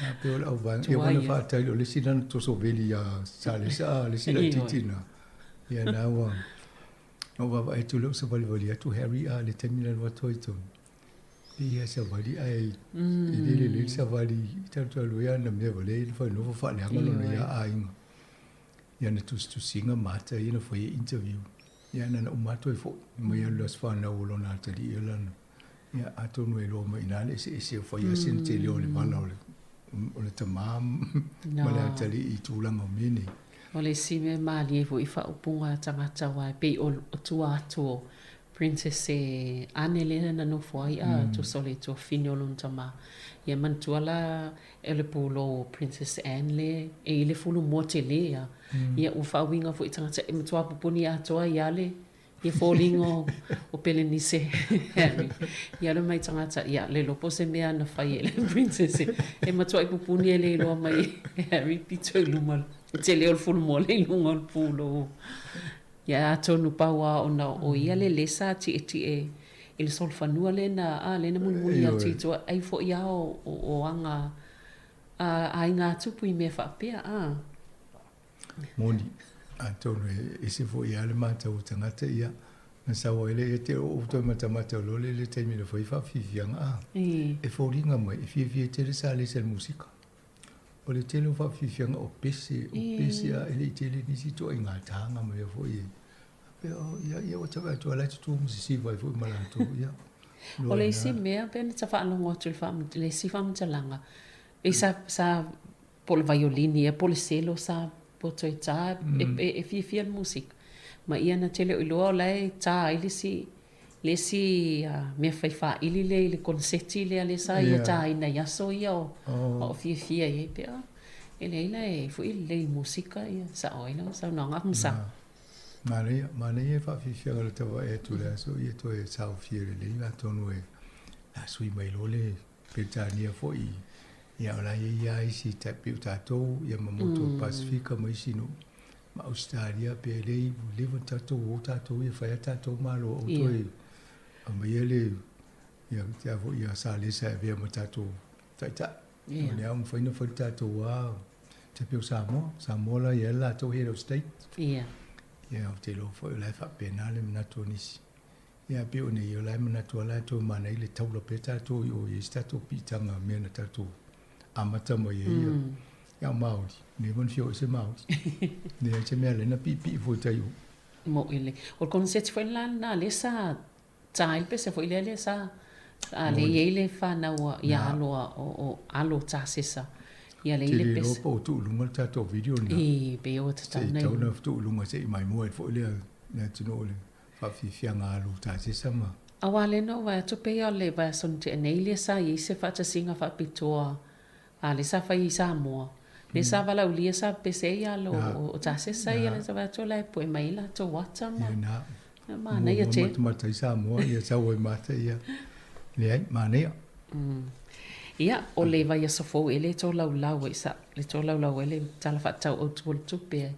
A pei o le auvaega, ia ua na faatali, o le isi lana toso veli ia Salesa, a o le isi laitiiti lena. Ia na ua. Na ou vaavaai atu lea ua savalivali atu Harry a le taimi na alu atu ai tonu. E ia savali ae e le lelei le savali i talu ai ana mea wale i whai nofo whaaleanga lona ia aiga. Ia na tusitusiga mata ia na fai e interview. Ia na na uma atu ai foi mai alu las whanau o lona atalii ia lana. Ia atonu e loa mai ina le eseese o fai ase na tele o le vala o le o le tamā ma le atalii i tulaga o mea nei. O le isi mea malie foi i faaupuga a tagata aua e pei o tua atu o Princess e Anne lea na nofo ai a tusa o le tuafafine o lona tama. Ia manatua la e le pulou o Princess Anne le e i le fulu mua tele a. Ia ua faauiga foi i tagata e matua pupuni atoa ai a le Ia foliga o Pelenise Harry. Ia alu mai tagata, ia le iloa po o se mea na fai e le princess e matuai pupuni e le iloa mai e Harry pito i luma le tele o le fulumoa le i luga o le pulou. Ia atonu pau lava ona o ia le le sa tietie i le solofanua lea na, a, lea na mulimuli atu i tua, ai foi lava o aga a aiga tupu i mea faapea, a. Moni, atonu e ese foi lava le matau o tagata ia, na sau ai lea, ia te ou toe matamata loa lea i le taimi na fai faafiafiaga a, e foliga mai e fiafia tele sa lesa i le musika. O le tele o faafiafiaga o pese, o pese a e le i tele nisi ituaiga taga ma mea foi e faapea, oh, ia, ia ua tau atu la e tutū ma sisiva ai foi ma latou, ia. O le isi mea pe na ta faalogo atu i le isi faamatalaga, e sa, sa po o le vaiolini ea po o le selo sa poto e tā e fiafia le musika. Ma ia na tele o iloa o la e tā ai le isi le isi mea fai faaili lea i le koneseti lea lea sa ia tāina i aso ia o o fiafia i ai pe a e leai la e foi lelei i le musika ia sao ai lana saunoaga ma sa. Manaia, manaia e faafiafiaga le tauvae atu i le aso ia toe saofia lelei atonu e a sui mai loa le Peretania foi, ia o la e i ai lava isi tai pei o tatou, ia ma motu o le Pasefika ma isi nuu, ma Ausetalia pe le ua leva ona tatou o tatou ia fai a tatou Malo aua toe aumaia le ia te a foi ia Salesa e avea ma tatou taitai. O lea ua mafai ona fai le tatou lava tai pei o Samoa, Samoa la e i ai le latou Head of State. Ia ou te iloa foi o la e faapena le manatu o nisi. Ia pei o nei, o la e manatu lava la e toe manaia le taula pea tatou i o i ai se tatou piitaga mea na tatou amata mai ai ia. Ia o Māori, nei ua na fia o ese Māori. Leai se mea lea na piipii fua i tai o. Moʻi le. O le koneseti foi la lena lea sa tā ai le pese foi lea lea sa a lea i ai le fanau a ia alo a o alo Tasesa. Ia le Te le le iloa pese. po o tuu i luga le tatou video lena. E, pei ua Se tatau i ona tau ona tuu i luga se i maimoa ai foi le le atunuu i le faafiafiaga alu tasesa ma. Aua lea na ou vaai atu pei o le vaiaso na tea nei lea sa i ai se faatasiga faapitoa a lea sa fai i Samoa lea sa valaaulia sa pese ai alo o tasesa ia lea sa vaai atu la e pue mai ai latou ata ma Ia na. manaia Muamua tele. matamata ai Samoa ia sau ai ma ata ia. Leai, manaia. Ia, o le vaiaso fou ea le tolaulau ai sa le tolaulau ai le Tala Faatatau Autu o le Tupe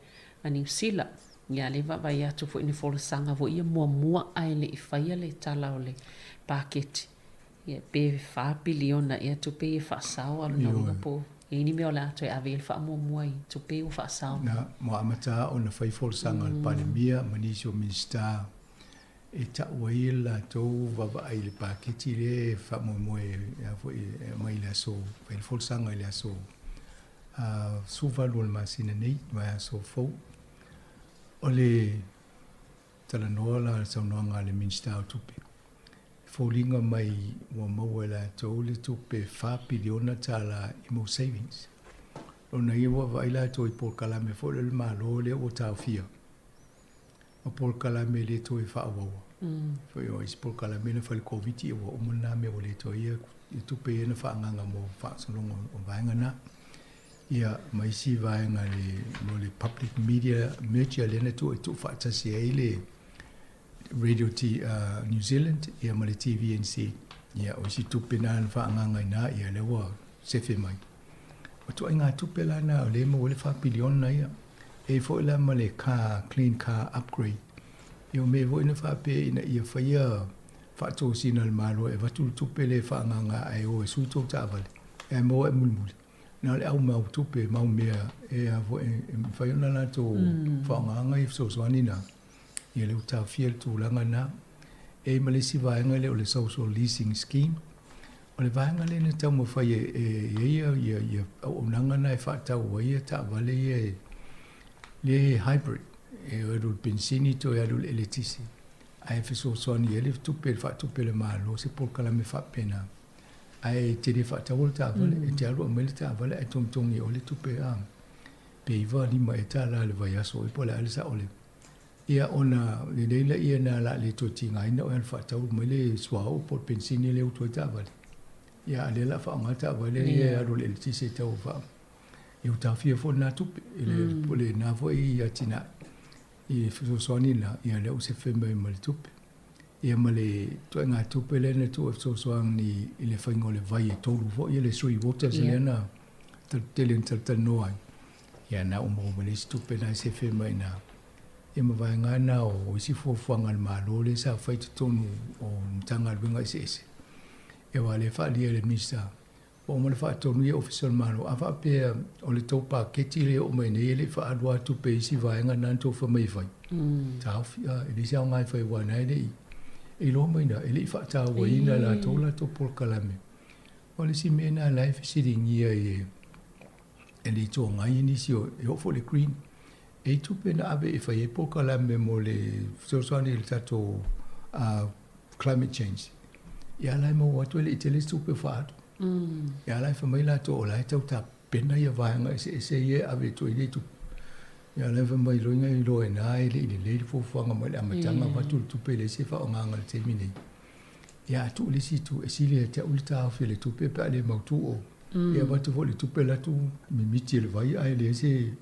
a Niu Sila. Ia, lea e vaavaai atu foi i ni folasaga foi ia muamua ae le i faia le tala o le paketi. Ia, pe fa piliona ea tupe ia e faasao a o lona uiga po o i ai ni mea o le a toe ave i ai le faamuamua i tupe ia ua faasao. Na, ua amata lava ona fai folasaga a le Palemia ma nisi o Minisita e tau ai le latou vaavaai i le paketi lea e faamoemoe a foi e aumai i le aso, fai le folasaga i le aso 18 o le masina nei, vaiaso fou. O le talanoa la le saunoaga a le Minisita o Tupe, e foliga mai ua maua e latou le tupe $4 piliona i mau savings. Lona ia ua vaai latou i polokalame foi lea a le Malo lea ua taofia, o polokalame e le toe faaauaua. Foi o isi polokalame na fai i le Koviti ua uma lena mea ua le toe ia tupe ia na faaagaaga mo faasologa o vaega na. Ia ma isi vaega le mo le public media merger lea na tuu e tuufaatasi ai le Radio T, New Zealand ia ma le TVNZ. Ia o isi tupe na na faaagaaga i ina ia lea ua sefe mai. O ituaiga tupe la na o lea e maua ai le $4 piliona ia. E i ai foi la ma le car, clean car upgrade. Ia o mea foi na faapea ina ia faia faatosina a le Malo e avatu le tupe lea e faaagaaga ae o e sui tou taavale ae maua ea mulimuli. Na o le au mau tupe, mau mea e a foi e mafai ona latou faaaogaina ia fesoasoani na. Ia lea ua taofia le tulaga lena. E i ai ma le isi vaega lea o le social leasing scheme. O le vaega lea na taumafai e i ai ia auaunaga na e faatau ai taavale ia e lea e hybrid, e alu i le penisini toe alu i le eletise, ae fesoasoani i ai le tupe e faatupe e le Malo se polokalame faapena. Ae e te le faataua le taavale, e te alu aumai le taavale ae togitogi e oe le tupe a pe iva lima ea tala i le vaiaso po o le a le sao le Ia ona lelei laia na la le toe tigaina oe alu faatau mai le suauu po o le penisini lea e utu ai taavale. Ia a o lea la faaaoga taavale ia e alu i le eletise e tau faa ia ua taofia foi lena tupe i le lena foi atinae i fesoasoani na ia lea ua sefe mai ma le tupe. Ia ma le ituaiga tupe lea na tuu e fesoasoani i le faiga o le vai e tolu foi le three waters lea na tele na talatalanoa ai. Ia na ua maua mai le isi tupe na e sefe mai i ina. Ia ma vaega na o isi fuafuaga a le Malo lea sa fai i totonu o Matagaluega eseese. Ia aua o lea e faaalia e le Minisita, ua uma ona faatonu ia Ofisa o le Malo, a faapea o le tou paketi lea e oo mai nei e le i faaalu lava tupe i isi vaega na na tou fai mai e fai, taofi, a, e leai se aoga e fai aua o lena e le i, e iloa mai i ina, e le i faatauaina e latou latou polokalame. O le isi mea lena o la e fesiligia e e le Itu Agai nisi o, e oo foi i le Green, e i ai tupe na ave e fai ai polokalame mo le fesoasoani i le tatou climate change. Ia la e maua atu e le i tele se tupe o faaalu. Ia la e fai mai latou o la e tau tapena ia vaega eseese ia e ave atu ai nei tupe. Ia la e fai mai loa iloa i ina e le i lelei le fuafuaga mai le amataga avatu le tupe e leai se faaaogaga i le taimi nei. Ia a tuu i le isi itu, e sili ia te au le taofi o le tupe pe a le mautu o. Ia avatu foi le tupe alu atu mimiti e le vai ae leai se...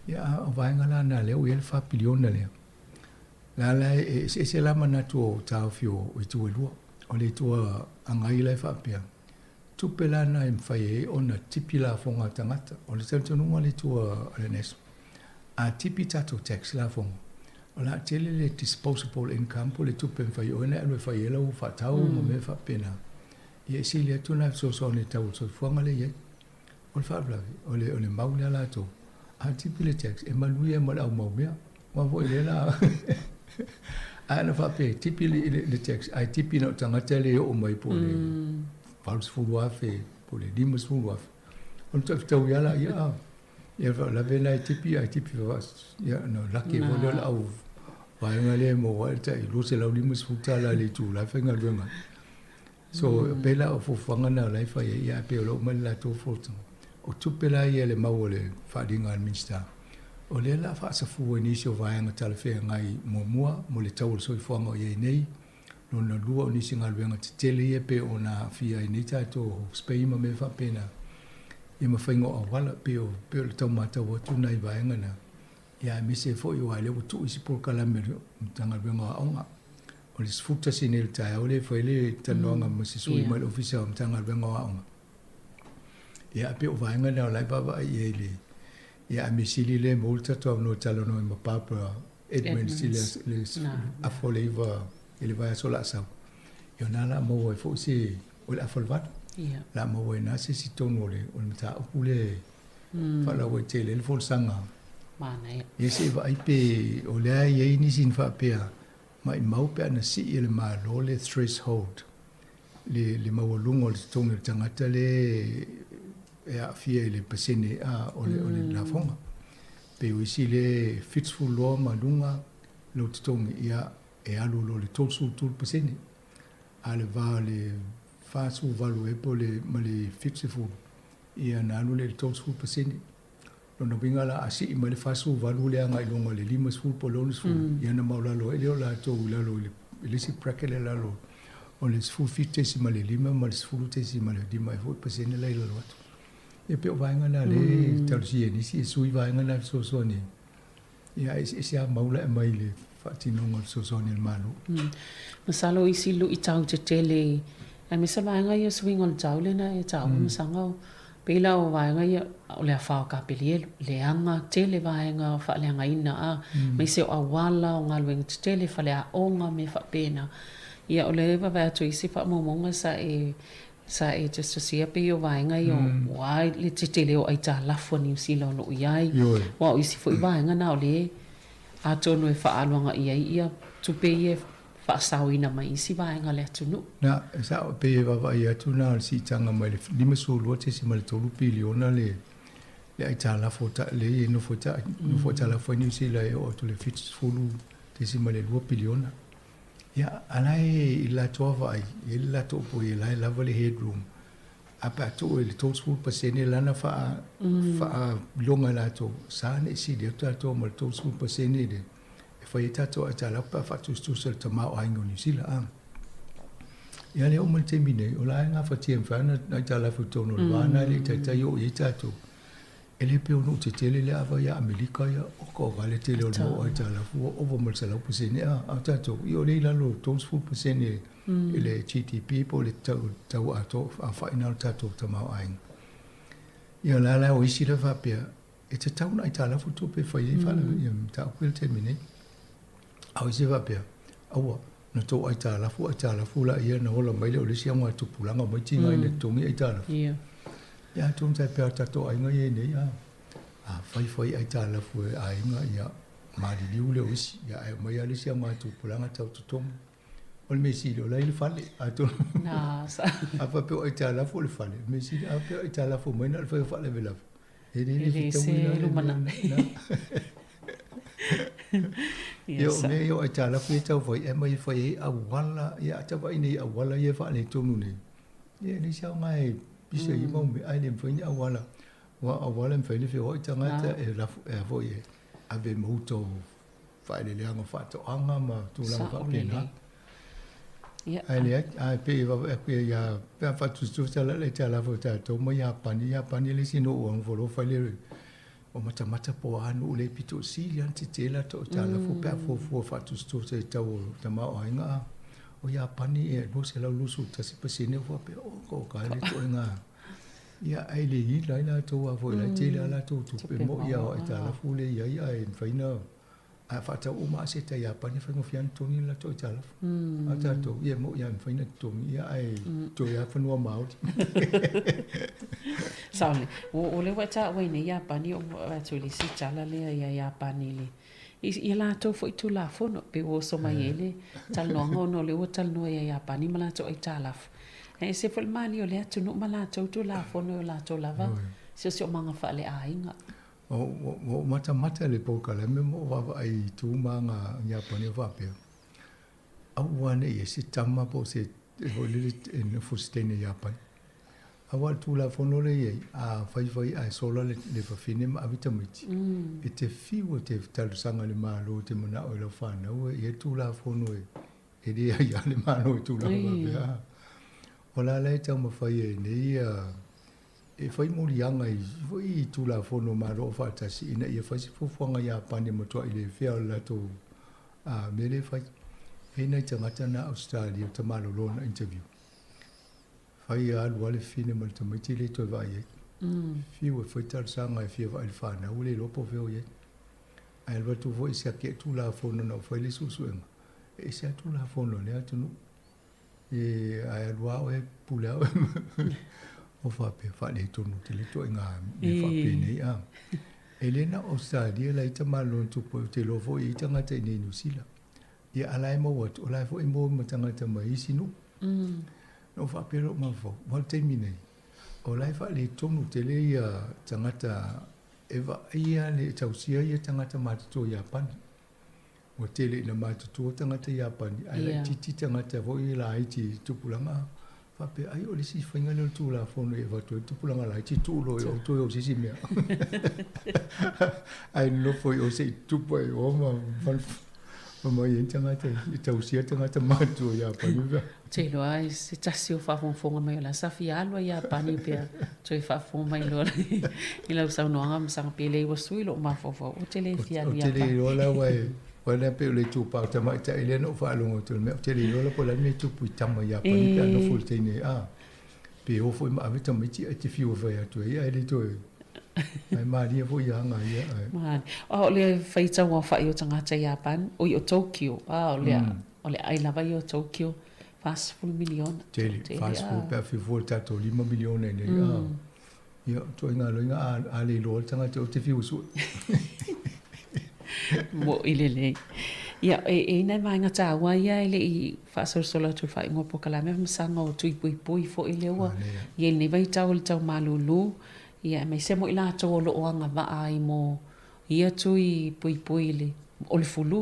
Ia a o vaega la na lea ua i ai le $4 piliona lea. La la e eseese la manatu o taofi o itu e lua. O le Itu Agai la e faapea, tupe la na e mafai ai ona tipi lafoga a tagata. O le talitonuga o le Itu a le National, a tipi tatou tax lafoga, o le a tele le disposable income po o le tupe e mafai ai ona e alu e fai ai lau faatau ma mea faapena. Ia e sili atu ona fesoasoani i le tau o le soifuaga lea e i ai. O le faalavelave, o le, o le mau lea latou, a tipi le tax, e manuia ma le au mau mea. Aua foi lea la, ae ana faapea e tipi le, le, le tax, ae tipi na o tagata e le oo mai po o le $80,000 po o le $50,000. Ona toe fetaui lava laia, a. Ia faalavelave la e tipi ae tipi ia ona laki foi lea o le au vaega lea e maua ai le tai $250 i le itula e faigaluega ai. So pei la o fuafuaga na o la e fai ai, ae pei o lea ua aumai le latou folasaga. O tupe la ia le mau o le faaaliga a le Minisita, o lea o le a faasafua i nisi o vaega talafeagai, muamua, mo le tau o le soifuaga o i ai nei, lona lua o nisi galuega tetele ia pei ona aafia ai nei tatou Hawke's Bay ma mea faapena, ia ma faiga o auala, pei o, pei o le tau matau atu nai vaega na, ia aemaise ai foi aua o lea ua tuu isi polokalame a le Matagaluega o Aoga. O le 11 nei o le taeao lea e fai ai le talanoaga ma se sui mai le Ofisa o Matagaluega o Aoga. Ia, pei o vaega na o la e vaavaai i ai le, ia a mea sili lea e maua le tatou avanoa e talanoa ai ma Barbara Edmonds i le, le afa o le 9 i le vaiaso o le a sau. Ia o na la maua ai foi se, o le afa o le 8. Ia. La maua ai na se isi tonu o le, o le mataupu lea e faalauaitele ai le folasaga. Manaia. Ia se i vaai pe o lea e i ai nisi na faapea, maimau pe a na sii e le Malo le threshold le, le maualuga o le totogi o le tagata le e aafia i le pasene a, o le, o le lafoga. Pei o isi le 70 loa ma luga lou totogi, ia, e alu loa i le 33%. A o le va o le 48 ea po o le, ma le 70, ia na alu lea i le 30%. Lona uiga la, a sii mai le 48 lea agai i luga o le 50 po o le 60, ia ona maualalo ai lea o latou i lalo i le, i le isi bracket lea i lalo o le 17.5 ma le 10.5 ai foi pasene la i lalo atu. Ia pei o vaega na lea e talosia e nisi e sui vaega na e fesoasoani ai. Ia ae eseese lava mau la e aumai i le faatinoga o le fesoasoani a le Malo. Masalo isi luitau tetele aemaise vaega ia o suiga o le tau lea na e taua masaga o Pei la o vaega ia o le afa o Kapelielu, leaga tele vaega faaleagaina a, aemaise o auala, o galuega tetele, faleaoga, mea faapena. Ia o lea e vaavaai atu i isi faamaumauga sa e sa e tusitusia pei o vaega ia o a le tetele o aitalafu a Niu Sila o lo o i ai. Aua o isi foi vaega na o lea atonu e faaalu agai ai ia tupe ia e faasaoina mai isi vaega o le atunuu. Na, e sao, e pei e vaavaai atu na o le siitaga mai le 52.3 piliona le le aitalafu o ta, le e nofo ta, nofo aitalafu ai Niu Sila e oo atu i le 70.2 piliona. Ia, a la e i le latou lava vaai, e i ai le latou upu e la e lava le headroom. A pe a tuu i le 30% lana faa, faailoga e latou, sa ne i sili atu tatou ma le 30% i le e fai ai tatou aitalafu pe a faatusatusa i le tamaoaiga o Niu Sila. A. Ia lea uma le taimi nei, o la e gafatia e mafai ona aitalafu i totonu o le va lena e le i taitai oo i ai tatou. E le pei o nuu tetele lea ava ia Amerika ia, oka oka le tele o le mau aitalafu ua ova ma le 100% a. A o tatou, ia o lea i lalo o le 30% i le GDP po o le tau, tau atoa aofai lena o le tatou tamaoaiga. Ia o la la o isi la faapea, E tatau ona aitalafu tupe e fai ai ia mataupu ia i le taimi nei. A o isi e faapea, aua, na tou aitalafu, aitalafu laia ona ola mai lea o le isi augatupulaga omai tiga ina totogi aitalafu. Ia atonu tai pea o tatou aiga ia i nei, a, afai fai aitalafu e aiga, ia maliliu lea o isi, ia ae omai lava le isi augatupulaga tau totogi. O le mea sili, o la e i le fale. Atonu a faapea o aitalafu o le fale, o le mea sili, a faapea o aitalafu mai na o le fai o faalavelave, e le le se lumanai. Ia, o mea ia o aitalafu ia e tau fai, e aumai e fai ai auala, ia a tau vaai nei i auala ia e faaletonu nei, ia e leai se aoga e pisa i ia mau mea, ae le mafai ni auala, aua o auala e mafai ona feoai tagata, e lafo, e a foi e ave ma uta o faaeleeleaga o faatoaga ma tulaga faapena. Ae leai, ae pei e vaavaai atu ia pe a faatusatusa la le aitalafu a tatou ma Iapani, Iapani le isi nuu e nofonofo ai le o matamata po o a nuu le pito sili lava ona tetē latou aitalafu pe a fuafua faatusatusa i tau o le tamaoaiga a o Iapani e 221% ua faapea oka oka le ituaiga Ia, ae le ila ai latou a foi la e tele a latou tupe moi a o aitalafu lea e i ai ae mafai ona a faatau uma aseta i Iapani e faigofie lava ona totogi le latou aitalafu. A o tatou, ia e moi lava e mafai ona totogi ia ae toe lava fanua maoli. Sao lelei. O lea ua e taua ai nei Iapani ou vaai atu i le isi tala lea ia Iapani i le i a latou foi Tulafono, pei ua oso mai ai le talanoaga ona o lea ua talanoa ia Iapani ma latou aitalafu. E ese foi le malie o lea atunuu ma latou Tulafono i o latou lava siosiomaga faaleaiga. Ua ou matamata i le polokalame ma ou vaavaai i tu ma aga Iapani o faapea, aua ne i i ai se tama po o se foi lele e nofo i se teine Iapani. Aua o le Tulafono lea e i ai, a fai fai ae sola le le fafine ma ave tamaiti, e te fiu e te talosaga i le Malo e te manao i lau fanau e i ai le Tulafono e e le aia le Malo i tulaga faapea. O la la e taumafai ai nei ia e fai moliaga i foi i Tulafono o Malo Aufaatasi ina ia fai se fuafuaga Iapani e matuai le fea o le latou mea lea e fai. E i ai nai tagata na Ausetalia o tamalolo na interview. Fai alu lava le fafine ma le tamaiti le toe vaai ai. Fiu e fai talosaga e fia vaai i le fanau ua le iloa po o fea o i ai. Ae alu atu foi si ake Tulafono na ou fai le suesuega, e ese lava Tulafono a lea atunuu. E, ae alu lava oe pule lava oe. O faapea, faaletonu tele ituaiga mea faapenei a. E le na o Ausetalia la e i ai tamaloa na tupu ai, ou te iloa foi e i ai tagata i inei i Niu Sila. Ia a la e maua atu, o la e foi e maua ma tagata mai isi nuu. Na ou faapea loa i lou mafaufau, aua o le taimi nei, o la e faaletonu tele ia tagata e vaaia le tausia ia tagata matutua i Iapani. Ua tele ina matutua tagata Iapani, ae laitiiti tagata foi laiti i tupulaga. Faapea, ai o le isi faiga lea o le Tulafono e avatu ai le tupulaga laiti tuu loa i o toe o se isi mea. Ae nonofo i o se i tupu ai o ma ma mai ai tagata e tausia tagata matutua i Iapani. Ou te iloa ai se tasi o faafogafoga mai o la sa fia alu ai Iapani pea toe faafofoga mai loa i lau saunoaga ma saga pe leai ua sui lou mafaufau ou te le fia alu i Iapani. Ou te le iloa la ua e Aua lea pei o le itupa o tamaitai lea na ou faalogo atu i le mea, ou te le iloa la po o le a le mea e tupu i tama Iapani pe a nofo i le teine a pe o foi ma ave tamaiti ae te fiu e fai atu ai ae le toe ae malie foi ia aga ia ae. Malie. A o le faitau aofai o tagata Iapani, oi o Tokyo, a o le o le ai lava ia o Tokyo, 40 miliona. Tele, 40 pe a fiu fua i le tatou 5 miliona i nei a. Ia, ituaiga loiga a, a le iloa le tagata ou te fiu e sue. Moʻi lelei. Ia, e, e i ai nai vaega taua ia e le i faasolosolo atu i le faaiuga o polokalame ma saga o tui puipui foi lea ua i ai i lenei vaitau o le tau malūlū, ia aemaise mo i latou o lo o agavaa ai mo ia tui puipui i le, o le fulu,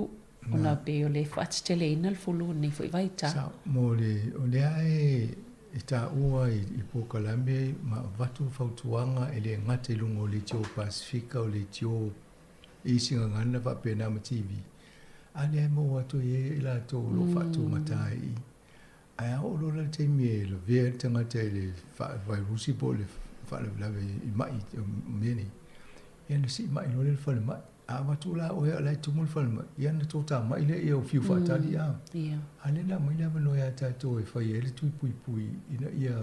ona pei o lea e faateteleina le fulu i lenei foi vaitau. Sao, mo le, o lea e, e taua i, i polokalame ma avatu fautuaga e le gata i luga o leitio Pasefika, o leitio i isi gagana faapena ma TV, a lea e maua atu ai e i latou o lo o faatugata ai i i. Ae a oo loa la le taimi e lavea ai le tagata i le vaerusi po o le faalavelave i mai o mea nei, ia na sii mai loa lea i le falemai. A avatu la oe a o la e tumu le falemai, ia na totamai lea ia o fiu faatali a. A lea na aumai le avanoa ia tatou e fai ai le tui puipui ina ia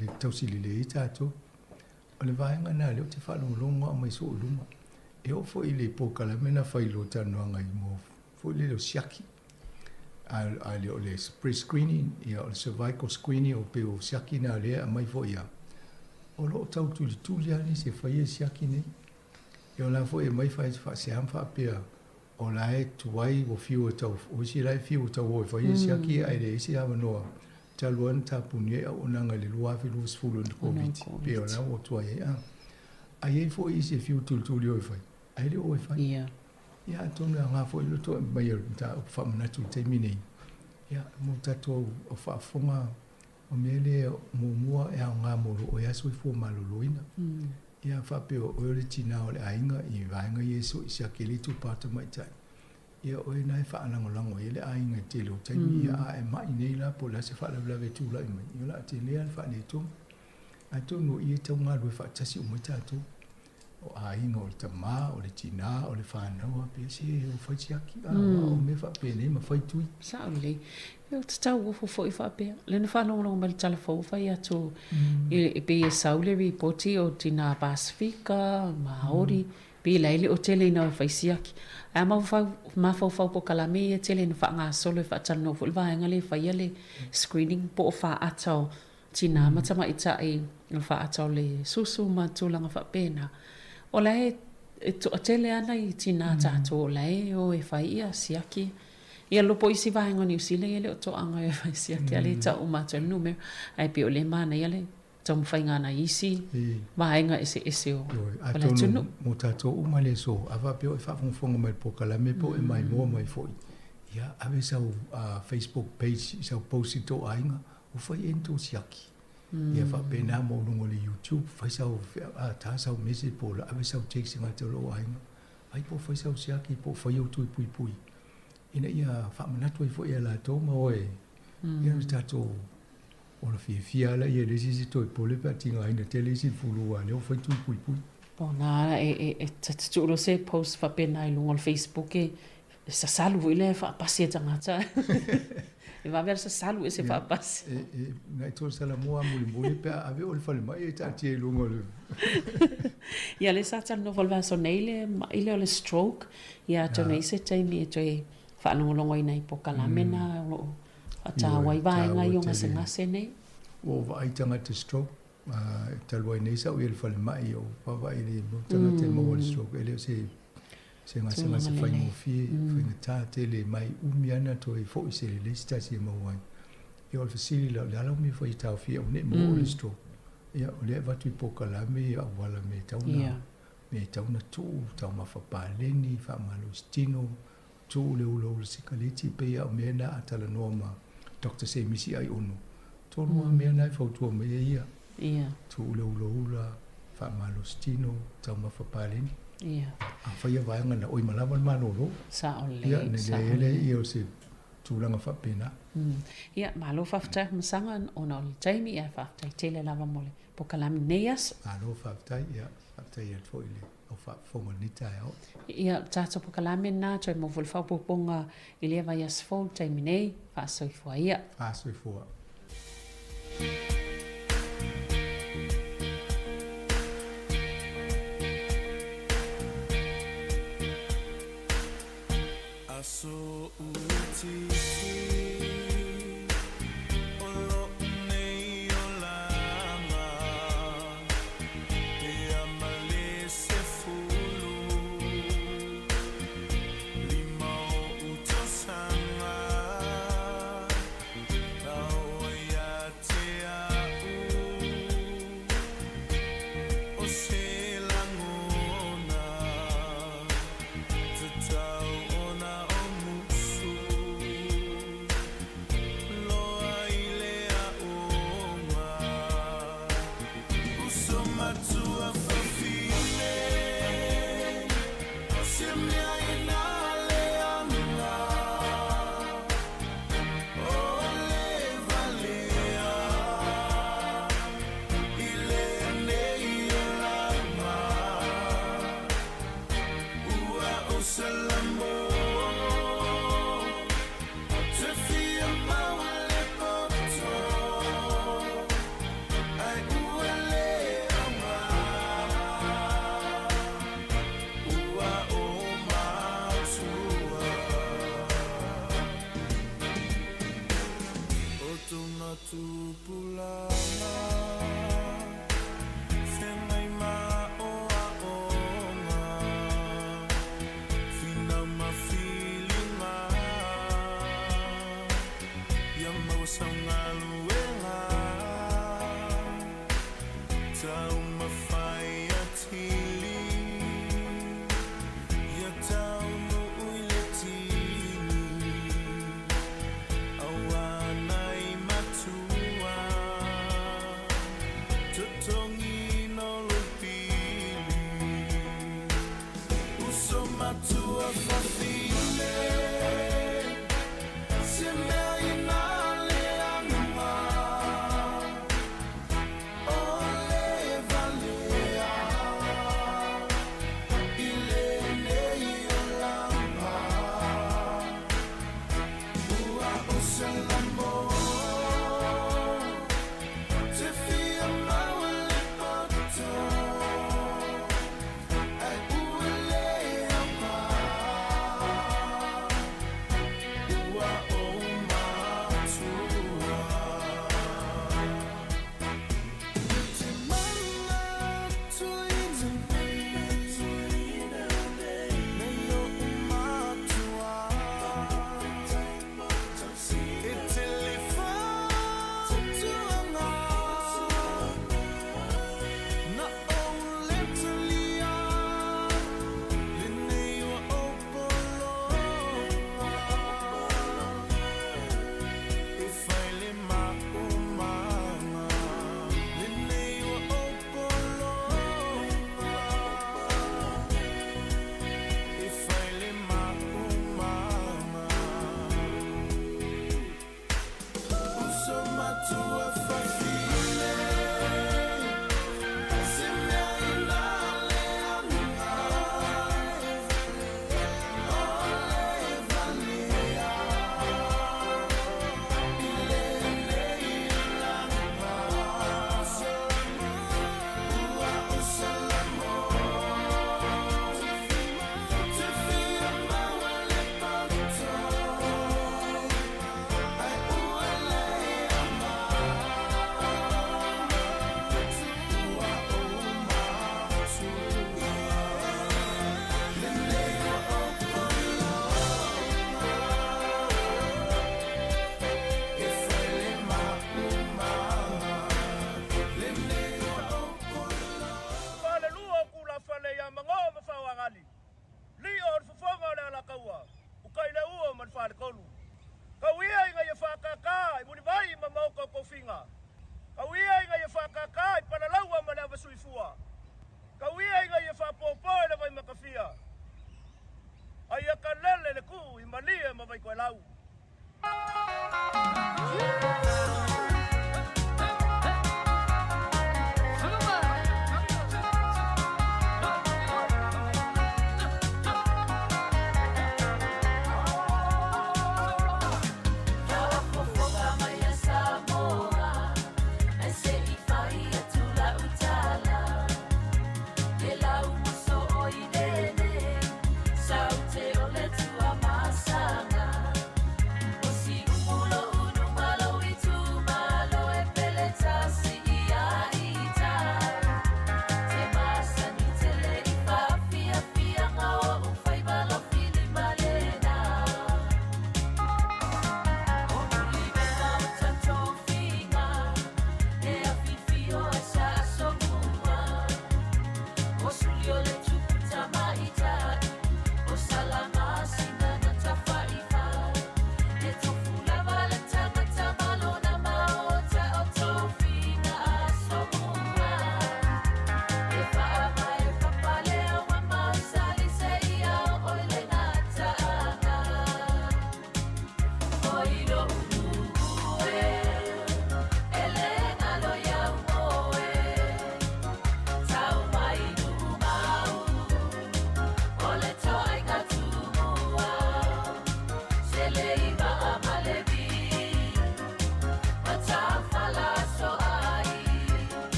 le tausi lelei ai tatou. O le vaega lena lea ou te faalogologo lava mai soo i luma. E oo foi i le polokalame na fai i lou talanoaga i mo foi lele o siaki. A le o le pre-screening, ia o le cervical screening o pei o siaki na lea e aumai foi ia. O lo o tau tulituli lava nisi e faia siaki nei. Ia o la foi e aumai faasea ma faapea o la e tuai ua fiu e tau, o isi la e fiu e tau o e faia siaki ae leai se avanoa talu ai ona tapuni ai auaunaga i le 2020 i le Koviti, pei o la ua tuai ai. A, a i ai foi isi e fiu tulituli o e fai, ae le o e fai. Ia. Ia atonu e aoga foi le toe mai o le mataupu faamanatu i le taimi nei. Ia, mo tatou au faafofoga, o mea lea muamua e aoga mo lo oe lava soifua maloloina. Ia faapea o oe o le tina o le aiga i vaega ia e siaki ai le itupa o tamaitai. Ia o oe lena e faalagolago i ai le aiga i le tele o taimi. Ia a e mai nei la po o le a se faalavelave e tulai mai, ia o le a tele lava le faaletonu. Atonu o i e tau galulue faatasi uma ai tatou. O aiga, o le tama, o le tina, o le fanau, a pea se o fai siaki, a o mea faapenei ma fai tui. Sao lelei. Ia ou te tauofo foi faapea. Lea na faalogologo mai le tala fou fai atu e pei e sau le ripoti o tina Pasifika, Maori, pei la e le o tele ina o e fai siaki. Ae a mafaufau polokalame ia e tele ina faagasolo e faatalanoa foi le vaega lea e faia le screening po o faata o tinā ma tamaitai o le faata o le susu ma tulaga faapena, o la e toatele lava nai tinā tatou o la e o e fai ia siaki. Ia loko o isi vaega o Niu Sila ia e le o toaga e fai siaki a le tau uma atu ai le numera. Ae pei o lea e manaia le taumafaiga a nai isi vaega eseese o le atunuu. Atonu mo tatou uma le aso, a faapea o e faafogafoga mai i le polokalame po o e maimoa mai foi, ia ave sau Facebook page i sau post i tou aiga, Ua fai ea ni tou siaki? Ia faapena ma luga o le YouTube, fai sau, ta sau message po o ave sau text i tagata o lou aiga, ai po o fai sau siaki po o fai ou tui puipui ina ia faamanatu ai foi ia latou ma oe ia le tatou ola fiafia lava ia e leai se isi e toe pole pe a tigaina tele isi fulu aua o lea ua fai tui puipui. Ona e tuu loa se post faapena i luga o le Facebook e sasalu foi lea e faapasi e tagata. E vave lava sasalu ese faapasi. E nai toe Salamua mulimuli pe a ave oe i le falemai e taatia i luga o le. Ia lea sa talanoa foi i le vaiaso nei le ma'i lea o le stroke, ia atonu e i ai se taimi e toe faalogologoina ai polokalame na o lo o faataua ai vaega ia o gasegase nei. Ua ou vaai i tagata stroke, talu ai nei sa ou i ai i le falemai ou vaavaai i le mau tagata e maua i le stroke, e le o se se gasegase faigofie, faigata tele mai umi lava ona toe foi se lelei se tasi e maua ai. Ia o le fesili la, o le a lau mea e fai e taofia aua ne i maua oe le stroke? Ia o lea e avatu i polokalame ia auala mea e tatau ona, mea e tatau ona tuu, taumafa paleni, faamalosi tino, tuu le ulaula sikaleti, e pei lava o mea na a talanoa ma Doctor Semisi Aiono, tolu lava mea na e fautua mai ai ia. Tuu le ulaula, faamalosi tino, taumafa paleni. A fai ia vaega na, oi ma lava le malolo. Sao lelei. Ia, ona leai ai lea o se tulaga faapena. Ia, malo faafetai Afamasaga ona o le taimi, ae faafetai tele lava mo le polokalame i lenei aso. Malo faafetai, ia, faafetai atu foi i le au faafofoga i lenei taeao. Ia, o le tatou polokalame lena, toe maua foi le faaopoopoga i lea vaiaso fou i le taimi nei. Faasoifua ia. Faasoifua. Aso itiiti o lo'u nei olaga, Pea ma le sefulu lima o'u tausaga, Na oo ia te a'u o se lagona. Tatau ona o musu loa i le aoga. Uso matua fafine, o se mea i nā leaga, o le valea i lenei olaga. Ua ou Salamua Te fia maua le poto Ai ua le aoga Ua o matua O tona tupulaga Whengai ma o aoga Whinau ma whilinga Ia maua sau galuega Taumafai atili Ia taunuu i le tini Aua nai matua Totogiina o lou pili Uso matua fafine Se mea i nā leaga.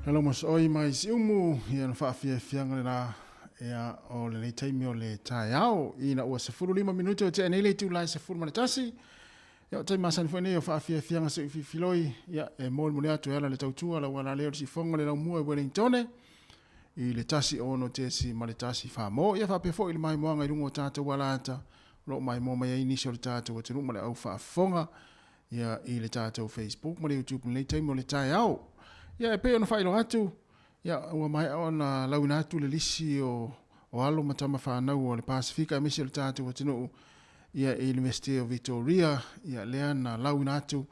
Hello mas oi mai siumu ia na faafiafiaga lena ia o lenei taimi o le taeao ina ua 15 minute o tea nei le itulā e 11. Ia o taimi masani foi nei o faafiafiaga seʻu filifiloi ia e molimoli atu e ala le tautua lau alaleo i le sifoga le laumua i Wellingtone i le 1 6 ma le 1 fā mo. Ia faapea foi i le maimoaga i luga o tatou alata o loo maimoa mai ai nisi o le tatou atunuu ma le au faafofoga ia i le tatou Facebook ma le YouTube i lenei taimi o le taeao. Ia e pei ona faailoa atu, ia ua maea ona lauina atu le lisi o o alo ma tama fanau o le Pasifika aemaise o le tatou atunuu ia i University o Victoria, ia lea na lauina atu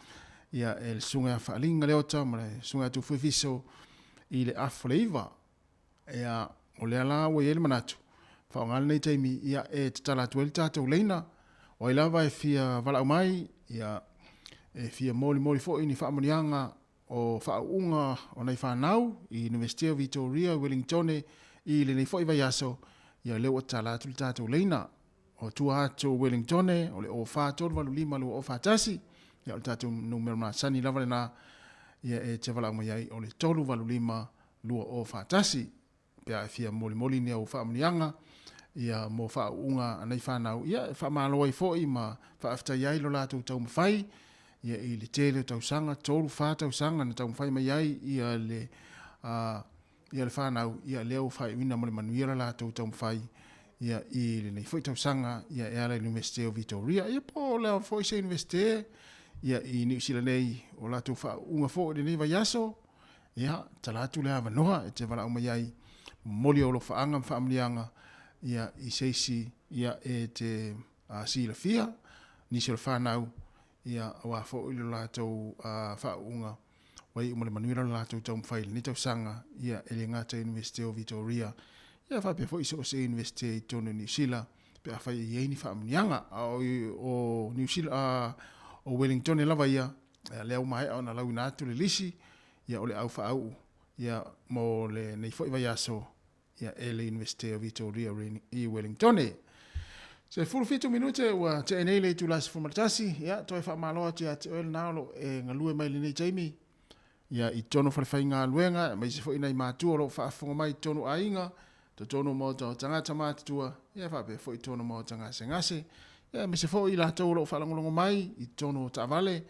ia e le Susuga ia Faaliga Leota ma le Susuga ia Tufuefiso i le afa o le 9. Ia, o lea la ua i ai le manatu, faaaoga lenei taimi ia e tatala atu ai le tatou leina, o ai lava e fia valaau mai, ia e fia molimoli foi ni faamanuiaga o faauuga o nai fanau i Universite o Vitoria i Wellingtone i lenei foi vaiaso, ia lea ua tatala atu le tatou leina. O tua atu o Wellingtone, o le 04 385 2041, ia o le tatou numera masani lava lena, ia e te valaau mai ai o le 385 2041. Pe a e fia molimoli ni au faamanuiaga, ia mo faauuga a nei fanau, ia e faamalo ai foi ma faafetai ai lo latou taumafai, ia i le tele o tausaga, 3, 4 tausaga na taumafai mai ai ia le, a, ia le fanau, ia lea ua faaiuina ma le manuia le latou taumafai ia i lenei foi tausaga ia e ala i le Iunivesite o Vitoria. Ia po o le a foi se Iunivesite ia i Niu Sila nei o latou faauuga foi i lenei vaiaso, ia tala atu le avanoa e te valaau mai ai, momoli ou alofaaga ma faamanuiaga ia i se isi ia e te silafia nisi o le fanau ia aua foi lo latou faauuga ua iu ma le manuia lo latou taumafai i lenei tausaga ia e le gata i Iunivesite o Vitoria ia faapea foi i so o se Iunivesite i totonu o Niu Sila pe afai e i ai ni faamanuiaga. A o Niu Sila, o Wellingtone lava ia, lea ua maea ona lauina atu le lisi ia o le au faauu ia mo lenei foi vaiaso ia e le Iunivesite o Vitoria i Wellingtone. 17 minute ua tea nei le itula 11, ia toe faamalo atu ia te oe lena o lo o e galue mai lenei taimi ia i totonu o falefaigaluega, aemaise foi nai matua o lo o faafofoga mai i totonu o aiga, totonu o maota o tagata matutua, ia faapea foi i totonu o maota gasegase, ia aemaise foi i latou o lo o faalogologo mai i totonu o taavale,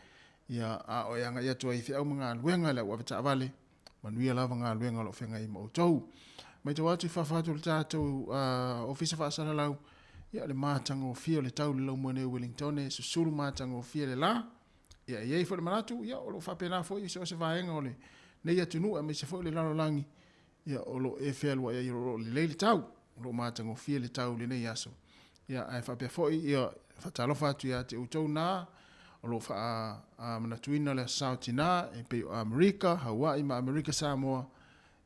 ia a o e agai atu ai i feau ma galuega i le au avetaavale, Manuia lava galuega o lo o feagai ma outou. Matau atu i fafo atu o le tatou Ofisa Faasalalau, ia o le matagofie o le tau i le laumua nei o Wellington, e susulu matagofie le la. Ia e i ai foi le manatu, ia o lo o faapena foi i so o se vaega o lenei atunuu aemaise foi o le lalolagi, ia o lo o e fealuai ai o lo o lelei le tau, o lo o matagofie le tau i lenei aso. Ia, ae faapea foi, ia, faatalofa atu ia te outou na o lo o faamanatuina le Aso Sa o Tina e pei o Amerika, Hawaii ma Amerika Samoa,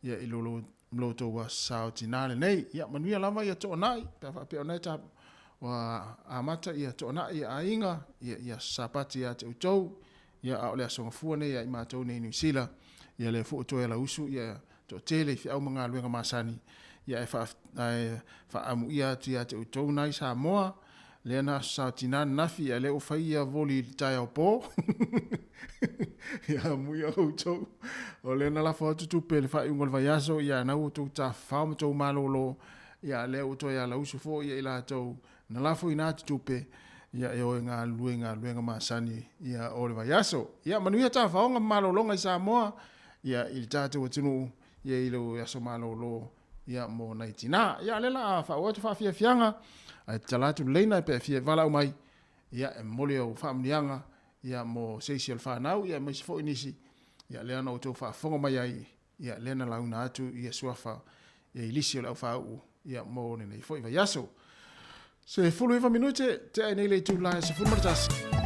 ia, i lo outou Aso Sa o Tina lenei. Ia, manuia lava ia toonai, pe a faapea o lena e ta, ua amata ia toonai ia aiga, ia, i Aso Sapati ia te outou, ia, a o le Aso Gafua nei ia i matou nei i Niu Sila, ia lea foi ua toe alausu ia toatele i feau ma galuega masani, ia ae faaamuia atu ia te outou na i Samoa, lea na Aso Sa Tina ananafi, ia lea ua fai ia voli i le taeao po. Ia amuia outou. O lea na lafo atu tupe i le faaiuga o le vaiaso, ia na ua outou tafafao ma outou malolo, ia lea ua toe alausu foi ia i latou na lafoina atu tupe, ia e o e galulue i galuega masani ia o le vaiaso. Ia manuia tafaoga ma malologa i Samoa, ia i le tatou atunuu ia i le aso malolo ia mo nai tina. Ia lea la a faaauau atu faafiafiaga ae tatala atu le laina pe fia valaau mai ia e momoli au faamanuiaga ia mo se isi o le fanau ia aemaise foi nisi ia lea na outou faafofoga mai ai ia lea na lauina atu ia suafa ia i lisi o le au faauu ia mo lenei foi vaiaso. 19 minute, tea ai nei le itula e 11.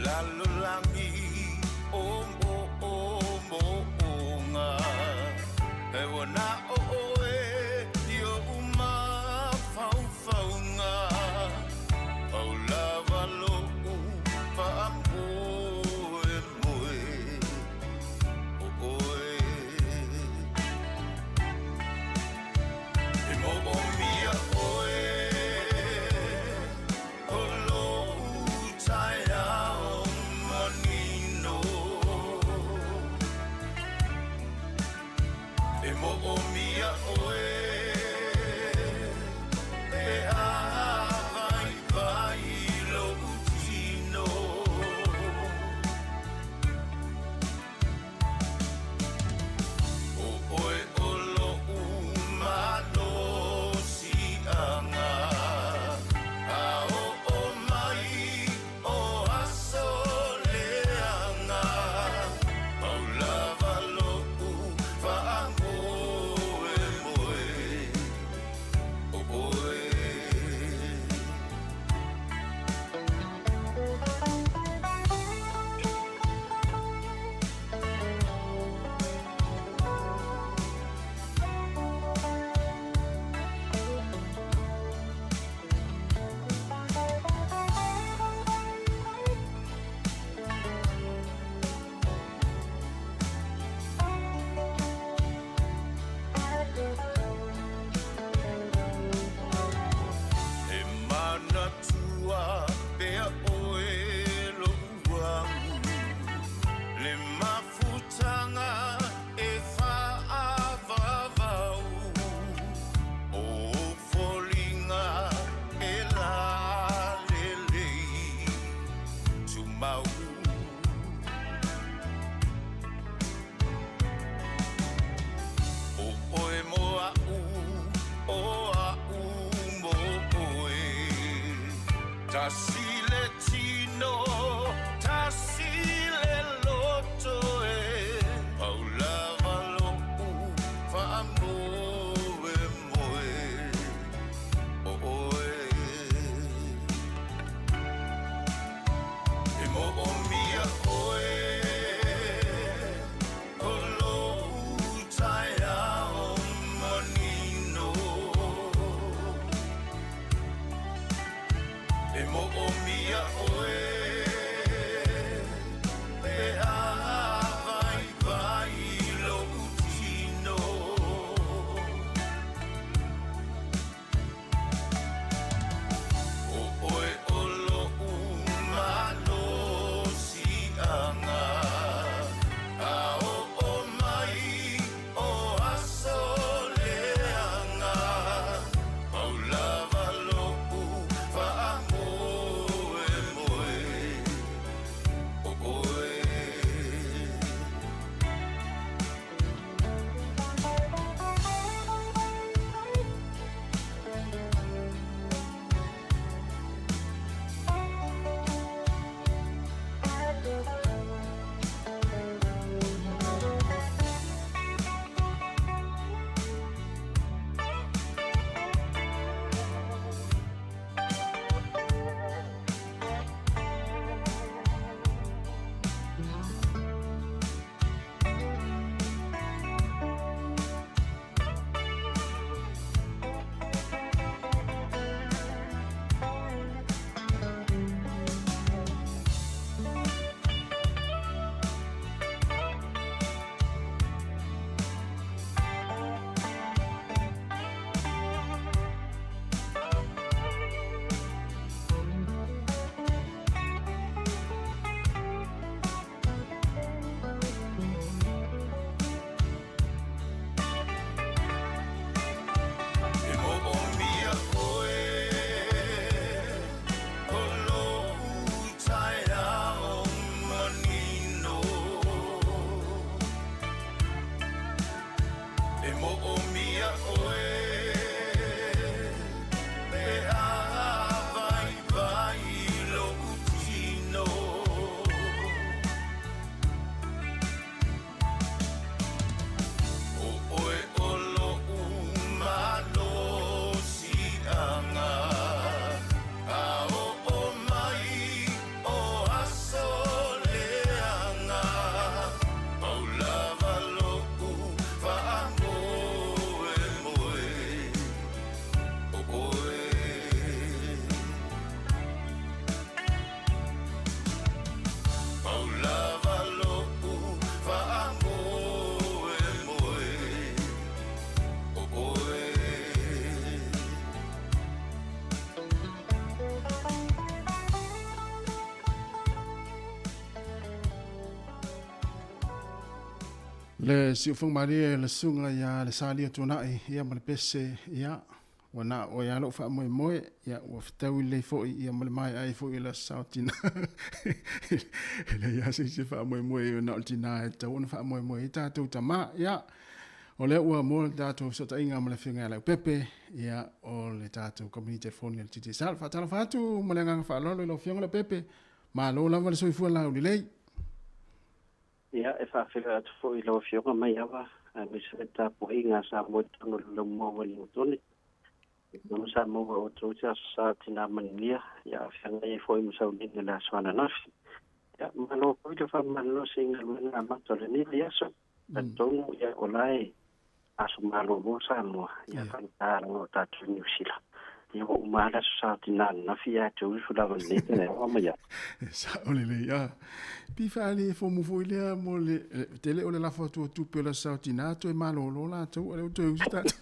lalolagi o moomooga. E ua na o oe i oʻu mafaufauga, pau lava loʻu faamoemoe o oe. E moomia oe o loʻu taeao manino. E moomia oe pe a vaivai loʻu tino. O oe o loʻu malosiaga, a oo mai o aso leaga, pau lava loʻu faamoemoe o oe. E manatua pea oe loʻu agu, le mafutaga e faavavau, o ou foliga e lalelei tumau. O oe mo aʻu, o aʻu mo oe, tasi le tino, tasi le loto e, pau lava loʻu faamoemoe o oe. E moomia oe o loʻu taeao manino. E moomia oe pe a vaivai loʻu tino. O oe o loʻu malosiaga, a oo mai o aso leaga, pau lava loʻu faamoemoe. Le siufoga malie le susuga ia Lesalia Tuanai ia ma le pese ia ua na o oe lava lou faamoemoe ia ua fetaui lelei foi ia ma le maea ai foi o le Aso Sa o Tina. E leai lava se isi e faamoemoe ai na o le tina e tatau ona faamoemoe ai tatou tama. Ia o lea ua maua le tatou fesootaiga ma le Afioga ia Leaupepe ia o le tatou kamupani telefoni a le Digicel. Faatalofa atu ma le agaga faaaloalo i lau Afioga Leaupepe. Malo lava le soifua laulelei. Ia, e faafeiloai atu foi i lau Afioga Maiava, aemaise le tapuaiga a Samoa i totonu o le laumua o Ueligitone. E talitonu sa maua e outou se Aso Sa Tina Manuia, ia feagai ai foi ma sauniga i le aso ananafi. Ia, malo foi le faamalolosi i galuega amata o lenei vaiaso. Talitonu, ia, o la e aso malolo Samoa, ia faigata lava o tatou i Niu Sila. Ia ua uma lava le Aso Sa o Tina ananafi ia te usu lava i lenei taeao a Maiava. E sao lelei a. Pi faale fomu foi lea mo le tele o le lafo atu o tupe o le Aso Sa o Tina toe malolo latou a lea ua toe usu tatou.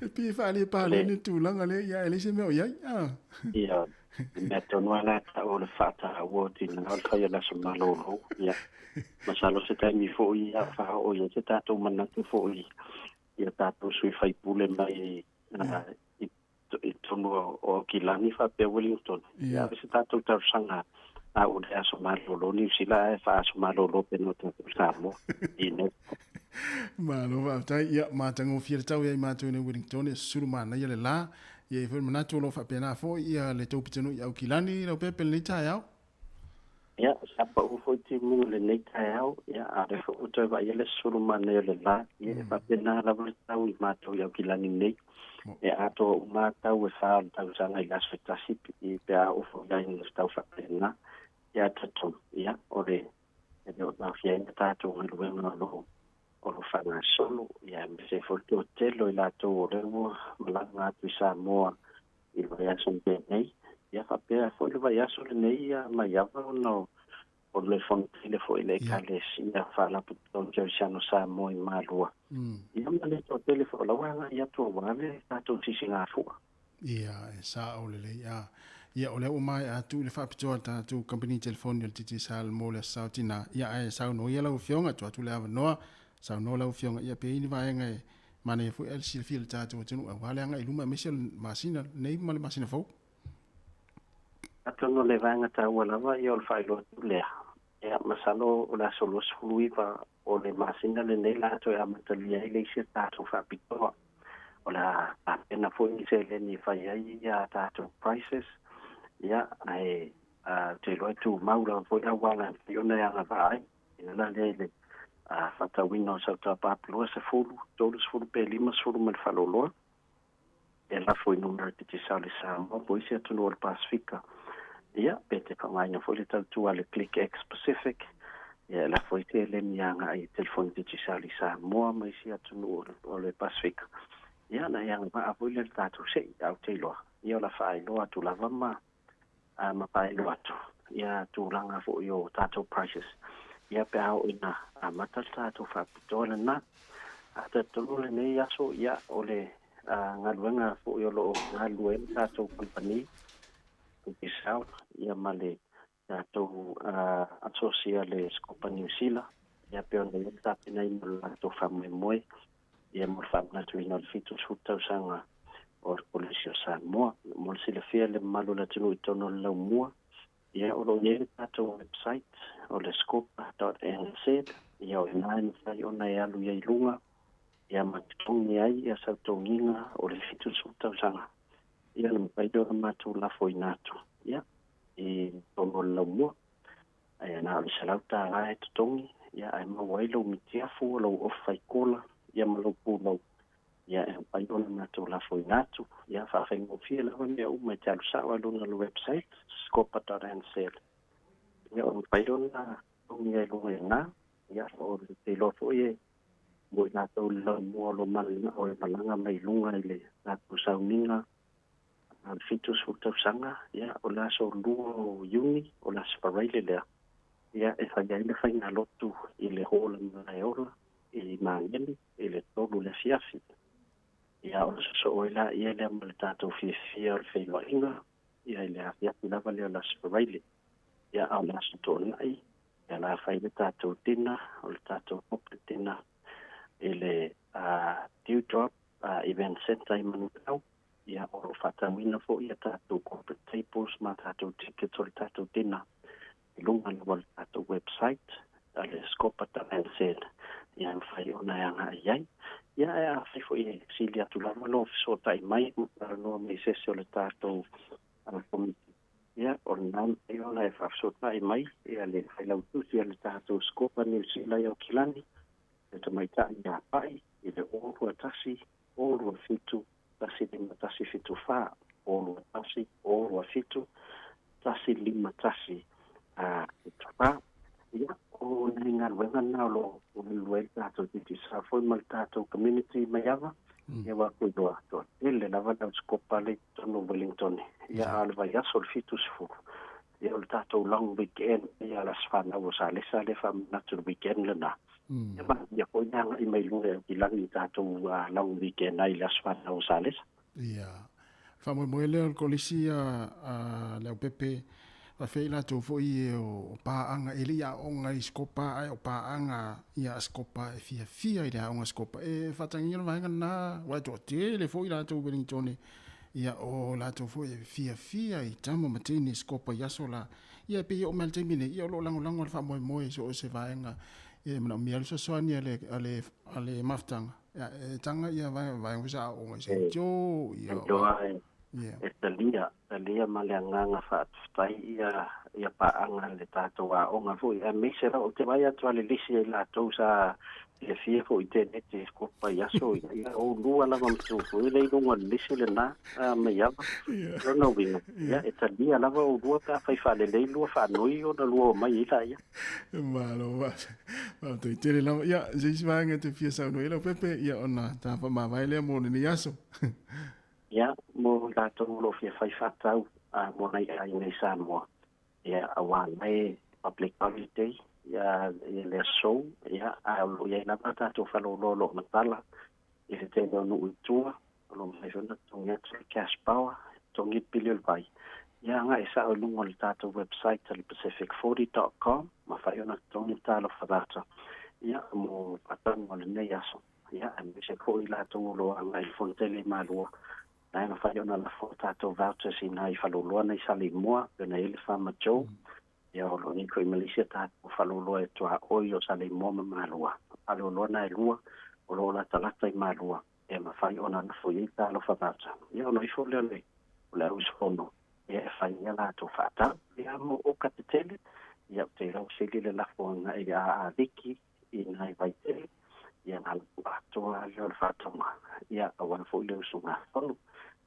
E pi faale paleni le tulaga lea ia e leai se mea o i ai a. Ia Le mea tonu lava la tau o le faataua o tina o le fai o le aso malolo. Ia, masalo se taimi foi ia faaoo i ai se tatou manatu foi i a tatou sui faipule mai i totonu o Aukilani faapea Wellington. Ia, ave se tatou talosaga a o le aso malolo Niu Sila ae faa-aso malolo pea no tatou Samoa i nei. Malo faafetai. Ia, matagofie le tau ia i matou i nei Wellington, e susulu manaia le la. E i ai foi le manatu o lo o faapena foi ia le tou pitonuu i Aukilani, Leaupepe, i lenei taeao. Ia, sa pau foi timuga i lenei taeao, ia, a o lea foi ua toe vaaia le susulu manaia o le la, ia, e faapena lava le tau i matou i Aukilani nei. E atoa uma lava tau e fa o le tausaga i le aso e tasi, pe a oo foi i ai ina tau faapena. Ia, talitonu, ia, o le E le o taofia ai le tatou galuega o lo o faagasolo, ia aemaise ai foi le toatele o i latou o lea ua malaga atu i Samoa i le vaiaso na tea nei. Ia faapea foi le vaiaso lenei ia Maiava ona o le fono tele foi le Ekalesia Faalapotopotoga Kerisiano Samoa i Malua. Ia ma le toatele foi o la ua agai atu aua le tatou sisigafua. Ia, e sao lelei. A, ia, o lea ua maea atu i le faapitoa a le tatou kamupani telefoni o le Digicel mo le Aso Sa o Tina. Ia, ae saunoa ia lau Afioga, tuu atu le avanoa, saunoa lau Afioga, ia, pe i ai ni vaega e manaia foi ae silafia e le tatou atunuu aua le agai i luma aemaise o le masina lenei ma le masina fou. Atonu o le vaega taua lava ia o le faailoa atu lea, ia, masalo o le aso 29 o le masina lenei la toe amatalia ai le isi a tatou faapitoa. O le a tapena foi ni seleni e fai ai ia tatou prices, ia, ae ou te iloa e tumau lava foi auala e mafai ona e agavaa ai. E ala lea i le faatauina o sau top-up 20, 30 pe 50 ma le faaloaloa. E lafo i numera Digicel i Samoa po o isi atunuu o le Pasefika. Ia, pe te faaaogaina foi le tautua a le Click X Pacific, ia e lafo ai seleni agai i telefoni Digicel i Samoa ma isi atunuu o le Pasefika. Ia, na e agavaa foi lea i le tatou sei, a ou te iloa, ia o le a faailoa atu lava ma ma faailoa atu ia tulaga foi o tatou prices ia pe a oo ina amata le tatou faapitoa lena. A talitonu lenei aso ia o le galuega foi o lo o galulue ai le tatou kamupani Digicel ia ma le tatou asosi a le Scopa Niu Sila ia pei ona i ai le tapenaina o le latou faamoemoe ia mo le faamanatuina o le 70 tausaga o le Kolisi o Samoa. Mo le silafia e le mamalu o le atunuu i totonu o le laumua, ia o lo o i ai le tatou website o le scopa.nz, ia o i ina e mafai ona e alu i ai i luga ia ma totogi ai ia sau togiga o le 70 tausaga, ia ona mafai lea ona matou lafoina atu ia i totonu o le laumua. Ae na o le $100 e totogi, ia ae maua ai lou mitiafu, lou ofu faikola, ia ma lou pulou, ia e mafai ona matou lafoina atu. Ia faafaigofie lava mea uma e te alu sao lava i luga o le website, scopa.nz. Ia o mafai ona totogi ai i luga i ina, ia o te iloa foi e mo i latou le laumua o lo o e malaga mai i luga i le latou sauniga a le 70 tausaga, ia, o le aso 2 o Iuni, o le Aso Faraile lea, ia, e fai ai le faigalotu i le Hall Malaeola i Magele i le 3 i le afiafi. Ia, ona sosoo ai laia lea ma le tatou fiafia o le feiloaiga, ia, i le afiafi lava lea o le Aso Faraile. Ia, a o le Aso Toonai, Ia la fai le tatou dinner, o le tatou corporate dinner i le Dewdrop Event Centre i Manukau. Ia, o lo o faatauina foi a tatou corporate tables ma tatou tickets o le tatou dinner i luga lava o le tatou website a le scopa.nz, ia e mafai ona e agai i ai. Ia, ae afai foi e sili atu lava lou fesootai mai ma talanoa mai i se isi o le tatou komiti, ia, o lena mafai ona e faafesootai mai ia le failautusi a le tatou Scopa Niu Sila i Aukilani, le tamaitai ia Pai, i le 0 2 1 0 2 7 1 5 1 7 4, 0 2 1 0 2 7 1 5 1 7 4. Ia, o nai galuega na o lo o galulue ai le tatou Digicel foi ma le tatou community mai ava. Ia, ua ku iloa toatele lava le ausikopa le i totonu o Wellington. Ia, a o le vaiaso o le 70, ia o le tatou long weekend, ia le aso fanau o Salesa lea faamanatu le weekend lena. Ia, manuia foi le agai mai luga e Aukilani i tatou long weekend ai i le aso fanau o Salesa. Ia. Faamoemoe lea o le kolisi a Leaupepe, faafeai i latou foi e o paaga e le i aoga i Sikopa ae o paaga ia a Sikopa e fiafia i le aoga Sikopa. E faatagiga le vaega lena, aua e toatele foi latou i Wellington, ia o latou foi e fiafia i tama ma teine Sikopa i aso la. Ia e pei e oo mai lava i le taimi nei, ia o lo o lagolago le faamoemoe i so o se vaega e manaomia ai le fesoasoani a le, a le, a le mafutaga. Ia, e taga ia vaega foi sa aooga i Saint Joe, ia, ia. E talia, talia ma le agaga faafetai ia ia paaga le tatou aoga foi, aemaise lava ou te vaai atu lava i le lisi a i latou sa fiafia foi i teneti i Scopa i aso ia, ia oulua lava ma tou foi le i luga o le lisi lena mai ava. Lona uiga, ia e talia lava oulua pe afai faalelei lua faanoi ona lua omai ai laia. Malo, faafetai tele lava. Ia, se isi vaega e te fia saunoa i ai Leaupepe, ia ona ta faamavae lea mo lenei aso. Ia, mo i latou o lo o fia fai faatau mo nai aiga i Samoa, ia, aua la e public holiday ia le aso, ia, ae o lo o i ai lava tatou faleoloa o lo o matala i le tele o nuu i tua, o lo o mafai foi ona totogi atu le cash power, totogi le pili o le vai. Ia, agai sao i luga o le tatou website a le pacific40.com, mafai ona totogi le talofa data, ia, mo faatauga o lenei aso. Ia, aemaise foi i latou o lo o agai i le Fonotele i Malua, na e mafai ona lafo a tatou vouchers i nai faleoloa nei Saleimoa, pei ona i ai le Farmer Joe, ia o lo o i ai foi ma le isi a tatou faleoloa e tuaoi o Saleimoa ma Malua. O faleoloa na e lua o lo o latalata i Malua, e mafai ona lafo i ai talofa voucher. Ia ona ifo lea o le auusufono ia e fai ai a latou faatau. Ia mo oka tetele, ia ou te iloa ua sili le lafo agai a Viki i nai vaitele, ia na lapu atoa lea o le faatauga, ia aua foi le usugafono.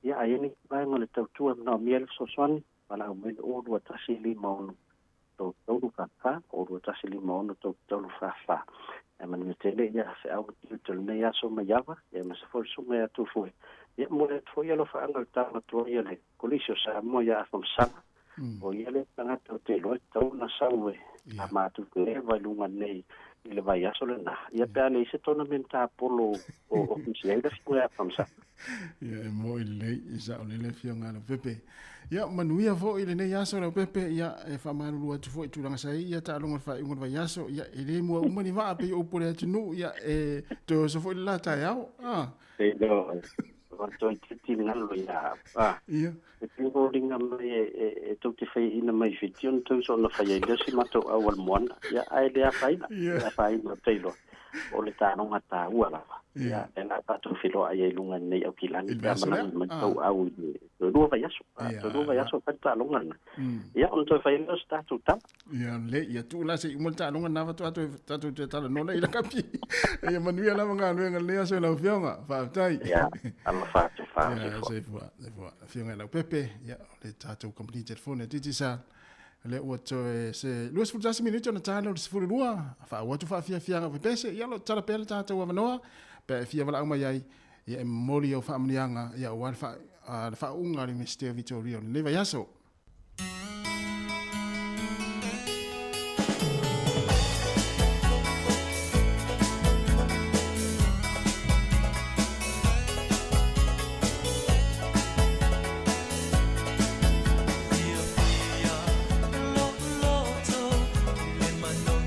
Ia a i ai ni vaega o le tautua e manaomia ai le fesoasoani, valaau mai le 0 2 1 5 6 3 3 4, 0 2 1 5 6 3 4 4. Ae manuia tele ia feau ma tiute o lenei aso mai ava, ia aemaise foi le susuga ia Tufue. Ia momoli atu foi alofaaga i le tama matua ia le Kolisi o Samoa ia Afamasaga. O ia le tagata ou te iloa e tatau ona sau e a matou te eva i luga nei i le vaiaso lena. Ia pe a leai se tournament polo o ofisi ai le afioga ia Afamasaga. Ia e mo'i lelei i sa'o lelei le afioga a Leaupepe. Ia manuia foi lenei aso Leaupepe, ia e faamalulu atu foi i tulaga sa i ai ia taaloga o le faaiuga o le vaiaso, ia e le mua uma ni vaa pei o upu a le atunuu, ia e toe oso foi le la taeao. Ah. Te iloa ua toeitiiti galo ia a. Ia. E pei foliga mai e tou te faiaina mai i Fiti ona tou soona fai ai lea o si matou auala moana. Ia, ae le afaina. Le afaina ou te iloa, o le taaloga taua lava. Ia, lea la tatou feloai ai i luga i lenei aukilagi pe a malaga mai tou au i le toe lua vaiaso. Toe lua vaiaso e fai le taaloga lena. Ia, ona toe fai ai lea o se tatou tala. Ia lelei, ia tuu la se i uma le taaloga lena faatoa toe tatou toe talanoa lea i lakapi. Ia manuia lava galuega i lenei aso i lau Afioga. Faafetai. Ia, alofa atu, soifua. Soifua, soifua. Afioga i Leaupepe, ia, o le tatou kamupani telefoni a Digicel, lea ua toe se 21 minute ona ta lea o le 12, faaauau atu faafiafiaga pepese, ia o lo o tatala pea le tatou avanoa, pe a e fia valaau mai ai, ia e momoli au faamanuiaga, ia aua le faauuga a le Iunivesite o Victoria o lenei vaiaso. Fiafia lou loto i le manu.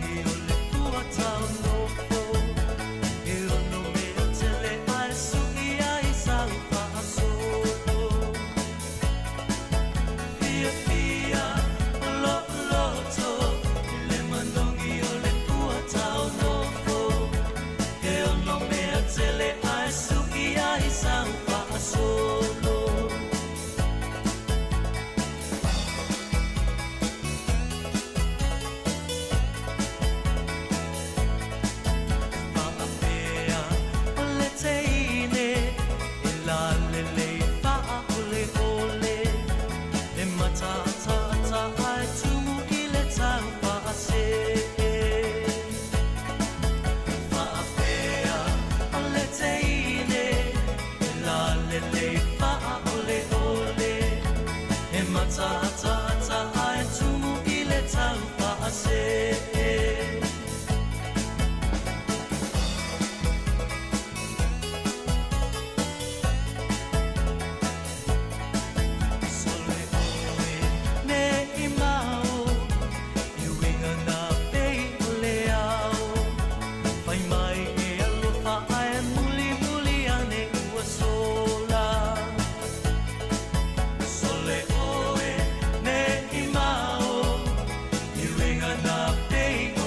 mataataata ae tumu i le tau faasee. Faapea o le teine e lalelei faaoleole. E mataataata ae tumu i le tau faasee. Sole oe ne i mao, i uiga na pei o le ao. Fai mai e alofa ae mulimuli ane ua sola. Sole oe ne i mao, i uiga na pei o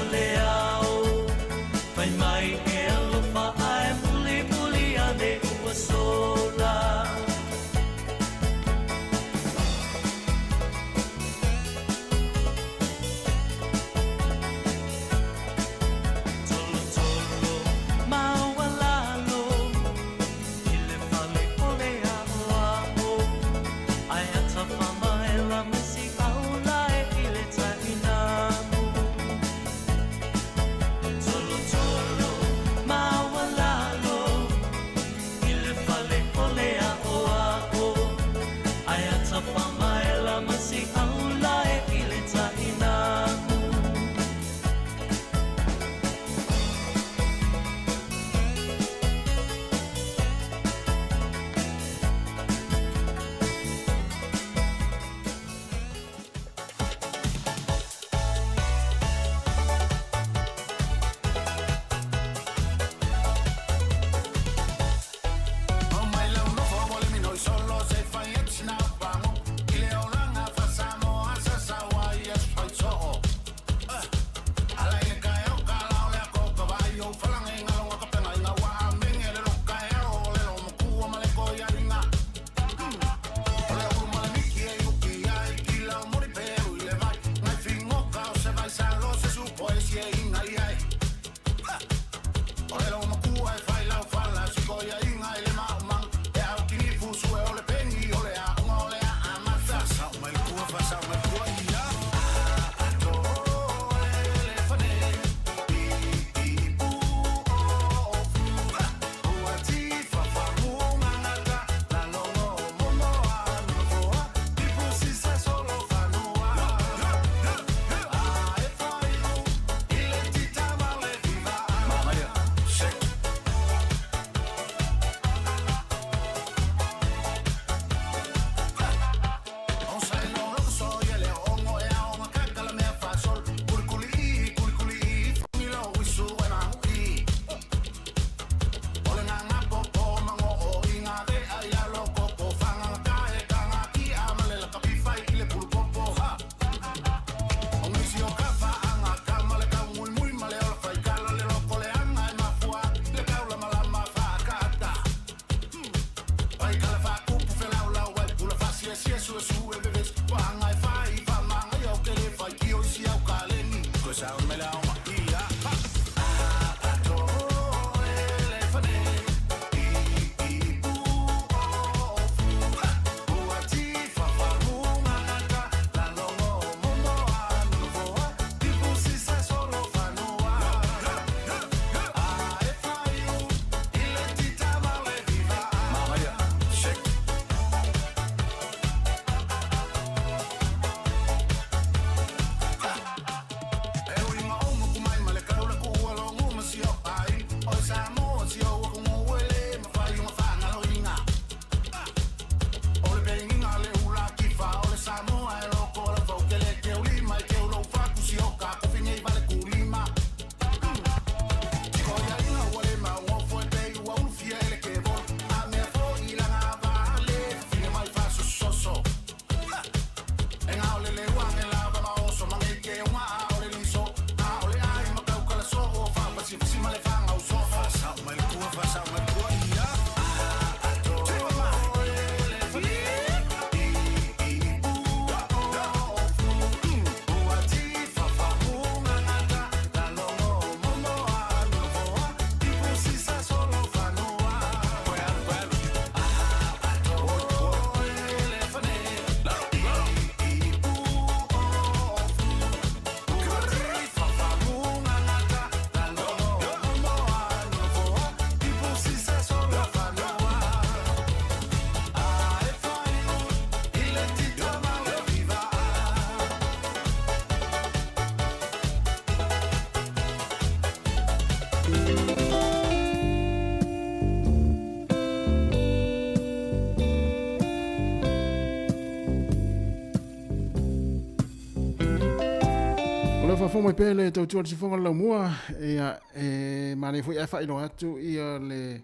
O lo faafofoga mai pea le tautua le sifoga le laumua, ia e manaia foi ae faailoa atu ia le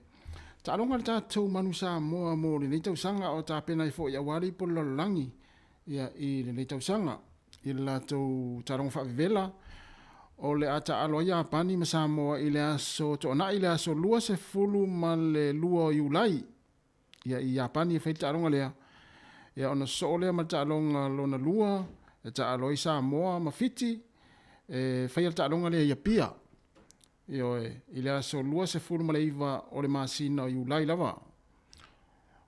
taaloga le tatou Manu Samoa mo lenei tausaga o tapena ai foi aua le ipu o le lalolagi ia i lenei tausaga i le latou taaloga faavevela o le a taaalo ai Iapani ma Samoa i le aso Toonai le aso 22 o Iulai ia i Iapani e fai le taaloga lea. Ia ona sosoo lea ma le taaloga lona lua e taaalo ai Samoa ma Fiti e faia le taaloga lea i Apia. Ioe, i le aso 29 o le masina o Iulai lava.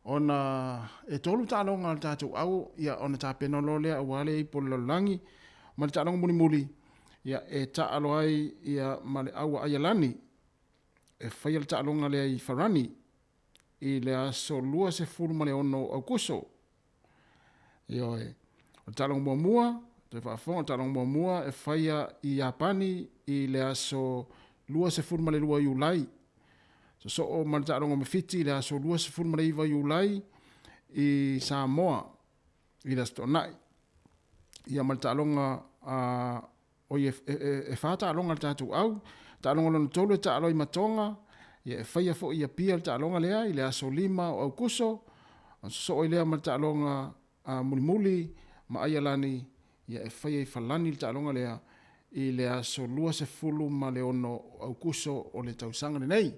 Ona e tolu taaloga a le tatou au, ia ona tapena loa lea aua le ipu o le lalolagi ma le taaloga mulimuli, ia e taaalo ai ia ma le au a Aialani e faia le taaloga lea i Farani i le aso 26 o Aukuso. Ioe. O le taaloga muamua, toe faafofoga, o le taaloga muamua e faia i Iapani i le aso 22 Iulai. Sosoo ma le taaloga ma Fiti i le aso 29 Iulai i Samoa i le aso Toonai. Ia ma le taaloga oi e fa taaloga a le tatou au. Taaloga lona tolu e taalo ai ma Tonga, ia e faia foi i Apia le taaloga lea i le aso 5 o Aukuso. Ona sosoo ai lea ma le taaloga mulimuli ma Aialani, ia e faia i Falani le taaloga lea i le aso 26 o Aukuso o le tausaga lenei.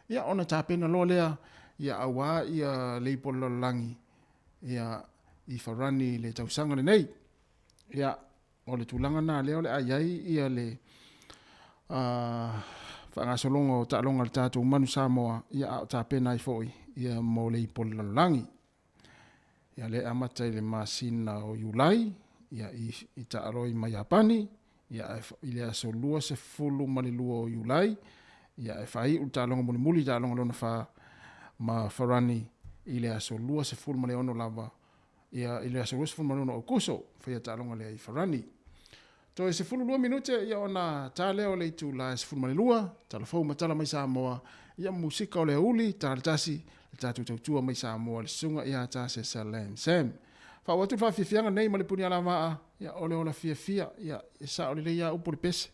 Ia ona tapena loa lea ia aua ia le ipu o le lalolagi ia i Farani i le tausaga lenei. Ia O le tulaga lena lea o le a i ai ia le faagasologa o taaloga a le tatou Manu Samoa, ia a o tapena ai foi ia mo le ipu o le lalolagi. Ia lea e amata i le masina o Iulai, ia i taalo ai ma Iapani, ia i le aso 22 o Iulai, ia e faaiu le taaloga mulimuli, taaloga lona fa ma Farani i le aso 26 lava Ia, i le aso 26 o Aukuso, faia taaloga lea i Farani. Toe 12 minute ia ona ta lea o le itula e 12, tala fou ma tala mai Samoa, ia musika o le aoauli, ta le tasi, le tatou tautua mai Samoa, le susuga ia Tasesa Lam Sam. Faauu atu le faafiafiaga nei ma le punialavaa, ia o le ola fiafia, ia e sao lelei lava upu o le pese.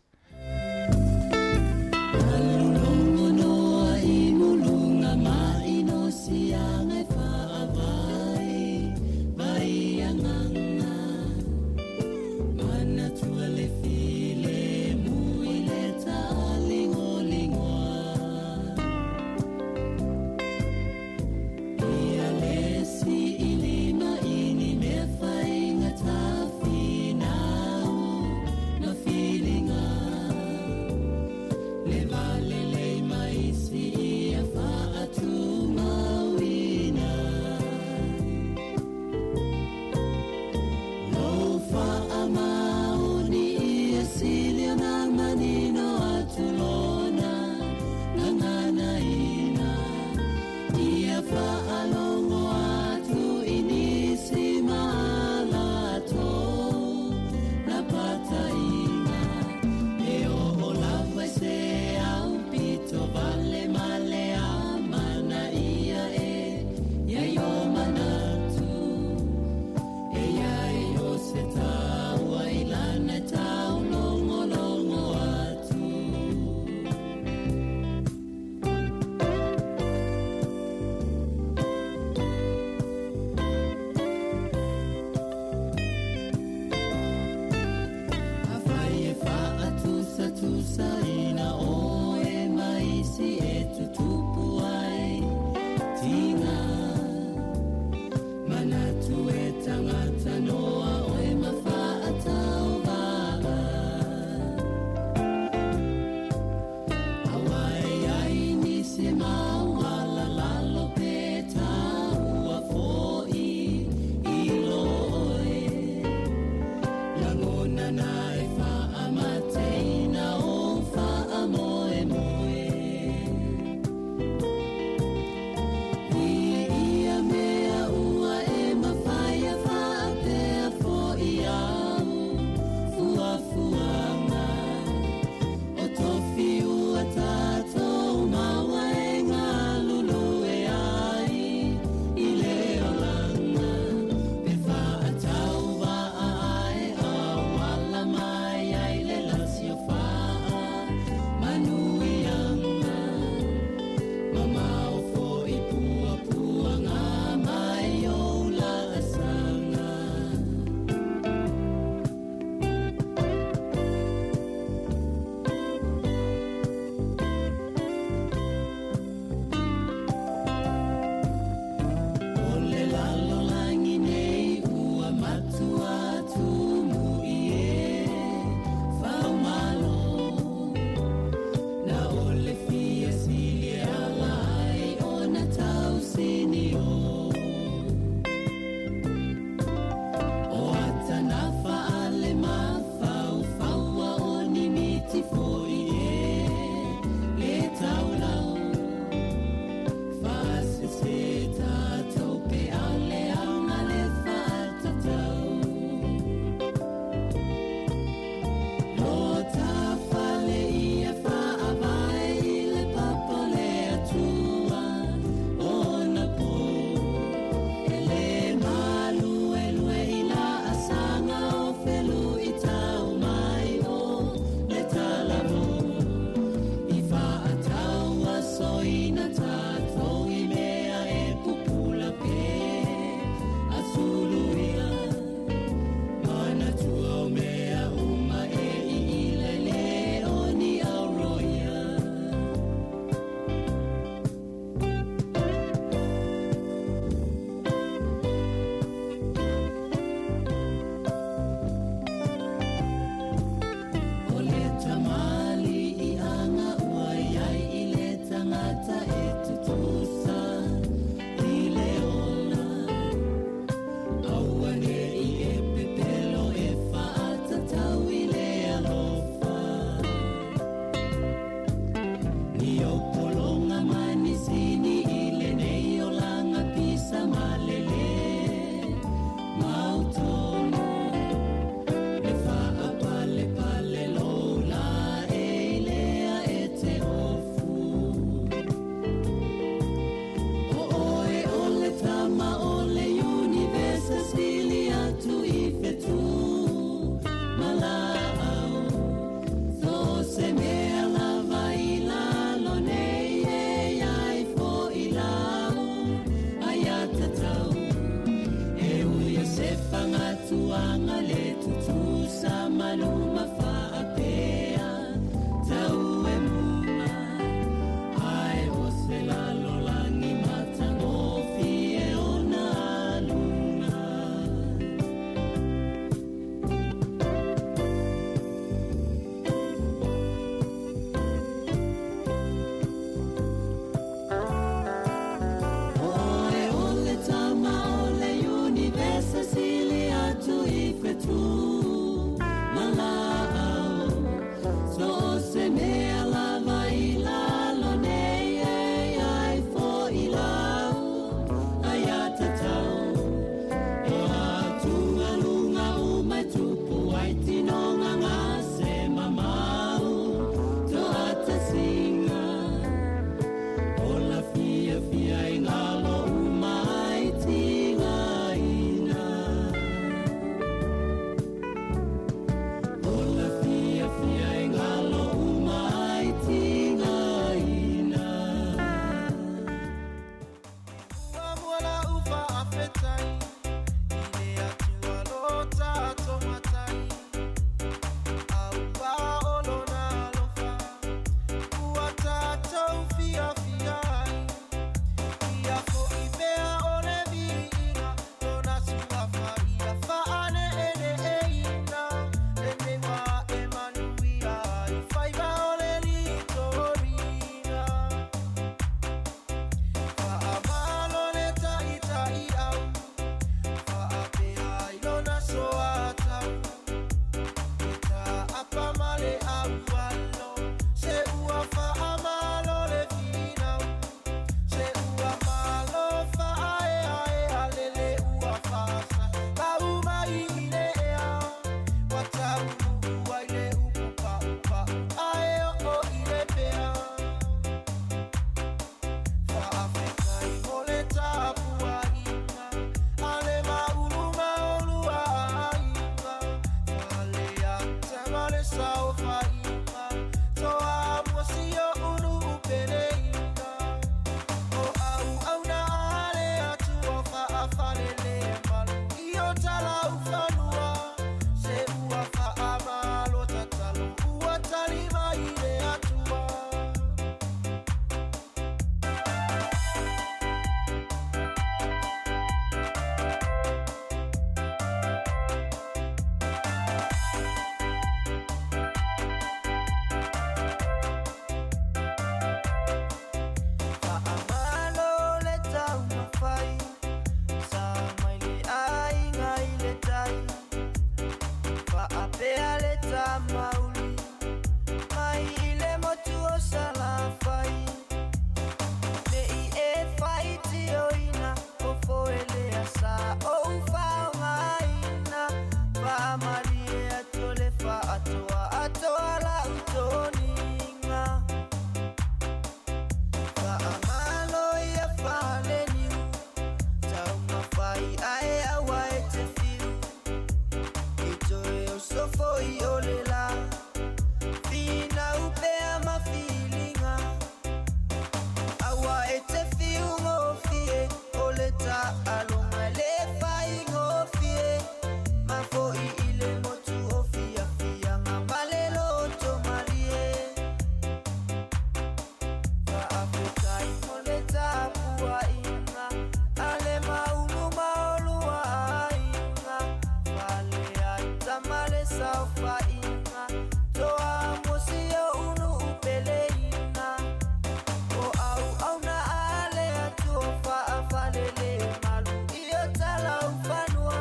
luma faapea tau e muga ae o se lalolagi matagofie ona aluga. Oe o le tama o le univesa sili atu i fetu ma laau. So o se mea lava i lalo nei e ai fo'i lau aia tatau. E atugaluga uma e tupu ai tinoga gase mamau toatasiga. Ola fiafia e galo uma ai tigaina. Ola fiafia e galo uma ai tigaina. Ua mua lau faafetai i le Atua lo tatou Matai, auā o lona alofa ua tatou fiafia ai. Ia fo'i pea o le viiga lona suafa ia faane'ene'eina lenei wā e manuia ai faiva o le litoriga. Faamalo le ta'ita'i'au faapea ai lona soatau e taapa ma le aualo se ua faamalo le finau se ua malo faaeaea lele ua faasa lau mai i le ea ua taunuu ai le upu pa'upa'u ae oo i le pea. Faafetai mo le tapuaiga a le maulu ma olua aiga faleata ma le saofaiga toamua si o'u nuu peleina o auauna a le Atua faafalele malu i o talaufanua se ua faamalo tatalo ua tali mai le Atua. Faamalo le taumafai sa mai le aiga i le tai faapea le tamauli mai i le motu o Salafai nei e faitioina o foelea sa ou faaaogaina faamalie atu le faatoa atoa lau toniga. Faamalo ia faleniu taumafai ae aua e te fiu i toe osofoi o le la finau pea ma filiga aua e te fiu gofie o le taaloga le faigofie ma fo'i i le motu o fiafiaga ma le loto malie. Faafetai mo le tapuaiga a le maulu ma olua aiga faleata ma le saofaiga toamua si o'u nuu peleina o auauna a le Atua faafalele malu i o talaufanua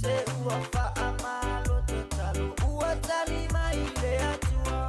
se ua faamalo tatalo ua tali mai le Atua.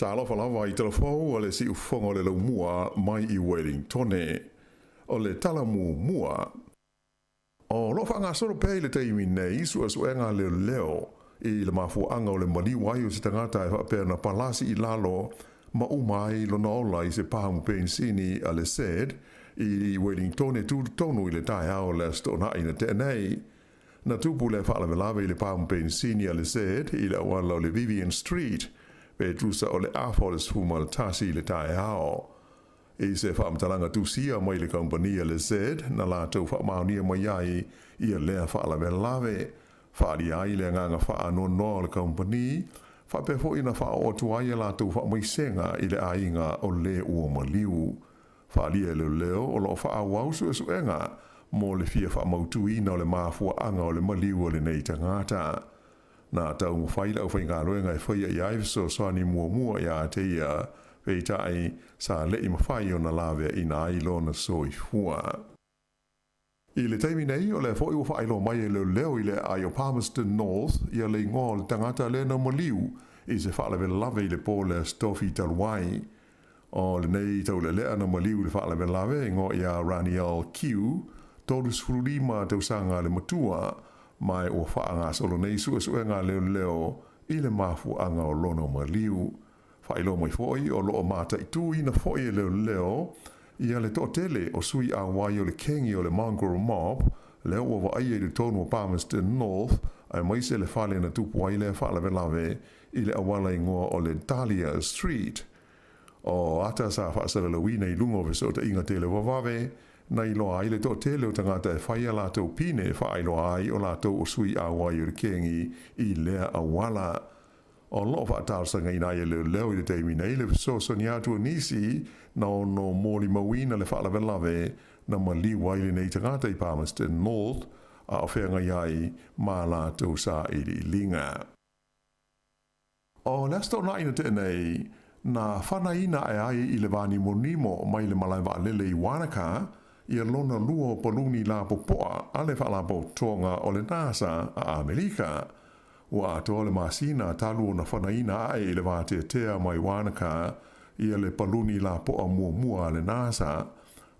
Talofa lava i talafou a le siufofoga o le laumua mai i Welingtone. O le tala muamua. O lo o faagasolo pea i le taimi nei suesuega a leoleo i le mafuaaga o le maliu ai o se tagata e faapea na palasi i lalo ma uma ai lona ola i se pamu penisini a le SED i Welingtone tutotonu i le taeao o le Aso Toonai na tea nei. Na tupu lea faalavelave i le pamu penisini a le SED i le auala o le Vivian Street pe tusa o le afa o le 11 i le taeao. I se faamatalaga tusia mai le kamupani a le SED na latou faamaonia mai ai ia lea faalavelave, faaalia ai le agaga faanoanoa o le kamupani, faapea foi na faaoo atu ai a latou faamaisega i le aiga o le ua maliu. Faaalia e leoleo o lo o faaauau suesuega mo le fia faamautuina o le mafuaaga o le maliu o lenei tagata. Na taumafai le aufaigaluega e faia i ai fesoasoani muamua ia te ia, peitai, sa le i mafai ona laveaina ai lona soifua. I le taimi nei, o lea foi ua faailoa mai e leoleo i le aai o Palmerston North ia le igoa o le tagata lea na maliu i se faalavelave i le po le Aso Tofi talu ai. O lenei taulealea na maliu i le faalavelave igoa ia Raniel Q, 35 tausaga le matua, ma ua faagasolo nei suesuega a leoleo i le mafuaaga o lona maliu. Faailoa mai foi o lo o mataituina foi e leoleo ia le toatele o sui auai o le kengi o le Mongrel Mob lea ua vaaia i totonu o Palmerston North aemaise le fale na tupu ai lea faalavelave i le auala igoa o le Dahlia Street. O ata sa faasalalauina i luga o fesootaiga televavave na iloa ai le toatele o tagata e fai a latou pine e faailoa ai o latou o sui auai o le kengi i lea auala. O lo o faatalosagaina ai e leoleo i le taimi nei le fesoasoani atu o nisi na ono molimauina le faalavelave na maliu ai lenei tagata i Palmerston North a o feagai ai ma latou sailiiliga. O le Aso Toonai na tea nei, na fanaina ae ai i le vānimonimo mai le malae vaalele i Wanaka ia lona lua o paluni lapopoa a le Faalapotopotoga o le NASA a Amelika. Ua atoa le masina talu ona fanaina ae i le vateatea mai Wanaka ia le paluni lapoa muamua a le NASA,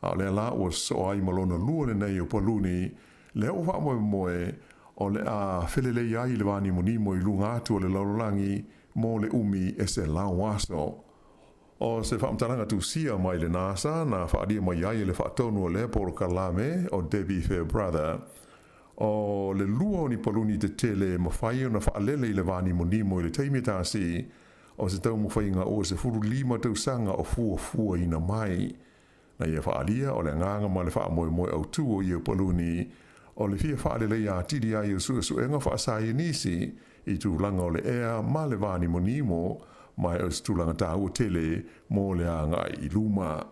a o lea la ua sosoo ai ma lona lua lenei o paluni lea ua faamoemoe o le a felelei ai le vānimonimo i luga atu o le lalolagi mo le umi e 100 aso. O se faamatalaga tusia mai le NASA na faaalia mai ai e le faatonu o lea polokalame o Debbie Fairbrother, o le lua o ni paluni tetele e mafai ona faalele i le vānimonimo i le taimi e tasi o se taumafaiga ua 15 tausaga o fuafuaina mai. Na ia faaalia o le agaga ma le faamoemoe autū o ia paluni o le fia faaleleia atili ai o suesuega faasaienisi i tulaga o le ea ma le vānimonimo, ma e o se tulaga tāua tele mo le agai i luma.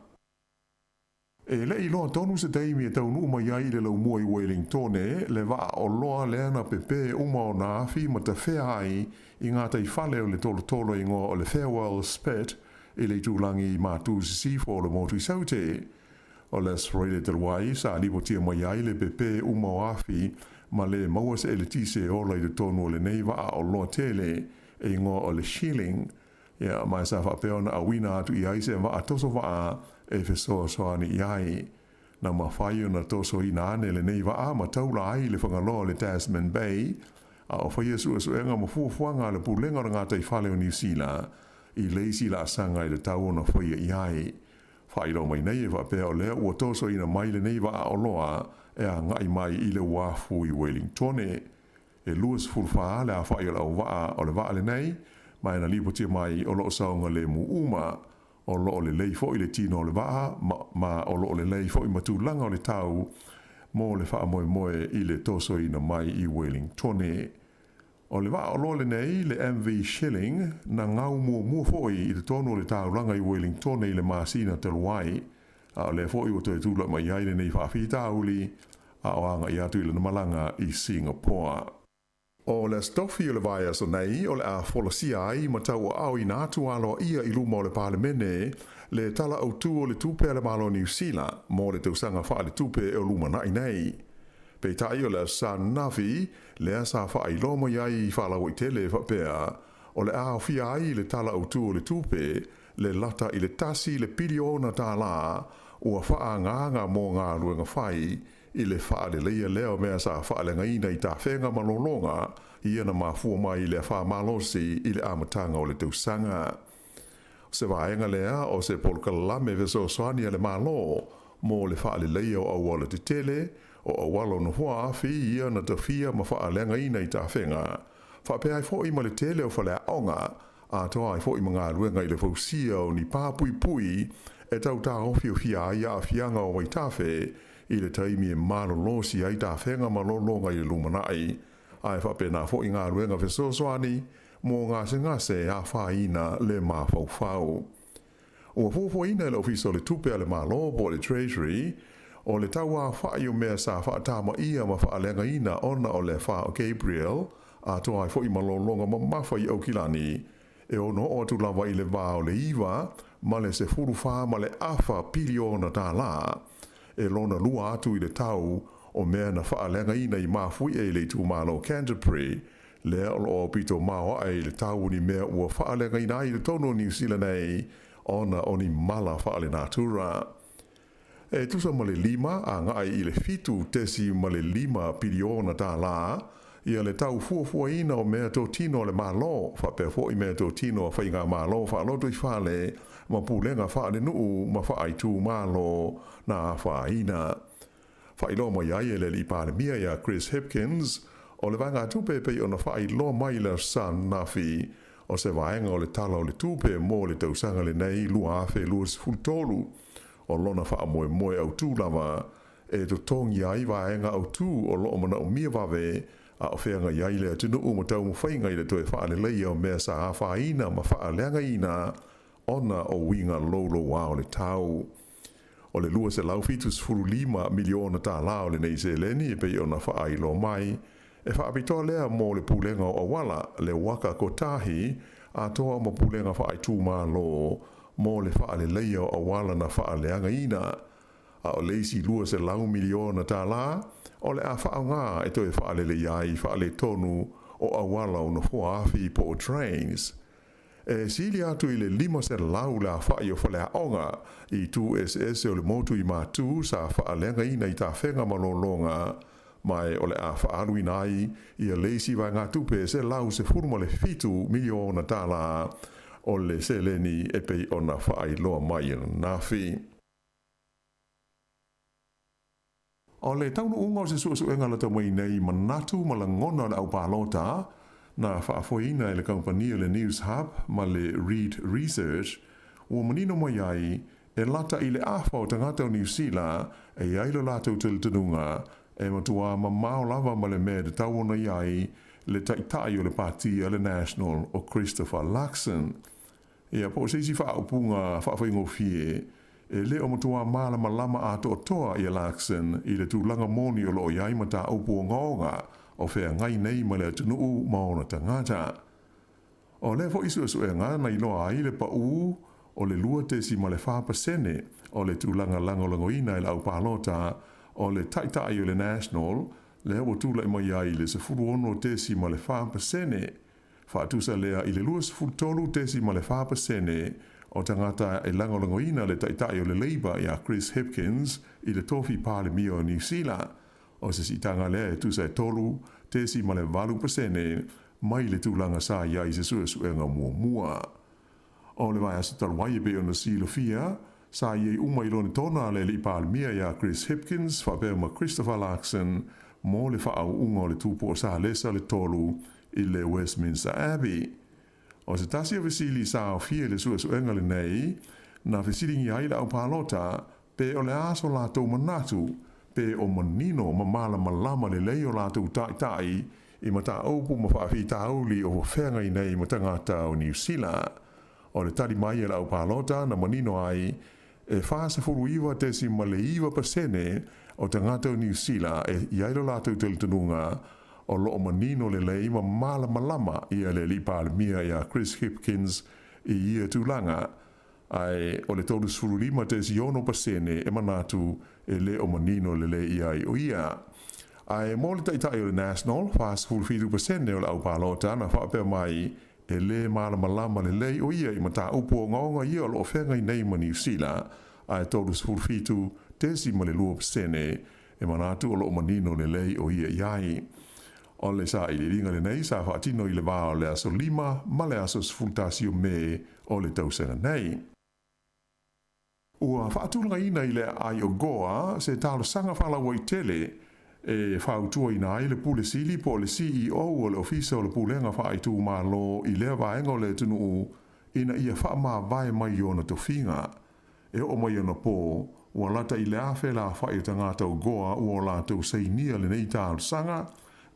E le i iloa tonu se taimi e taunuu mai ai i le laumua i Welingtone le vaa oloa lea na pepē uma ona afi ma tafea ai i gataifale o le tolotolo igoa o le Farewell Spit i le itulagi matu sisifo o le motu i Saute. O le Aso Faraile talu ai, sa lipotia mai ai le pepē uma o afi ma lē maua se eletise e ola i totonu o lenei vaa oloa tele e igoa o le Shilling. Ia, ma sa faapea ona auina atu i ai se vaa toso vaa e fesoasoani i ai. Na mafai ona tosoina ane lenei vaa ma taula ai i le fagaloa o le Tasman Bay, a o faia suesuega ma fuafuaga a le Pulega o le Gataifale o Niu Sila i le isi laasaga i le tau ona faia i ai. Faailoa mai nei e faapea o lea ua tosoina mai lenei vaa oloa e agai mai i le uafu i Welingtone. E 24 le aofai o le auvaa o le vaa lenei, ma e na lipotia mai o lo o saogalemu uma. O lo o lelei foi le tino o le vaa, ma, ma o lo o lelei foi ma tulaga o le tau mo le faamoemoe i le tosoina mai i Welingtone. O le vaa oloa lenei, le MV Shilling, na gau muamua foi i totonu o le taulaga i Welingtone i le masina talu ai, a o lea foi ua toe tulai mai ai lenei faafitauli a o agai atu i lana malaga i Singapore. O le Aso Tofi o le vaiaso nei o le a folasia ai ma tauaaoina atu aloaia i luma o le Palemene le Tala Autu o le Tupe a le Malo o Niu Sila mo le tausaga faaletupe o lumanai nei. Peitai o le Aso Sa ananafi lea sa faailoa mai ai i faalauaitele faapea o le a aofia ai i le Tala Autu o le Tupe le lata i le tasi le piliona tālā ua faaagaaga mo galuega fai i le faaleleia lea o mea sa faaleagaina i tafega ma lologa ia na mafua mai i le afa malosi i le amataga o le tausaga. O se vaega lea o se polokalame fesoasoani a le Malo mo le faaleleia o auala tetele, o auala o nofoa afi ia na tafia ma faaleagaina i tafega, faapea ai foi ma le tele o faleaoga, atoa ai foi ma galuega i le fausia o ni pā puipui e tau taofiofia ai aafiaga o vaitafe i le taimi e malolosi ai tafega ma lologa i le lumanai, ae faapena foi galuega fesoasoani mo gasegase e afaina le mafaufau. Ua fuafuaina e le Ofisa o le Tupe a le Malo po o le Treasury, o le tauaofa'i o mea sa faatamaia ma faaleagaina ona o le afa o Gabrielle, atoa ai foi ma lologa mamafa i Aukilani, e ono oo atu lava i le va o le iva ma le 14 ma le afa piliona tālā, e lona lua atu i le tau o mea na faaleagaina i mafuie i le itumalo o Canterbury, lea o lo o aupito maoae i le tau o ni mea ua faaleagaina ai i totonu o Niu Sila nei ona o ni mala faalenatura. E tusa ma le lima agai i le 7.5 piliona tālā ia le tau fuafuaina o meatotino a le Malo, faapea foi meatotino a faigamalo faalotoifale ma pulega faalenuu ma faaitumalo na afaina. Faailoa mai ai e le Alii Palemia ia Chris Hipkins, o le vaegatupe e pei ona faailoa mai i le Aso Sa ananafi, o se vaega o le Tala o le Tupe mo le tausaga lenei 2023, o lona faamoemoe autū lava e totogi ai vaega autū o lo o manaomia vave a o feagai ai le atunuu ma taumafaiga i le toe faaleleia o mea sa afaina ma faaleagaina ona o uiga louloua o le tau. O le $275 miliona tālā o lenei seleni e pei ona faailoa mai, e faapitoa lea mo le pulega o auala, le uaka kotahi, atoa ma pulega faaitumalo mo le faaleleia o auala na faaleagaina. A o le isi $200 miliona tālā, o le a faaaoga e toe faaleleia ai faaletonu o auala o nofoa afi po o drains. E sili atu i le 500 le afa'i o faleaoga i itu eseese o le motu i Matū sa faaleagaina i tafega ma lologa, ma e o le a faaaluina ai ia le isi vaegatupe e $117 miliona tālā o le seleni e pei ona faailoa mai ananafi. O le taunuuga o se suesuega lata mai nei manatu ma lagona o le aupalota, na faafoeina e le kamupani o le Newshub ma le Reid Research, ua manino mai ai, e lata i le afa o tagata o Niu Sila e i ai lo latou talitonuga e matuā mamao lava ma le mea e tatau ona i ai le taitai o le Pati a le National o Christopher Luxon. Ia, po o se isi faaupuga faafaigofie, e le o matuā malamalama atoatoa ia Luxon i le tulaga moni o lo o i ai mataupu ogaoga o feagai nei ma le atunuu ma ona tagata. O lea foi suesuega na iloa ai le paū o le 2.4% o le tulaga lagolagoina e le aupalota o le Taitai o le National, lea ua tulai mai ai i le 16.4%, faatusa lea i le 23.4% o tagata e lagolagoina le Taitai o le Labour ia Chris Hipkins i le tofi Palemia o Niu Sila. O se siitaga lea e tusa e 3.8% mai le tulaga sa i ai i se suesuega muamua. O le vaiaso talu ai e pei ona silafia, sa i ai uma i Lonetona le Alii Palemia ia Chris Hipkins faapea ma Christopher Luxon mo le faaauuga o le Tupu o Salesa le Tolu i le Westminster Abbey. O se tasi o fesili sa aofia i le suesuega lenei, na fesiligia ai le aupalota pe o le a so latou manatu, pe o manino ma malamalama lelei o latou taitai i mataupu ma faafitauli o feagai nei ma tagata o Niu Sila. O le tali mai a le aupalota na manino ai, e 49.9% o tagata o Niu Sila e i ai lo latou talitonuga o lo o manino lelei ma malamalama ia le Alii Palemia ia Chris Hipkins i ia tulaga, ae o le 35.6% e manatu e le o manino lelei i ai o ia. Ae mo le Taitai o le National, 47% o le aupalota na faapea mai e lē malamalama lelei o ia i mataupu ogaoga ia o loo feagai nei ma Niu Sila, ae 37.2% e manatu o loo manino lelei o ia i ai. O le sailiiliga lenei sa faatino i le va o le aso 5 ma le aso 11 o Me o le tausaga nei. Ua faatulagaina i le aai o Goa se talosaga faalauaitele e fautuaina ai le Pule Sili po o le CEO o le Ofisa o le Pulega Faaitumalo i lea vaega o le atunuu ina ia faamavae mai ona tofiga. E oo mai ona pō, ua lata i le 1000 le aofai o tagata o Goa ua o latou sainia lenei talosaga,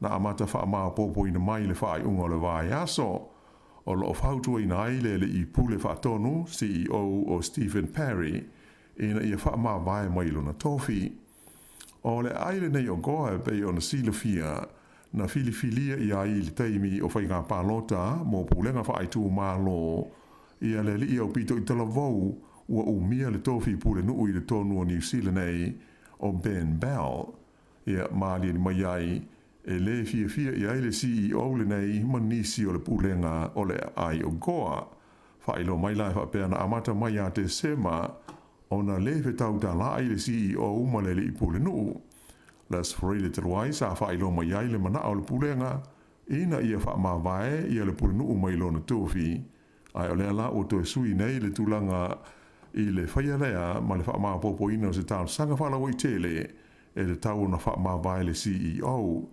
na amata faamaopoopoina mai i le faaiuga o le vaiaso. O lo o fautuaina ai le Alii Pule Faatonu, CEO, o Stephen Parry ina ia faamavae mai lona tofi. O le aai lenei o Goa e pei ona silafia, na filifilia i ai i le taimi o faiga palota mo pulega faaitumalo ia le alii aupito i talavou ua umia le tofi pulenuu i le tonu o Niu Sila nei o Ben Bell. Ia maaliali mai ai, e lē fiafia i ai le CEO lenei ma nisi o le pulega o le aai o Goa. Faailoa mai la e faapea na amata mai ia Tesema ona lē fetautalaai le CEO ma le alii pulenuu. Les Freile talu ai sa faailoa mai ai le manao o le pulega ina ia faamavae ia le pulenuu mai lona tofi, ae o lea la ua toe sui nei le tulaga i le faia lea ma le faamaopoopoina o se talosaga faalauaitele e tatau ona faamavae le CEO.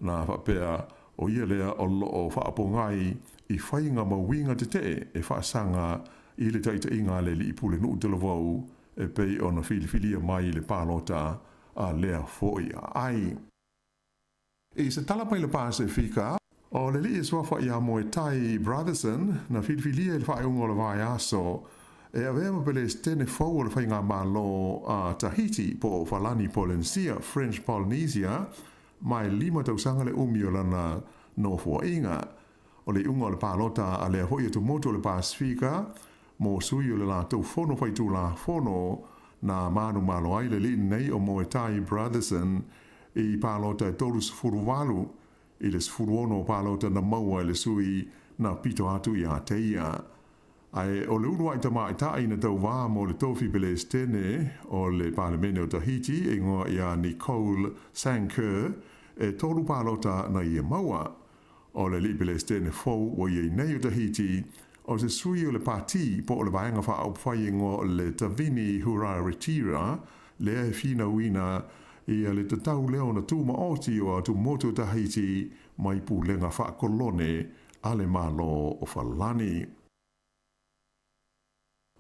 Na faapea, o ia lea o lo o faapogai i faiga ma uiga tetee e faasaga i le taitaiga a le alii pulenuu talavou e pei ona filifilia mai i le palota a lea foi aai. I se tala mai le Pasefika, o le alii e suafa ia Moetai Brotherson na filifilia i le faaiuga o le vaiaso e avea ma Pelesitene fou o le Faigamalo a Tahiti po o Falani Polenisia, French Polynesia, ma e 5 tausaga le umi o lana nofoaiga. O le iuga o le palota a lea foi atumotu o le Pasefika mo sui o le latou fono faitulafono na manumalo ai le alii nei o Moetai Brotherson i palota e 38 i le 16 o palota na maua e le sui na pito atu ia te ia. Ae o le uluai tamaitai na tauvā mo le tofi Pelesitene o le Palemene o Tahiti e igoa ia Nicole Sanker e tolu palota na ia maua. O le alii Pelesitene fou ua i ai nei o Tahiti, o se sui o le Pati po o le Vaega Faaupufai e igoa o le Tavini Huraeretira lea e finauina ia le tatau lea ona tumaoti o atumotu o Tahiti mai pulega faakolone a le Malo o Falani.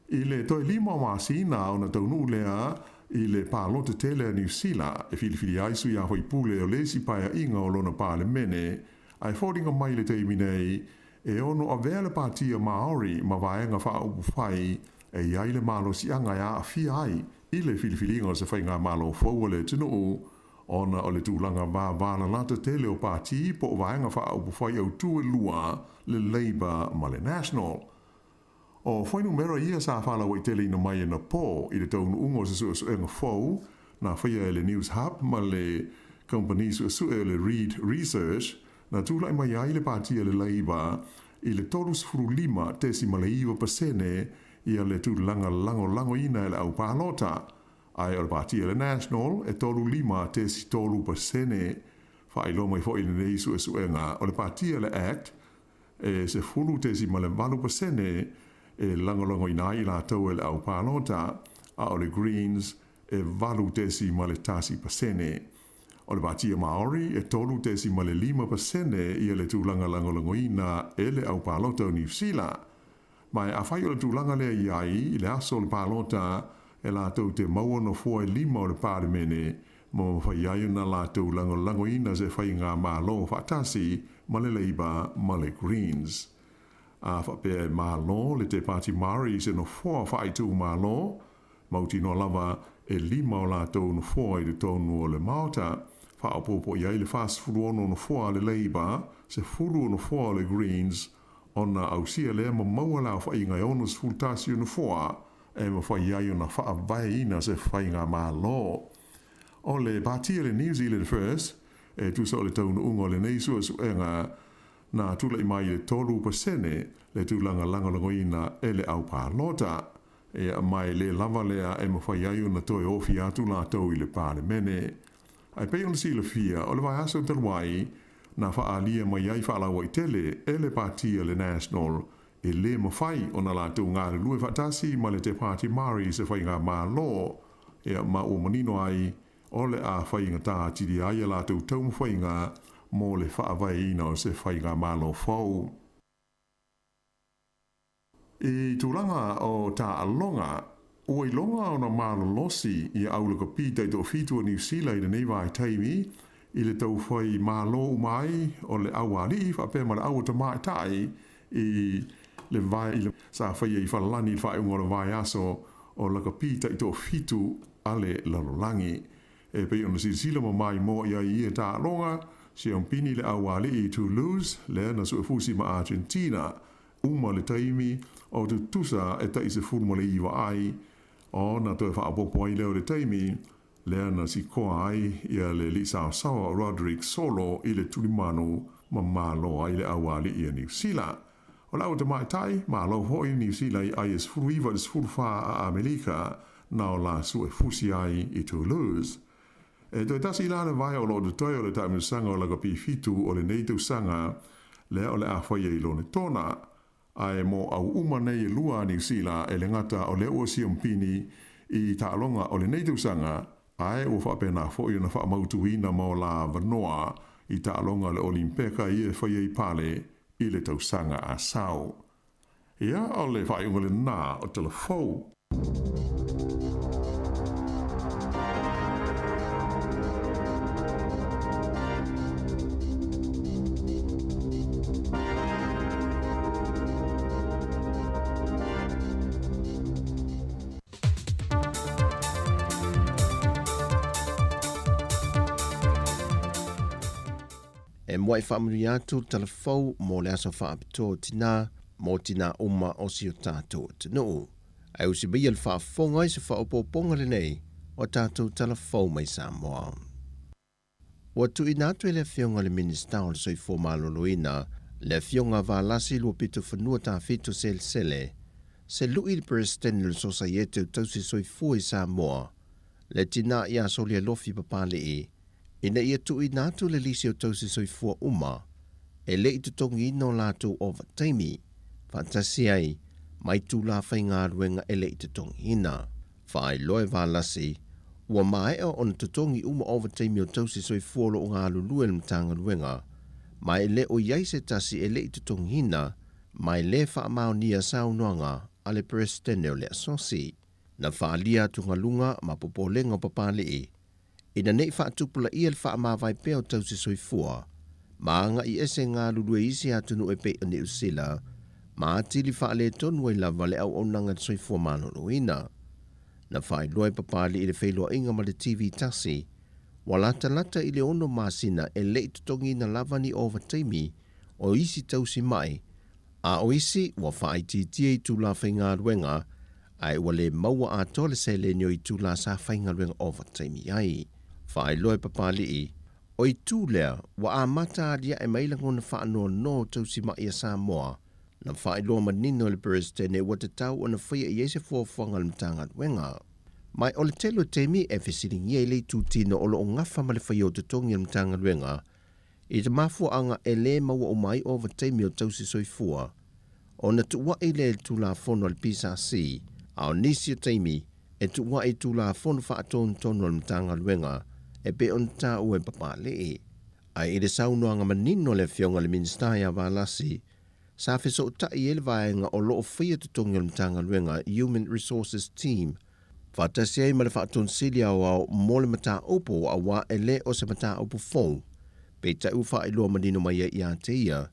I le toe 5 o masina ona taunuu lea i le palota tele a Niu Sila e filifili ai sui usufono o le isi paeaiga o lona Palemene, ae foliga mai le taimi nei e ono avea le Patia Maori ma vaega faaupufai e i ai le malosiaga e aafia ai i le filifiliga o se faigamalo fou a le atunuu ona o le tulaga vavalalata tele o pati po o vaega faaupufai autū e lua, le Labour ma le National. O fuainumera ia sa faalauaiteleina mai anapō i le taunuuga o se suesuega fou na faia e le Newshub ma le kamupani suesue o le Reid Research na tulai mai ai le pati a le Labour i le 35.9% ia le tulaga lagolagoina e le aupalota, ae o le pati a le National e 35.3%. Faailoa mai foi lenei suesuega o le pati a le Act e 10.8% e lagolagoina ai i latou e le aupalota, a o le Greens e 8.1%. O le Patia Maori e 3.5% ia le tulaga lagolagoina e le aupalota o Niu Sila. Ma e afai o le tulaga lea i ai i le aso o le palota e latou te maua nofoa e 5 o le Palemene ma mafai ai ona latou lagolagoina se faigamalo faatasi ma le Labour ma le Greens. A faapea e malo le Te Pāti Māori i se nofoa faaitumalo, mautinoa lava e 5 o latou nofoa i totonu o le Maota, faaopoopo i ai le 46 nofoa a le Labour, 10 o nofoa o le Greens, ona ausia lea ma maua le aofaiga e 61 o nofoa e mafai ai ona faavaeina se faigamalo. O le Pati a le New Zealand First, e tusa o le taunuuga o lenei suesuega, na tulaʻi mai i le 3% le tulaga lagolagoina e le au palota. Ia, ma e lē lava lea e mafai ai ona toe ofia atu latou i le Palemene. Ae pei ona silafia, o le vaiaso talu ai, na faaalia mai ai faalauaitele e le Pati a le National e lē mafai ona latou galulue faatasi ma le Te Pāti Māori i se faigamalo, ia, ma ua manino ai o le a faigatā atili ai a latou taumafaiga mo le faavaeina o se faigamalo fou. I tulaga o taaloga, ua iloga ona malolosi ia au lakapi taitoafitu a Niu Sila i lenei vaitaimi i le taufai malo uma ai o le aualii faapea ma le au tamaitai i le vae i le sa faia i Falalani i le faaiuga o le vaiaso o lakapi taitoafitu a le lalolagi. E pei ona silasila ma maimoa i ai i ia taaloga, siampini le aualii i Toulouse, lea na suefusi ma Argentina, uma le taimi o tutusa e tai 19 ai, ona toe faaopoopo ai lea o le taimi lea na sikoa ai ia le alii saosaoa o Roderick Solo i le tulimanu ma malo ai le aualii a Niu Sila. O le au tamaitai, malo foi Niu Sila i ai e 19 i le 14 a Amelika na o la suefusi ai i Toulouse. E toe tasi la le vae o lo o totoe o le taamilosaga o lakapi fitu o lenei tausaga lea o le a faia i Lonetona. Ae mo au uma nei e lua a Niu Sila e le gata o lea ua siampini i taaloga o lenei tausaga, ae ua faapena foi ona faamautuina ma o la avanoa i taaloga o le Olimpeka ia e faia i Pale i le tausaga a sau. Ia, o le faaiuga lenā o Tala Fou. E muaʻi faamanuia atu le tala fou mo le aso faapitoa o tinā mo tinā uma o si o tātou atunuu. Ae usi maia le faafofoga i se faaopoopoga lenei o tātou tala fou mai Samoa. Ua tuuina atu e le Afioga i le Minisita o le Soifua Maloloina, le Afioga a Valasi Luapitofanua Tafito Selesele, se luʻi i le Peresetene o le Sosaiete o Tausi Soifua i Samoa, le tinā ia Solialofi Papali'i, ina ia tuuina atu le lisi o tausi soifua uma e le i totogiina o latou ovataimi, faatasi ai ma itulā faigaluega e le i totogiina. Faailoa e Valasi, ua maea ona totogi uma ovataimi o tausi soifua o lo o galulue i le Matagaluega, ma e le o i ai se tasi e le i totogiina, ma e le faamaonia saunoaga a le Peresetene o le Asosi. Na faaalia atugaluga ma popolega o Papali'i ina ne i faatupulaia le faamavae pea o tausi soifua ma agaʻi ese galulue i isi atunuu e pei o Niu Sila ma atili faaletonu ai lava le auaunaga i le soifua maloloina. Na faailoa e Papali'i i le feiloaiga ma le TV tasi, ua latalata i le ono masina e le i totogiina lava ni ovataimi o isi tausi maʻi, a o isi ua faaitiitia itulā faigaluega ae ua le maua atoa le seleni o itulā sa faigaluega ovataimi ai. Faailoa e Papali'i, o itu lea ua amata aliaʻe mai lagona faanoanoa o tausimaʻi a Samoa, na faailoa manino e le Peresetene ua tatau ona faia i ai se fuafuaga a le Matagaluega. Ma o le tele o taimi e fesiligia i le itutino o lo o gafa ma le faia o totogi a le Matagaluega i te mafuaaga e lē maua uma ai ovataimi o tausi soifua, ona tuuaʻi lea i le Tulafono a le PSC, a o nisi o taimi e tuuaʻi i Tulafono faatonutonu a le Matagaluega e pei ona taua e Papalii. Ae i le saunoaga manino a le Afioga i le Minisita ia Valasi, sa fesootai ai le vaega o lo o faia totogi o le Matagaluega Human Resources Team faatasi ai ma le Faatonisili Aoao mo le mataupu auā e le o se mataupu fou, peitai ua faailoa manino mai ai ia te ia,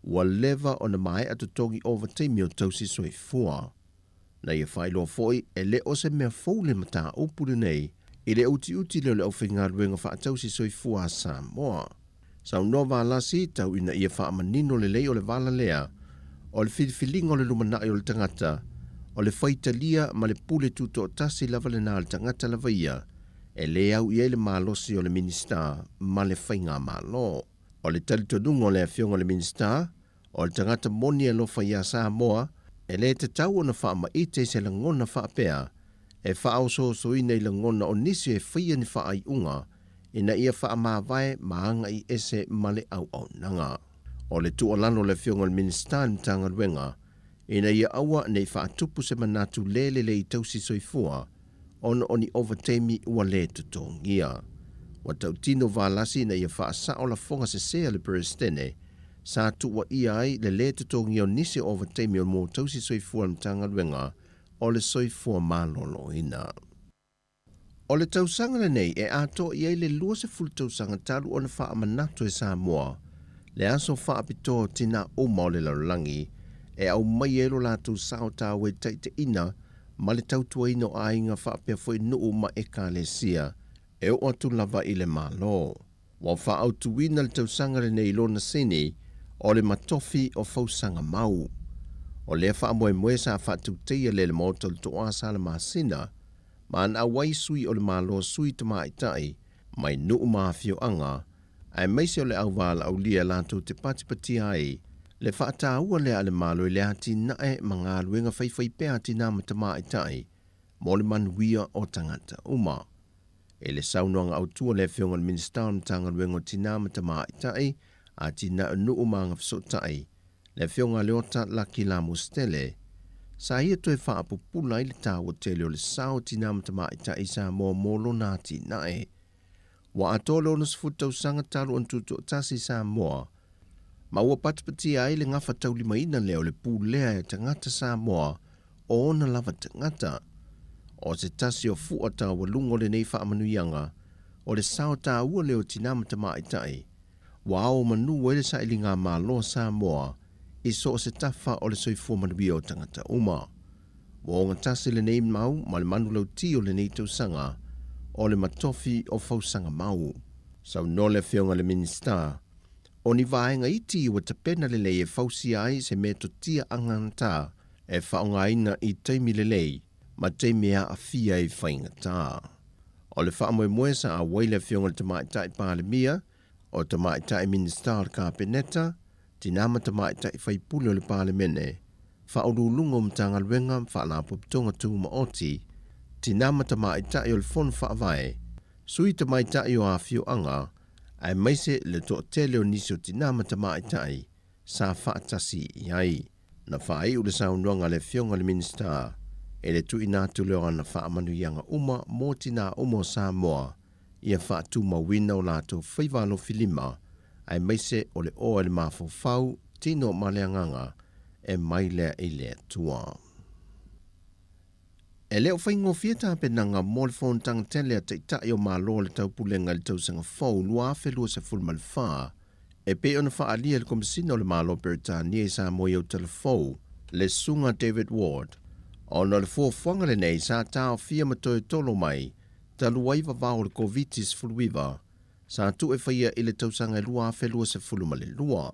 ua leva ona maea totogi ovataimi o tausi soifua. Na ia faailoa foi e le o se mea fou le mataupu lenei i le utiuti lea o le aufaigaluega faatausi soifua a Samoa. Saunoa Valasi tau ina ia faamanino lelei o le vala lea o le filifiliga o le lumanai o le tagata, o le faitalia ma le pule tutoatasi lava lena a le tagata lava ia e le au i ai le malosi o le Minisita ma le Faigamalo. O le talitonuga o le Afioga i le Minisita, o le tagata moni e alofa iā Samoa, e lē tatau ona faamaite i se lagona faapea e faaosoosoina i lagona o nisi e faia ni faaiuga ina ia faamavae ma agaʻi ese ma le auaunaga. O le tuualalo a le Afioga i le Minisita i le Matagaluega, ina ia aua ne i faatupu se manatu lē lelei tausi soifua ona o ni ovataimi ua lē totogia. Ua tautino Valasi ina ia faasao lafoga sesē a le Peresetene sa tuuaia ai le lē totogia o nisi o ovataimi o mo tausi soifua a le Matagaluega o le Soifua Maloloina. O le tausaga lenei e atoa i ai le 20 tausaga talu ona faamanatu e Samoa le aso faapitoa o tinā uma o le lalolagi e aumaia ai lo latou sao taua i taitaiina ma le tautuaina o aiga faapea foi nuu ma ekalesia e oo atu lava i le Malo. Ua faaautuina le tausaga lenei i lona sini o le matofi o fausaga mau. O lea faamoemoe sa faatauteia lea i le Maota o le Toa Sala Masina ma ana auai sui o le Malo sui tamaitai mai nuu ma afioaga aemaise o le auvalaaulia latou te patipatia ai le faataua lea a le Malo i le atinae ma galuega faifaipea a tinā ma tamaitai mo le manuia o tagata uma. I le saunoaga autu a le Afioga i le Minisita o le Matagaluega o Tinā ma Tamaitai, Atinae o Nuu ma Agafesootai, le Afioga a Leota Laki Lamositele, sa ia toe faapupula ai le taua tele o le sao o tinā ma tamaitai i Samoa mo lona atinae. Ua atoa le 60 tausaga talu ona tutoatasi Samoa, ma ua patipatia ai le gafataulimaina lea o le pulea e tagata Samoa o ona lava tagata. O se tasi o fua taualuga o lenei faamanuiaga, o le sao taua lea o tinā ma tamaitai, ua ao manu ai le sailiga Malo a Samoa i so o se tafa o le soifua manuia o tagata uma. Ua ogatasi lenei mau ma le manulauti o lenei tausaga o le matofi o fausaga mau. Saunoa le Afioga i le Minisita, o ni vaega iti ua tapena lelei e fausia ai se metotia agagata e faaaogaina i taimi lelei ma taimi e aafia ai faigata. O le faamoemoe sa auai le Afioga i le Tamaitai Palemia, o Tamaitai Minisita o le Kapeneta, Tinā ma Tamaitai Faipule o le Palemene, Faauluuluga o Matagaluega ma Faalapotopotoga Tumaoti, Tinā ma Tamaitai o le Fono Faavae, Sui Tamaitai o Afioaga, aemaise le toatele o nisi o tinā ma tamaitai sa faatasi i ai. Na faaiu le saunoaga a le Afioga i le Minisita e le tuuina atu lea o ana faamanuiaga uma mo tinā uma o Samoa ia faatumauina o latou faiva alofilima aemaise o le oa i le mafaufau, tino ma le agaga e mai lea i le Atua. E le o faigofie tapenaga mo le fonotaga tele a Taitai o Malo o le Taupulega i le tausaga fou 2024, e pei ona faaalia e le Komesina o le Malo o Peretania i Samoa i Autala Fou, le Susuga David Ward, ona o le fuafuaga lenei sa taofia ma toe tolo mai talu ai vavao o le Koviti-19 sa tuu e faia i le tausaga e 2022.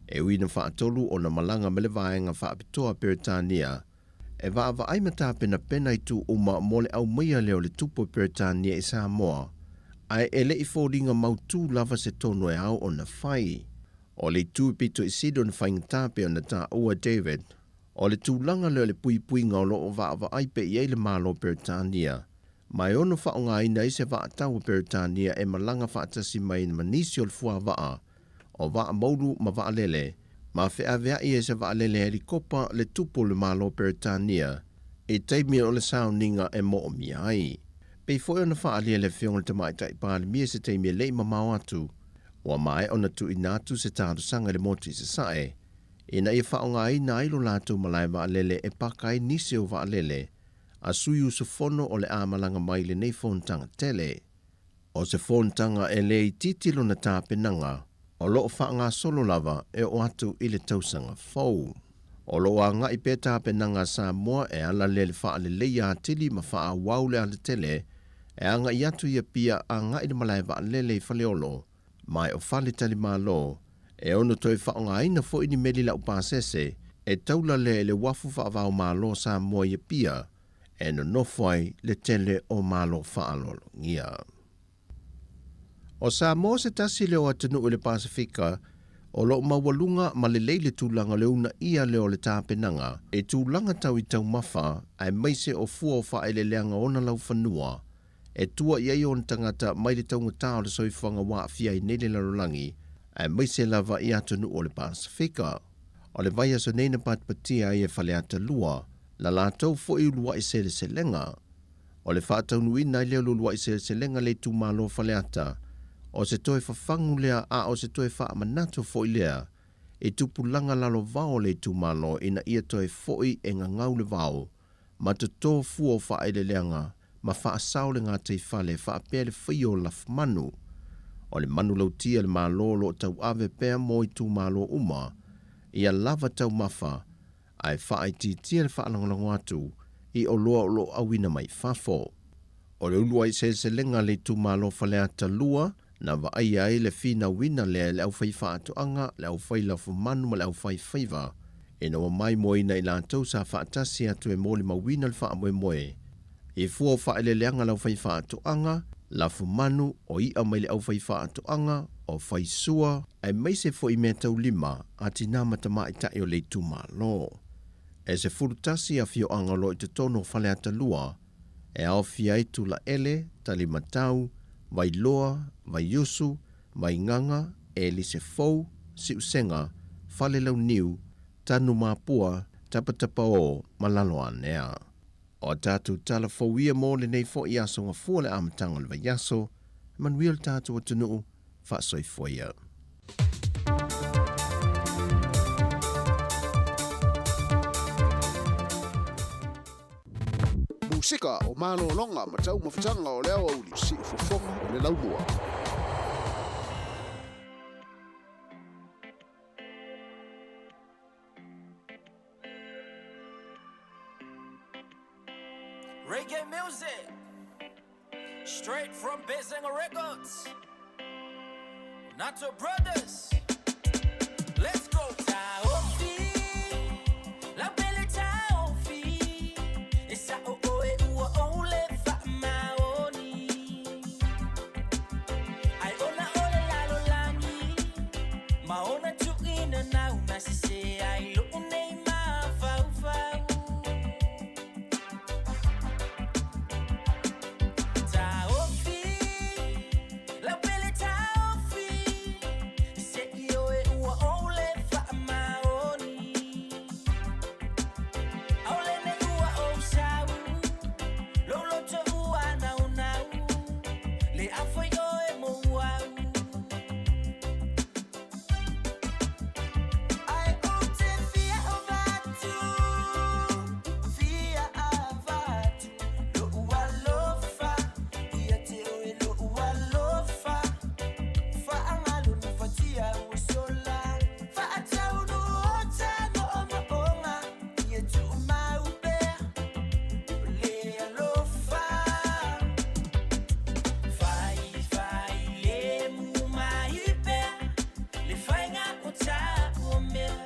E ui ina faatolu ona malaga ma le vaega faapitoa a Peretania e vaavaai ma tapenapena itu uma mo le aumaia lea o le tupu o Peretania i Samoa, ae e le i foliga mautū lava se tonu e ao ona fai. O le itu pito i sili ona faigata pei ona taua e David, o le tulaga lea o le puipuiga o lo o vaavaai pea i ai le Malo o Peretania, ma e ono faaaogaina ai se vaatau a Peretania e malaga faatasi mai ma nisi o le fuavaa o vaa moulu ma vaalele, ma feaveai ai se vaalele helikopa le tupu o le Malo o Peretania i taimi o le sauniga e moomia ai. Pei foi ona faaalia e le Afioga i le Tamaitai Palemia i se taimi e le i mamao atu, ua maea ona tuuina atu se talosaga i le motu i Sasae ina ia faaaogaina ai lo latou malae vaalele e paka ai nisi o vaalele a sui usufono o le a malaga mai i lenei fonotaga tele. O se fonotaga e le itiiti lona tapenaga, o lo o faagasolo lava e oo atu i le tausaga fou. O lo o agai pea tapenaga a Samoa e ala lea i le faaleleia atili ma faaauau le alatele e agai atu i Apia agai le malae vaalele i Faleolo ma e o faletalimalo, e ono toe faaaogaina foi ni meli laupasese e taula lea i le uafu faava-o-Malo o Samoa i Apia e nonofo ai le tele o malo faaaloalogia. O Samoa se tasi lea o atunuu i le Pasefika o lo o maualuga ma lelei le tulaga o le uunaia lea o le tapenaga i tulaga tau i taumafa aemaise o fua o faaeleeleaga o ona laufanua e tua i ai ona tagata mai le taugata o le soifuaga ua aafia ai nei le lalolagi aemaise lava i atunuu o le Pasefika. O le vaiaso nei na patipatia ai e Faleata 2 la latou foi uluai seleselega. O le faataunuuina ai lea o le uluai seleselega le itumalo o Faleata, o se toe fafagu lea a o se toe faamanatu foi lea i tupulaga lalovao o le itumalo ina ia toe foi e gagau le vao ma toto fua o faaeleeleaga ma faasao le gataifale faapea le faia o lafumanu. O le manulauti a le Malo o lo o tauave pea mo itumalo uma ia lava taumafa ae faaitiitia le faalagolago atu i oloa o lo o auina mai fafo. O le uluai seleselega a le itumalo Faleata 2 na vaaia ai le finauina lea e le aufaifaatoaga, le aufailafumanu ma le aufaifaiva ina ua maimoaina i latou sa faatasi atu e molimauina le faamoemoe i fua o faaeleeleaga a le aufaifaatoaga, lafumanu, o i'a mai le aufaifaatoaga, o faisua, aemaise foi meataulima a tinā ma tamaitai o le itumalo. E 11 afioaga o lo o i totonu o Faleata 2 e aofia ai Tulaele, Talimatau, Vailoa, Vaiusu, Vaigaga, Elise Fou, Siusega, Falelauniu, Tanumapua, Tapatapaō ma Laloanea. O a tatou tala fou ia mo lenei foi aso gafua le amataga o le vaiaso, manuia le tatou atunuu, faasoifua ia. Musika o malologa ma taumafataga o le aoauli, siufofoga o le laumua. Reggae music, straight from Bezenga Records. Nato Brothers, let's go. Taofi, la pele taofi, e sa o oe ua ole fa maoni. Ai ona ole lalo langi, ma ona tuina na una sise ai lo nei ma fau fau. Taofi, la pele taofi, se i oe ua ole fa maoni. Aole nei ua o sau, lo lo to ua nau nau, le afoi oe mo au. Ai o te fia o vatu, fia a vatu, lo ua lofa, ia te oe lo ua lofa. Whaangalo ni whatia ua sola, whaatau no o tano o maonga, ia tu mau pea, le alofa. Whai, whai, le mu mai pea, le whainga o tā o mea.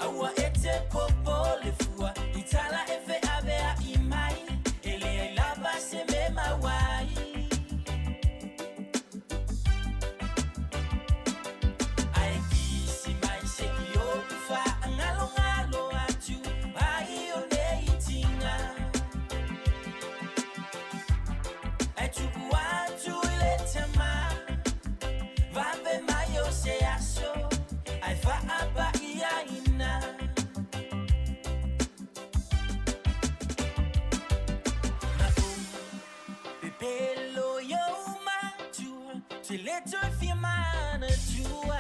Aua e te popo le fua, i tala e fe avea i mai, e le ai lava se me mawai. Ai kisi mai se ki o wha ngalo ngalo atu, ai o nei tinga. Ai tuku atu i le tama, vape mai o se aso, ai whaapa ia ina. Na u, pepelo yo matua, te le toi fia mana tua.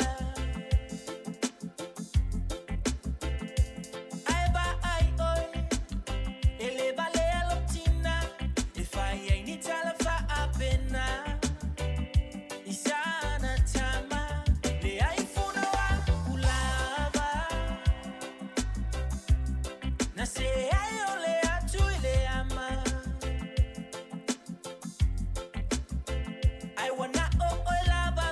Ai ba ai oi, e le vale a lotina, e fai ai ni tala fa apena. Isana tama, le ai funa wa kulava. Na se ai o le atu i le ama. Ai wana o o lava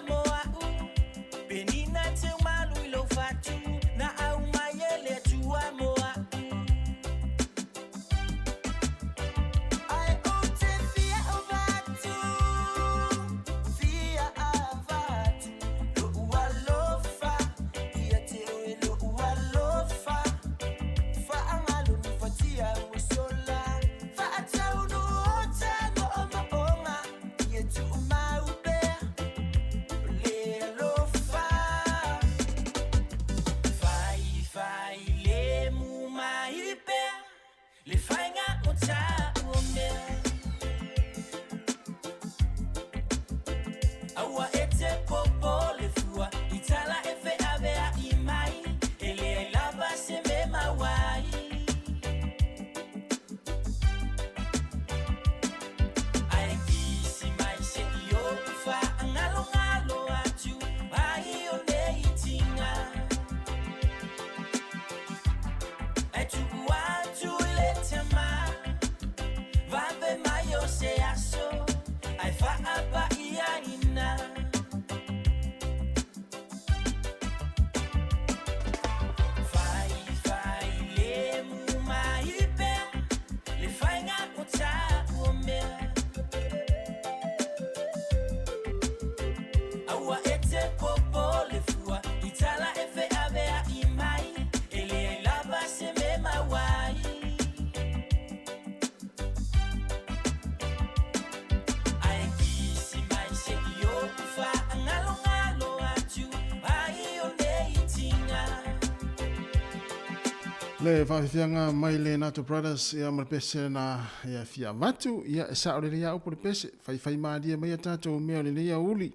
Le faafiafiaga mai le Nato Brothers ia ma le pese na ia fia avatu ia e sao lelei a upu le pese faifai malie mai a tatou mea o lenei aoauli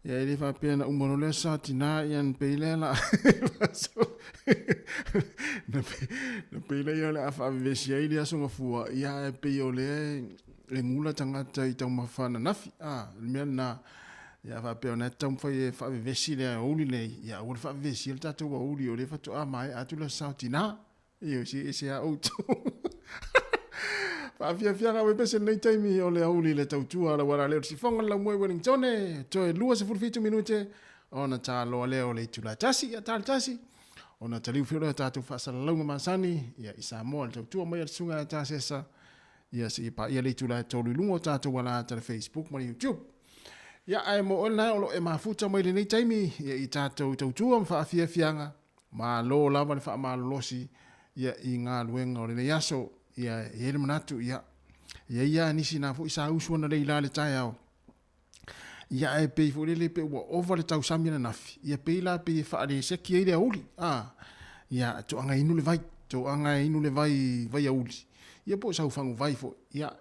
ia e le faapea na uma loa lea sa tina ia na pei lea la na pei lea o le a faavevesi ai le aso gafua ia ae pei o lea e gula tagata i taumafa ananafi a le mea lena ia faapea ona e taumafai e faavevesi le aoauli lenei ia aua le faavevesia le tatou aoauli o lea faatoa maea atu le aso sao tina Ioe, se ese a outou. Faafiafiaga ue pese lenei taimi o le aoauli i le tautua a le auala lea o le sifoga le laumua i Wellingtone, toe 27 minute ona taloa lea o le itula e tasi, ia ta le tasi, ona taliu fia lea o tatou faasalalauga masani, ia i Samoa le tautua mai a le susuga ia Tasesa, ia seia paia le itula e tolu i luga o tatou alaata le Facebook ma le YouTube. Ia ae mo oe lena o lo o e mafuta mai lenei taimi, ia i tatou tautua ma faafiafiaga, Malo lava le faamalolosi ia i galuega o lenei aso. Ia e i ai le manatu, ia, e i ai lava nisi na foi sa usu analeila i le taeao, ia ae pei foi lele pe ua ova le tausami ananafi, ia pei la pei e faaleseki ai le aoauli, a, ia toaga e inu le vai, toaga e inu le vai, vai aoauli, ia po o sau faguvai foi, ia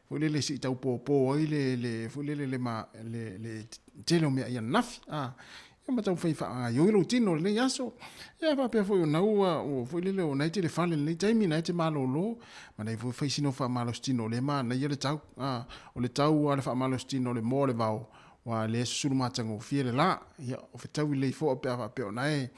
foi lele se i tau pōpō ai le, le, foi lele le, ma, le, le tele o meaai ananafi, a, ia ma taumafai e faagaoioi lou tino i lenei aso. Ia faapea foi o na ua, o foi lele o na e te i le fale i lenei taimi, na e te malōlō, ma na e foi fai sina faamalositino o lea e manaia le tau, a, o le tau lava le faamalositino o le moa o le vao, aua o lea e susulu matagofie le la. Ia, o fetaui lelei fo'a pe a faapea o na e,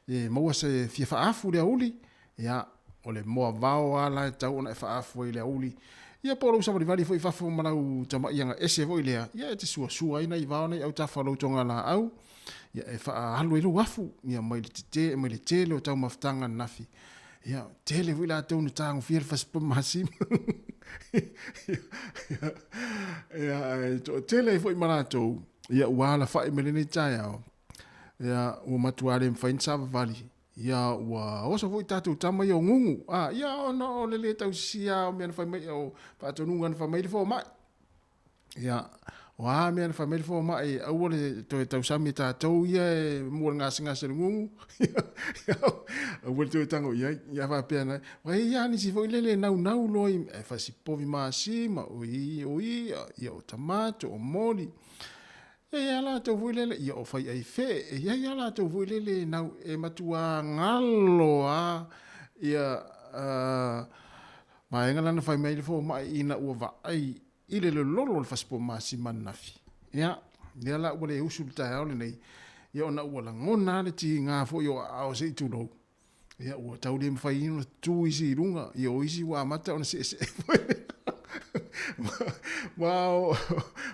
e maua se fia faaafu i le aoauli, Ia, o le moa vao lava la e tatau ona e faaafu ai i le aoauli. Ia po o lou savalivali foi i fafo ma lau tamai aga ese foi lea, ia e te suasua ai nai vao nai autafa o lou togalaau, ia e faaalu ai lou afu, ia mai le tete, mai le tele o taumafataga ananafi. Ia, tele foi latou na tagofia le fasipa masima. Ia, ae toatele ai foi ma latou, ia ua alafai mai lenei taeao, ia ua matua le mafai ona savavali Ia ua oso foi tatou tama ia o Gugu, a, ia ona o le lē tausisia lava o mea na fai mai, o faatonuga na fai mai le fomai. Ia, o a mea na fai mai le fomai, aua le toe tausami e tatou ia e mua le gasegase o le gugu, aua le toe tago i ai. Ia faapea na, ua i ai lava nisi foi lele e naunau loa i e fasipovi masima, o i, o i, ia o tamato, o moli. E i ai lava latou foi lele, ia o Faiaifee, e i ai lava latou foi lele e nau, e matua galo lava ia vaega la na fai mai le fomai ina ua vaai i le lololo o le fasipovi masima ananafi. Ia, lea la ua le usu i le taeao lenei, ia ona ua lagona lava le tiga foi o aao se i tulou. Ia, ua tau le mafai ona tu isi i luga, ia o isi ua amata ona seesee foi. Ma o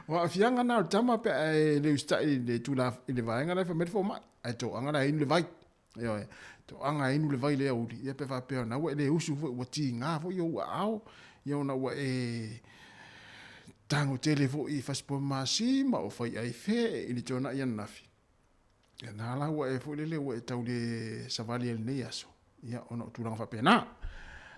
aafiaga na o le tama pe a e le usitai i le tula i le vaega la e fai mai le fomai, ae toaga la e inu le vai. Ioe, toaga e inu le vai i le aoauli, ia pe faapea ona ua e le usu foi, ua tiga foi ou aao, ia ona ua e tago tele foi i fasipovi masima o faiaifee i le tuanai ananafi. Ia na la ua e foi lele ua e tau le savali ai lenei aso, ia ona o tulaga faapena.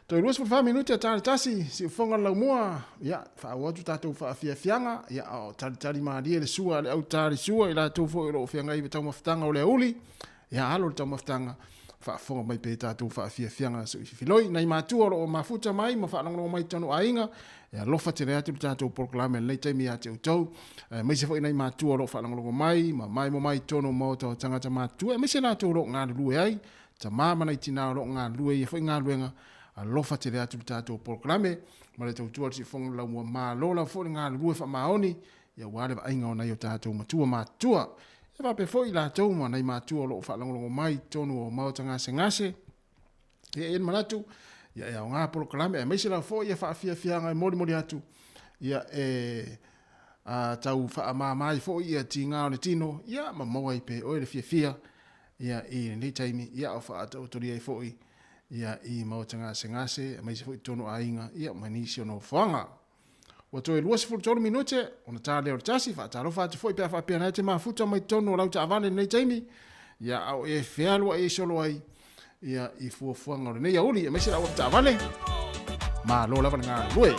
Toe 24 minute a ta le tasi, siufoga le laumua, ia faaauau atu tatou faafiafiaga, ia a o talitali malie le sua a le au tali sua i latou foi o lo o feagai ma taumafataga o le aoauli, ia alo le taumafataga, faafofoga mai pea i tatou faafiafiaga se i filoi. Nai matua o lo o mafuta mai ma faalogologo mai i totonu o aiga, e alofa tele atu le tatou polokalame i lenei taimi ia te outou, aemaise foi nai matua o lo o faalogologo mai ma maemo mai i totonu o maota o tagata matutua, aemaise latou o lo o galulue ai, tama ma nai tina o lo o galulue i ia foi galuega, alofa tele atu le tatou polokalame ma le tautua a le Siufofoga o le Laumua. Malo lava foi le galulue faamaoni aua le vaaiga o nai o tatou matua matutua. E faapea foi i latou ma nai matua o lo o faalogologo mai i totonu o maota gasegase. Ia, e i ai le manatu, ia e aoga polokalame, aemaise lava foi ia faafiafiaga e molimoli atu, ia e a, tau faamama ai foi ia tiga o le tino, ia ma maua ai pea e oe le fiafia ia i lenei taimi, ia o faataotolia ai foi ia i maota gasegase, aemaise foi i totonu o aiga, ia ma nisi o nofoaga. Ua toe 23 minute ona ta lea o le tasi, faatalofa atu foi pe a faapea na e te mafuta mai totonu o lau taavale i lenei taimi, ia a o e fealuai ai solo ai ia i fuafuaga o lenei aoauli, aemaise le au avetaavale. Malo lava le galulue.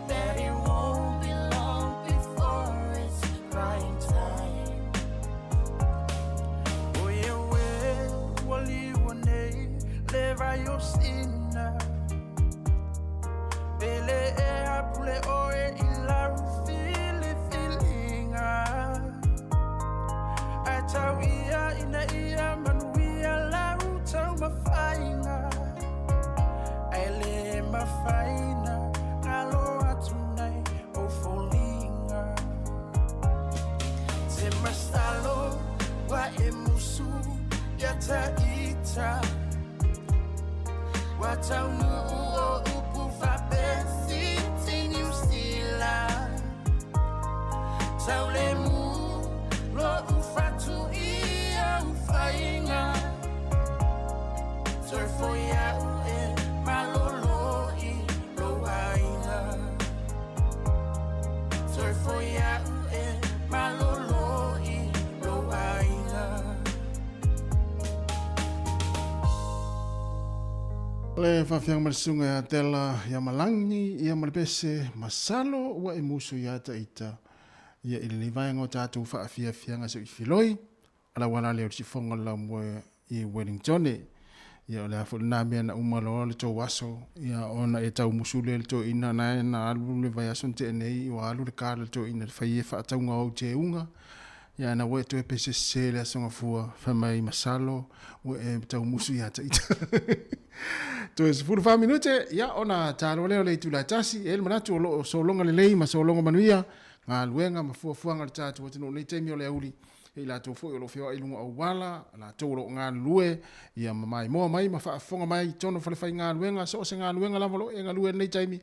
That it won't be long before it's crying time. malosina Pele e hapule oe i lau filifiliga Ae tau ia ina ia manuia lau taumafaiga Ae le mafaina galo atu nei ou foliga Te masalo ua e musu ia ta ita Ua taunuu o upu faapesiti Niu Sila Taulemu lo'u fatu i au faiga Toe foi a'u e malolo i lou aiga Toe foi a'u e malolo i lou aiga Le faafiaga ma le susuga ia Tela ia Malagi ia ma le pese masalo ua e musu ia ta ita ia i lenei vaega o tatou faafiafiaga se i filoi ala wala le o le sifoga o le laumua i Wellingtone. Ia o le a foi lena mea na uma loa le tou aso ia ona e tau musu lea i le toeaina na e na alu le vaiaso na tea nei ua alu le car a le toeaina i le fai e faatauga o au teuga ia na ua e toe pese sese le aso gafua fai mai masalo ua e tau musu ia te ita. Toe 14 minute ia ona talo lea o le itula e tasi e i ai le manatu o lo o sologa lelei ma sologa manuia galuega ma fuafuaga a le tatou atunuu i lenei taimi o le aoauli i latou foi o lo o feoai i luga o auala, latou o lo o galulue, ia ma maimoa mai ma faafofoga mai i totonu o falefaigaluega, so o se galuega lava o lo o e galue i lenei taimi,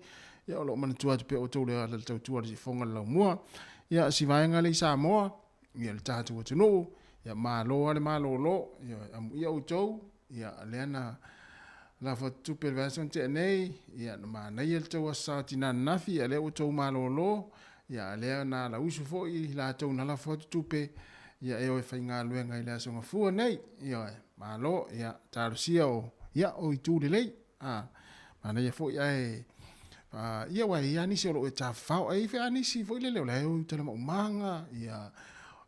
ia o lo o manatua atu pea outou le ala tautua a le sifofoga o le laumua. Ia, si vaega lea i Samoa, ia le tatou atunuu, ia malo lava le malolo, ia amuia outou, ia lea na lafo atu tupe i le vaiaso na tea nei, ia na manaia le tou Aso Sa Tina ananafi, ia lea ua outou malolo, Ia, lea na alausu foi i latou na lafo atu tupe, ia e o e faigaluega i le Aso Gafua nei. Ioe, malo, ia, talosia o, ia, o itu lelei. A, manaia foi ae, a, ia, aua e i ai lava nisi o lo o e tafafao, ae i ai foi lava nisi foi lele o la e o i uta i le maumaga, ia,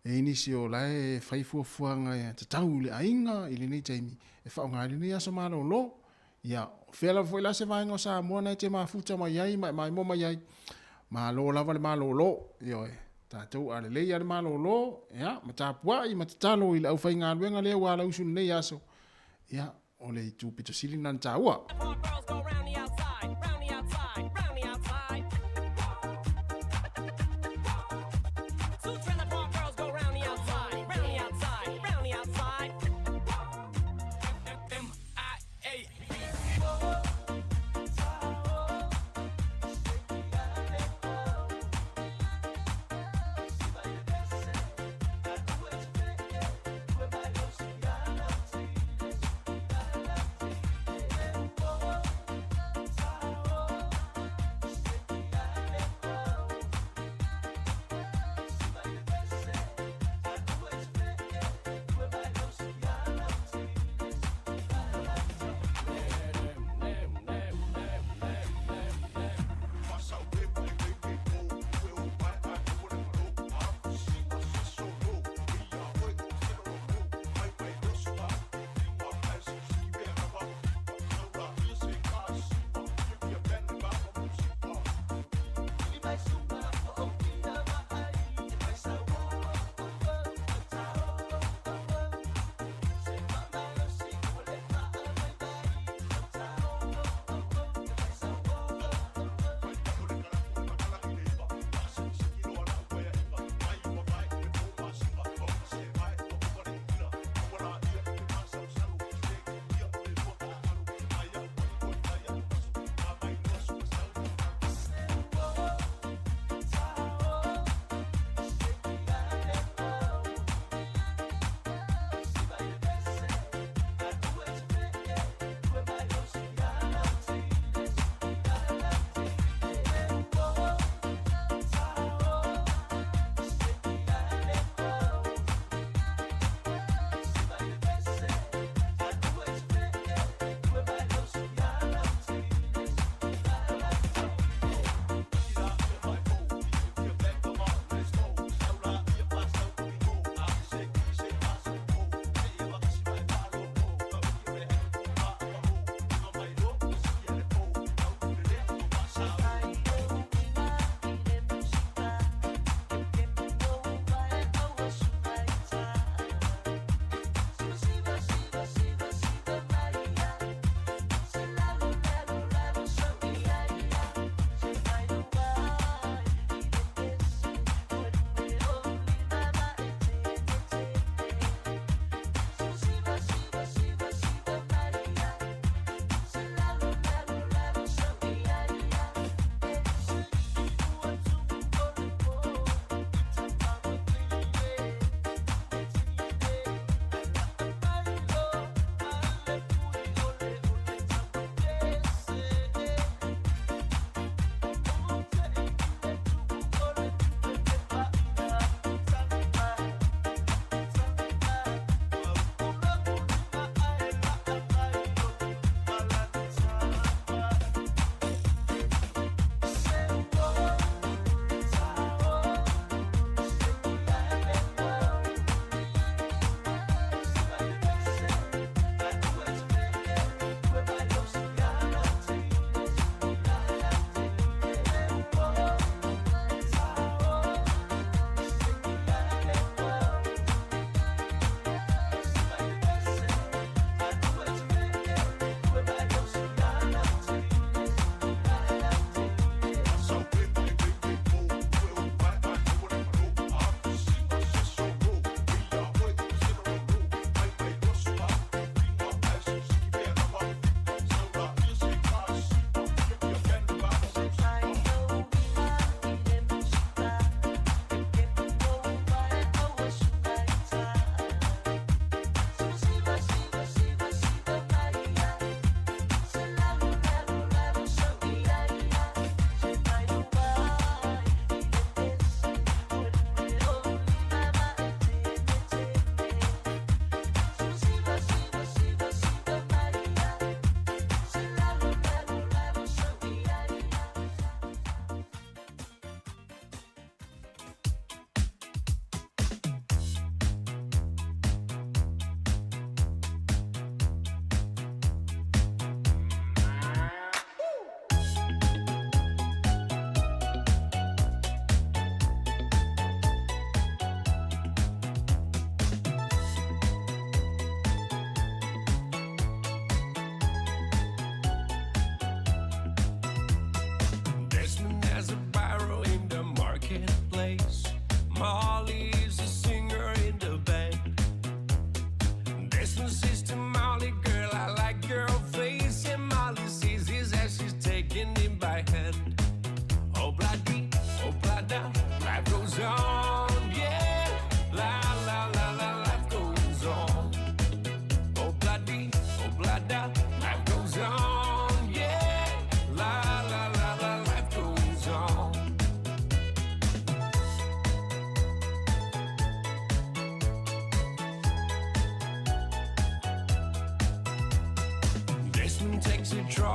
e i ai nisi o la e fai fuafuaga e tatau i le aiga i lenei taimi e faaaoga ai lenei aso malolo. Ia, o fea lava foi la se vaega o Samoa na e te mafuta mai ai ma e maimoa mai ai, malo lava le malolo, ioe, tatou a lelei lava le malolo, ia, ma tapuai ma tatalo i le aufaigaluega lea ua alausu i lenei aso, ia, o le itu pito sili lena na taua.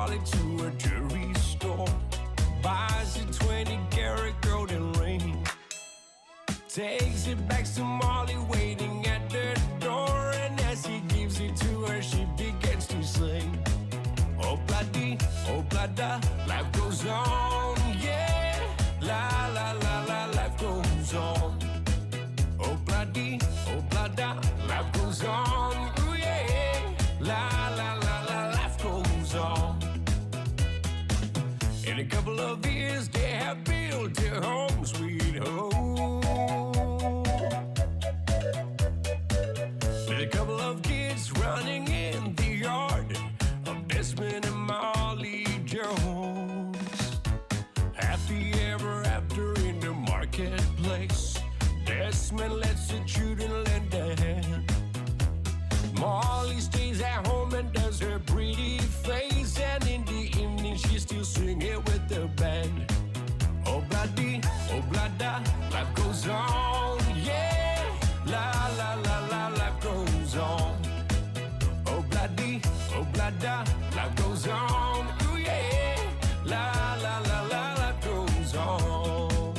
Molly to a jewelry store. Buys a 20 karat golden ring. Takes it back to Molly waiting at the door. And as he gives it to her, she begins to sing. Oh, bloody, oh, blada, life goes on, yeah. La, la, la, la, life goes on. Oh, bloody, oh, blada, life goes on, ooh, yeah. La, la, la, la, life goes on. In a couple of years, they have built a home, sweet home. With a couple of kids running in the yard of Desmond and Molly Jones. Happy ever after in the marketplace. Desmond lets the children lend a hand. Molly stays at home and does her pretty face. And in the evening, she's still singing with the band. Oh, bloody, oh, blada, life goes on, yeah. La, la, la, la, life goes on. Oh, bloody, oh, blada, life goes on, ooh, yeah. La, la, la, la, life goes on.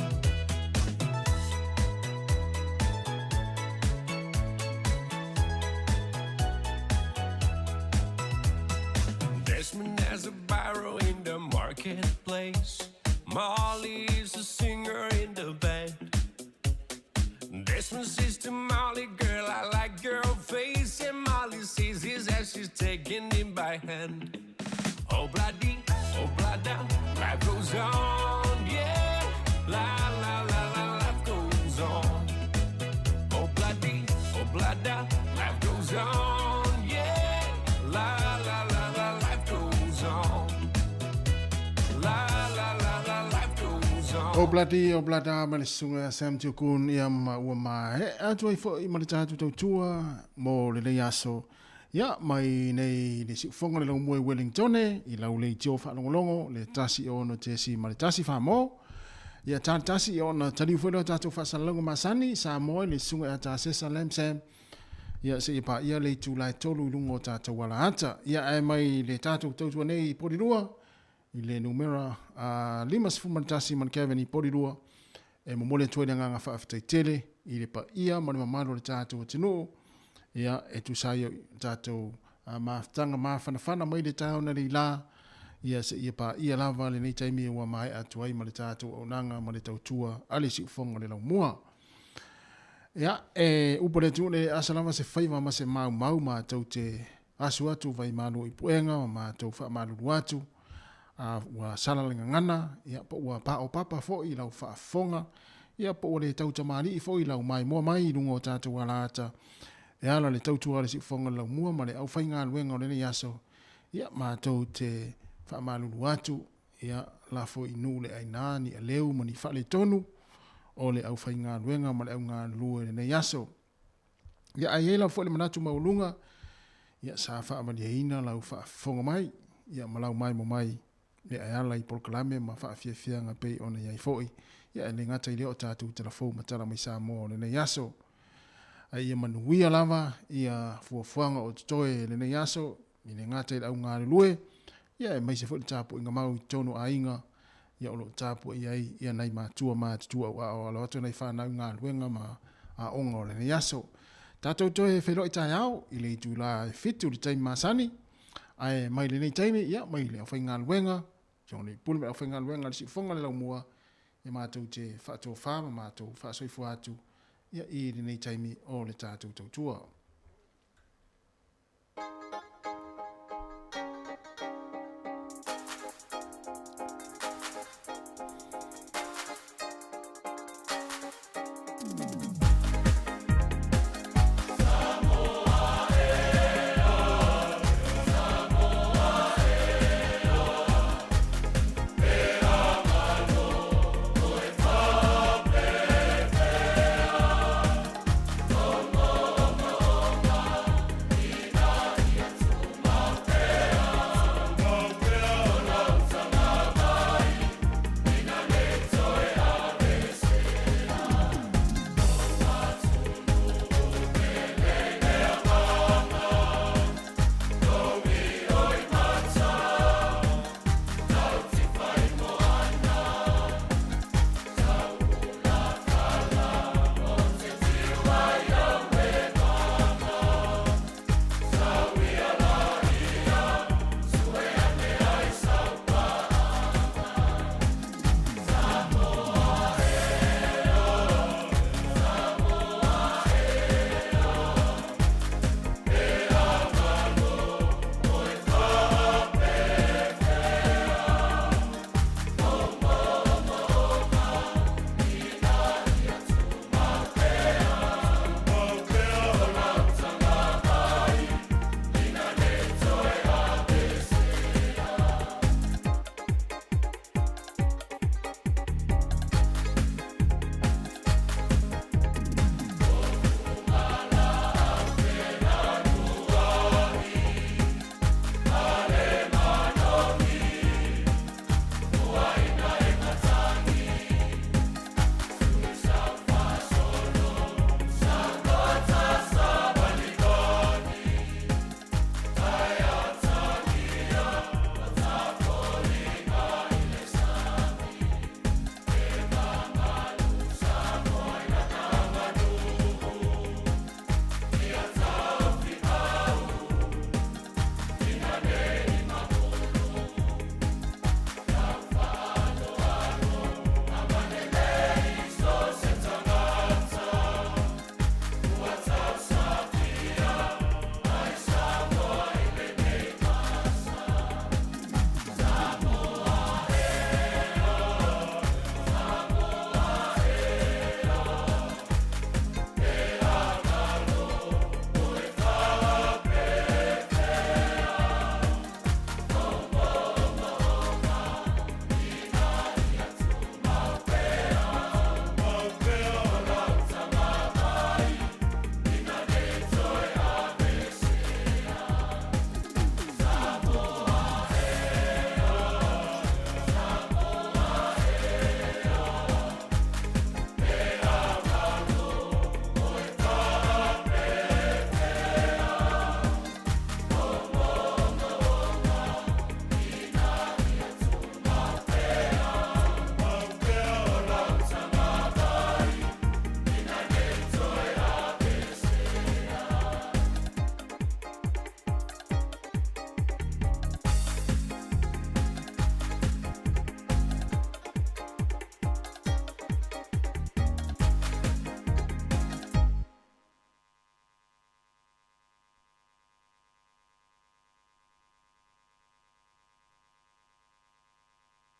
Desmond has a barrel in the marketplace. Molly is a singer in the band. Desmond says to Molly, girl, I like your face. And Molly says this as she's taking him by hand. Oh, bloody, oh, blada, life goes on, yeah. La, la, la, la, life goes on. Oh, bloody, oh, blada, life goes on, yeah. La, la, la, la, life goes on. La, la, la, la, life goes on. O bladi o blada ma le susuga ia Sam Tiokun ia ma ua maea atu ai foi ma le tatou tautua mo lenei aso ia mai nei le siufoga le laumua i Wellingtone i lau leitio faalogologo le 1 6 ma le 1 fa mo ia ta le tasi ia ona taliu foi lea o tatou faasalalauga masani Samoa i le susuga ia Tasesa Lam Sam ia seia paia le itula e tolu i luga o tatou alaata ia ae mai le tatou tautua nei i Porirua i le numera 51 ma le Kevin i Porirua e momoli atu ai le agaga faafetai tele i le paia ma le mamalu o le tatou atunuu ia e tusa ai o tatou mafutaga mafanafana mai le taeao nei la ia seia paia lava lenei taimi ua maea atu ai ma le tatou auaunaga ma le tautua a le siufoga o le laumua. Ia, e upu le atunuu le asa lava se faiva ma se maumau matou te asu atu vai malu i puega ma matou faamalulu atu a ua sala le gagana, ia, po ua paopapa foi lau faafofoga, ia, po ua le tau tamalii foi lau maimoa mai i luga o tatou alaata e ala le tautua a le siufofoga o le laumua ma le aufaigaluega o lenei aso, ia, matou te faamalulu atu, ia, lafo i nuu le aina, ni aleu ma ni faaletonu o le aufaigaluega ma le augalulue i lenei aso. Ia, ae i ai lava foi le manatu maualuga, ia, sa faamalieina lau faafofoga mai, ia, ma lau maemo mai e ala i polokalame ma faafiafiaga pei ona i ai foi, ia, e le gata i lea o tatou tala fou ma tala mai Samoa o lenei aso. A ia manuia lava ia fuafuaga o totoe i lenei aso, e le gata i le au galulue, ia, aemaise foi le tapuaiga mau i totonu o aiga, ia, o lo o tapuai ai ia nai matua matutua aua o alo atu nai fanau i galuega ma aoga o lenei aso. Tatou toe feiloai taeao i le itula e 7 i le taimi masani, ae mai lenei taimi, ia, mai le aufaigaluega, Johnny Pule ma le aufaigaluega a le Siufoga le Laumua, ia matou te faatofa ma matou faasoifua atu ia i lenei taimi o le tatou tautua.